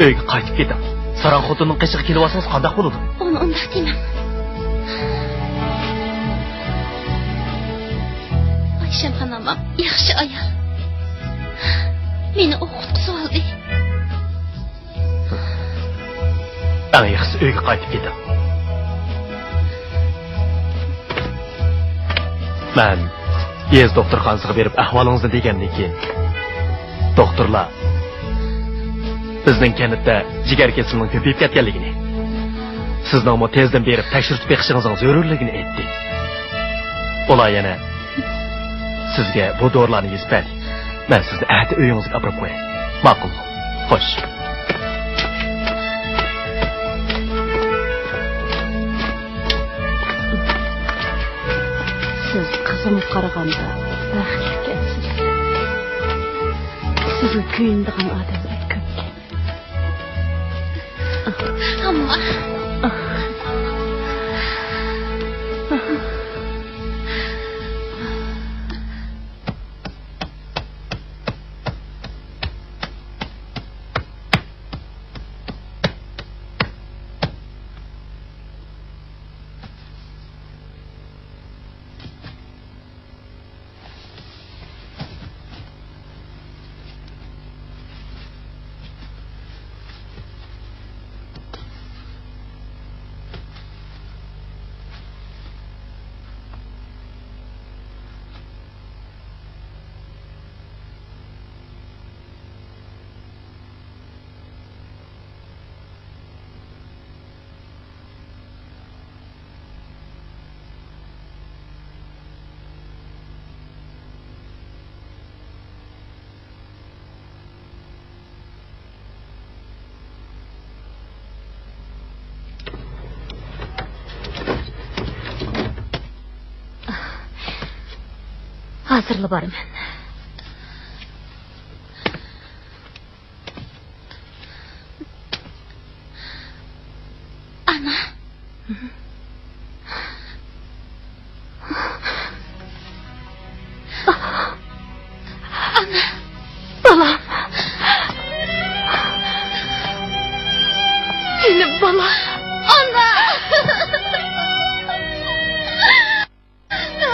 ئۆيگە قايتىپ كېتىڭ. ساراڭ خوتۇننىڭ قېشىغا كېلىۋالسىڭىز قانداق بولىدۇ؟ ئۇنى ئۇنداق دېمەڭ. ئايشەمخان ئامام ياخشى ئايال. مېنى ئۇ قۇتقۇزۇۋالدى. ئەڭ ياخشىسى ئۆيگە قايتىپ كېتىڭ. مەن يېزا دوختۇرخانىسىغا بېرىپ ئەھۋالىڭىزنى دېگەندىن كېيىن، دوختۇرلار بىزنىڭ كەنتتە جىگەر كېسىلىنىڭ كۆپىيىپ كەتكەنلىكىنى، سىزنىڭمۇ تېزدىن بېرىپ تەكشۈرتۈپ بېقىشىڭىزنىڭ زۆرۈرلۈكىنى ئېيتتى. ئۇلار يەنە سىزگە بۇ دورىلارنى يېزىپ بەردى. مەن سىزنى ئەتە ئۆيىڭىزگە ئاپىرىپ قوياي. ماقۇلمۇ؟ خوش. سىز قىزىمغا قارىغاندا بەختلىككەنسىز. سىزگە كۆيۈنىدىغان ئادەملەر كۆپكەن. ئەمما. ھازىرلا بارىمەن. ئانا. ئانا. بالام. جېنىم بالام. ئانا.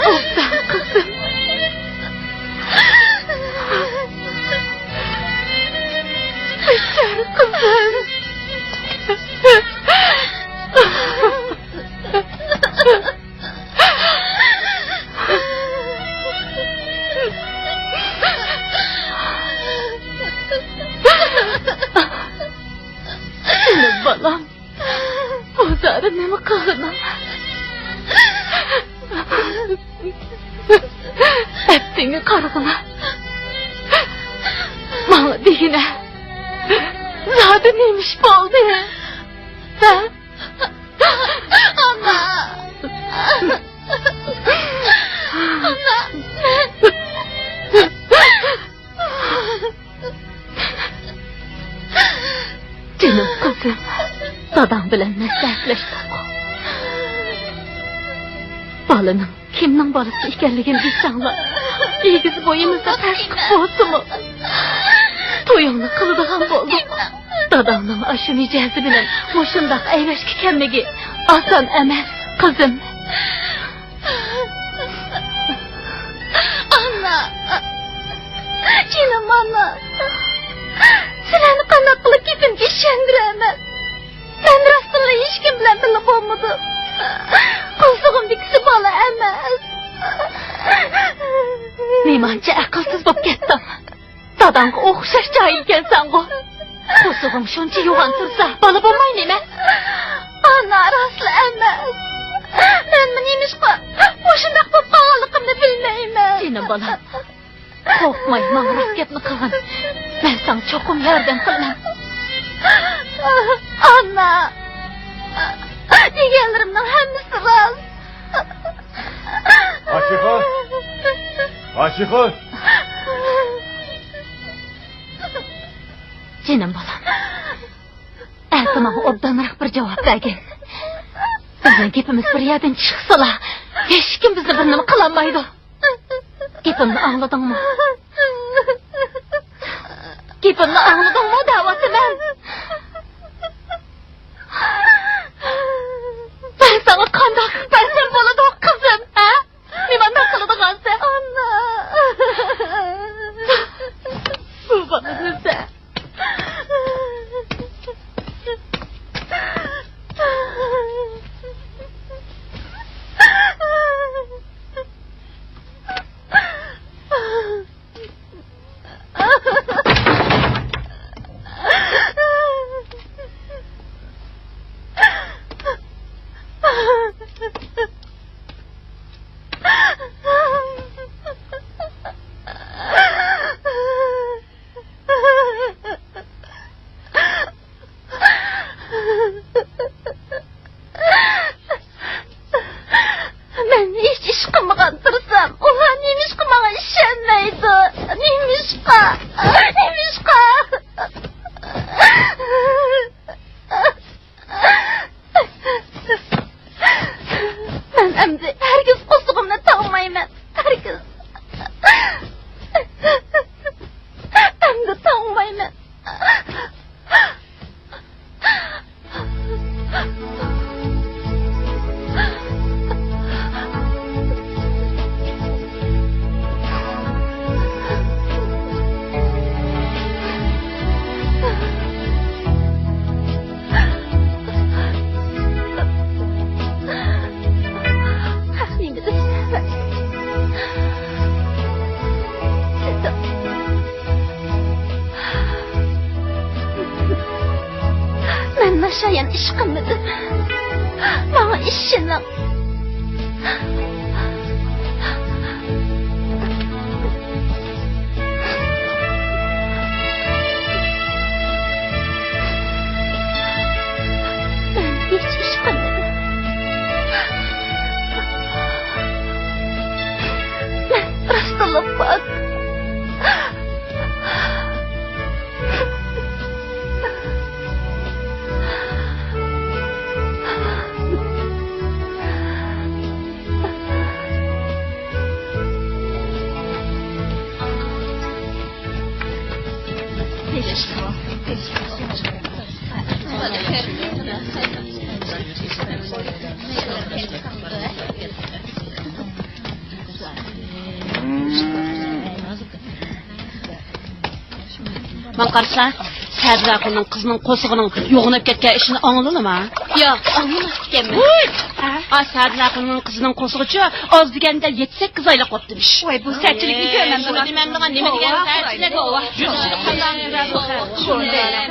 ئوبدان قىزىم. بىچارە قىزىم. جېنىم بالام. بۇ زادى نېمە قىلغىنىڭ؟ ئەپتىڭگە قارىغىنا. ماڭا دېگىنە. زادى نېمە ئىش بولدى؟ ھە؟ ئانا. ئانا. جېنىم قىزىم، داداڭ بىلەن مەسلىھەتلەشتۇق. بالىنىڭ كىمنىڭ بالىسى ئىكەنلىكىنى دېسەڭلار، ئېگىز بويىمىزدا تەستىق بولسىمۇ، تويۇڭنى قىلىدىغان بولدۇق. داداڭنىڭ ئاشۇ مىجەزى بىلەن مۇشۇنداق ئەيۋەشكە كەلمىكى ئاسان ئەمەس، قىزىم. ئانا، جېنىم ئانا، سىلەرنى قانداق قىلىپ گېپىمگە ئىشەندۈرەمەن؟ مەن راستتىنلا ھېچكىم بىلەن بىللە بولمىدىم. قورسىقىمدىكىسى بالا ئەمەس. نېمانچە ئەقىلسىز بولۇپ كەتتىڭ؟ داداڭغا ئوخشاش جاھىلكەنسەنغۇ. قورسىقىڭ شۇنچە يوغان تۇرسا، بالا بولماي نېمە؟ ئانا، راستلا ئەمەس. مەنمۇ نېمىشقا مۇشۇنداق بولۇپ قالغانلىقىمنى بىلمەيمەن. جېنىم بالام، قورقماي، ماڭا راست گەپنى قىلغىن. مەن ساڭا چوقۇم ياردەم قىلىمەن. ئانا، دېگەنلىرىمنىڭ ھەممىسى راست. ئاشىخان! ئاشىخان! جېنىم بالام، ئەتە ماڭا ئوبدانراق بىر جاۋاب بەرگىن. بىزنىڭ گېپىمىز بىر يەردىن چىقسىلا، ھېچكىم بىزنى بىر نېمە قىلالمايدۇ. گېپىمنى ئاڭلىدىڭمۇ؟ گېپىمنى ئاڭلىدىڭمۇ دەۋاتىمەن. مەن ساڭا قانداق قىلىپ بەرسەم بولىدۇ، قىزىم، ھە؟ نېمانداق قىلىدىغانسەن؟ ئانا! بۇ بالىنى سەن. مەن ھېچ ئىش قىلمىغان تۇرسام، ئۇلار نېمىشقا ماڭا ئىشەنمەيدۇ؟ نېمىشقا؟ نېمىشقا؟ مەن ئەمدى ھەرگىز قورسىقىمنى تاڭمايمەن. ھەرگىز. ئەمدى تاڭمايمەن. مەن ناشايان ئىش قىلمىدىم. ماڭا ئىشىنىڭ. مەن ھېچ ئىش قىلمىدىم. مەن راستلىق بار. ماڭا قارىسا، سەدىلە ئاپىنىڭ قىزىنىڭ قورسىقىنىڭ يوغىناپ كەتكەن ئىشىنى ئاڭلىدىڭما؟ ياق، ئاڭلىماپتىكەنمەن. ۋۇي! ھە؟ ئا، سەدىلە ئاپىنىڭ قىزىنىڭ قورسىقىچۇ ئاز دېگەندە يەتتە-سەككىز ئايلىق بوپتىمىش. ۋاي، بۇ سەتچىلىكنى كۆرمەمدىغان. نېمە دېگەن سەتچىلىك؟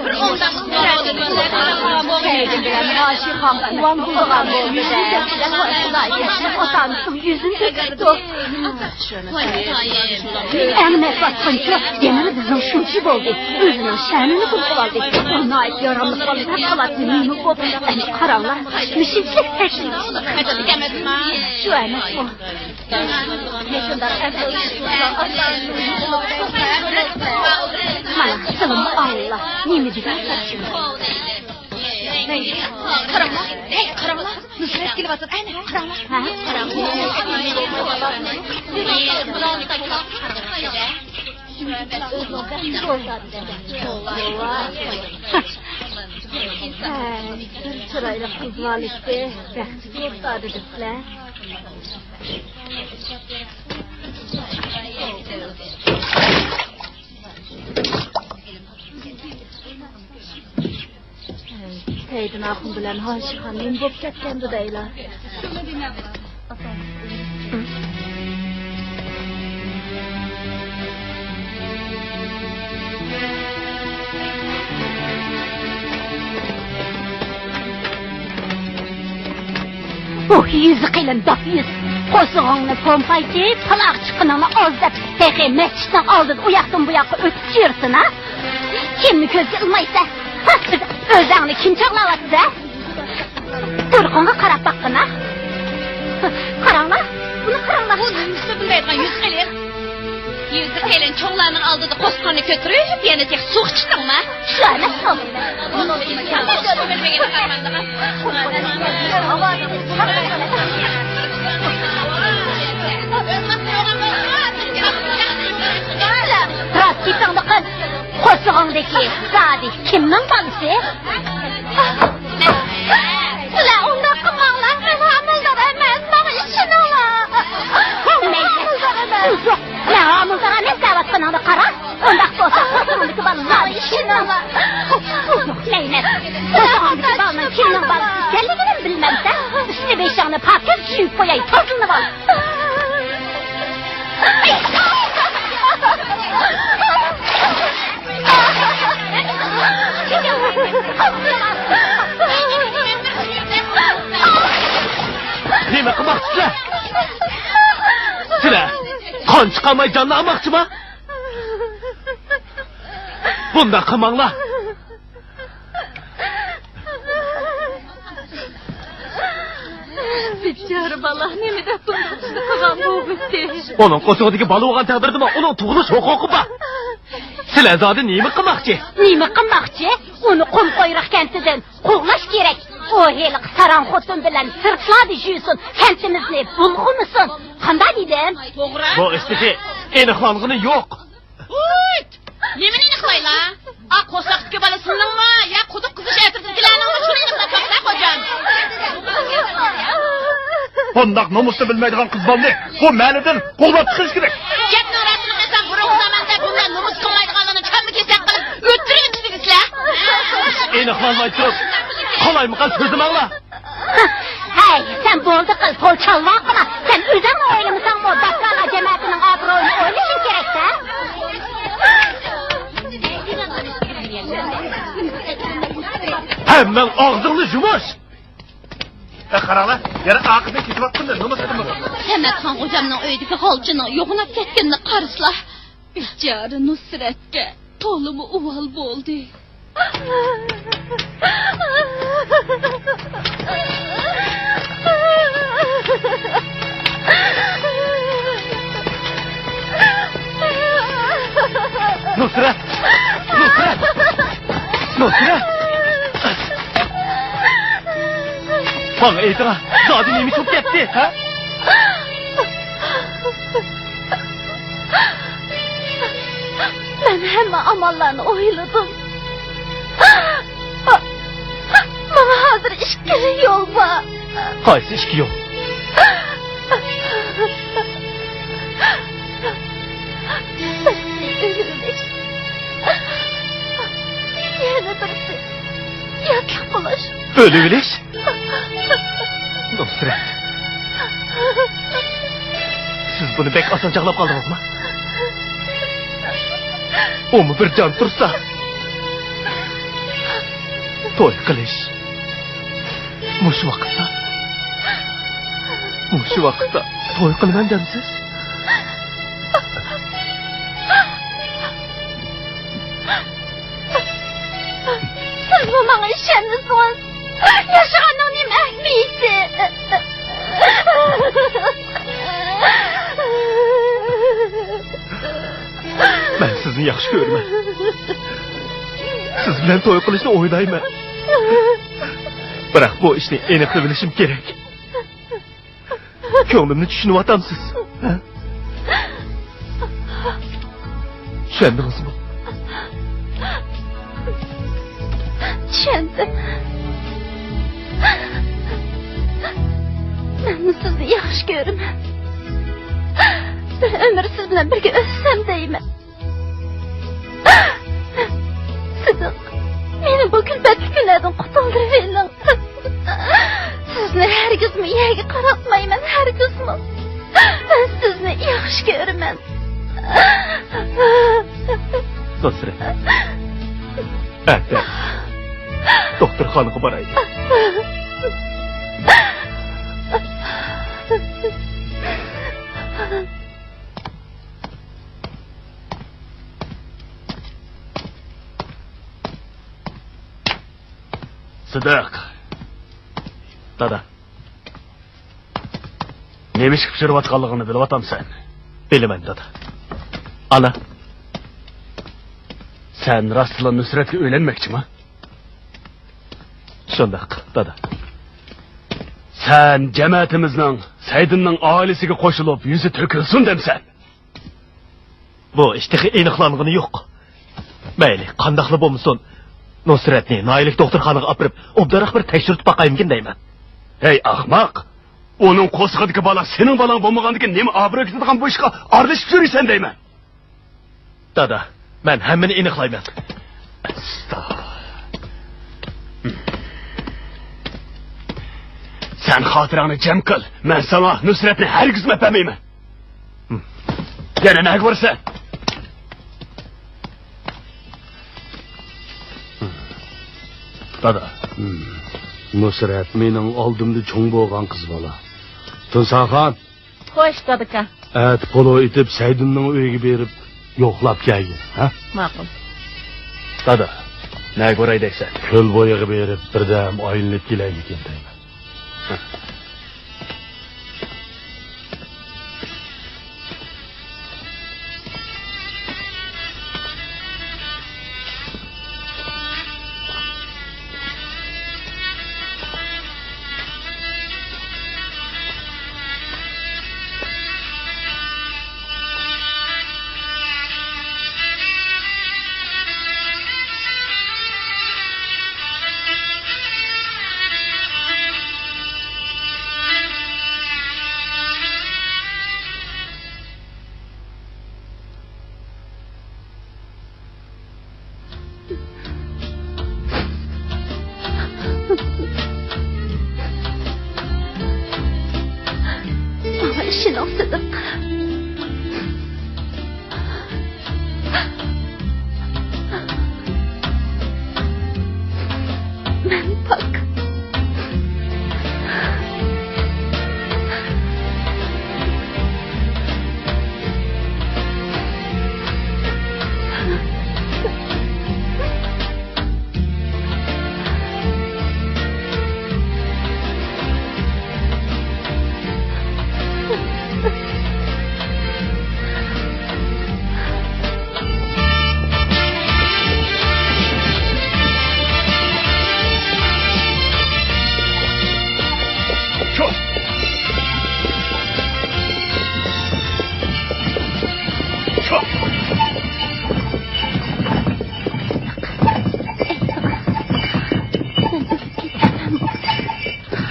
بىر ئونداق ئەڭ نەپەسقىنچۇ، يەنىلا بىزنىڭ شۇنچە بولدى. ئۆزىنىڭ شەنىنى گۇم قىلالدى. ئۇ ناھايىتى ياراملىق بالا، پەۋقۇلئاددە مېمۇر بولۇپ. ئەنە قاراڭلار، مۇشۇنچىلىك تەكلىپ. شۇ ئەمەسمۇ؟ مانا، سىلىمۇ ئاڭلا. نېمە دېگەن؟ قاراڭلار، ھەي، قاراڭلار. نۇسرەت كېلىۋاتىدۇ. ئەنە، قاراڭلار. ھە؟ ھە، بىر چىرايلىق قىز بالىسى بەختلىك بولۇپ قالدى دەپسىلەر. سەيدىن ئاخۇن بىلەن ھاشىخان نېمە بولۇپ كەتكەندۇ دەيلا؟ ئۇھ، يۈزى قېلىن داپ يۈز. قورسىقىڭنى پومپايچى، پالاق چىققىنىڭنى ئاز دەپ، تېخى مەسچىتنىڭ ئالدىدا ئۇ ياقتىن بۇ ياققا ئۆتۈپ يۈرسىنا. كىمنى كۆزگە ئىلمايسەن؟ ھە، ئۆزۈڭنى كىم چاغلاۋاتىدۇ، ھە؟ تۇرقۇڭغا قاراپ باققىنا. قاراڭلار، بۇنى قاراڭلار. بۇ نېمىشقا بىلمەيدىغان يۈز قېلىن؟ يۈزى قېلىن چوڭلارنىڭ ئالدىدا قورسىقىنى كۆتۈرۈپ، يەنە تېخى سۇغا چىقتىڭما؟ شۇ ئەمەس بۇ. راست گېپىڭنى قىل. قورسىقىڭ دىكى زادى كىمنىڭ بالىسى؟ سىلەر ئۇنداق قىلماڭلار، مەن ھامىلىدار ئەمەس، ماڭا ئىشىنىڭلار. مەن ھامىلىدار ئەمەس. يوق، مەن ھامىلىدار ئەمەس دەۋاتقىنىڭنى قارا. ئۇنداق بولسا، قورسىقىڭدىكى بالىلارنى ئىشىنىڭلار. يوق، دەيمەن. قورسىقىڭدىكى بالىنىڭ كىمنىڭ بالىسى ئىكەنلىكىنىمۇ بىلمەمسەن؟ ئۈستى بېشىڭنى پاكىز يۇيۇپ قوياي، تازىلىنىۋال. نېمە قىلماقچىسىلەر؟ سىلەر قان چىقارماي جاننى ئالماقچىما؟ بۇنداق قىلماڭلار. بىچارە بالا نېمە دەپ بۇنداق ئىشنى قىلغان بولغۇسى؟ ئۇنىڭ قورسىقىدىكى بالا بولغان تەقدىردىمۇ ئۇنىڭ تۇغۇلۇش ھوقۇقى بار. سىلەر زادى نېمە قىلماقچى؟ نېمە قىلماقچى؟ ئۇنى قۇم قۇيرۇق كەنتىدىن قوغلاش كېرەك. ئۇ ھېلىقى ساراڭ خوتۇن بىلەن سىرتلاردا يۈرسۇن، كەنتىمىزنى بۇلغىمىسۇن. قانداق دېدىم؟ توغرا. بۇ ئىشتىكى ئېنىقلانغىنى يوق. ۋۇيت! نېمىنى ئېنىقلايلا؟ ئا، قورساقتىكى بالا سېنىڭمۇ يا قۇدۇق قىزىش ئەترىتىدىكىلەرنىڭمۇ، شۇنى ئېنىقلاپ باقسا، خوجام. بۇنداق نومۇسنى بىلمەيدىغان قىز بالىنى بۇ مەھەللىدىن قوغلاپ چىقىرىش كېرەك. گەپنىڭ راستىنى قىلساڭ، بۇرۇنقى زاماندا بۇنداق نومۇس قىلمايدىغانلارنى كەممۇ كېسەك قىلىپ ئۆلتۈرۈۋېتىشتىكىسىلەر. ئېنىقلانماي تۇرۇپ، قالايمىقان سۆزلىمەڭلار. ھەي، سەن بولدى قىل، توي چالۋاقلا. سەن ئۆزۈڭنى ئويلىمىساڭمۇ، داكارلار جەمەتىنىڭ ئابرۇيىنى ئويلىشىڭ كېرەك-دە. ھەممەڭ ئاغزىڭنى يۇمۇش! ئە، قاراڭلار، يەنە ئاقىدىن كېتىۋاتقىنى نومۇس قىلمىدى. سەمەتخان خوجامنىڭ ئۆيىدىكى غالچىنىڭ يوغىناپ كەتكىنىنى قارىسىلا. بىچارە نۇسرەتكە تولىمۇ ئۇۋال بولدى. نۇسرەت! نۇسرەت! نۇسرەت! ماڭا ئېيتىڭا، زادى نېمە ئىش بولۇپ كەتتى، ھە؟ مەن ھەممە ئاماللارنى ئويلىدىم. ماڭا ھازىر ئىككىلا يول بار. قايسى ئىككى يول؟ بىرسى ئۆلۈۋېلىش. يەنە بىرسى ياتلىق بولۇش. ئۆلۈۋېلىش؟ نۇسرەت. سىز بۇنى بەك ئاسان چاغلاپ قالدىڭىزما؟ ئۇمۇ بىر جان تۇرسا. توي قىلىش. مۇشۇ ۋاقىتتا. مۇشۇ ۋاقىتتا توي قىلىمەن دەمسىز؟ سىزمۇ ماڭا ئىشەنمىسىڭىز، ياشىغاننىڭ نېمە ئەھمىيىتى؟ مەن سىزنى ياخشى كۆرىمەن. سىز بىلەن توي قىلىشنى ئويلايمەن. بىراق بۇ ئىشنى ئېنىقلىۋېلىشىم كېرەك. كۆڭلۈمنى چۈشىنىۋاتامسىز؟ ھە؟ چۈشەندىڭىزمۇ؟ چۈشەندىم. مەنمۇ سىزنى ياخشى كۆرىمەن. بىر ئۆمۈر سىز بىلەن بىرگە ئۆتسەم دەيمەن. سىدىق، مېنى بۇ كۈلپەتلىك كۈنلەردىن قۇتۇلدۇرۇۋېلىڭ. سىزنى ھەرگىزمۇ يەرگە قاراتمايمەن، ھەرگىزمۇ. مەن سىزنى ياخشى كۆرىمەن. نۇسرەت، ئەتە دوختۇرخانىغا بارايلى. سىدىق. دادا. نېمە ئىشقا پىشۇرۇۋاتقانلىقىڭنى بىلىۋاتامسەن؟ بىلىمەن، دادا. ئانا. سەن راستلا نۇسرەتكە ئۆيلەنمەكچىما؟ شۇنداق، دادا. سەن جەمەتىمىزنىڭ، سەيدىمنىڭ ئائىلىسىگە قوشۇلۇپ يۈزى تۆكۈلسۇن دەمسەن؟ بۇ ئىش تېخى ئېنىقلانغىنى يوق. مەيلى، قانداقلا بولمىسۇن، نۇسرەتنى ناھىيەلىك دوختۇرخانىغا ئاپىرىپ، ئوبدانراق بىر تەكشۈرتۈپ باقايمىكىن دەيمەن. ھەي، ئاخماق! ئۇنىڭ قورسىقىدىكى بالا سېنىڭ بالاڭ بولمىغاندىكىن نېمە ئابرۇي كېتىدىغان بۇ ئىشقا ئارىلىشىپ يۈرىسەن دەيمەن. دادا، مەن ھەممىنى ئېنىقلايمەن. سەن خاتىرەڭنى جەم قىل. مەن ساڭا نۇسرەتنى ھەرگىزمۇ ئەپەرمەيمەن. يەنە نەگە بارىسەن؟ دادا. نۇسرەت مېنىڭ ئالدىمدا چوڭ بولغان قىز بالا. تۇنساخان. خوش، دادىكا. ئەتە پولۇ ئېتىپ سەيدۇننىڭ ئۆيىگە بېرىپ يوقلاپ كەلگىن، ھە؟ ماقۇل. دادا، نەگە باراي دەيسەن؟ كۆل بويىغا بېرىپ بىردەم ئايلىنىپ كېلەيلىكىن دەيمەن. ماڭا ئىشىنىڭ سىدىق. مەن پاك.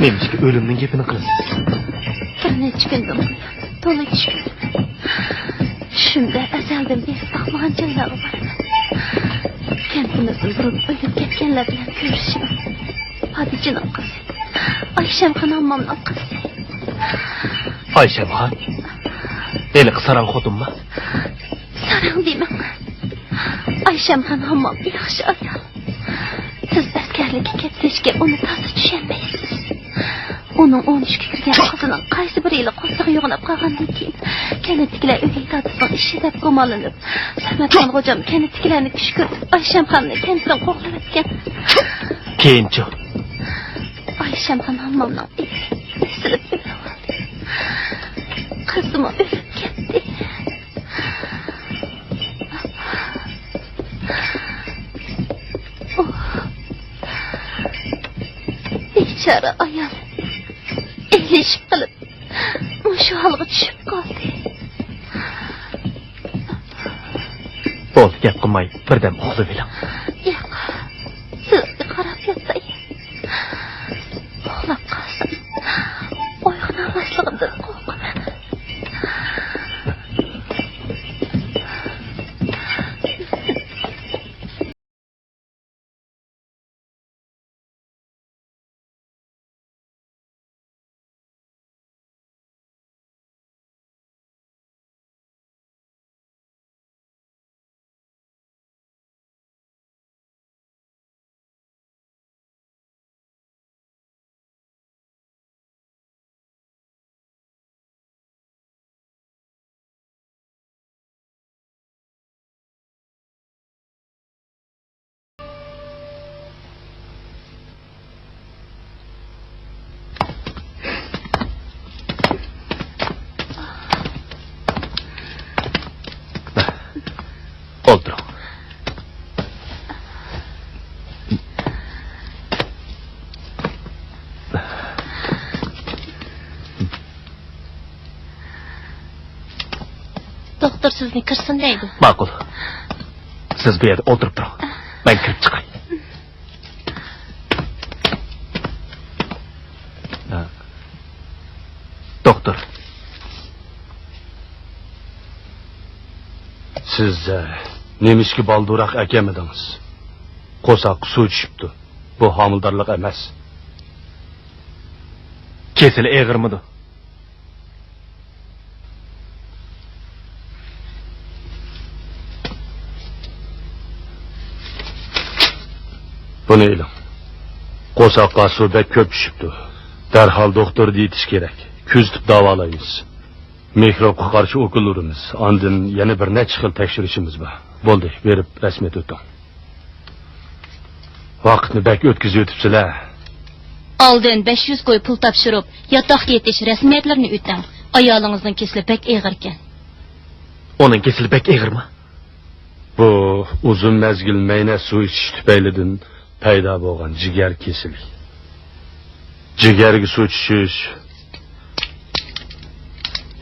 نېمىشقا ئۆلۈمنىڭ گېپىنى قىلىسىز؟ بىر نەچچە كۈندىن بۇيان تولا چۈش كۆرىمەن. چۈشۈمدە ئەزەلدىن بېرى باقمىغان جايلارغا بارىمەن. كەنتىمىزدىن بۇرۇن ئۆلۈپ كەتكەنلەر بىلەن كۆرۈشىمەن. پادىچىنىڭ قىزى. ئايشەمخان ھاممامنىڭ قىزى. ئايشەمخان؟ ھېلىقى ساراڭ خوتۇنمۇ؟ ساراڭ دېمەڭ. ئايشەمخان ھاممام ياخشى ئايال. سىز ئەسكەرلىككە كەتسىچكە ئۇنى تازا چۈشەنمەيسىز. ئۇنىڭ ئون ئۈچكە كىرگەن قىزىنىڭ قايسى بىرى ئىلى قورسىقى يوغىناپ قالغاندىن كېيىن، كەنتتىكىلەر ئۆگەي دادىسىنىڭ ئىشى دەپ گۇمانلىنىپ، سەمەتخان غوجام كەنتتىكىلەرنى كۈشكۈرتۈپ، ئايشەمخاننى كەنتتىن قوغلىۋەتكەن. كېيىنچۇ؟ ئايشەمخان ھاممامنىڭ ئېرى ئېسىلىپ ئۆلۈۋالدى. قىزىمۇ ئۆلۈپ كەتتى. ئۇ بىچارە ئايال ئېلىشىپ قېلىپ، مۇشۇ ھالغا چۈشۈپ قالدى. بولدى، گەپ قىلماي، بىردەم ئۇخلىۋېلىڭ. ياق، سىزگە قاراپ ياتاي. ئۇخلاپ قالسام، ئويغىنالماسلىقىمدىن قورقىمەن. ئولتۇرۇڭ. دوختۇر سىزنى كىرسۇن دەيدۇ. ماقۇل. سىز بۇ يەردە ئولتۇرۇپ تۇرۇڭ. مەن كىرىپ چىقاي. ھە. دوختۇر. سىز، ئە، نېمىشقا بالدۇرراق ئەكەلمىدىڭىز؟ قورساققا سۇ چۈشۈپتۇ. بۇ ھامىلىدارلىق ئەمەس. كېسىلى ئېغىرمىدۇ؟ بۇنى ئېلىڭ. قورساققا سۇ بەك كۆپ چۈشۈپتۇ. دەرھال دوختۇردا ئېيتىش كېرەك. كۆزىتىپ داۋالايمىز. مىكروبقا قارشى ئوكۇل ئۇرىمىز. ئاندىن يەنە بىر نەچچە خىل تەكشۈرۈشىمىز بار. بولدى، بېرىپ رەسمىيەت ئۆتۈڭ. ۋاقىتنى بەك ئۆتكۈزۈۋېتىپسىلەر. ئالدىن بەش يۈز كوي پۇل تاپشۇرۇپ، ياتاققا يېتىش رەسمىيەتلىرىنى ئۆتەڭ. ئايالىڭىزنىڭ كېسىلى بەك ئېغىركەن. ئۇنىڭ كېسىلى بەك ئېغىرمۇ؟ بۇ ئۇزۇن مەزگىل مەينەت سۇ ئىچىش تۈپەيلىدىن پەيدا بولغان جىگەر كېسىلى. جىگەرگە سۇ چۈشۈش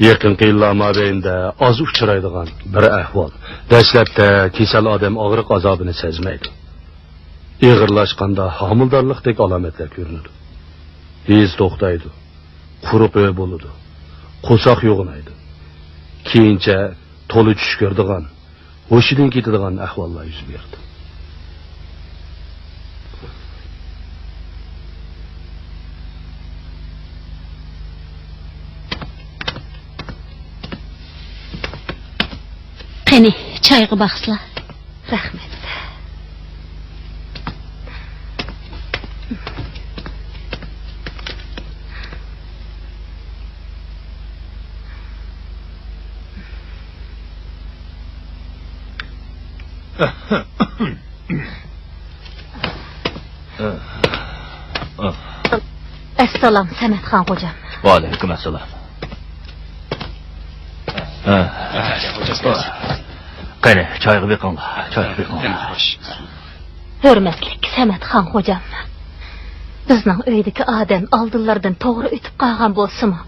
يېقىنقى يىللار مابەينىدە ئاز ئۇچرايدىغان بىر ئەھۋال. دەسلەپتە كېسەل ئادەم ئاغرىق ئازابىنى سەزمەيدۇ. ئېغىرلاشقاندا ھامىلىدارلىقتەك ئالامەتلەر كۆرۈنىدۇ. ھېس توختايدۇ. قۇرۇق ئۆي بولىدۇ. قورساق يوغىنايدۇ. كېيىنچە تولا چۈش كۆرىدىغان، ھوشىدىن كېتىدىغان ئەھۋاللار يۈز بېرىدۇ. قېنى، چايغا باقسىلا. رەھمەت. ئەسسالام، سەمەتخان خوجام. ۋەئەلەيكۇم ئەسسالام. قېنى، چايغا بېقىڭلار، چايغا بېقىڭلار. ھۆرمەتلىك سەمەتخان خوجام، بىزنىڭ ئۆيدىكى ئادەم ئالدىلىرىدىن توغرا ئۆتۈپ قالغان بولسىمۇ،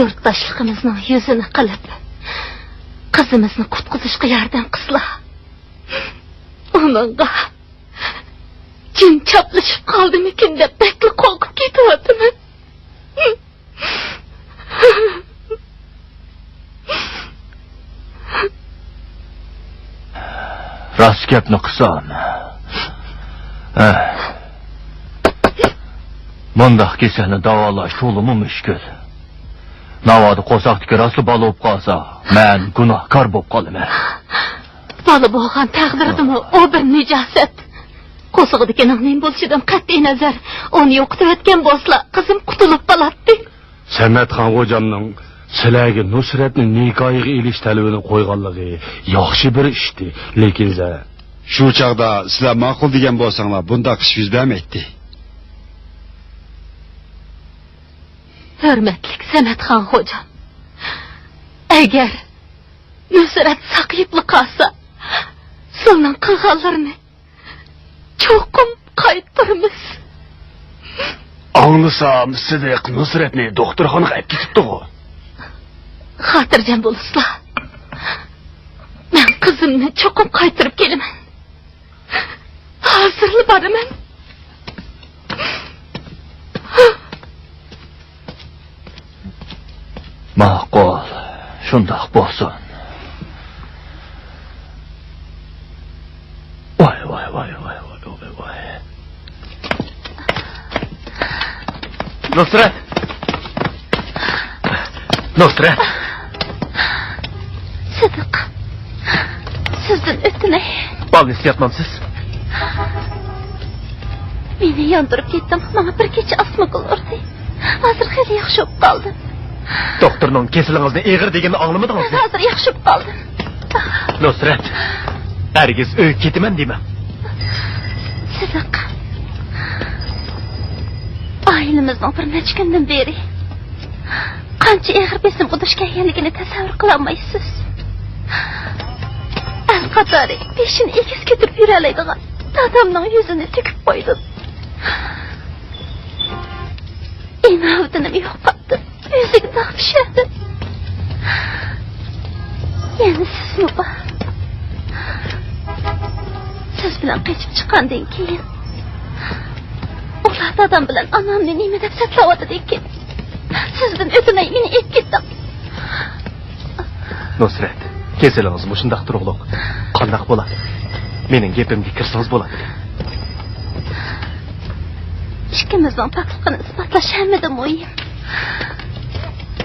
يۇرتداشلىقىمىزنىڭ يۈزىنى قىلىپ، قىزىمىزنى قۇتقۇزۇشقا ياردەم قىلسىلا. ئۇنىڭغا جىن چاپلىشىپ قالدىمىكىن دەپ بەكلا قورقۇپ كېتىۋاتىمەن. راست گەپنى قىلسام، ھە، مۇنداق كېسەلنى داۋالاش تولىمۇ مۈشكۈل. ناۋادا قورساقتىكى راستلا بالا بولۇپ قالسا، مەن گۇناھكار بولۇپ قالىمەن. بالا بولغان تەقدىردىمۇ ئۇ بىر نىجاسەت. قورسىقىدىكىنىڭ نېمە بولۇشىدىن قەتئىينەزەر، ئۇنى يوقىتىۋەتكەن بولسىلا، قىزىم قۇتۇلۇپ قالاتتى. سەمەتخان خوجامنىڭ سىلەرگە نۇسرەتنى نىكاھىغا ئېلىش تەلىپىنى قويغانلىقى ياخشى بىر ئىشتى، لېكىن سە- شۇ چاغدا سىلەر ماقۇل دېگەن بولساڭلار، بۇنداق ئىش يۈز بەرمەيتتى. ھۆرمەتلىك سەمەتخان خوجام، ئەگەر نۇسرەت ساقىيىپلا قالسا، سىلنىڭ قىلغانلىرىنى چوقۇم قايتۇرىمىز. ئاڭلىسام، سىدىق نۇسرەتنى دوختۇرخانىغا ئەپ كېتىپتىغۇ؟ خاتىرجەم بولۇسىلا. مەن قىزىمنى چوقۇم قايتۇرۇپ كېلىمەن. ھازىرلا بارىمەن. ماقۇل، شۇنداق بولسۇن. ۋاي، ۋاي، ۋاي. نۇسرەت! نۇسرەت! سىدىق، سىزدىن ئۆتۈنەي. بالىنى ئىستەۋاتمامسىز؟ مېنى ياندۇرۇپ كەتتىڭ، ماڭا بىر كېچە ئاسما گۈل ئۇردى. ھازىر خېلى ياخشى بولۇپ قالدىم. دوختۇرنىڭ كېسىلىڭىزنى ئېغىر دېگىنىنى ئاڭلىمىدىڭىزمۇ؟ مەن ھازىر ياخشى بولۇپ قالدىم. نۇسرەت، ھەرگىز ئۆيگە كېتىمەن دېمەڭ. سىدىق، ئائىلىمىزنىڭ بىر نەچچە كۈندىن بېرى قانچە ئېغىر بېسىمغا دۇچ كەلگەنلىكىنى تەسەۋۋۇر قىلالمايسىز. ئەل قاتارى بېشىنى ئېگىز كۆتۈرۈپ يۈرەلەيدىغان دادامنىڭ يۈزىنى تۆكۈپ قويدۇم. ئىناۋىتىنىمۇ يوقاتتىم. ئۆزىگە داغ چۈشۈردۈم. يەنە سىزمۇ بار. سىز بىلەن قېچىپ چىققاندىن كېيىن، ئۇلار دادام بىلەن ئانامنى نېمە دەپ سەتلەۋاتىدىكىن؟ سىزدىن ئۆتۈنەي، مېنى ئېلىپ كېتىڭ. نۇسرەت، كېسىلىڭىز مۇشۇنداق تۇرۇقلۇق. قانداق بولاتتى؟ مېنىڭ گېپىمگە كىرسىڭىز بولاتتى. ئىككىمىزنىڭ پاكلىقىنى ئىسپاتلاش ھەممىدىن مۇھىم.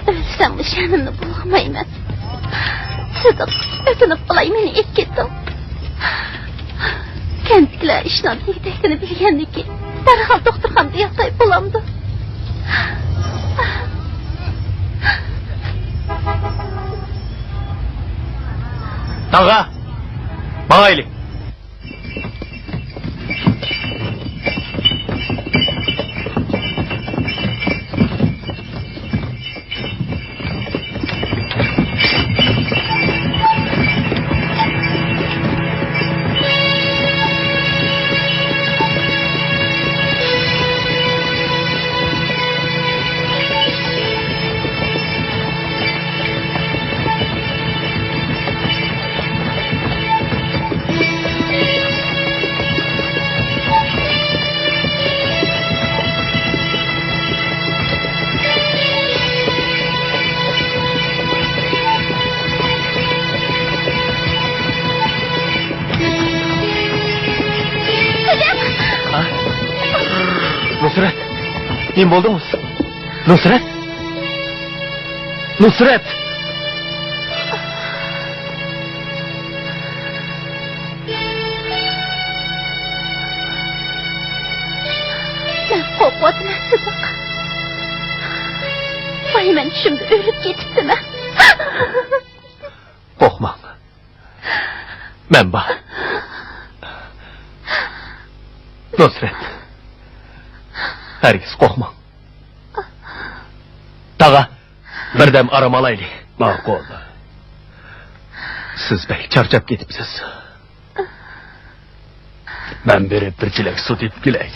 ئۆلسەممۇ شەنىمنى بۇلغىمايمەن. سىدىق، ئۆتۈنۈپ قالاي، مېنى ئېلىپ كېتىڭ. كەنتتىكىلەر ئىشنىڭ تېگى-تەكتىنى بىلگەندىن كېيىن، دەرھال دوختۇرخانىدا ياتاي بولامدۇ؟ تاغا، ماڭايلى. نۇسرەت! نېمە بولدىڭىز؟ نۇسرەت! نۇسرەت! مەن قورقۇۋاتىمەن، سىدىق. ۋاي، مەن چۈشۈمدە ئۆلۈپ كېتىپتىمەن. قورقماڭ. مەن بار. نۇسرەت. ھەرگىز قورقماڭ. تاغا، بىردەم ئارام ئالايلى. ماقۇل. سىز بەك چارچاپ كېتىپسىز. مەن بېرىپ بىر چېلەك سۇ تېپىپ كېلەي.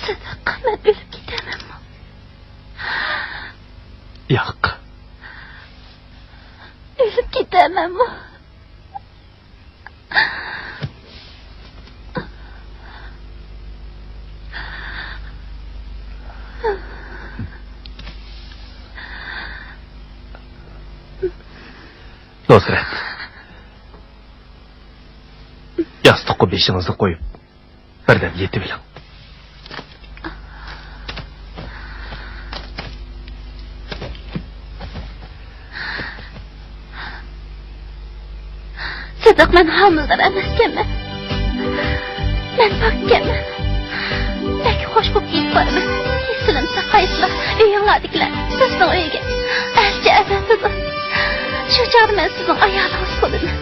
سىدىق، مەن ئۆلۈپ كېتەمەنمۇ؟ ياق. ئۆلۈپ كېتەمەنمۇ؟ نۇسرەت، ياستۇققا بېشىڭىزنى قويۇپ، بىردەم يېتىۋېلىڭ. سىدىق، مەن ھامىلىدار ئەمەسكەنمەن. مەن پاككەنمەن. بەك خوش بولۇپ كېتىپ بارىمەن. كېسىلىم ساقايسىلا، ئۆيۈڭلاردىكىلەر سىزنىڭ ئۆيىگە ئەلچى ئەۋەتىدۇ. شۇ چاغدا مەن سىزنىڭ ئايالىڭىز بولىمەن.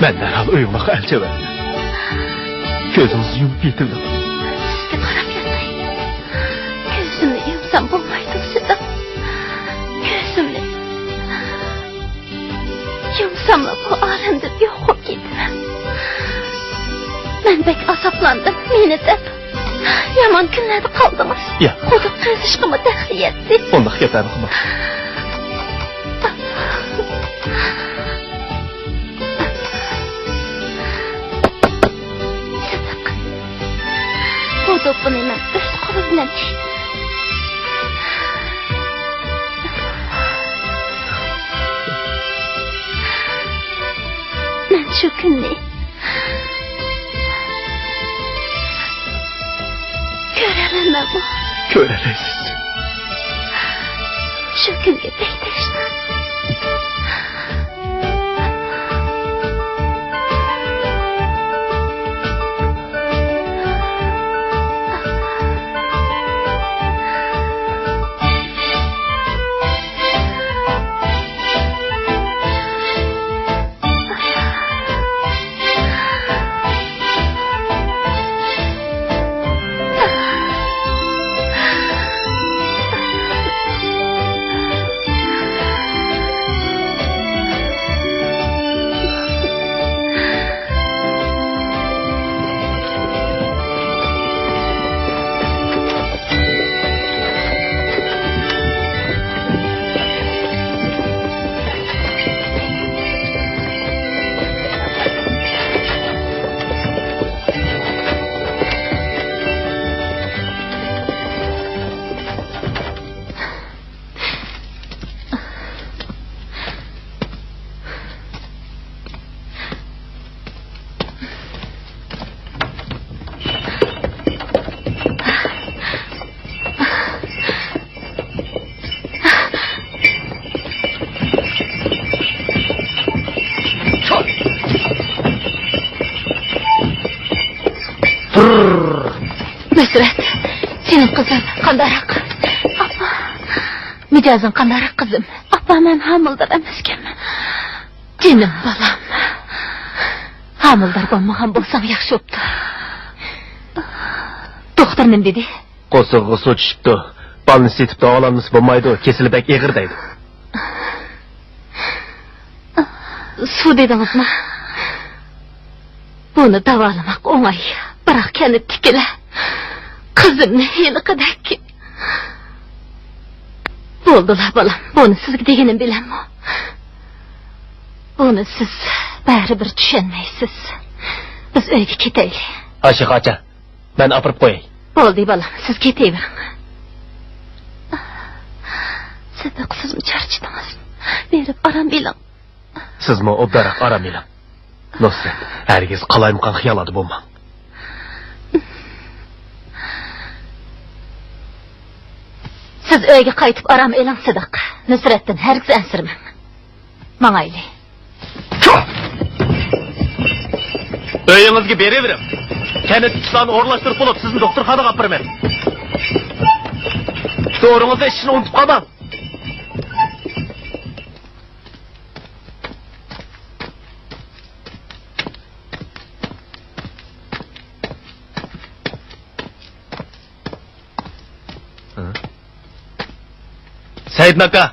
مەن دەرھال ئۆيۈڭلارغا ئەلچى ئەۋەتتىم. كۆزىڭىزنى يۇمۇپ يېتىۋېلىڭ. سىزگە قاراپ ياتاي. كۆزۈمنى يۇمسام بولمايدۇ، سىدىق؟ كۆزۈمنى يۇمساملا بۇ ئالەمدىن يوق بولۇپ كېتىمەن. مەن بەك ئازابلاندىم، مېنى دەپ يامان كۈنلەردە قالدىڭىز. ياق. قۇدۇق قېزىشقىمۇ دەخلى يەتتى. ئۇنداق گەپلەرنى قىلماڭ. سىدىق، بۇ دوپپىنى مەن ئۆز قولۇم بىلەن تىكتىم. مەن شۇ كۈننى كۆرەلەيمەنمۇ؟ كۆرەلەيسىز. شۇ كۈنگە بەك تەشنا. نۇسرەت، سېنىڭ قىزىڭ قانداقراق؟ ئاپا. مىجەزىڭ قانداقراق، قىزىم؟ ئاپا، مەن ھامىلىدار ئەمەسكەنمەن. جېنىم بالام. ھامىلىدار بولمىغان بولساڭ ياخشى بوپتۇ. دوختۇر نېمە دېدى؟ قورسىقىغا سۇ چۈشۈپتۇ. بالىنى سېتىپ داۋالانمىسا بولمايدۇ، كېسىلى بەك ئېغىر دەيدۇ. سۇ دېدىڭىزمۇ؟ بۇنى داۋالىماق ئوڭاي، بىراق كەنتتىكىلەر قىزىمنى ھېلىقىدەك. بولدىلا، بالام، بۇنى سىزگە دېگىنىم بىلەنمۇ؟ بۇنى سىز بەرىبىر چۈشەنمەيسىز. بىز ئۆيگە كېتەيلى. ئاشىق ئاچا، مەن ئاپىرىپ قوياي. بولدى، بالام، سىز كېتىۋېرىڭ. سىدىق، سىزمۇ چارچىدىڭىز. بېرىپ ئارام ئېلىڭ. سىزمۇ ئوبدانراق ئارام ئېلىڭ. نۇسرەت، ھەرگىز قالايمىقان خىياللاردا بولماڭ. سىز ئۆيگە قايتىپ ئارام ئېلىڭ، سىدىق. نۇسرەتتىن ھەرگىز ئەنسىرىمەڭ. ماڭايلى. ئۆيىڭىزگە بېرىۋېرىڭ. كەنتتىكى ئىشلارنى ئورۇنلاشتۇرۇپ بولۇپ، سىزنى دوختۇرخانىغا ئاپىرىمەن. دورىڭىزنى ئىچىشنى ئۇنتۇپ قالماڭ. سەئىدىن ئاكا.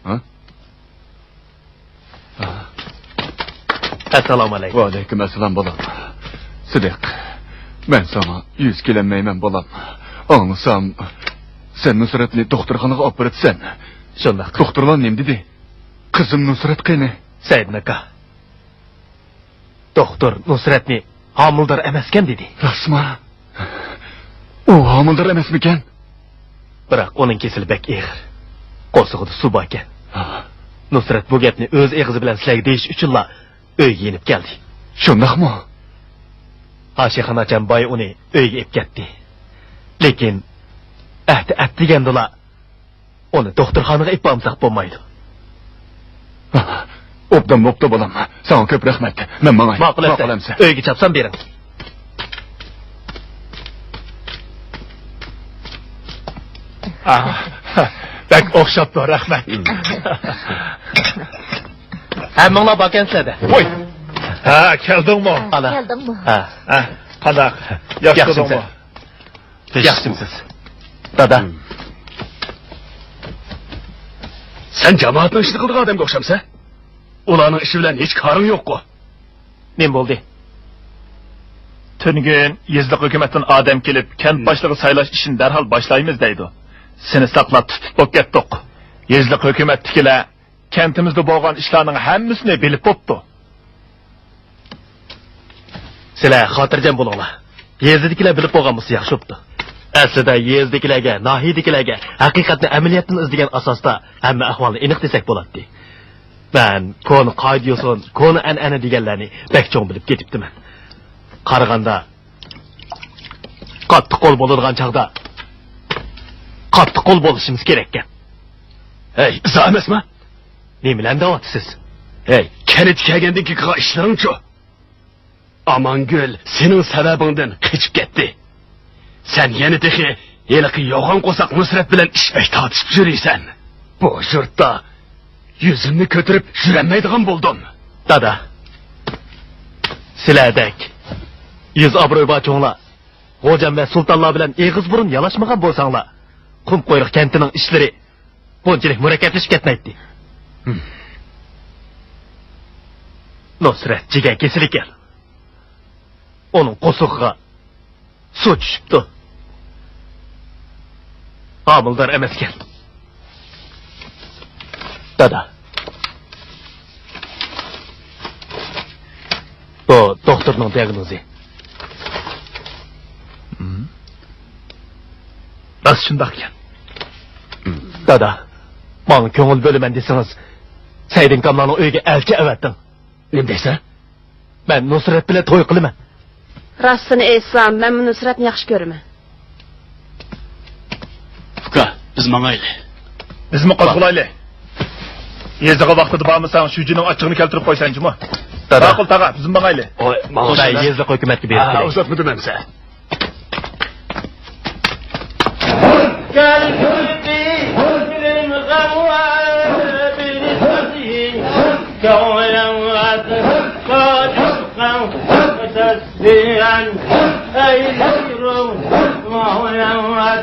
ھە؟ ئەسسالامۇئەلەيكۇم. ۋەئەلەيكۇم ئەسسالام، بالام. سىدىق، مەن ساڭا يۈز كېلەلمەيمەن، بالام. ئاڭلىسام، سەن نۇسرەتنى دوختۇرخانىغا ئاپىرىپسەن. شۇنداق. دوختۇرلار نېمە دېدى؟ قىزىم نۇسرەت قېنى؟ سەئىدىن ئاكا، دوختۇر نۇسرەتنى ھامىلىدار ئەمەسكەن دېدى. راستمۇ؟ ئۇ ھامىلىدار ئەمەسمىكەن؟ بىراق ئۇنىڭ كېسىلى بەك ئېغىر. قورسىقىدا سۇ باركەن. ھا. نۇسرەت بۇ گەپنى ئۆز ئېغىزى بىلەن سىلەرگە دېيىش ئۈچۈنلا ئۆيگە يېنىپ كەلدى. شۇنداقمۇ؟ ئاشىخان ئاچام بايا ئۇنى ئۆيگە ئېلىپ كەتتى. لېكىن ئەتە ئەتىگەندىلا ئۇنى دوختۇرخانىغا ئېلىپ بارمىساق بولمايدۇ. ئوبدان بوپتۇ، بالام. ساڭا كۆپ رەھمەت. مەن ماڭاي. ماقۇل ئەمىسە. ماقۇل ئەمىسە. ئۆيگە چاپسان بېرىڭ. ئاھ، بەك ئوخشاپتۇ، رەھمەت. ھەممىڭلار باركەنسىلەر-دە. ۋوي. ھە، كەلدىڭمۇ؟ ئانا. كەلدىڭمۇ؟ ھە. ھە، قانداق؟ ياخشى ياخشىمۇ تۇردۇڭمۇ؟ سەن؟ ياخشىمۇسىز؟ دادا. سەن جامائەتنىڭ ئىشىنى قىلىدىغان ئادەمگە ئوخشامسەن؟ ئۇلارنىڭ ئىشى بىلەن ھېچ كارىڭ يوققۇ؟ نېمە بولدى؟ تۈنۈگۈن يېزىلىق ھۆكۈمەتتىن ئادەم كېلىپ، كەنت باشلىقى سايلاش ئىشىنى دەرھال باشلايمىز دەيدۇ. سېنى ساقلاپ تۇتۇپ بولۇپ كەتتۇق. يېزىلىق ھۆكۈمەتتىكىلەر كەنتىمىزدە بولغان ئىشلارنىڭ ھەممىسىنى بىلىپ بوپتۇ. سىلەر خاتىرجەم بولۇڭلار. يېزىدىكىلەر بىلىپ بولغان بولسا ياخشى بوپتۇ. ئەسلىدە يېزىدىكىلەرگە، ناھىيىدىكىلەرگە ھەقىقەتنى ئەمەلىيەتتىن ئىزدىگەن ئاساستا ھەممە ئەھۋالنى ئېنىق دېسەك بولاتتى. مەن كونا قائىدە-يوسۇن، كونا ئەنئەنە دېگەنلەرنى بەك چوڭ بىلىپ كېتىپتىمەن. قارىغاندا، قاتتىق قول بولىدىغان چاغدا قاتتىق قول بولۇشىمىز كېرەككەن. ھەي، ئىزا ئەمەسما؟ نېمىلەرنى دەۋاتىسىز؟ ھەي، كەنتكە كەلگەندىن كېيىن قىلغان ئىشلىرىڭچۇ؟ ئامانگۈل سېنىڭ سەۋەبىڭدىن قېچىپ كەتتى. سەن يەنە تېخى ھېلىقى يوغان قورساق نۇسرەت بىلەن ئىشمەك تارتىشىپ يۈرىسەن. بۇ يۇرتتا يۈزۈمنى كۆتۈرۈپ يۈرەلمەيدىغان بولدۇم. دادا، سىلەردەك يۈز ئابرۇي بار چوڭلار، غوجام ۋە سۇلتانلار بىلەن ئېغىز بۇرۇن يالاشمىغان بولساڭلار، قۇمقۇيرۇق كەنتىنىڭ ئىشلىرى بۇنچىلىك مۇرەككەپلىشىپ كەتمەيتتى. ھىم. نۇسرەت جىگەر كېسىلىكەن. ئۇنىڭ قورسىقىغا سۇ چۈشۈپتۇ. ھامىلىدار ئەمەسكەن. دادا. بۇ دوختۇرنىڭ دىئاگنوزى. ھىم. راست شۇنداق ئىكەن. دادا، ماڭا كۆڭۈل بۆلىمەن دېسىڭىز، سەيدىنكاملارنىڭ ئۆيىگە ئەلچى ئەۋەتىڭ. نېمە دەيسەن؟ مەن نۇسرەت بىلەن توي قىلىمەن. راستىنى ئېيتسام، مەنمۇ نۇسرەتنى ياخشى كۆرىمەن. ئۇكا، بىز ماڭايلى. بىزمۇ قوزغىلايلى. يېزىغا ۋاقتىدا بارمىساڭ، شۇجىنىڭ ئاچچىقىنى كەلتۈرۈپ قويسەن جۇمۇ. دادا. ماقۇل تاغا، بىزمۇ ماڭايلى. ۋاي، ماڭايلى. يېزىلىق ھۆكۈمەتكە بېرىپ كېلەي. ئۇزاتمىدىم ئەمىسە. كەلكۈندى كۆڭلۈم غەم ۋە بىر سۆزى، كۆڭلۈم ۋە قاچىقىڭ سەسلىيەن ئەيلەيرۇ، كۆڭلۈم ۋە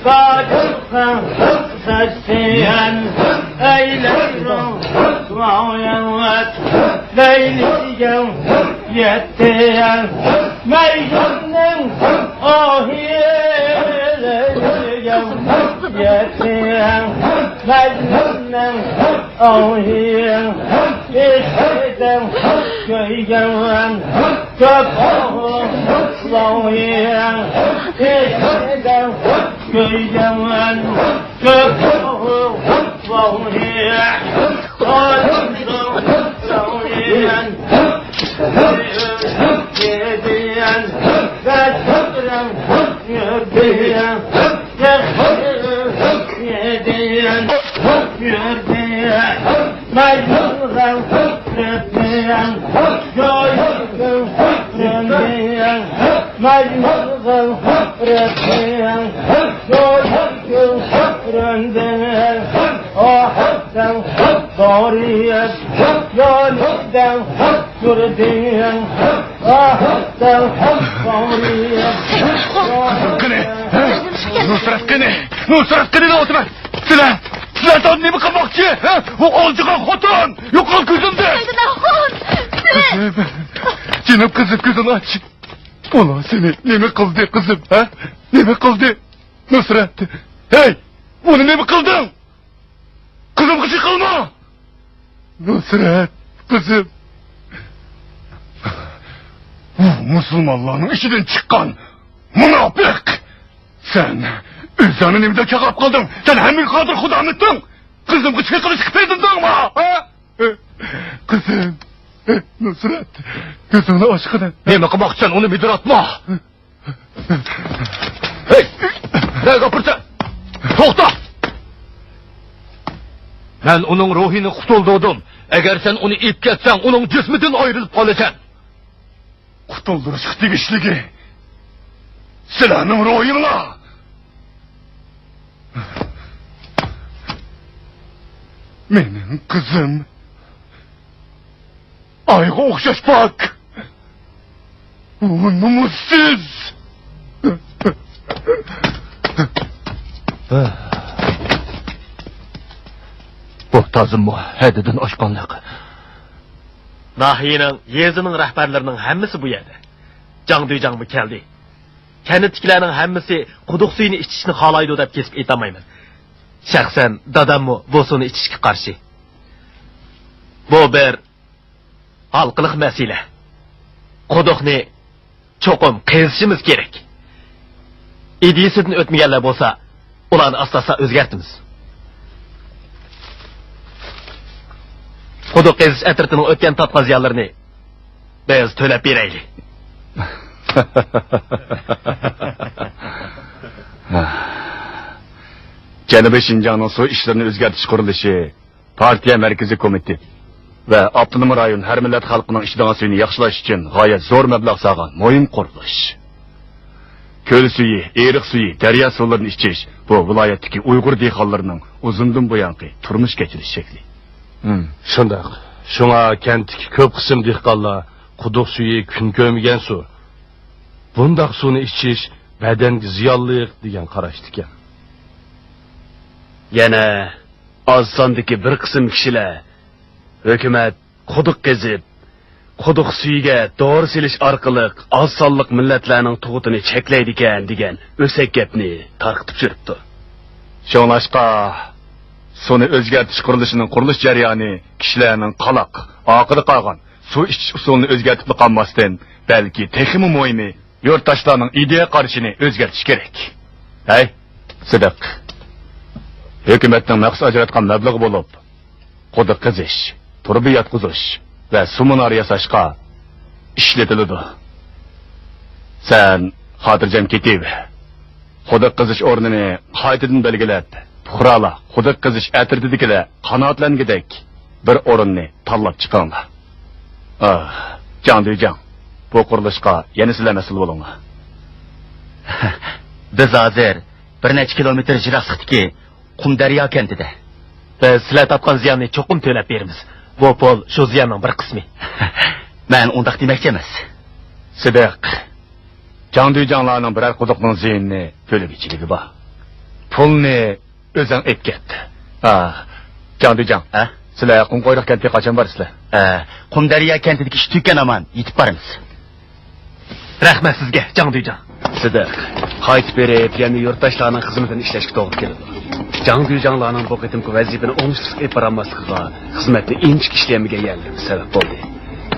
قاچىقىڭ سەسلىيەن ئەيلەيرۇ، كۆڭلۈم ۋە لەيلىگە يەتتى مەجنۇننىڭ ئاھى، لەيلىگە يەتتى مەجنۇننىڭ ئاھى. ئىشقىدە كۆيگەن كۆك ئوغۇل، ئىشقىدە كۆيگەن كۆك ئوغۇل. مەجنۇن غەم رەتىيەڭ، يويۇن كۆرۈندى، ئاھەتتەڭ دورىيەت، يانىدەڭ كۆردىيەڭ، ئاھەتتەڭ دورىيەت. قېنى، ھە؟ نۇسرەت قېنى؟ نۇسرەت قېنى دەۋاتىمەن. سىلەر، سىلەر تازا نېمە قىلماقچى؟ ھە؟ ئۇ ئالجىغان خوتۇن! يوقال كۆزۈمدىن! قىزىم! جېنىم قىزىم، كۆزۈڭنى ئاچ! ئۇلار سېنى نېمە قىلدى، قىزىم، ھە؟ نېمە قىلدى؟ نۇسرەت! ھەي! ئۇنى نېمە قىلدىڭ؟ قىزىمغا ئىش قىلما! نۇسرەت، قىزىم! ئۇ مۇسۇلمانلارنىڭ ئىچىدىن چىققان مۇناپىق! سەن ئۆزۈڭنى نېمىدەپ چاغلاپ قالدىڭ؟ سەن ھەممىگە قادىر خۇدامىتىڭ! قىزىمغا چېقىلىشقا پېتىندىڭمۇ؟ ھە؟ قىزىم! نۇسرەت! كۆزۈڭنى ئاچقىنە! نېمە قىلماقچىسەن؟ ئۇنى مىدىراتما! ھەي! نەگە ئاپىرىسەن؟ توختا! مەن ئۇنىڭ روھىنى قۇتۇلدۇردۇم. ئەگەر سەن ئۇنى ئېلىپ كەتسەڭ، ئۇنىڭ جىسمىدىن ئايرىلىپ قالىسەن. قۇتۇلدۇرۇشقا تېگىشلىكى سىلەرنىڭ روھىڭلار! مېنىڭ قىزىم ئايغا ئوخشاش پاك، ئۇ نومۇسسىز! بۇ تازىمۇ ھەددىدىن ئاشقانلىق. ناھىيەنىڭ، يېزىنىڭ رەھبەرلىرىنىڭ ھەممىسى بۇ يەردە. جاڭ دۈيجاڭمۇ كەلدى. كەنتتىكىلەرنىڭ ھەممىسى قۇدۇق سۈيىنى ئىچىشنى خالايدۇ دەپ كېسىپ ئېيتالمايمەن. شەخسەن داداممۇ بۇ سۇنى ئىچىشكە قارشى. بۇ بىر ھالقىلىق مەسىلە. قۇدۇقنى چوقۇم قېزىشىمىز كېرەك. ئىدىيىسىدىن ئۆتمىگەنلەر بولسا، ئۇلارنى ئاستا-ئاستا ئۆزگەرتىمىز. قۇدۇق قېزىش ئەترىتىنىڭ ئۆتكەن تارتقان زىيانلىرىنى بىز تۆلەپ بېرەيلى. جەنۇبىي شىنجاڭنىڭ سۇ ئىشلىرىنى ئۆزگەرتىش قۇرۇلۇشى پارتىيە مەركىزىي كومىتېت ۋە ئاپتونوم رايون ھەر مىللەت خەلقىنىڭ ئىچىدىغان سۈيىنى ياخشىلاش ئۈچۈن غايەت زور مەبلەغ سالغان مۇھىم قۇرۇلۇش. كۆل سۈيى، ئېرىق سۈيى، دەريا سۇلىرىنى ئىچىش بۇ ۋىلايەتتىكى ئۇيغۇر دېھقانلىرىنىڭ ئۇزۇندىن بۇيانقى تۇرمۇش كەچۈرۈش شەكلى. ھىم، شۇنداق. شۇڭا كەنتتىكى كۆپ قىسىم دېھقانلار قۇدۇق سۈيى كۈن كۆرمىگەن سۇ، بۇنداق سۇنى ئىچىش بەدەنگە زىيانلىق دېگەن قاراشتىكەن. يەنە ئاز ساندىكى بىر قىسىم كىشىلەر ھۆكۈمەت قۇدۇق قېزىپ، قۇدۇق سۈيىگە دورا سېلىش ئارقىلىق ئاز سانلىق مىللەتلەرنىڭ تۇغۇتىنى چەكلەيدىكەن دېگەن ئۆسەك گەپنى تارقىتىپ يۈرۈپتۇ. شۇڭلاشقا، سۇنى ئۆزگەرتىش قۇرۇلۇشىنىڭ قۇرۇلۇش جەريانى كىشىلەرنىڭ قالاق، ئارقىدا قالغان، سۇ ئىچىش ئۇسۇلىنى ئۆزگەرتىپلا قالماستىن، بەلكى تېخىمۇ مۇھىمى، يۇرتداشلارنىڭ ئىدىيە قارىشىنى ئۆزگەرتىش كېرەك. ھەي، سىدىق! ھۆكۈمەتنىڭ مەخسۇس ئاجراتقان مەبلىغى بولۇپ، قۇدۇق قېزىش، تۇرۇبا ياتقۇزۇش ۋە سۇ مۇنارى ياساشقا ئىشلىتىلىدۇ. سەن خاتىرجەم كېتىۋەر. قۇدۇق قېزىش ئورنىنى قايتىدىن بەلگىلەپ، پۇقرالار، قۇدۇق قېزىش ئەترىتىدىكىلەر قانائەتلەنگۈدەك بىر ئورۇننى تاللاپ چىقىڭلار. ئاھ، جاڭ دۈيجاڭ، بۇ قۇرۇلۇشقا يەنە سىلەر مەسئۇل بولۇڭلار. بىز ھازىر بىر نەچچە كىلومېتىر يىراقلىقتىكى قۇمدەريا كەنتىدە. بىز سىلەر تارتقان زىياننى چوقۇم تۆلەپ بېرىمىز. بۇ پۇل شۇ زىياننىڭ بىر قىسمى. مەن ئۇنداق دېمەكچى ئەمەس. سىدىق، جاڭدۇجاڭلارنىڭ بىرەر قۇدۇقنىڭ زىيىنىنى تۆلىگۈچىلىكى بار. پۇلنى ئۆزۈڭ ئېلىپ كەت. ھا، جاڭدۇجاڭ. ھە؟ سىلەر قۇمقۇيرۇق كەنتىگە قاچان بارىسىلەر؟ ھە، قۇمدەريا كەنتىدىكى ئىش تۈگىگەن ئامان يېتىپ بارىمىز. رەھمەت سىزگە، جاڭدۇجاڭ. سىدىق، قايتىپ بېرىپ، يەنە يۇرتداشلارنىڭ خىزمىتىنى ئىشلەشكە توغرا كېلىدۇ. جاڭدۇجاڭلارنىڭ بۇ قېتىمقى ۋەزىپىنى ئوڭۇشلۇق ئېلىپ بارالماسلىقىغا خىزمەتتە ئىنچىكە ئىشلىيەلمىگەن يەرلىرىمىز سەۋەب بولدى.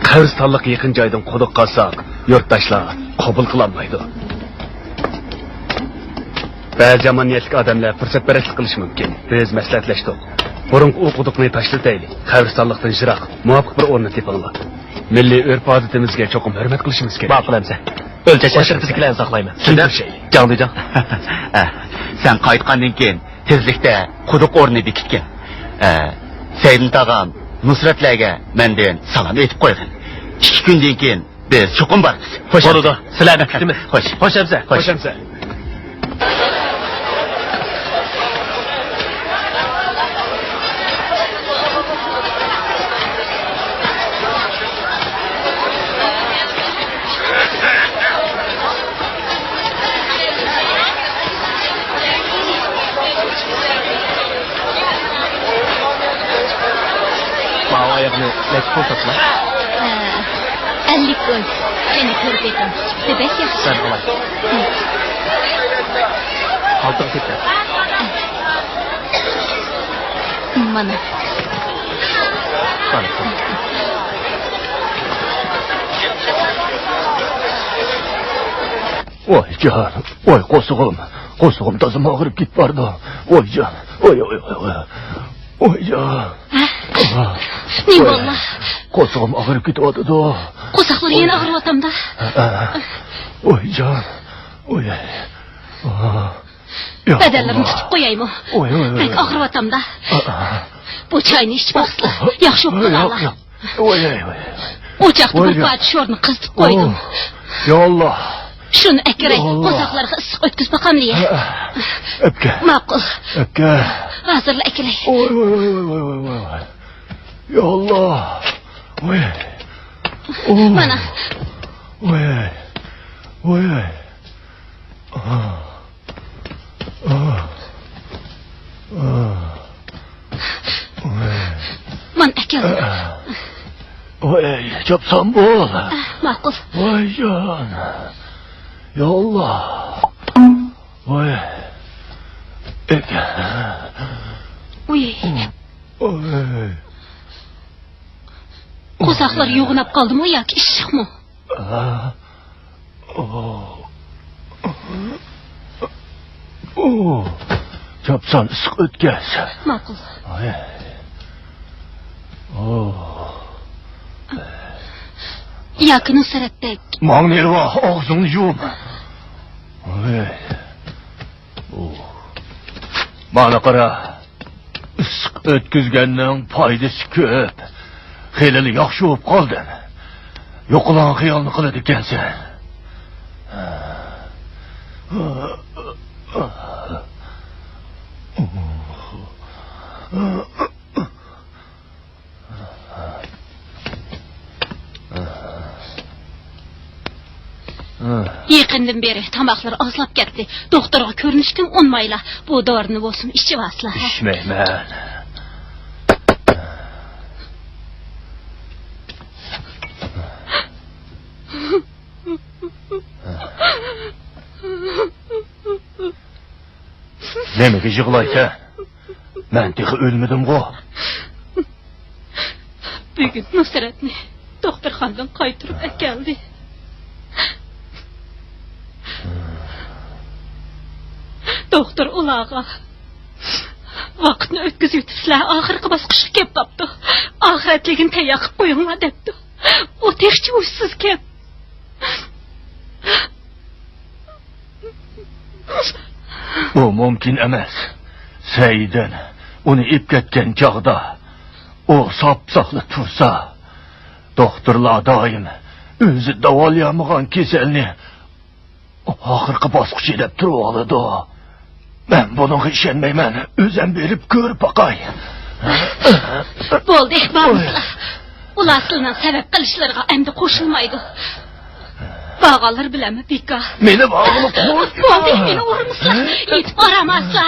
قەبرىستانلىققا يېقىن جايدىن قۇدۇق قازساق، يۇرتداشلار قوبۇل قىلالمايدۇ. بەزى يامان نىيەتلىك ئادەملەر پۇرسەتپەرەسلىك قىلىشى مۇمكىن. بىز مەسلىھەتلەشتۇق. بۇرۇنقى ئۇ قۇدۇقنى تاشلىتەيلى. قەبرىستانلىقتىن يىراق، مۇۋاپىق بىر ئورۇننى تېپىڭلار. مىللىي ئۆرپ-ئادىتىمىزگە چوقۇم ھۆرمەت قىلىشىمىز كېرەك. ماقۇل ئەمىسە. ئۆلچەش ئەترىتىدىكىلەرنى ساقلايمەن. سىزدىن جاڭدۇجاڭ. ئە، سەن قايتقاندىن كېيىن تېزلىكتە قۇدۇق ئورنىنى بېكىتكىن. ئە، سەيدىن تاغام نۇسرەتلەرگە مەندىن سالام ئېيتىپ قويغىن. ئىككى كۈندىن كېيىن بىز چوقۇم بارىمىز. خوش بولىدۇ. ئەمىسە. سىلەرنى كۈتىمىز. خوش. خوش ئەمىسە. خوش. خوش ئەمىسە. ماۋۇ ئاياغنى نەچچە پۇل ساتىلا؟ ھە، ئەللىك كوي. قېنى كۆرۈپ بېقىڭ. سۈپىتى بەك ياخشى. سەن ئالاي. ھە. قالتىغا كېتەر. مانا. مانا. ۋايجان، ۋاي قورسىقىم، قورسىقىم تازىمۇ ئاغرىپ كېتىپ بارىدۇ. ۋايجان، ۋاي، ۋاي، ۋاي، ۋاي. ۋايجان. ھە؟ نېمە بالىلار؟ قورسىقىم ئاغرىپ كېتىۋاتىدۇ. قورساقلىرى يەنە ئاغرىۋاتامدا. ھە، ھە. ۋايجان، ۋاي. بەدەنلىرىنى تۇتۇپ قويايمۇ؟ ۋاي، ۋاي، ۋاي، بەك ۋاي. ئاغرىۋاتامدا. ئا، ئا. بۇ چاينى ئىچىپ باقسىلا، ياخشى بولۇپ قالارلا. ياق، ياق. ۋاي، ۋاي، ۋاي. ئوچاقتا بىر پارچە شورنى قىزىتىپ قويدۇم. ئوھ، يا ئاللا. شۇنى ئەكىرەي، قورساقلارغا ئىسسىق ئۆتكۈزۈپ باقاملى. ھە، ئەپكە. ماقۇل. ئەپكە. ھازىرلا ئەكىرەي. ۋاي، ۋاي، ۋاي. يا ئاللا. ۋاي. ئوھ. مانا. ۋاي. ۋاي. ئاھ. ئاھ. ئاھ. مانا ئەكەل. ۋاي، چاپسان بول. ماقۇل. ۋايجان. يا ئاللا. ۋاي. ۋاي. ۋاي. قورساقلار يوغىناپ قالدىمۇ ياكى ئىششىقمۇ؟ ئا. ئو. ئو. چاپسان ئىسسىق ئۆتكەز. ماقۇل. ئاي. ئو. ياكى نۇسرەتتەك. ماڭا نېرۋا، ئاغزىڭنى يۇم. ئاي. ئو. مانا قارا. ئىسسىق ئۆتكۈزگەننىڭ پايدىسى كۆپ. خېلىلا ياخشى بولۇپ قالدىم. يوقىلاڭ خىيالنى قىلىدىكەنسەن. يېقىندىن بېرى تاماقلىرى ئازلاپ كەتتى. دوختۇرغا كۆرۈنۈشكىمۇ ئۇنىمايلا. بۇ دورىنى بولسىمۇ ئىچىۋالسىلا. ئىچمەيمەن. نېمىگە يىغلايسەن؟ مەن تېخى ئۆلمىدىمغۇ. بۈگۈن نۇسرەتنى دوختۇرخانىدىن قايتۇرۇپ ئەكەلدى. دوختۇر ئۇلارغا، ۋاقىتنى ئۆتكۈزۈۋېتىپسىلەر، ئاخىرقى باسقۇچقا كېلىپ قاپتۇ. ئاخىرەتلىكىنى تەييار قىلىپ قويۇڭلار دەپتۇ. ئۇ تېخىچە ھوشسىزكەن. بۇ مۇمكىن ئەمەس. سەيدىن ئۇنى ئېلىپ كەتكەن چاغدا ئۇ ساپساقلا تۇرسا، دوختۇرلار دائىم ئۆزى داۋالىيالمىغان كېسەلنى ئاخىرقى باسقۇچى دەپ تۇرۇۋالىدۇ. مەن بۇنىڭغا ئىشەنمەيمەن. ئۆزۈم بېرىپ كۆرۈپ باقاي. بولدى، بارمىسىلا. ئۇلار سىلىنىڭ سەۋەب قىلىشلىرىغا ئەمدى قوشۇلمايدۇ. بارغانلىرى بىلەنمۇ بىكار. مېنى بارغىلى قوي. بولدى، مېنى ئۇرمىسىلا. يېتىپ بارامسىلا.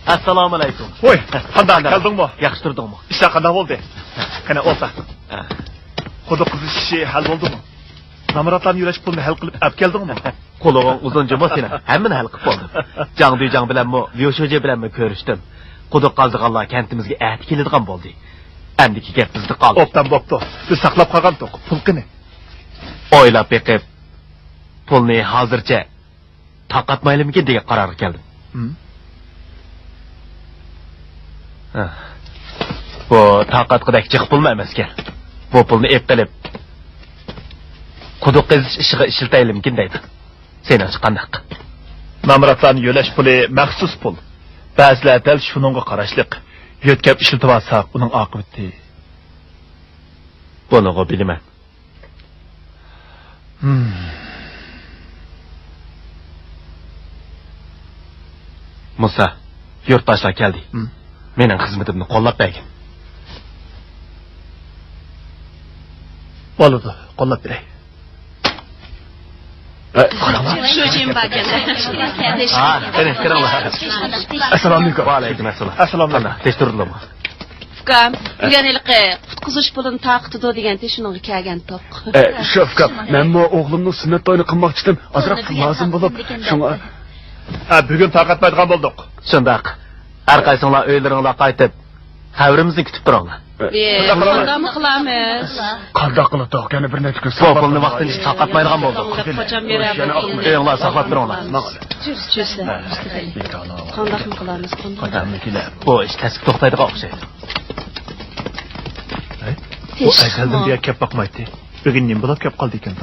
ئەسسالامۇئەلەيكۇم. ۋوي، قانداق، كەلدىڭمۇ؟ ياخشى تۇردۇڭمۇ؟ ئىشلار قانداق بولدى؟ قېنى، ئولتۇر. ھە. قۇدۇق قېزىش ئىشى ھەل بولدىمۇ؟ نامراتلارنى يۆلەش پۇلىنى ھەل قىلىپ ئەپ كەلدىڭمۇ؟ قولۇڭ ئۇزۇن جۇمۇ سېنىڭ، ھەممىنى ھەل قىلىپ بولدۇم. جاڭ دۈيجاڭ بىلەنمۇ، ليۇ شۇجې بىلەنمۇ كۆرۈشتۈم. قۇدۇق قازىدىغانلار كەنتىمىزگە ئەتە كېلىدىغان بولدى. ئەمدىكى گەپ بىزدە قالدى. ئوبدان بوپتۇ. بىز ساقلاپ قالغانتۇق. پۇل قېنى؟ ئويلاپ بېقىپ، پۇلنى ھازىرچە تارقاتمايلىمىكىن دېگەن قارارغا كەلدىم. ھىم. ھە. بۇ تارقاتقۇدەك جىق پۇلمۇ ئەمەسكەن. بۇ پۇلنى ئېلىپ قېلىپ، قۇدۇق قېزىش ئىشىغا ئىشلىتەيلىمىكىن دەيمەن. سېنىڭچە قانداق؟ نامراتلارنى يۆلەش پۇلى مەخسۇس پۇل. بەزىلەر دەل شۇنىڭغا قاراشلىق. يۆتكەپ ئىشلىتىۋالساق، ئۇنىڭ ئاقىۋىتى. بۇنىغۇ بىلىمەن. ھىم. مۇسا، يۇرتداشلار كەلدى. ھىم. مېنىڭ خىزمىتىمنى قوللاپ بەرگىن. بولىدۇ، قوللاپ بېرەي. ئە، قاراڭلار. شۇجىن باركەن. ھا، قېنى، كىرىڭلار. ئەسسالامۇئەلەيكۇم. ۋەئەلەيكۇم ئەسسالام. ئەسسالامۇئەلەيكۇم. قانداق، تىنچ تۇردىلىمۇ؟ ئۇكام، بۈگۈن ھېلىقى قۇتقۇزۇش پۇلىنى تارقىتىدۇ دېگەنتى، شۇنىڭغا كەلگەنتۇق. ئە، شۇ ئۇكام، مەنمۇ ئوغلۇمنىڭ سۈننەت تويىنى قىلماقچىدىم. ئازراق پۇل لازىم بولۇپ، شۇڭا. ھە، بۈگۈن تارقاتمايدىغان بولدۇق. شۇنداق. ھەر قايسىڭلار ئۆيلىرىڭلارغا قايتىپ، خەۋىرىمىزنى كۈتۈپ تۇرۇڭلار. ئى، قانداقمۇ قىلىمىز؟ قانداقمۇ قىلامىز؟ قانداق قىلىدۇق؟ يەنە بىر نەچچە كۈن بۇ پۇلنى ۋاقتىنچە تارقاتمايدىغان بولدۇق. قاچان بېرەمىز؟ ئۆيۈڭلاردا ساقلاپ تۇرۇڭلار. ماقۇل. جۈرسە. قانداقمۇ قىلامىز؟ بۇ ئىش تەسكە توختايدىغان ئوخشايدۇ. بۇ ئەزەلدىن بۇيەرگە كەپ باقمايتتى. بۈگۈن نېمە بولاپ كەپ قالدىكىن؟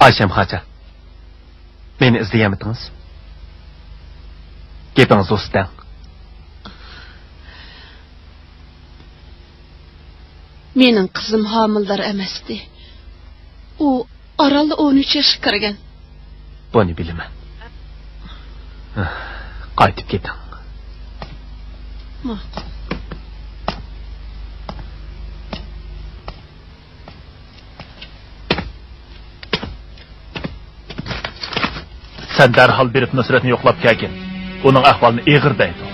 ئايشەم خاجا. مېنى ئىزدىگەنمىدىڭىز؟ گېپىڭىز بولسا دەڭ. مېنىڭ قىزىم ھامىلىدار ئەمەستى. ئۇ ئارانلا ئون ئۈچ ياشقا كىرگەن. بۇنى بىلىمەن. قايتىپ كېتىڭ. ماقۇل. سەن دەرھال بېرىپ نۇسرەتنى يوقلاپ كەلگىن. ئۇنىڭ ئەھۋالىنى ئېغىر دەيدۇ.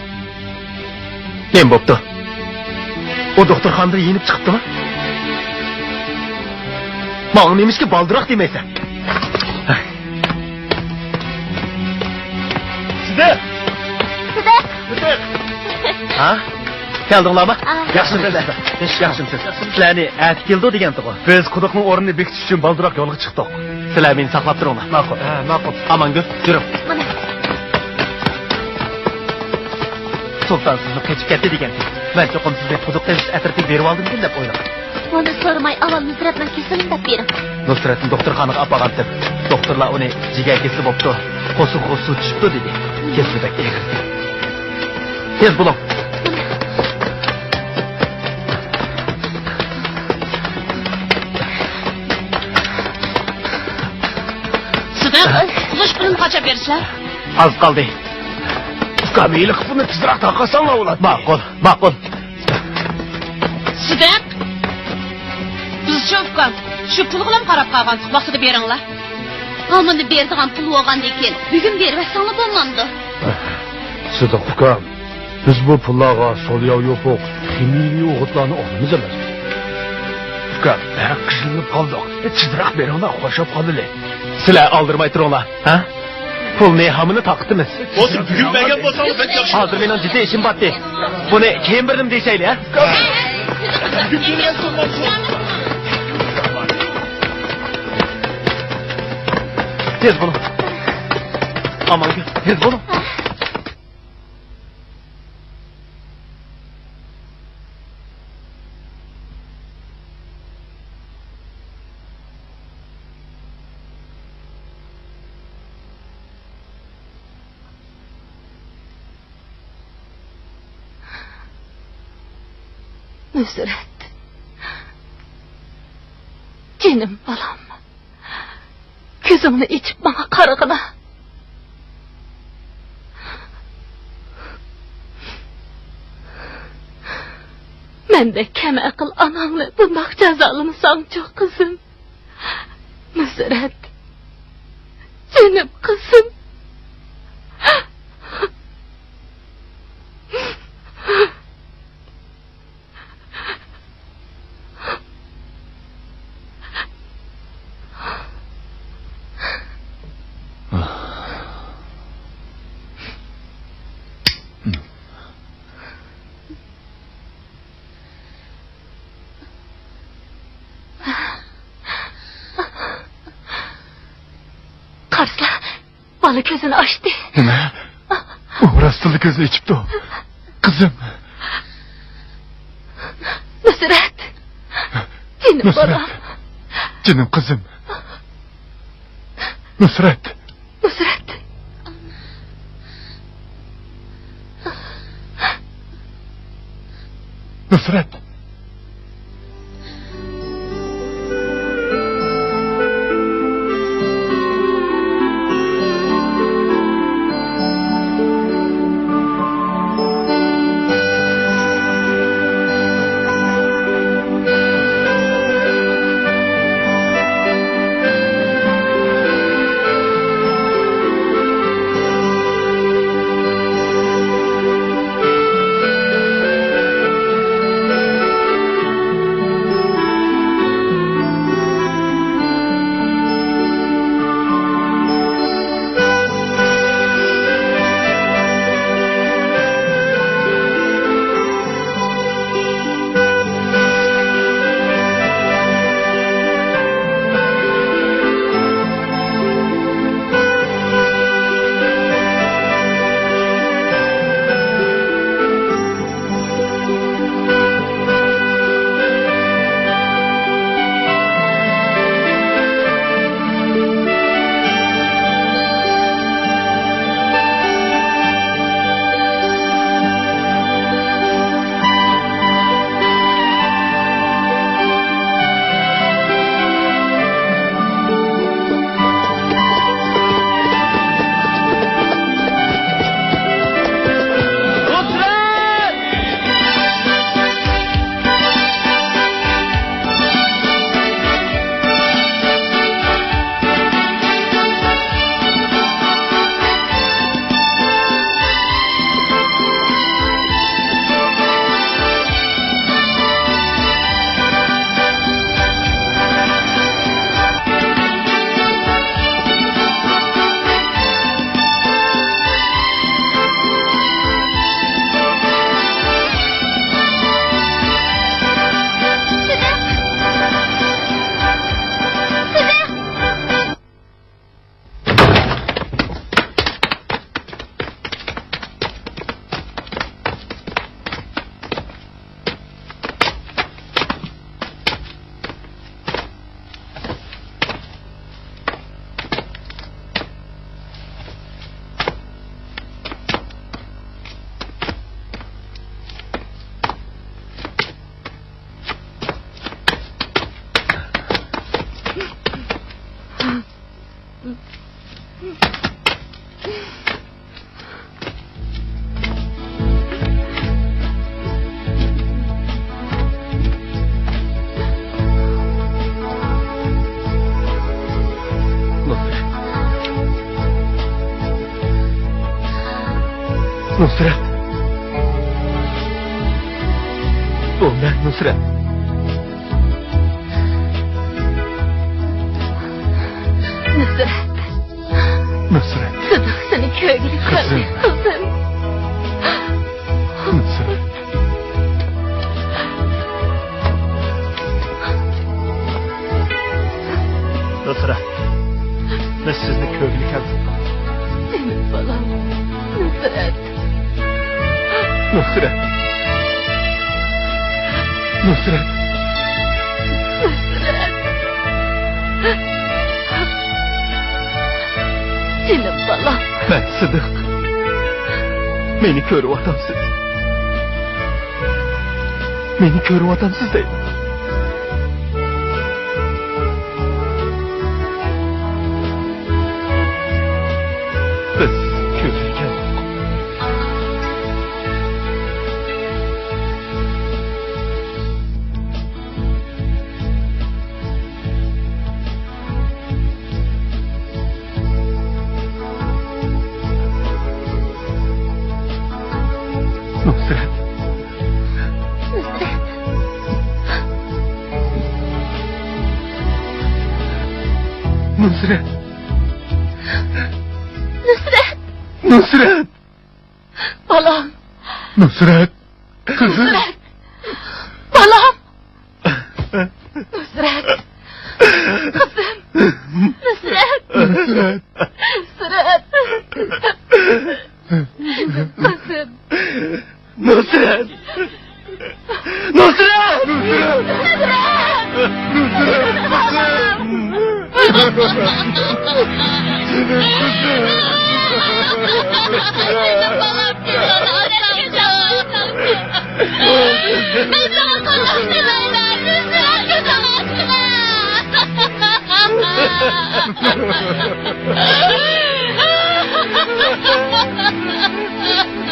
نېمە بوپتۇ؟ ئۇ دوختۇرخانىدىن يېنىپ چىقىپتىمۇ؟ ماڭا نېمىشقا بالدۇراق دېمەيسەن؟ سىدىق! سىدىق! سىدىق! ھا؟ كەلدىڭلارمۇ؟ ئا. ياخشىمۇسىز؟ ياخشىمۇسىز؟ سىلەرنى ئەتە كېلىدۇ دېگەنتىغۇ. بىز قۇدۇقنىڭ ئورنىنى بېكىتىش ئۈچۈن بالدۇراق يولغا چىقتۇق. سىلەر مېنى ساقلاپ تۇرۇڭلار. ماقۇل. ھە، ماقۇل. ئامانگۈل، يۈرۈڭ. مانا. سۇلتان سىزنى قېچىپ كەتتى دېگەنتى. مەن چوقۇم سىزنى قۇدۇق قېزىش ئەترىتىگە بېرىۋالدىمىكىن دەپ ئويلىغان. بۇنى سورىماي، ئاۋۋال نۇسرەتنىڭ كېسىلىنى دەپ بېرىڭ. نۇسرەتنى دوختۇرخانىغا ئاپارغانتىم. دوختۇرلار ئۇنى جىگەر كېسىلى بوپتۇ، قورسىقىغا سۇ چۈشۈپتۇ دېدى. كېسىلى بەك ئېغىر. تېز بولۇڭ. سىدىق، قۇتقۇزۇش پۇلىنى قاچان بېرىسىلەر؟ ئاز قالدى. ئۇكام، ھېلىقى پۇلنى تېزراق تارقاتساڭلار بولاتتى. ماقۇل، ماقۇل. سىدىق، بىزچۇ ئۇكام، شۇ پۇلغىلام قاراپ قالغانتۇق، ۋاقتىدا بېرىڭلار. ھامىنى بېرىدىغان پۇل بولغاندىكىن، بۈگۈن بېرىۋەتسەڭلار بولمامدۇ؟ سىدىق ئۇكام، بىز بۇ پۇللارغا سولياۋ يوپۇق، خىمىيىۋى ئوغۇتلارنى ئالىمىز ئەمەسمۇ؟ ئۇكام، بەك قىينىلىپ قالدۇق. تېزراق بېرىڭلار، خوشاپ قالىلى. سىلەر ئالدىرىماي تۇرۇڭلار، ھە؟ پۇلنى ھامىنى تارقىتىمىز. بولسا بۈگۈن بەرگەن بولساڭلار بەك ياخشى. ھازىر مېنىڭ جىددىي ئىشىم بارتى. بۇنى كېيىن بېرىمەن دېيىشەيلى، ھە؟ بۈگۈن بەرگەن بولساڭلار. تېز بولۇڭ. ئامانگۈل، تېز بولۇڭ. نۇسرەت. جېنىم بالام. كۆزۈڭنى ئېچىپ ماڭا قارىغىنا. مەندەك كەم ئەقىل ئاناڭنى بۇنداق جازالىمىساڭچۇ، قىزىم. نۇسرەت. جېنىم قىزىم. قارىسىلا، بالا كۆزىنى ئاچتى. نېمە؟ ئۇ راستلا كۆزىنى ئېچىپتۇ. قىزىم. نۇسرەت. جېنىم بالام. جېنىم قىزىم. نۇسرەت. نۇسرەت. نۇسرەت. نۇسرەت. نۇسرەت. بۇ مەن، نۇسرەت. نۇسرەت. نۇسرەت. سىدىق سېنى كۆرگىلى كەلدى، قىزىم. قىزىم. نۇسرەت. نۇسرەت. مەن سىزنى كۆرگىلى كەلدىم. جېنىم بالام، نۇسرەت. نۇسرەت. نۇسرەت. نۇسرەت. جېنىم بالام. مەن سىدىق. مېنى كۆرۈۋاتامسىز؟ مېنى كۆرۈۋاتامسىز دەيمەن. بىز كۆرۈشكەن. نۇسرەت. نۇسرەت. نۇسرەت. نۇسرەت. نۇسرەت. بالام. نۇسرەت. قىزىم. نۇسرەت. بالام. نۇسرەت. قىزىم. نۇسرەت. نۇسرەت. نۇسرەت. قىزىم. نۇسرەت. نۇسرەت! نۇسرەت! نۇسرەت! نۇسرەت! قىزىم! جېنىم قىزىم!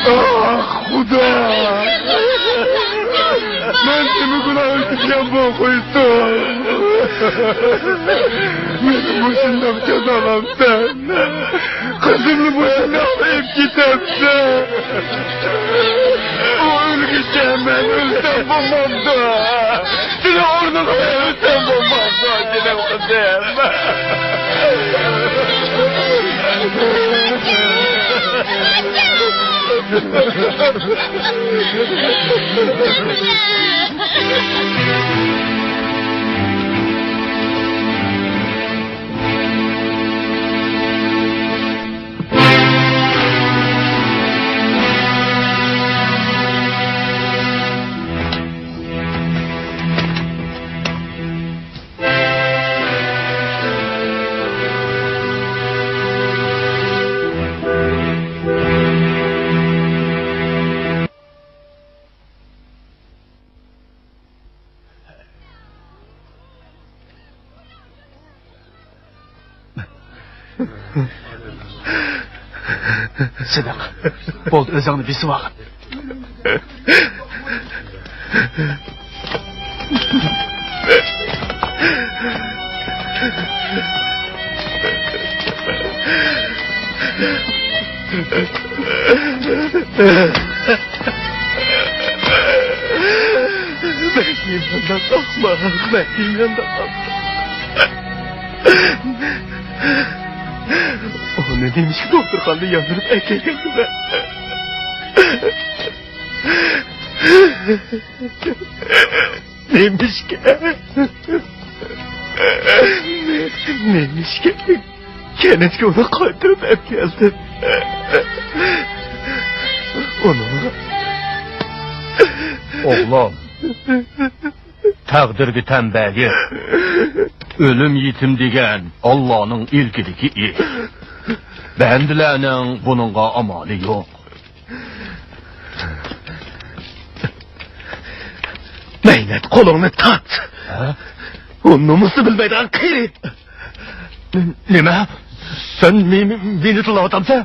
ئاھ، خۇدا! مەن نېمە گۇناھ ئۆتكەن بۇ قويسۇن؟ مېنى مۇشۇنداق جازالاپسەن. قىزىمنى مۇشۇنداق قىلىپ كېتەمسەن؟ ئۇ ئۆلگۈچە مەن ئۆلسەم بولمامدۇ؟ سېنىڭ ئورنۇڭغا ئۆلسەم بولمامدۇ، جېنىم قىزىم؟ سىدىق، بولدى، ئۆزۈڭنى بېسىۋالغىن. مەن نېمانداق ئەخمەق، مەن نېمانداق ئەخمەق. ئۇنى نېمىشقا دوختۇرخانىدا ياندۇرۇپ ئەكەلگەندىمەن؟ نېمىشقا؟ نېمىشقا؟ كەنتكە ئۇنى قايتۇرۇپ ئەپ كەلدىم. ئۇنىڭغا. ئوغلۇم، تەقدىرگە تەن بەرگىن. ئۆلۈم يېتىم دېگەن ئاللانىڭ ئىلكىدىكى ئىش. بەندىلەرنىڭ بۇنىڭغا ئامالى يوق. مەينەت، قولۇڭنى تارت. ھە؟ ئۇ نومۇسنى بىلمەيدىغان قېرى. نېمە؟ سەن مېنى، مېنى تىللاۋاتامسەن؟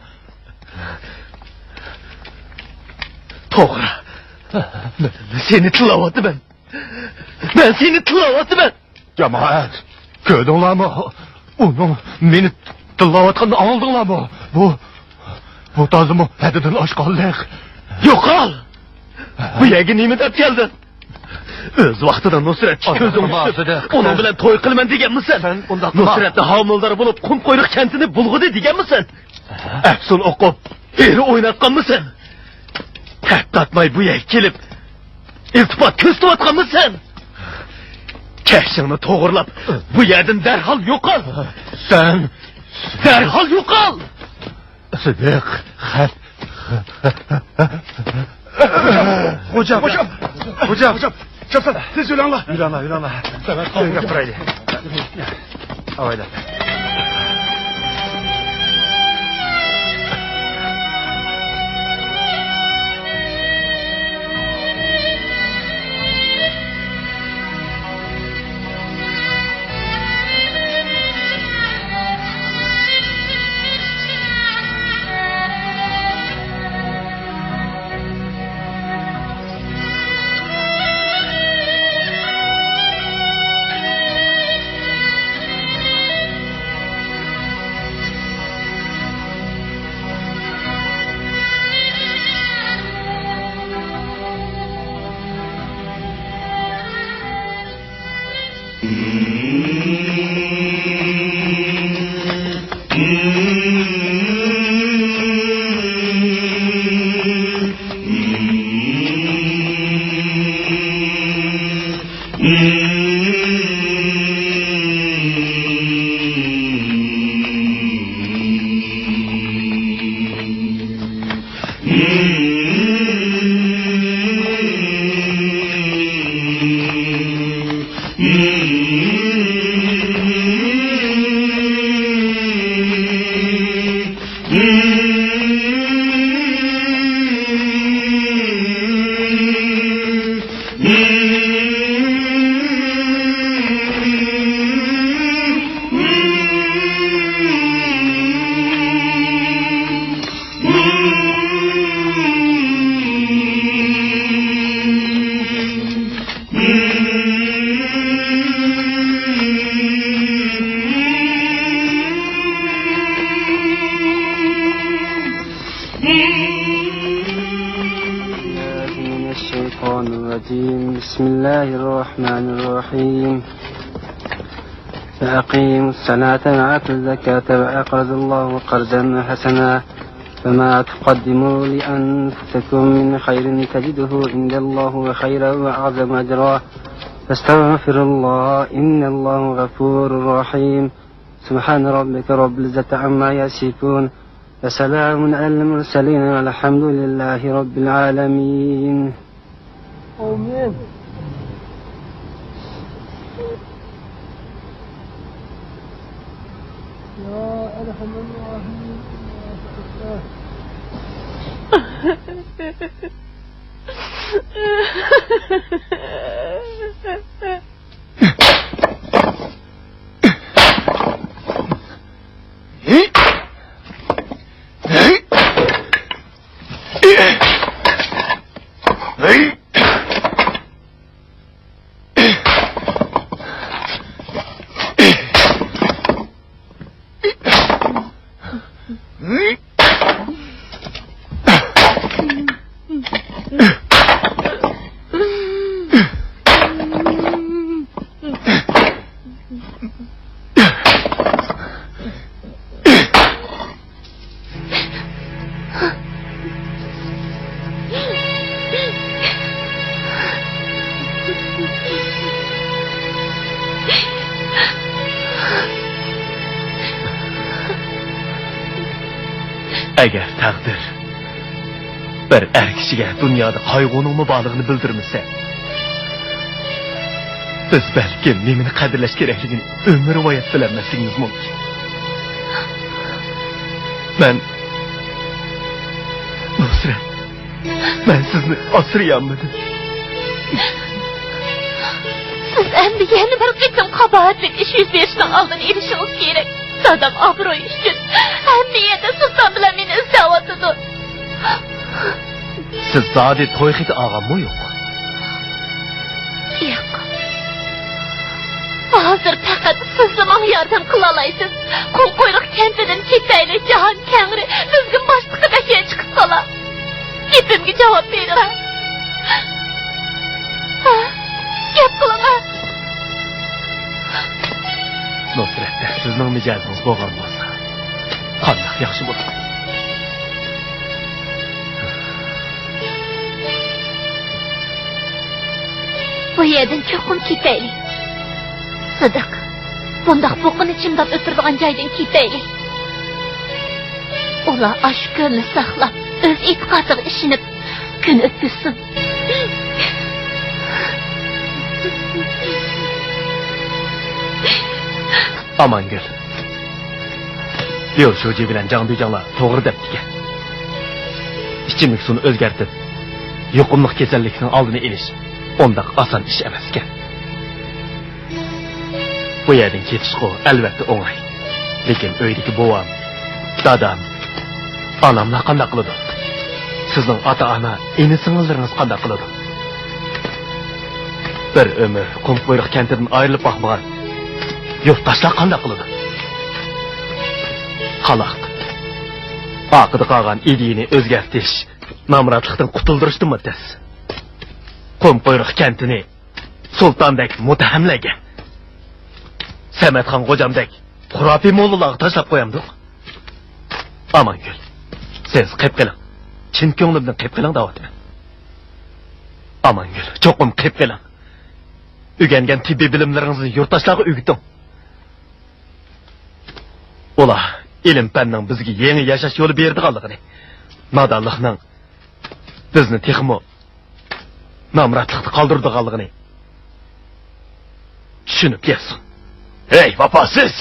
توغرا. مەن سېنى تىللاۋاتىمەن. مەن سېنى تىللاۋاتىمەن. جامائەت، كۆردۈڭلارمۇ؟ ئۇنىڭ مېنى تىللاۋاتقىنىنى ئاڭلىدىڭلارمۇ؟ بۇ، بۇ تازىمۇ ھەددىدىن ئاشقانلىق. يوقال! بۇ يەرگە نېمە دەپ كەلدىڭ؟ ئۆز ۋاقتىدا نۇسرەتكە كۆزۈڭ چۈشۈپ، ئۇنىڭ بىلەن توي قىلىمەن دېگەنمىسەن؟ سەن ئۇنداق قىلما. نۇسرەتنى ھامىلىدار بولۇپ، قۇمقۇيرۇق كەنتىنى بۇلغىدى دېگەنمىسەن؟ ئەپسۇن ئوقۇپ، ئېرى ئويناتقانمىسەن؟ تەپ تارتماي بۇ يەرگە كېلىپ، ئىلتىپات كۆرسىتىۋاتقانمۇ سەن؟ كەشىڭنى توغرىلاپ، بۇ يەردىن دەرھال يوقال! سەن دەرھال يوقال! سىدىق، خەپ. خوجام! خوجام! خوجام! خوجام! تېز يۈرۈڭلار! يۈرۈڭلار، يۈرۈڭلار! سەمەت، ئۆيگە ئاپىرايلى. ئاۋايلار. الرجيم. بسم الله الرحمن الرحيم. وأقيموا الصلاة وآتوا الزكاة وأقرضوا الله قرضا حسنا وما تقدموا لأنفسكم من خير تجدوه عند الله هو خيرا وأعظم أجرا واستغفروا الله إن الله غفور رحيم. سبحان ربك رب العزة عما يصفون. وسلام على المرسلين والحمد لله رب العالمين. آمين. يا أرحم الراحمين. ئەگەر تەقدىر بىر ئەر كىشىگە دۇنيادا قايغۇنىڭمۇ بارلىقىنى بىلدۈرمىسە، بىز بەلكىم نېمىنى قەدىرلەش كېرەكلىكىنى ئۆمۈر ھايات بىلەلمەسلىكىمىز مۇمكىن. مەن، نۇسرەت، مەن سىزنى ئاسرىيالمىدىم. سىز ئەمدى يەنە بىر قېتىم قاباھەتلىك ئىش يۈز بېرىشنىڭ ئالدىنى ئېلىشىڭىز كېرەك. دادام ئابرۇي ئۈچۈن ھەممە يەردە سۇلتان بىلەن مېنى ئىزدەۋاتىدۇ. سىز زادى توي خېتى ئالغانمۇ يوق؟ ياق. ھازىر پەقەت سىزلا ماڭا ياردەم قىلالايسىز. قۇمقۇيرۇق كەنتىدىن كېتەيلى، جاھان كەڭرى، بىزگە باشلىقى بەشەر چىقىپ قالا. گېپىمگە جاۋاب بېرىڭ. ھە؟ گەپ قىلىڭ. نۇسرەت، سىزنىڭ مىجەزىڭىز بولغان بولسا، قانداق ياخشى بولىدۇ. بۇ يەردىن چوقۇم كېتەيلى. سىدىق، بۇنداق بۇقىنى چىمداپ ئۆتۈرىدىغان جايدىن كېتەيلى. ئۇلار ئاشۇ كۆلنى ساقلاپ، ئۆز ئېتىقادىغا ئىشىنىپ، كۈن ئۆتكۈزسۇن. ئامانگۈل. ليۇ شۇجى بىلەن جاڭ بىجاڭلار توغرا دەپتىكەن. ئىچىملىك سۇنى ئۆزگەرتىپ، يۇقۇملۇق كېسەللىكنىڭ ئالدىنى ئېلىش ئۇنداق ئاسان ئىش ئەمەسكەن. بۇ يەردىن كېتىشقۇ ئەلۋەتتە ئوڭاي. لېكىن ئۆيدىكى بوۋام، دادام، ئاناملار قانداق قىلىدۇ؟ سىزنىڭ ئاتا-ئانا، ئىنى-سىڭىللىرىڭىز قانداق قىلىدۇ؟ بىر ئۆمۈر قۇمقۇيرۇق كەنتىدىن ئايرىلىپ باقمىغان يۇرتداشلار قانداق قىلىدۇ؟ قالاق. ئارقىدا قالغان ئىدىيىنى ئۆزگەرتىش نامراتلىقتىن قۇتۇلدۇرۇشتىنمۇ تەس. قۇمقۇيرۇق كەنتىنى سۇلتاندەك مۇتتەھەملەرگە، سەمەتخان غوجامدەك خۇراپىي موللىلارغا تاشلاپ قويامدۇق؟ ئامانگۈل، سىز قېپ قېلىڭ. چىن كۆڭلۈمدىن قېپ قېلىڭ دەۋاتىمەن. ئامانگۈل، چوقۇم قېپ قېلىڭ. ئۆگەنگەن تېببىي بىلىملىرىڭىزنى يۇرتداشلارغا ئۆگىتىڭ. ئۇلار ئىلىم-پەننىڭ بىزگە يېڭى ياشاش يولى بېرىدىغانلىقىنى، نادانلىقنىڭ بىزنى تېخىمۇ نامراتلىقتا قالدۇرىدىغانلىقىنى چۈشىنىپ يەتسۇن. ھەي، ۋاپاسىز!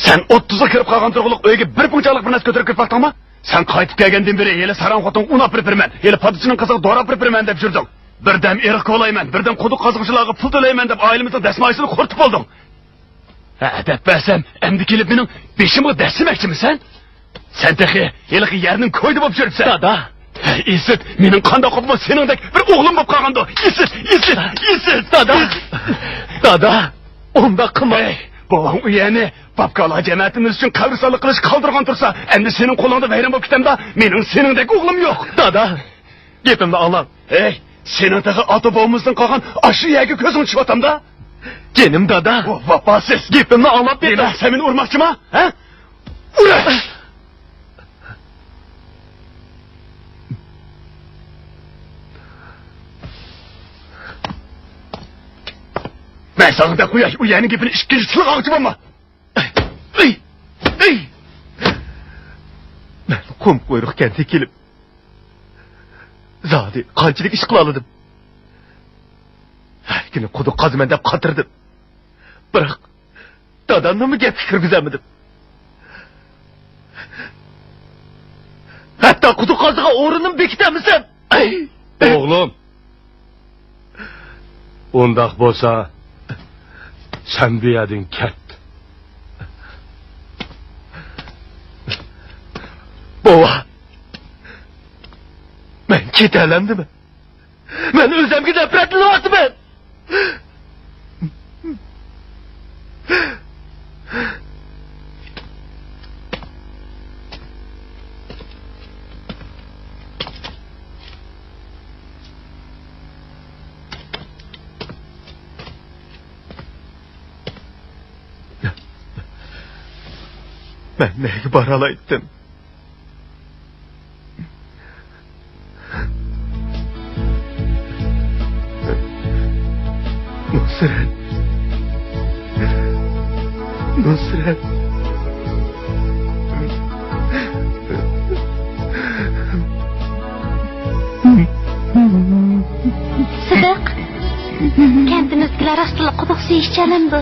سەن ئوتتۇزغا كىرىپ قالغان تۇرغۇلۇق ئۆيگە بىر پۇڭچالىق بىر نەرسە كۆتۈرۈپ كىرىپ باقتىڭمۇ؟ سەن قايتىپ كەلگەندىن بېرى ھېلى ساراڭ خوتۇنغا ئۇن ئاپىرىپ بېرىمەن، ھېلى پادىچىنىڭ قىزىغا دورا ئاپىرىپ بېرىمەن دەپ يۈردۈڭ. بىردەم ئېرىق كولايمەن، بىردەم قۇدۇق قازغۇچىلارغا پۇل تۆلەيمەن دەپ ئائىلىمىزنىڭ دەسمايىسىنى خورىتىپ بولدۇڭ. ھە، دەپ بەرسەم، ئەمدى كېلىپ مېنىڭ بېشىمغا دەسسىمەكچىمىسەن؟ سەن تېخى ھېلىقى يەرنىڭ كويىدا بولۇپ يۈرۈپسەن. دادا! ھەي، ئىسىت، مېنىڭ قانداق قوپۇپمۇ سېنىڭدەك بىر ئوغلۇم بولۇپ قالغاندۇ. ئىسىت، ئىسىت، ئىسىت! دادا! دادا! ئۇنداق قىلما! ھەي، بوۋاڭ ئۇ يەرنى بابكالار جەمەتىمىز ئۈچۈن قەبرىستانلىق قىلىشقا قالدۇرغان تۇرسا، ئەمدى سېنىڭ قولۇڭدا ۋەيران بولۇپ كېتەمدا، مېنىڭ سېنىڭدەك ئوغلۇم يوق. دادا! گېپىمنى ئاڭلاڭ. ھەي، سېنىڭ تېخى ئاتا-بوۋىمىزدىن قالغان ئاشۇ يەرگە كۆزۈڭ چۈشۈۋاتامدا؟ جېنىم دادا. ۋاپاسىز. گېپىمنى ئاڭلاپ بېرىڭ. دېمە، سەن مېنى ئۇرماقچىما؟ ھە؟ ئۇر! مەن ساڭا دەپ قوياي، ئۇ يەرنىڭ گېپىنى ئىككىنچى تىلغا ئاغزىما. مەن قۇم قۇيرۇق كەنتىگە كېلىپ، زادى قانچىلىك ئىش قىلالىدىم؟ ھەر كۈنى قۇدۇق قازىمەن دەپ قاتۇردۇم. بىراق، دادامنىمۇ گەپكە كىرگۈزەلمىدىم. ھەتتا قۇدۇق قازىدىغان ئورۇننىمۇ بېكىتەلمىسەم. ئوغلۇم، ئۇنداق بولسا، سەن بۇ يەردىن كەت. بوۋا، مەن كېتەلەمدىمەن؟ مەن ئۆزۈمگە نەپرەتلىنىۋاتىمەن. مەن نەگە بارالايتتىم؟ نۇسرەت. نۇسرەت. سىدىق، كەنتىمىزدىكىلەر راستتىنلا قۇدۇق سۈيى ئىچەلەمدۇ؟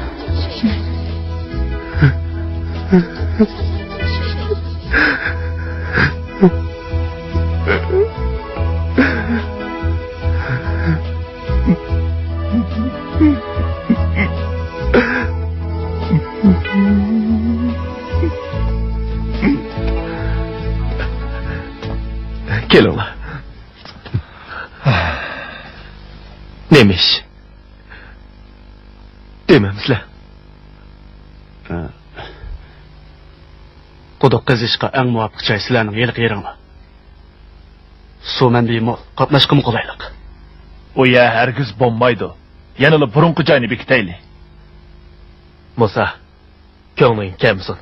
كېلىڭلار. نېمە ئىش؟ دېمەمسىلەر؟ قۇدۇق قېزىشقا ئەڭ مۇۋاپىق جاي سىلەرنىڭ ھېلىقى يېرىڭلار. سۇ مەنبىيى مول، قاتناشقىمۇ قولايلىق. ئۇ يەر ھەرگىز بولمايدۇ. يەنىلا بۇرۇنقى جاينى بېكىتەيلى. مۇسا، كۆڭلۈڭگە كەلمىسۇن.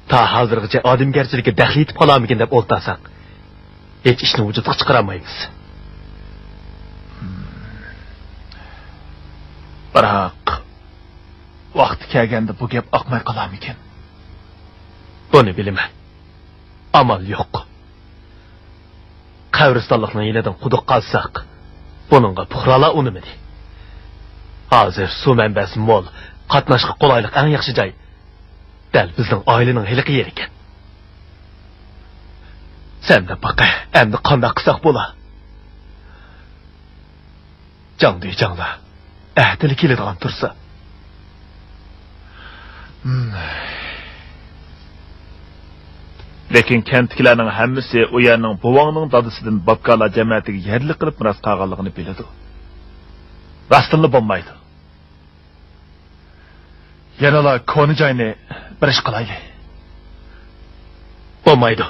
تا ھازىرغىچە ئادەمگەرچىلىككە دەخلى يېتىپ قالارمىكىن دەپ ئولتۇرساق، ھېچ ئىشنى ۋۇجۇدقا چىقىرالمايمىز. بىراق، ۋاقتى كەلگەندە بۇ گەپ ئاقماي قالارمىكىن؟ بۇنى بىلىمەن. ئامال يوق. قەبرىستانلىقنىڭ يېنىدىن قۇدۇق قازساق، بۇنىڭغا پۇقرالار ئۇنىمىدى. ھازىر سۇ مەنبەسى مول، قاتناشقا قولايلىق ئەڭ ياخشى جاي دەل بىزنىڭ ئائىلىنىڭ ھېلىقى يېرىكەن. سەن دەپ باقە، ئەمدى قانداق قىلساق بولا؟ جاڭدۇي جاڭلا، ئەتىلا كېلىدىغان تۇرسا. لېكىن كەنتتىكىلەرنىڭ ھەممىسى ئۇ يەرنىڭ بوۋاڭنىڭ دادىسىدىن باپكالار جەمەتىگە يەرلىك قىلىپ مىراس قالغانلىقىنى بىلىدۇ. راستتىنلا بولمايدۇ. يەنىلا كونا جاينى بىر ئىش قىلايلى. بولمايدۇ.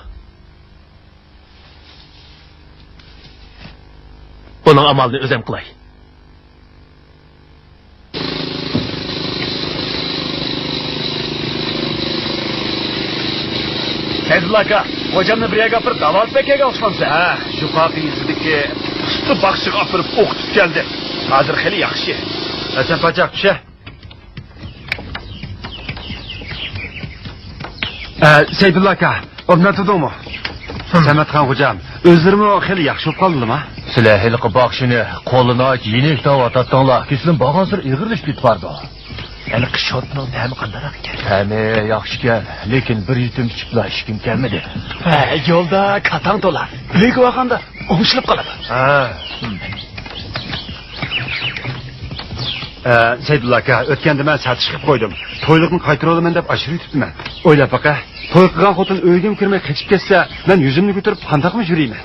بۇنىڭ ئامالىنى ئۆزۈم قىلاي. سەيدۇللا ئاكا، خوجامنى بىر يەرگە ئاپىرىپ داۋالىتىپ ئەكەلگەن ئوخشىمامسەن؟ ھە، يۇقىرىقى يېزىدىكى ئۇستا باخشىغا ئاپىرىپ ئوقۇتۇپ كەلدىم. ھازىر خېلى ياخشى. ھەسەن پاچاق، چۈشە. ئە، سەيدۇللا ئاكا، ئورنىدا تۇردۇڭمۇ؟ سەمەتخان خوجام، ئۆزلىرىمۇ خېلى ياخشى بولۇپ قالدىلىما؟ سىلەر ھېلىقى باخشىنى قولىنى ئاچ يېنىك تاۋاتاتتىڭلار، كېسىلىم بارغانسېرى ئېغىرلىشىپ كېتىپ بارىدۇ. ھېلىقى شوتنىڭ تەمى قانداقراق ئىكەن؟ تەمى ياخشىكەن، لېكىن بىر يۇتۇم ئىچىپلا ئىچكۈم كەلمىدى. ھە، يولدا كاتاڭ تولار. ئۆيگە بارغاندا ئوڭشىلىپ قالىدۇ. ھە. ئە، سەيدۇللا ئاكا، ئۆتكەندە مەن ساتىشقا قويدۇم. تويلۇقنى قايتۇرۇۋالىمەن دەپ ئاشۇرۇۋېتىپتىمەن. ئويلاپ باقە، توي قىلغان خوتۇن ئۆيگىمۇ كىرمەي قېچىپ كەتسە، مەن يۈزۈمنى كۆتۈرۈپ قانداقمۇ يۈرىمەن؟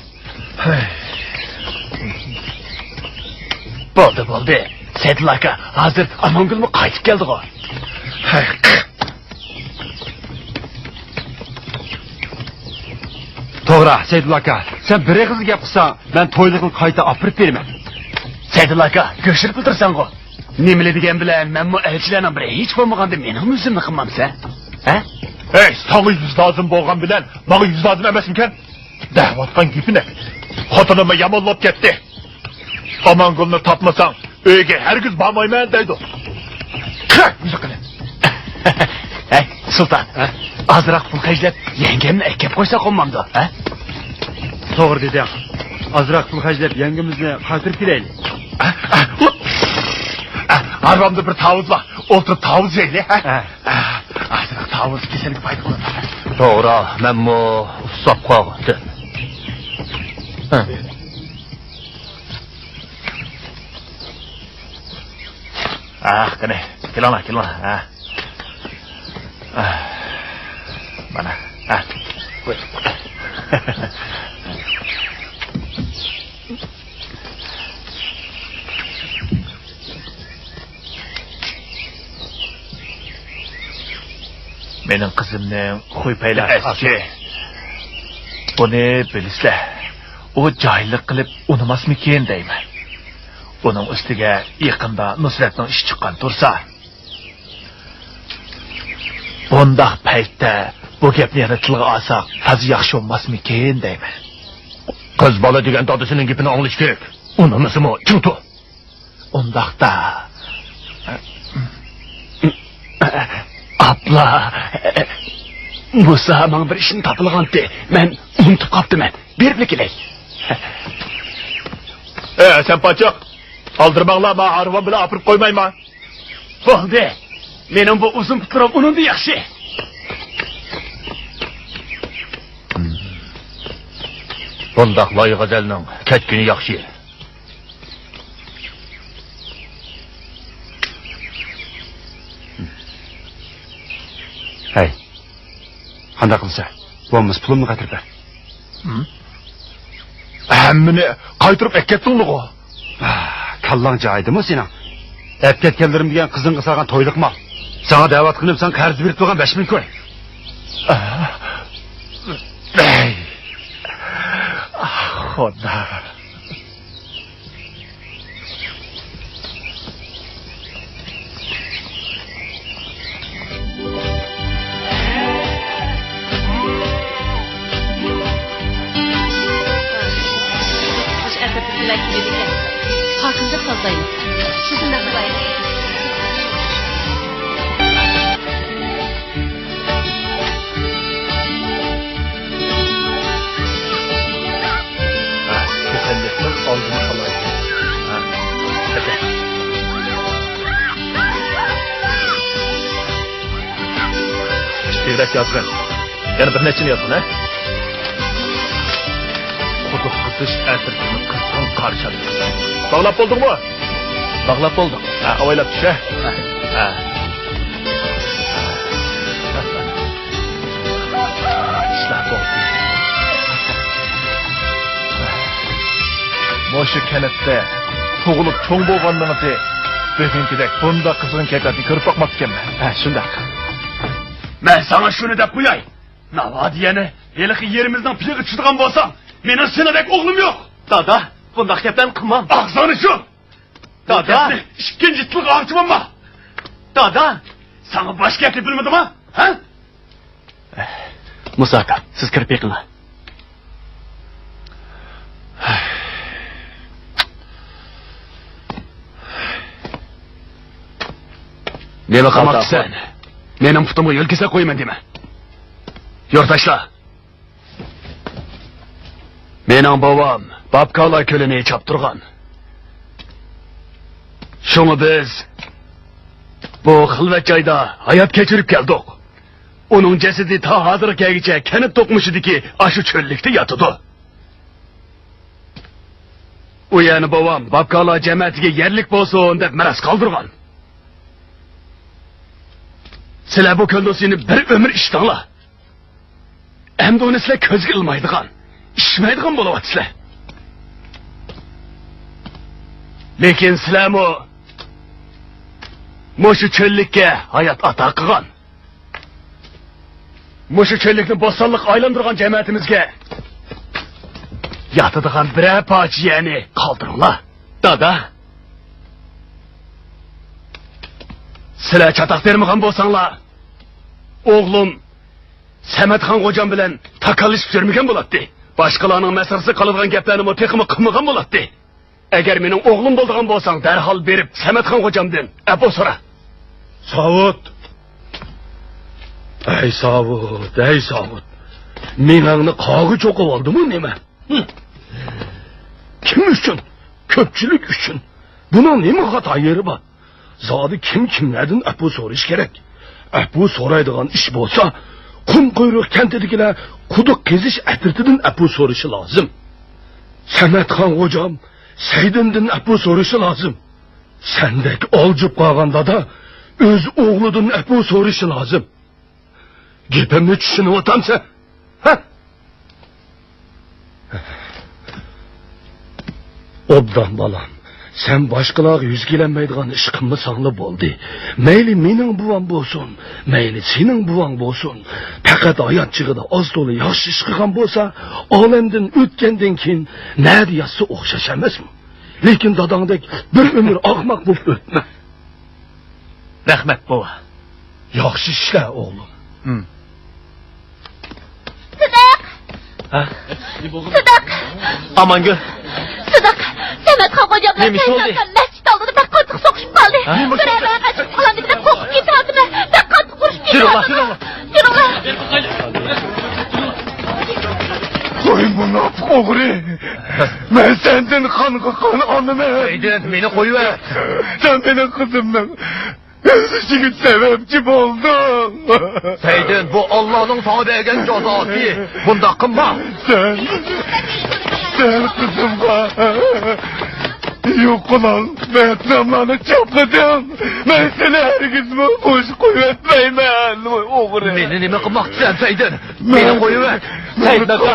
بولدى، بولدى. سەيدۇللا ئاكا، ھازىر ئامانگۈلمۇ قايتىپ كەلدىغۇ. بىراق، سەيدۇللا ئاكا، سەن بىر ئېغىز گەپ قىلساڭ، مەن تويلۇقنى قايتا ئاپىرىپ بېرىمەن. سەيدۇللا ئاكا، كۆچۈرۈپ ئولتۇرساڭغۇ. نېمىلا دېگەن بىلەن، مەنمۇ ئەلچىلەرنىڭ بىرى، ھېچ بولمىغاندا مېنىڭمۇ يۈزۈمنى قىلمامسەن؟ ھە؟ ھەي، ساڭا يۈز لازىم بولغان بىلەن، ماڭا يۈز لازىم ئەمەسمىكەن؟ دەۋاتقان گېپىنى. خوتۇنۇممۇ يامانلاپ كەتتى. ئامانگۈلنى تاپمىساڭ، ئۆيگە ھەرگىز بارمايمەن دەيدۇ. قىرىق يۈزى قىلىپ. ھەي، سۇلتان، ھە؟ ئازراق پۇل خەجلەپ، يەڭگەمنى ئەكەپ قويساق بولمامدۇ، ھە؟ توغرا دېدىڭ. ئازراق پۇل خەجلەپ، يەڭگىمىزنى قايتۇرۇپ كېلەيلى. ھارۋامدا بىر تاۋۇز بار. ئولتۇرۇپ تاۋۇز يەيلى، ھە؟ ھە. ئازراق تاۋۇز كېسەلگە پايدا قىلىدۇ. توغرا، مەنمۇ ئۇسساپ قالغانتىم. ھە. ئاھ، قېنى، كېلىڭلار، كېلىڭلار. ھە. ئاھ. مانا. ھە. مېنىڭ قىزىمنىڭ خۇي پەيلى ئەسكى. بۇنى بىلىسىلەر. ئۇ جاھىللىق قىلىپ ئۇنىماسمىكىن دەيمەن. ئۇنىڭ ئۈستىگە يېقىندا نۇسرەتنىڭ ئىشى چىققان تۇرسا. بۇنداق پەيتتە بۇ گەپنى يەنە تىلغا ئالساق تازا ياخشى بولماسمىكىن دەيمەن. قىز بالا دېگەن دادىسىنىڭ گېپىنى ئاڭلىشى كېرەك. ئۇنىمىسىمۇ چىڭ تۇر. ئۇنداقتا. ئاپلا. مۇسا ماڭا بىر ئىشنى تاپىلىغانتى. مەن ئۇنتۇپ قاپتىمەن. بېرىپلا كېلەي. ئە، سەن پاچاق. ئالدىرىماڭلار، ما ھارۋام بىلەن ئاپىرىپ قويمايمەن. بولدى. مېنىڭ بۇ ئۇزۇن پۇتلىرىم ئۇنىڭدىن ياخشى. بۇنداق لايغەزەلنىڭ كەتكىنى ياخشى. ھەي، قانداق قىلسا؟ بولمىسا پۇلۇمنى قايتۇرۇپ بەر. ھەممىنى قايتۇرۇپ ئەكەتتىڭلىغۇ؟ كاللاڭ جايىدىمۇ سېنىڭ؟ ئەپكەتكەنلىرىم دېگەن قىزىڭغا سالغان تويلۇق مال. ساڭا دەۋاتقىنىم ساڭا قەرز بېرىپ تۇرغان بەش مىڭ كوي. ھەي. خۇدا. پاكىزلىق تازىلايمىز. شۇنداق قىلايلى. ھە، كېسەللىكنىڭ ئالدىنى ئالايلى. ھە، قېنى. ئىككى تېگىدەك يازغىن. يەنە بىر نەچچىنى يازغىن، ھە؟ قۇدۇق قىزىش ئەتىرگۈلنى قىزغىن قارشى ئالىمىز. باغلاپ بولدۇڭمۇ؟ باغلاپ بولدۇق. ھە، ئاۋايلاپ چۈش، ھە؟ ھە. ھە. ئىشلار بولدى. مۇشۇ كەنتتە تۇغۇلۇپ چوڭ بولغاننىڭىزى بۈگۈنكىدەك بۇنداق قىزغىن كەيپىياتنى كۆرۈپ باقماپتىكەنمەن. ھە، شۇنداق. مەن ساڭا شۇنى دەپ قوياي. ناۋادا يەنە ھېلىقى يېرىمىزنىڭ پىلىغا چۈشىدىغان بولساڭ، مېنىڭ سېنىڭدەك ئوغلۇم يوق. دادا، بۇنداق گەپلەرنى قىلماڭ. ئاغزىڭنى يۇم! دادا! بۇ گەپنى ئىككىنچى تىلغا ئارچىۋالما! دادا! ساڭا باشقا گەپ تېپىلمىدىما؟ ھە؟ مۇسا ئاكا، سىز كىرىپ بېقىڭلار. نېمە قىلماقچىسەن؟ مېنىڭ پۇتۇمغا يۆل كېسەك قويىمەن دېمە. يۇر تاشلا. مېنىڭ بوۋام باپكالا كۆلىنى چاپتۇرغان. شۇڭا بىز بۇ خىلۋەت جايدا ھايات كەچۈرۈپ كەلدۇق. ئۇنىڭ جەسىتى تا ھازىرغا كەلگۈچە كەنت دوقمۇشىدىكى ئاشۇ چۆللۈكتە ياتىدۇ. ئۇ يەرنى بوۋام باپكالا جەمەتىگە يەرلىك بولسۇن دەپ مىراس قالدۇرغان. سىلەر بۇ كۆلدە سىنى بىر ئۆمۈر ئىچتىڭلار. ئەمدى ئۇنى سىلەر كۆزگە ئىلمايدىغان، ئىچمەيدىغان بولۇۋاتىسىلەر. لېكىن سىلەرمۇ مۇشۇ چۆللۈككە ھايات ئاتا قىلغان، مۇشۇ چۆللۈكنى بوستانلىققا ئايلاندۇرغان جەمەتىمىزگە ياتىدىغان بىرەر پارچە يەرنى قالدۇرۇڭلار. دادا! سىلەر چاتاق بەرمىگەن بولساڭلار، ئوغلۇم سەمەتخان غوجام بىلەن تاكاللىشىپ يۈرمىگەن بولاتتى. باشقىلارنىڭ مەسخىرىسىگە قالىدىغان گەپلەرنىمۇ تېخىمۇ قىلمىغان بولاتتى. ئەگەر مېنىڭ ئوغلۇم بولىدىغان بولساڭ، دەرھال بېرىپ سەمەتخان غوجامدىن ئەپۇ سورا. ساۋۇت! ئەي ساۋۇت، ئەي ساۋۇت! مېڭەڭنى قاغا چوقۇۋالدىمۇ نېمە؟ ھىم! كىم ئۈچۈن؟ كۆپچىلىك ئۈچۈن. بۇنىڭ نېمە خاتا يېرى بار؟ زادى كىم كىملەردىن ئەپۇ سورىشى كېرەك؟ ئەپۇ سورايدىغان ئىش بولسا، قۇم قۇيرۇق كەنتىدىكىلەر قۇدۇق قېزىش ئەترىتىدىن ئەپۇ سورىشى لازىم. سەمەتخان غوجام سەيدىندىن ئەپۇ سورىشى لازىم. سەندەك ئالجىپ قالغان دادا ئۆز ئوغلىدىن ئەپۇ سورىشى لازىم. گېپىمنى چۈشىنىۋاتامسەن؟ ھە؟ ئوبدان بالام، سەن باشقىلارغا يۈز كېلەلمەيدىغان ئىش قىلمىساڭلا بولدى. مەيلى مېنىڭ بوۋام بولسۇن، مەيلى سېنىڭ بوۋاڭ بولسۇن، پەقەت ھايات چېغىدا ئاز-تولا ياخشى ئىش قىلغان بولسا، ئالەمدىن ئۆتكەندىن كېيىن نەدە ياتسا ئوخشاش ئەمەسمۇ؟ لېكىن داداڭدەك بىر ئۆمۈر ئاقماق بولۇپ ئۆتمە. رەھمەت، بوۋا. ياخشى ئىشلە، ئوغلۇم. ھىم. سىدىق! ھە؟ سىدىق! ئامانگۈل! سىدىق! سەمەتخان غوجام بىلەن نېمە ئىش بولدى؟ سەيدىن ئاكام مەسچىت ئالدىدا بەك قاتتىق سوقۇشۇپ قالدى. ھە؟ بىرەر-بىرەر قېچىپ قالامدىكىن دەپ قورقۇپ كېتىۋاتىمەن. بەك قاتتىق ئۇرۇشۇپ كېتىۋاتىمەن. جۈرۈڭلار، جۈرۈڭلار. جۈرۈڭلار. قوي، مۇناپىق ئوغرى! مەن سەندىن قانغا قان ئالىمەن! سەيدىن، مېنى قويۇۋەر! سەن مېنىڭ قىزىمنىڭ ئۆلۈشىگە سەۋەبچى بولدۇڭ! سەيدىن، بۇ ئاللانىڭ ساڭا بەرگەن جازاسى! بۇنداق قىلما! سەن، سەن قىزىمغا يوقىلال مەتناملارنى چاپلىدىڭ! مەن سېنى ھەرگىزمۇ بوش قويۇۋەتمەيمەن، ۋاي ئوغرى! مېنى نېمە قىلماقچىسەن، سەيدىن؟ مېنى قويۇۋەت! سەيدىن ئاكا!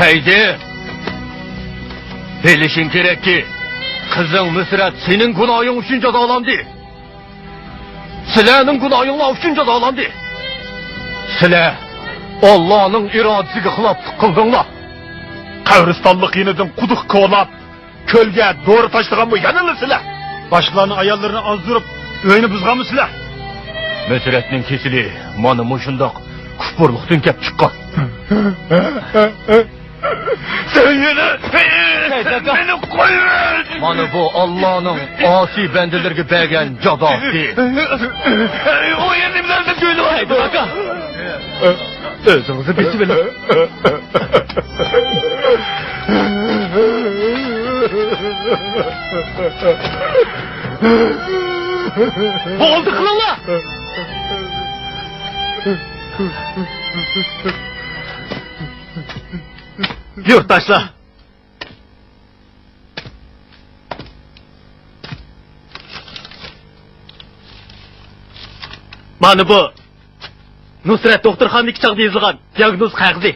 سەيدى! بىلىشىڭ كېرەككى، قىزىڭ نۇسرەت سېنىڭ گۇناھىڭ ئۈچۈن جازالاندى. سىلەرنىڭ گۇناھىڭلار ئۈچۈن جازالاندى. سىلەر ئاللانىڭ ئىرادىسىگە خىلاپلىق قىلدىڭلار. قەبرىستانلىق يېنىدىن قۇدۇق كولاپ، كۆلگە دورا تاشلىغانمۇ يەنىلا سىلەر؟ باشقىلارنىڭ ئاياللىرىنى ئازدۇرۇپ، ئۆينى بۇزغانمۇ سىلەر؟ نۇسرەتنىڭ كېسىلى مانا مۇشۇنداق كۇپۇرلۇقتىن كەپ چىققان. سەن يەنە مېنى قويۇۋەت! مانا بۇ ئاللانىڭ ئاسىي بەندىلىرىگە بەرگەن جازاسى. ئۇ يەنە نېمىلەرنى كۆيلىۋاتىدۇ؟ ئاكا! ئۆزىڭىزنى بېسىۋېلىڭ. بولدى، قىلىڭلار! يۇرتداشلار! مانا بۇ نۇسرەت دوختۇرخانىدىكى چاغدا يېزىلغان دىياگنوز قەغىزى.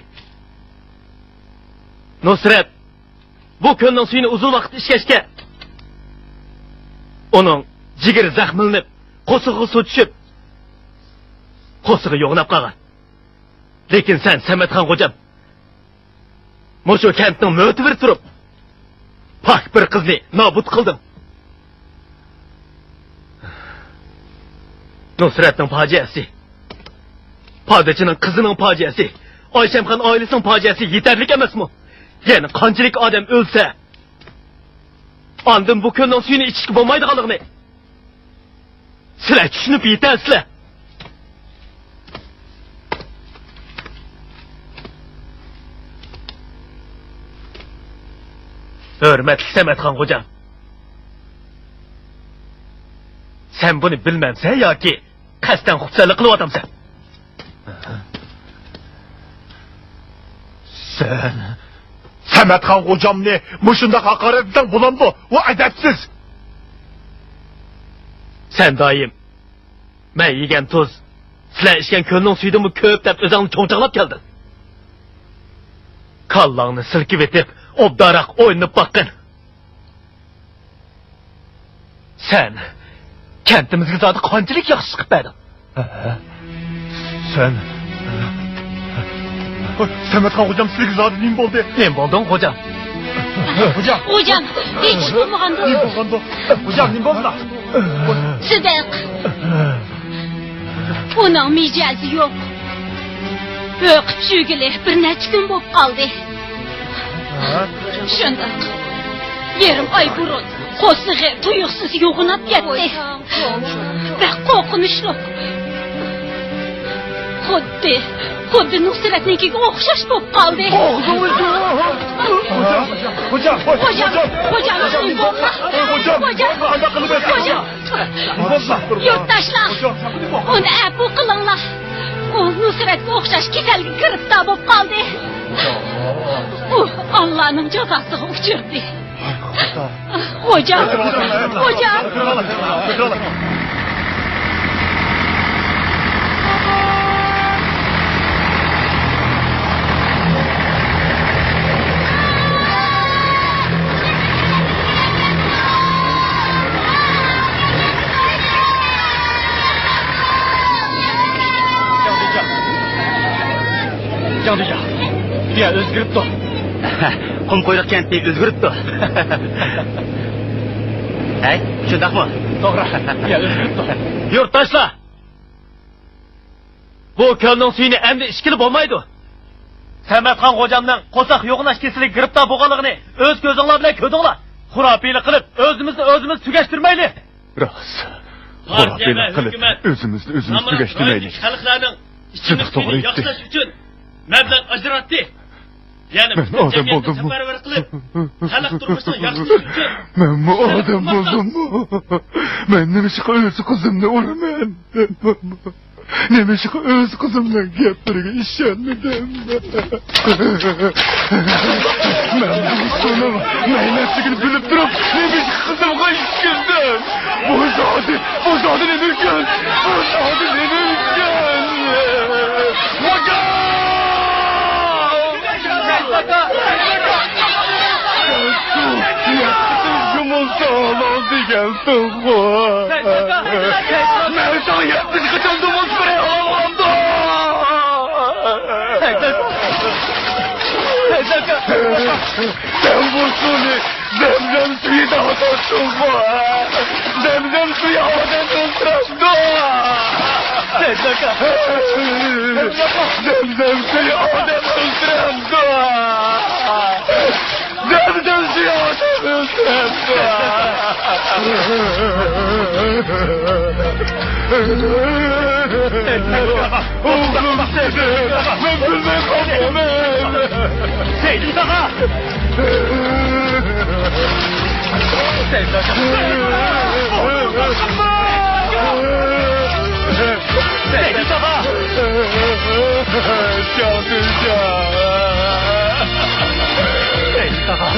نۇسرەت بۇ كۆلنىڭ سۈيىنى ئۇزۇن ۋاقىت ئىچكەچكە، ئۇنىڭ جىگىرى زەخىملىنىپ، قورسىقىغا سۇ چۈشۈپ، قورسىقى يوغىناپ قالغان. لېكىن سەن، سەمەتخان غوجام، مۇشۇ كەنتنىڭ مۆتىۋىرى تۇرۇپ، پاك بىر قىزنى نابۇت قىلدىڭ. نۇسرەتنىڭ پاجىئەسى، پادىچىنىڭ قىزىنىڭ پاجىئەسى، ئايشەمخان ئائىلىسىنىڭ پاجىئەسى يېتەرلىك ئەمەسمۇ؟ يەنە قانچىلىك ئادەم ئۆلسە، ئاندىن بۇ كۆلنىڭ سۈيىنى ئىچىشكە بولمايدىغانلىقىنى سىلەر چۈشىنىپ يېتەرسىلەر. ھۆرمەتلىك سەمەتخان غوجام، سەن بۇنى بىلمەمسەن ياكى قەستەن خۇپسەنلىك قىلىۋاتامسەن؟ سەن سەمەتخان خوجامنى مۇشۇنداق ھاقارەتلىسەڭ بولامدۇ؟ ئۇ ئەدەپسىز! سەن دائىم مەن يېگەن تۇز، سىلەر ئىچكەن كۆلنىڭ سۈيىدىنمۇ كۆپ دەپ ئۆزۈڭنى چوڭچاقلاپ كەلدىڭ. كاللاڭنى سىلكىۋېتىپ، ئوبدانراق ئويلىنىپ باققىن. سەن كەنتىمىزگە زادى قانچىلىك ياخشى چىقىپ بەردىڭ؟ سەن، سەمەتخان خوجام، سىلىگە زادى نېمە بولدى؟ نېمە بولدۇڭ، خوجام؟ خوجام. خوجام، ھېچ ئىش بولمىغاندۇ؟ نېمە بولغاندۇ؟ خوجام، نېمە بولدى؟ سىدىق. ئۇنىڭ مىجەزى يوق. بېقىپ يۈرگىلى بىر نەچچە كۈن بولۇپ قالدى. شۇنداق. يېرىم ئاي بۇرۇن قورسىقى تۇيۇقسىز يوغىناپ كەتتى. بەك قورقۇنچلۇق. خۇددى، خۇددى نۇسرەتنىڭكىگە ئوخشاش بولۇپ قالدى. خوجام، خوجام، خوجام، خوجام، خوجام، خوجام، خوجام، قانداق قىلىپ خوجام. يۇرتداشلار، ئۇنى ئەپۇ قىلىڭلار. ئۇ نۇسرەتكە ئوخشاش كېسەلگە گىرىپتار بولۇپ قالدى. ئۇ ئاللانىڭ جازاسىغا ئۇچرىدى. خوجام، خوجام. جاڭدىجا، جاڭدىجا، دۇنيا ئۆزگىرىپتۇ. قۇمقۇيرۇق كەنتى ئۆزگىرىپتۇ. ھەي، شۇنداقمۇ؟ توغرا، دۇنيا ئۆزگىرىپتۇ. يۇرتداشلار! بۇ كۆلنىڭ سۈيىنى ئەمدى ئىچكىلى بولمايدۇ. سەمەتخان خوجامنىڭ قورساق يوغىناش كېسىلىگە گىرىپتار بولغانلىقىنى ئۆز كۆزۈڭلار بىلەن كۆردۈڭلار. خۇراپىيلىق قىلىپ، ئۆزىمىزنى ئۆزىمىز تۈگەشتۈرمەيلى. راست. خۇراپىيلىق قىلىپ، ئۆزىمىزنى ئۆزىمىز تۈگەشتۈرمەيلى. خەلقلەرنىڭ ئىچىملىك سۈيىنى ياخشىلاش ئۈچۈن مەبلەغ ئاجراتتى. يەنە مەن ئادەم بولدۇممۇ؟ سەپەرۋەر قىلىپ، خەلق تۇرمۇشىنىڭ ياخشىلىشى ئۈچۈن. مەنمۇ ئادەم بولدۇممۇ؟ مەن نېمىشقا ئۆز قىزىمنى ئۇرىمەن؟ نېمىشقا ئۆز قىزىمنىڭ گەپلىرىگە ئىشەنمىدىم؟ مەن بۇ ئۇسسۇلنىڭ مەينەتلىكىنى بىلىپ تۇرۇپ، نېمىشقا قىزىمغا ئىچكۈزدۈم؟ بۇ زادى، بۇ زادى نېمىكەن؟ بۇ زادى نېمىكەن؟ خوجام! دېگەنسىڭغۇ. مەن ساڭا يەتمىش قېتىم دۇمۇل سۈرەي ئالغاندۇ. سەن بۇ سۇنى زەمزەم سۈيىدە ئاتاتتىڭغۇ. زەمزەم سۈيى ئادەم ئۆلتۈرەمدۇ؟ زەمزەم سۈيى ئادەم ئۆلتۈرەمدۇ؟ زەمزەم سۈيى ئادەم ئۆلتۈرەمدۇ؟ ئوغلۇم، مەن بىلمەي قاپتىمەن. سەيدۇ تاغا! سەيدۇ تاغا! سەيدۇ تاغا! جانىجان! سەيدۇ تاغا!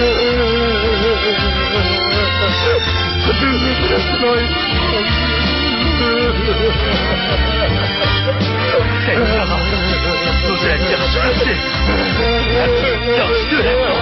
سەيدۇ تاغا! نۇسرەت ياخشى كۆرسە، ياخشى كۆرەمدۇ؟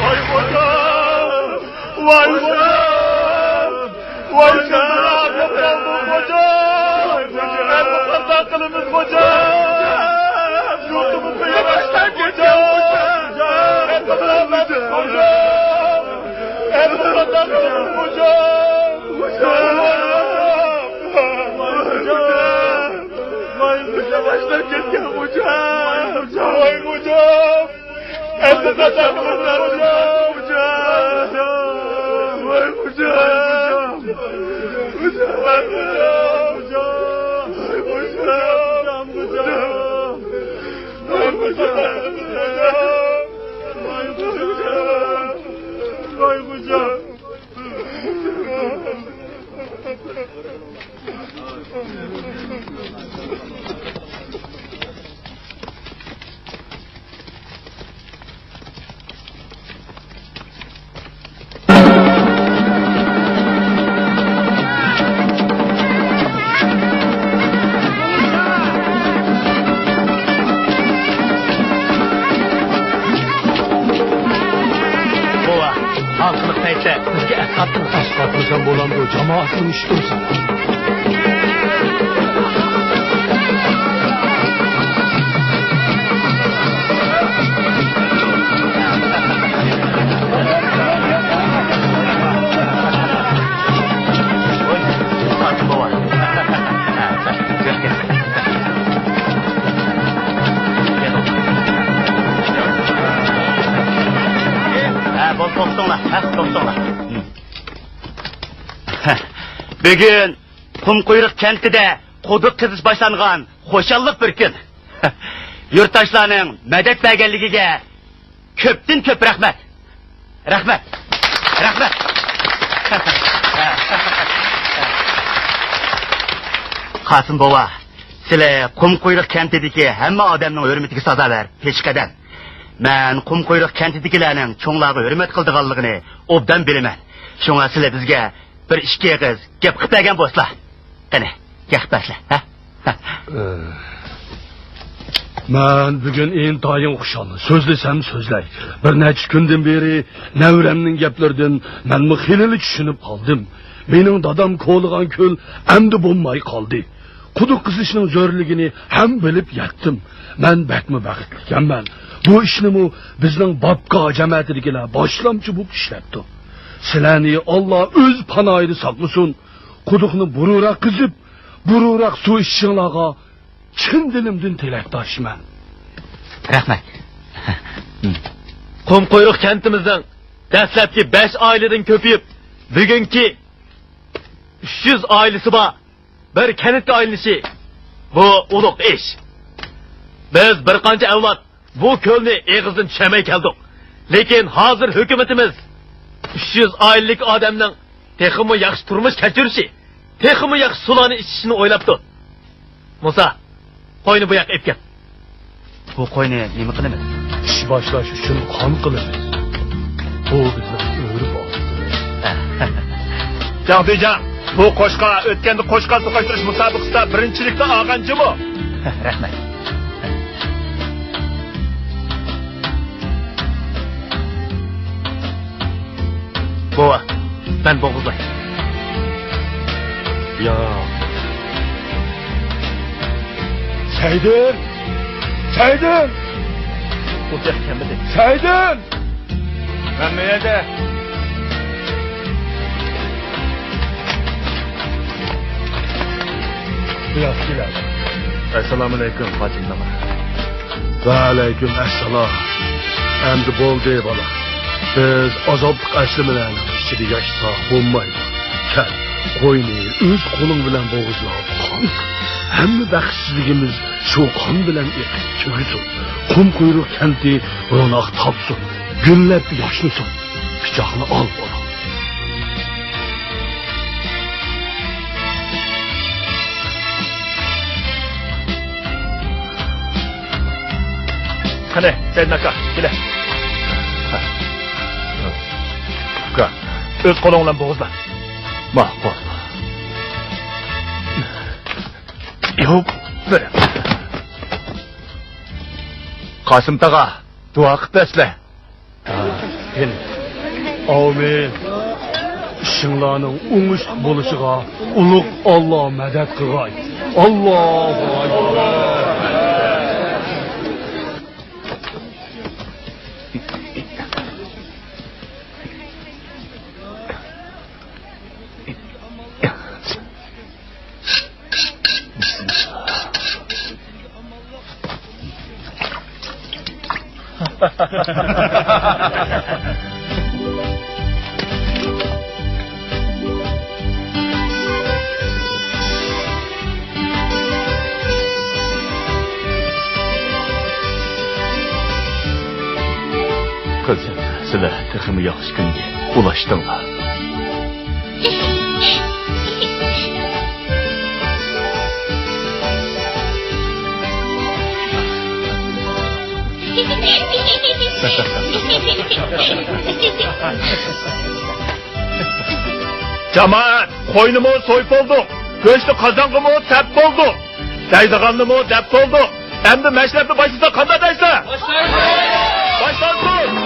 ۋاي خوجام! ۋاي خوجام! ۋاي شەھەر ئاخىرىدىن خوجام! ئەمدى قانداق قىلىمىز خوجام؟ يۇرتىمىزغا يېرىشتى خوجام! ئەمدى قانداق قىلىمىز خوجام؟ ئەمدى قانداق قىلىمىز خوجام؟ ۋاي خوجام! ۋاي خوجام! باشلاپ كەتكەن خوجام! ۋاي خوجام! ئەمدى قانداق قىلىمىز خوجام؟ ۋاي خوجام! بوۋا، ھالقىلىق پەيتتە بىزگە ئەسقاتتىن تاش قاتمىسام بولامدۇ؟ جامائەتنىڭ ئىشى تۇرسا. ھە، بولدى، توختاڭلار، ھە، توختاڭلار. بۈگۈن قۇمقۇيرۇق كەنتىدە قۇدۇق قېزىش باشلانغان خۇشاللىق بىر كۈن. يۇرتداشلارنىڭ مەدەت بەرگەنلىكىگە كۆپتىن كۆپ رەھمەت. رەھمەت. رەھمەت. قاسىم بوۋا، سىلەر قۇمقۇيرۇق كەنتىدىكى ھەممە ئادەمنىڭ ھۆرمىتىگە سازاۋەر، پېشقەدەم. مەن قۇمقۇيرۇق كەنتىدىكىلەرنىڭ چوڭلارغا ھۆرمەت قىلىدىغانلىقىنى ئوبدان بىلىمەن. شۇڭا سىلەر بىزگە بىر ئىككى ئېغىز گەپ قىلىپ بەرگەن بولسىلا. قېنى، گەپ قىلىپ بەرسىلە، ھە؟ مەن بۈگۈن ئىنتايىن خۇشال. سۆزلىسەم سۆزلەي. بىر نەچچە كۈندىن بېرى نەۋرەمنىڭ گەپلىرىدىن مەنمۇ خېلىلا چۈشىنىپ قالدىم. مېنىڭ دادام كولىغان كۆل ئەمدى بولماي قالدى. قۇدۇق قېزىشنىڭ زۆرلۈكىنى ھەم بىلىپ يەتتىم. مەن بەكمۇ بەختلىككەنمەن. بۇ ئىشنىمۇ بىزنىڭ بابكا جەمەتىدىكىلەر باشلامچى بولۇپ ئىشلەپتۇ. سىلەرنى ئاللا ئۆز پاناھىدا ساقلىسۇن. قۇدۇقنى بۇرۇنراق قېزىپ، بۇرۇنراق سۇ ئىچىشىڭلارغا چىن دىلىمدىن تىلەكداشمەن. رەھمەت. قۇمقۇيرۇق كەنتىمىزنىڭ دەسلەپكى بەش ئائىلىدىن كۆپىيىپ، بۈگۈنكى ئۈچ يۈز ئائىلىسى بار بىر كەنتكە ئايلىنىشى، بۇ ئۇلۇغ ئىش. بىز بىر قانچە ئەۋلاد بۇ كۆلنى ئېغىزدىن چۈشەرمەي كەلدۇق. لېكىن ھازىر ھۆكۈمىتىمىز ئۈچ يۈز ئائىلىلىك ئادەمنىڭ تېخىمۇ ياخشى تۇرمۇش كەچۈرۈشى، تېخىمۇ ياخشى سۇلارنى ئىچىشىنى ئويلاپتۇ. مۇسا، قوينى بۇ ياققا ئېلىپ كەل. بۇ قوينى نېمە قىلىمىز؟ ئىش باشلاش ئۈچۈن قان قىلىمىز. بۇ بىزنىڭ ئۆرپ-ئادىتىمىز. جاڭ دۈيجاڭ، بۇ قوچقار ئۆتكەندە قوچقار توقاشتۇرۇش مۇسابىقىسىدا بىرىنچىلىكنى ئالغان جۇمۇ. رەھمەت. بوۋا، مەن بوغۇزلاي. ياق. سەيدىن! سەيدىن! ئۇ تېخى كەلمىدى. سەيدىن! مەن بۇ يەردە. ئەسسالامۇئەلەيكۇم، قاسىم تاغا. ۋەئەلەيكۇم ئەسسالام. ئەمدى بولدى، بالا. بىز ئازابلىق ئەسلىمىلەرنىڭ ئىچىدە ياشىساق بولمايدۇ. كەل، قوينى ئۆز قولۇڭ بىلەن بوغۇزلاپ قان. ھەممە بەختسىزلىكىمىز شۇ قان بىلەن ئېقىپ تۈگىسۇن. قۇمقۇيرۇق كەنتى روناق تاپسۇن. گۈللەپ ياشنىسۇن. پىچاقنى ئال، بالا. قېنى، سەيدىن ئاكا، كېلە. ئۇكا، ئۆز قولۇڭ بىلەن بوغۇزلا. ماقۇل. يوق. قاسىم تاغا، دۇئا قىلىپ بەرسىلە. ئامىن. ئىشىڭلارنىڭ ئوڭۇشلۇق بولۇشىغا ئۇلۇغ ئاللا مەدەت قىلغاي. ئاللاھۇ ئەكبەر. تېخىمۇ ياخشى كۈنگە ئۇلاشتىڭلار. جامائەت، قوينىمۇ سويۇپ بولدۇق، گۆشنى قازانغىمۇ سەپ بولدۇق، دەيدىغاننىمۇ دەپ بولدۇق. ئەمدى مەشرەپنى باشلىساق قانداق دەيسىلەر؟ باشلانسۇن!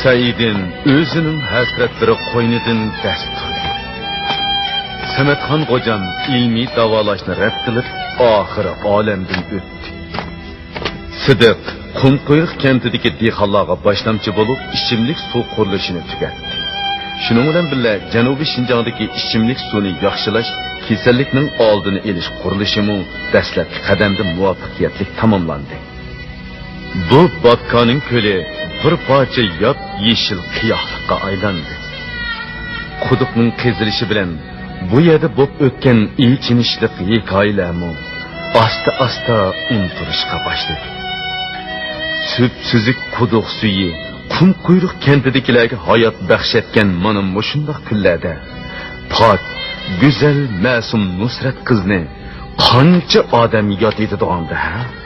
سەئىدىن ئۆزىنىڭ ھەسرەتلىرى قوينىدىن دەس تۇردى. سەمەتخان غوجام ئىلمىي داۋالاشنى رەت قىلىپ، ئاخىرى ئالەمدىن ئۆتتى. سىدىق قۇمقۇيرۇق كەنتىدىكى دېھقانلارغا باشلامچى بولۇپ، ئىچىملىك سۇ قۇرۇلۇشىنى تۈگەتتى. شۇنىڭ بىلەن بىللە، جەنۇبىي شىنجاڭدىكى ئىچىملىك سۇنى ياخشىلاش، كېسەللىكنىڭ ئالدىنى ئېلىش قۇرۇلۇشىمۇ دەسلەپكى قەدەمدە مۇۋەپپەقىيەتلىك تاماملاندى. بۇ باككانىڭ كۆلى بىر پارچە ياپيېشىل قىياقلىققا ئايلاندى. قۇدۇقنىڭ قېزىلىشى بىلەن بۇ يەردە بولۇپ ئۆتكەن ئېچىنىشلىق ھېكايىلەرمۇ ئاستا-ئاستا ئۇنتۇلۇشقا باشلىدى. سۈپسۈزۈك قۇدۇق سۈيى قۇمقۇيرۇق كەنتىدىكىلەرگە ھايات بەخش ئەتكەن مانا مۇشۇنداق كۈنلەردە پاك، گۈزەل، مەسۇم نۇسرەت قىزنى قانچە ئادەم ياد ئېتىدىغاندۇ، ھە؟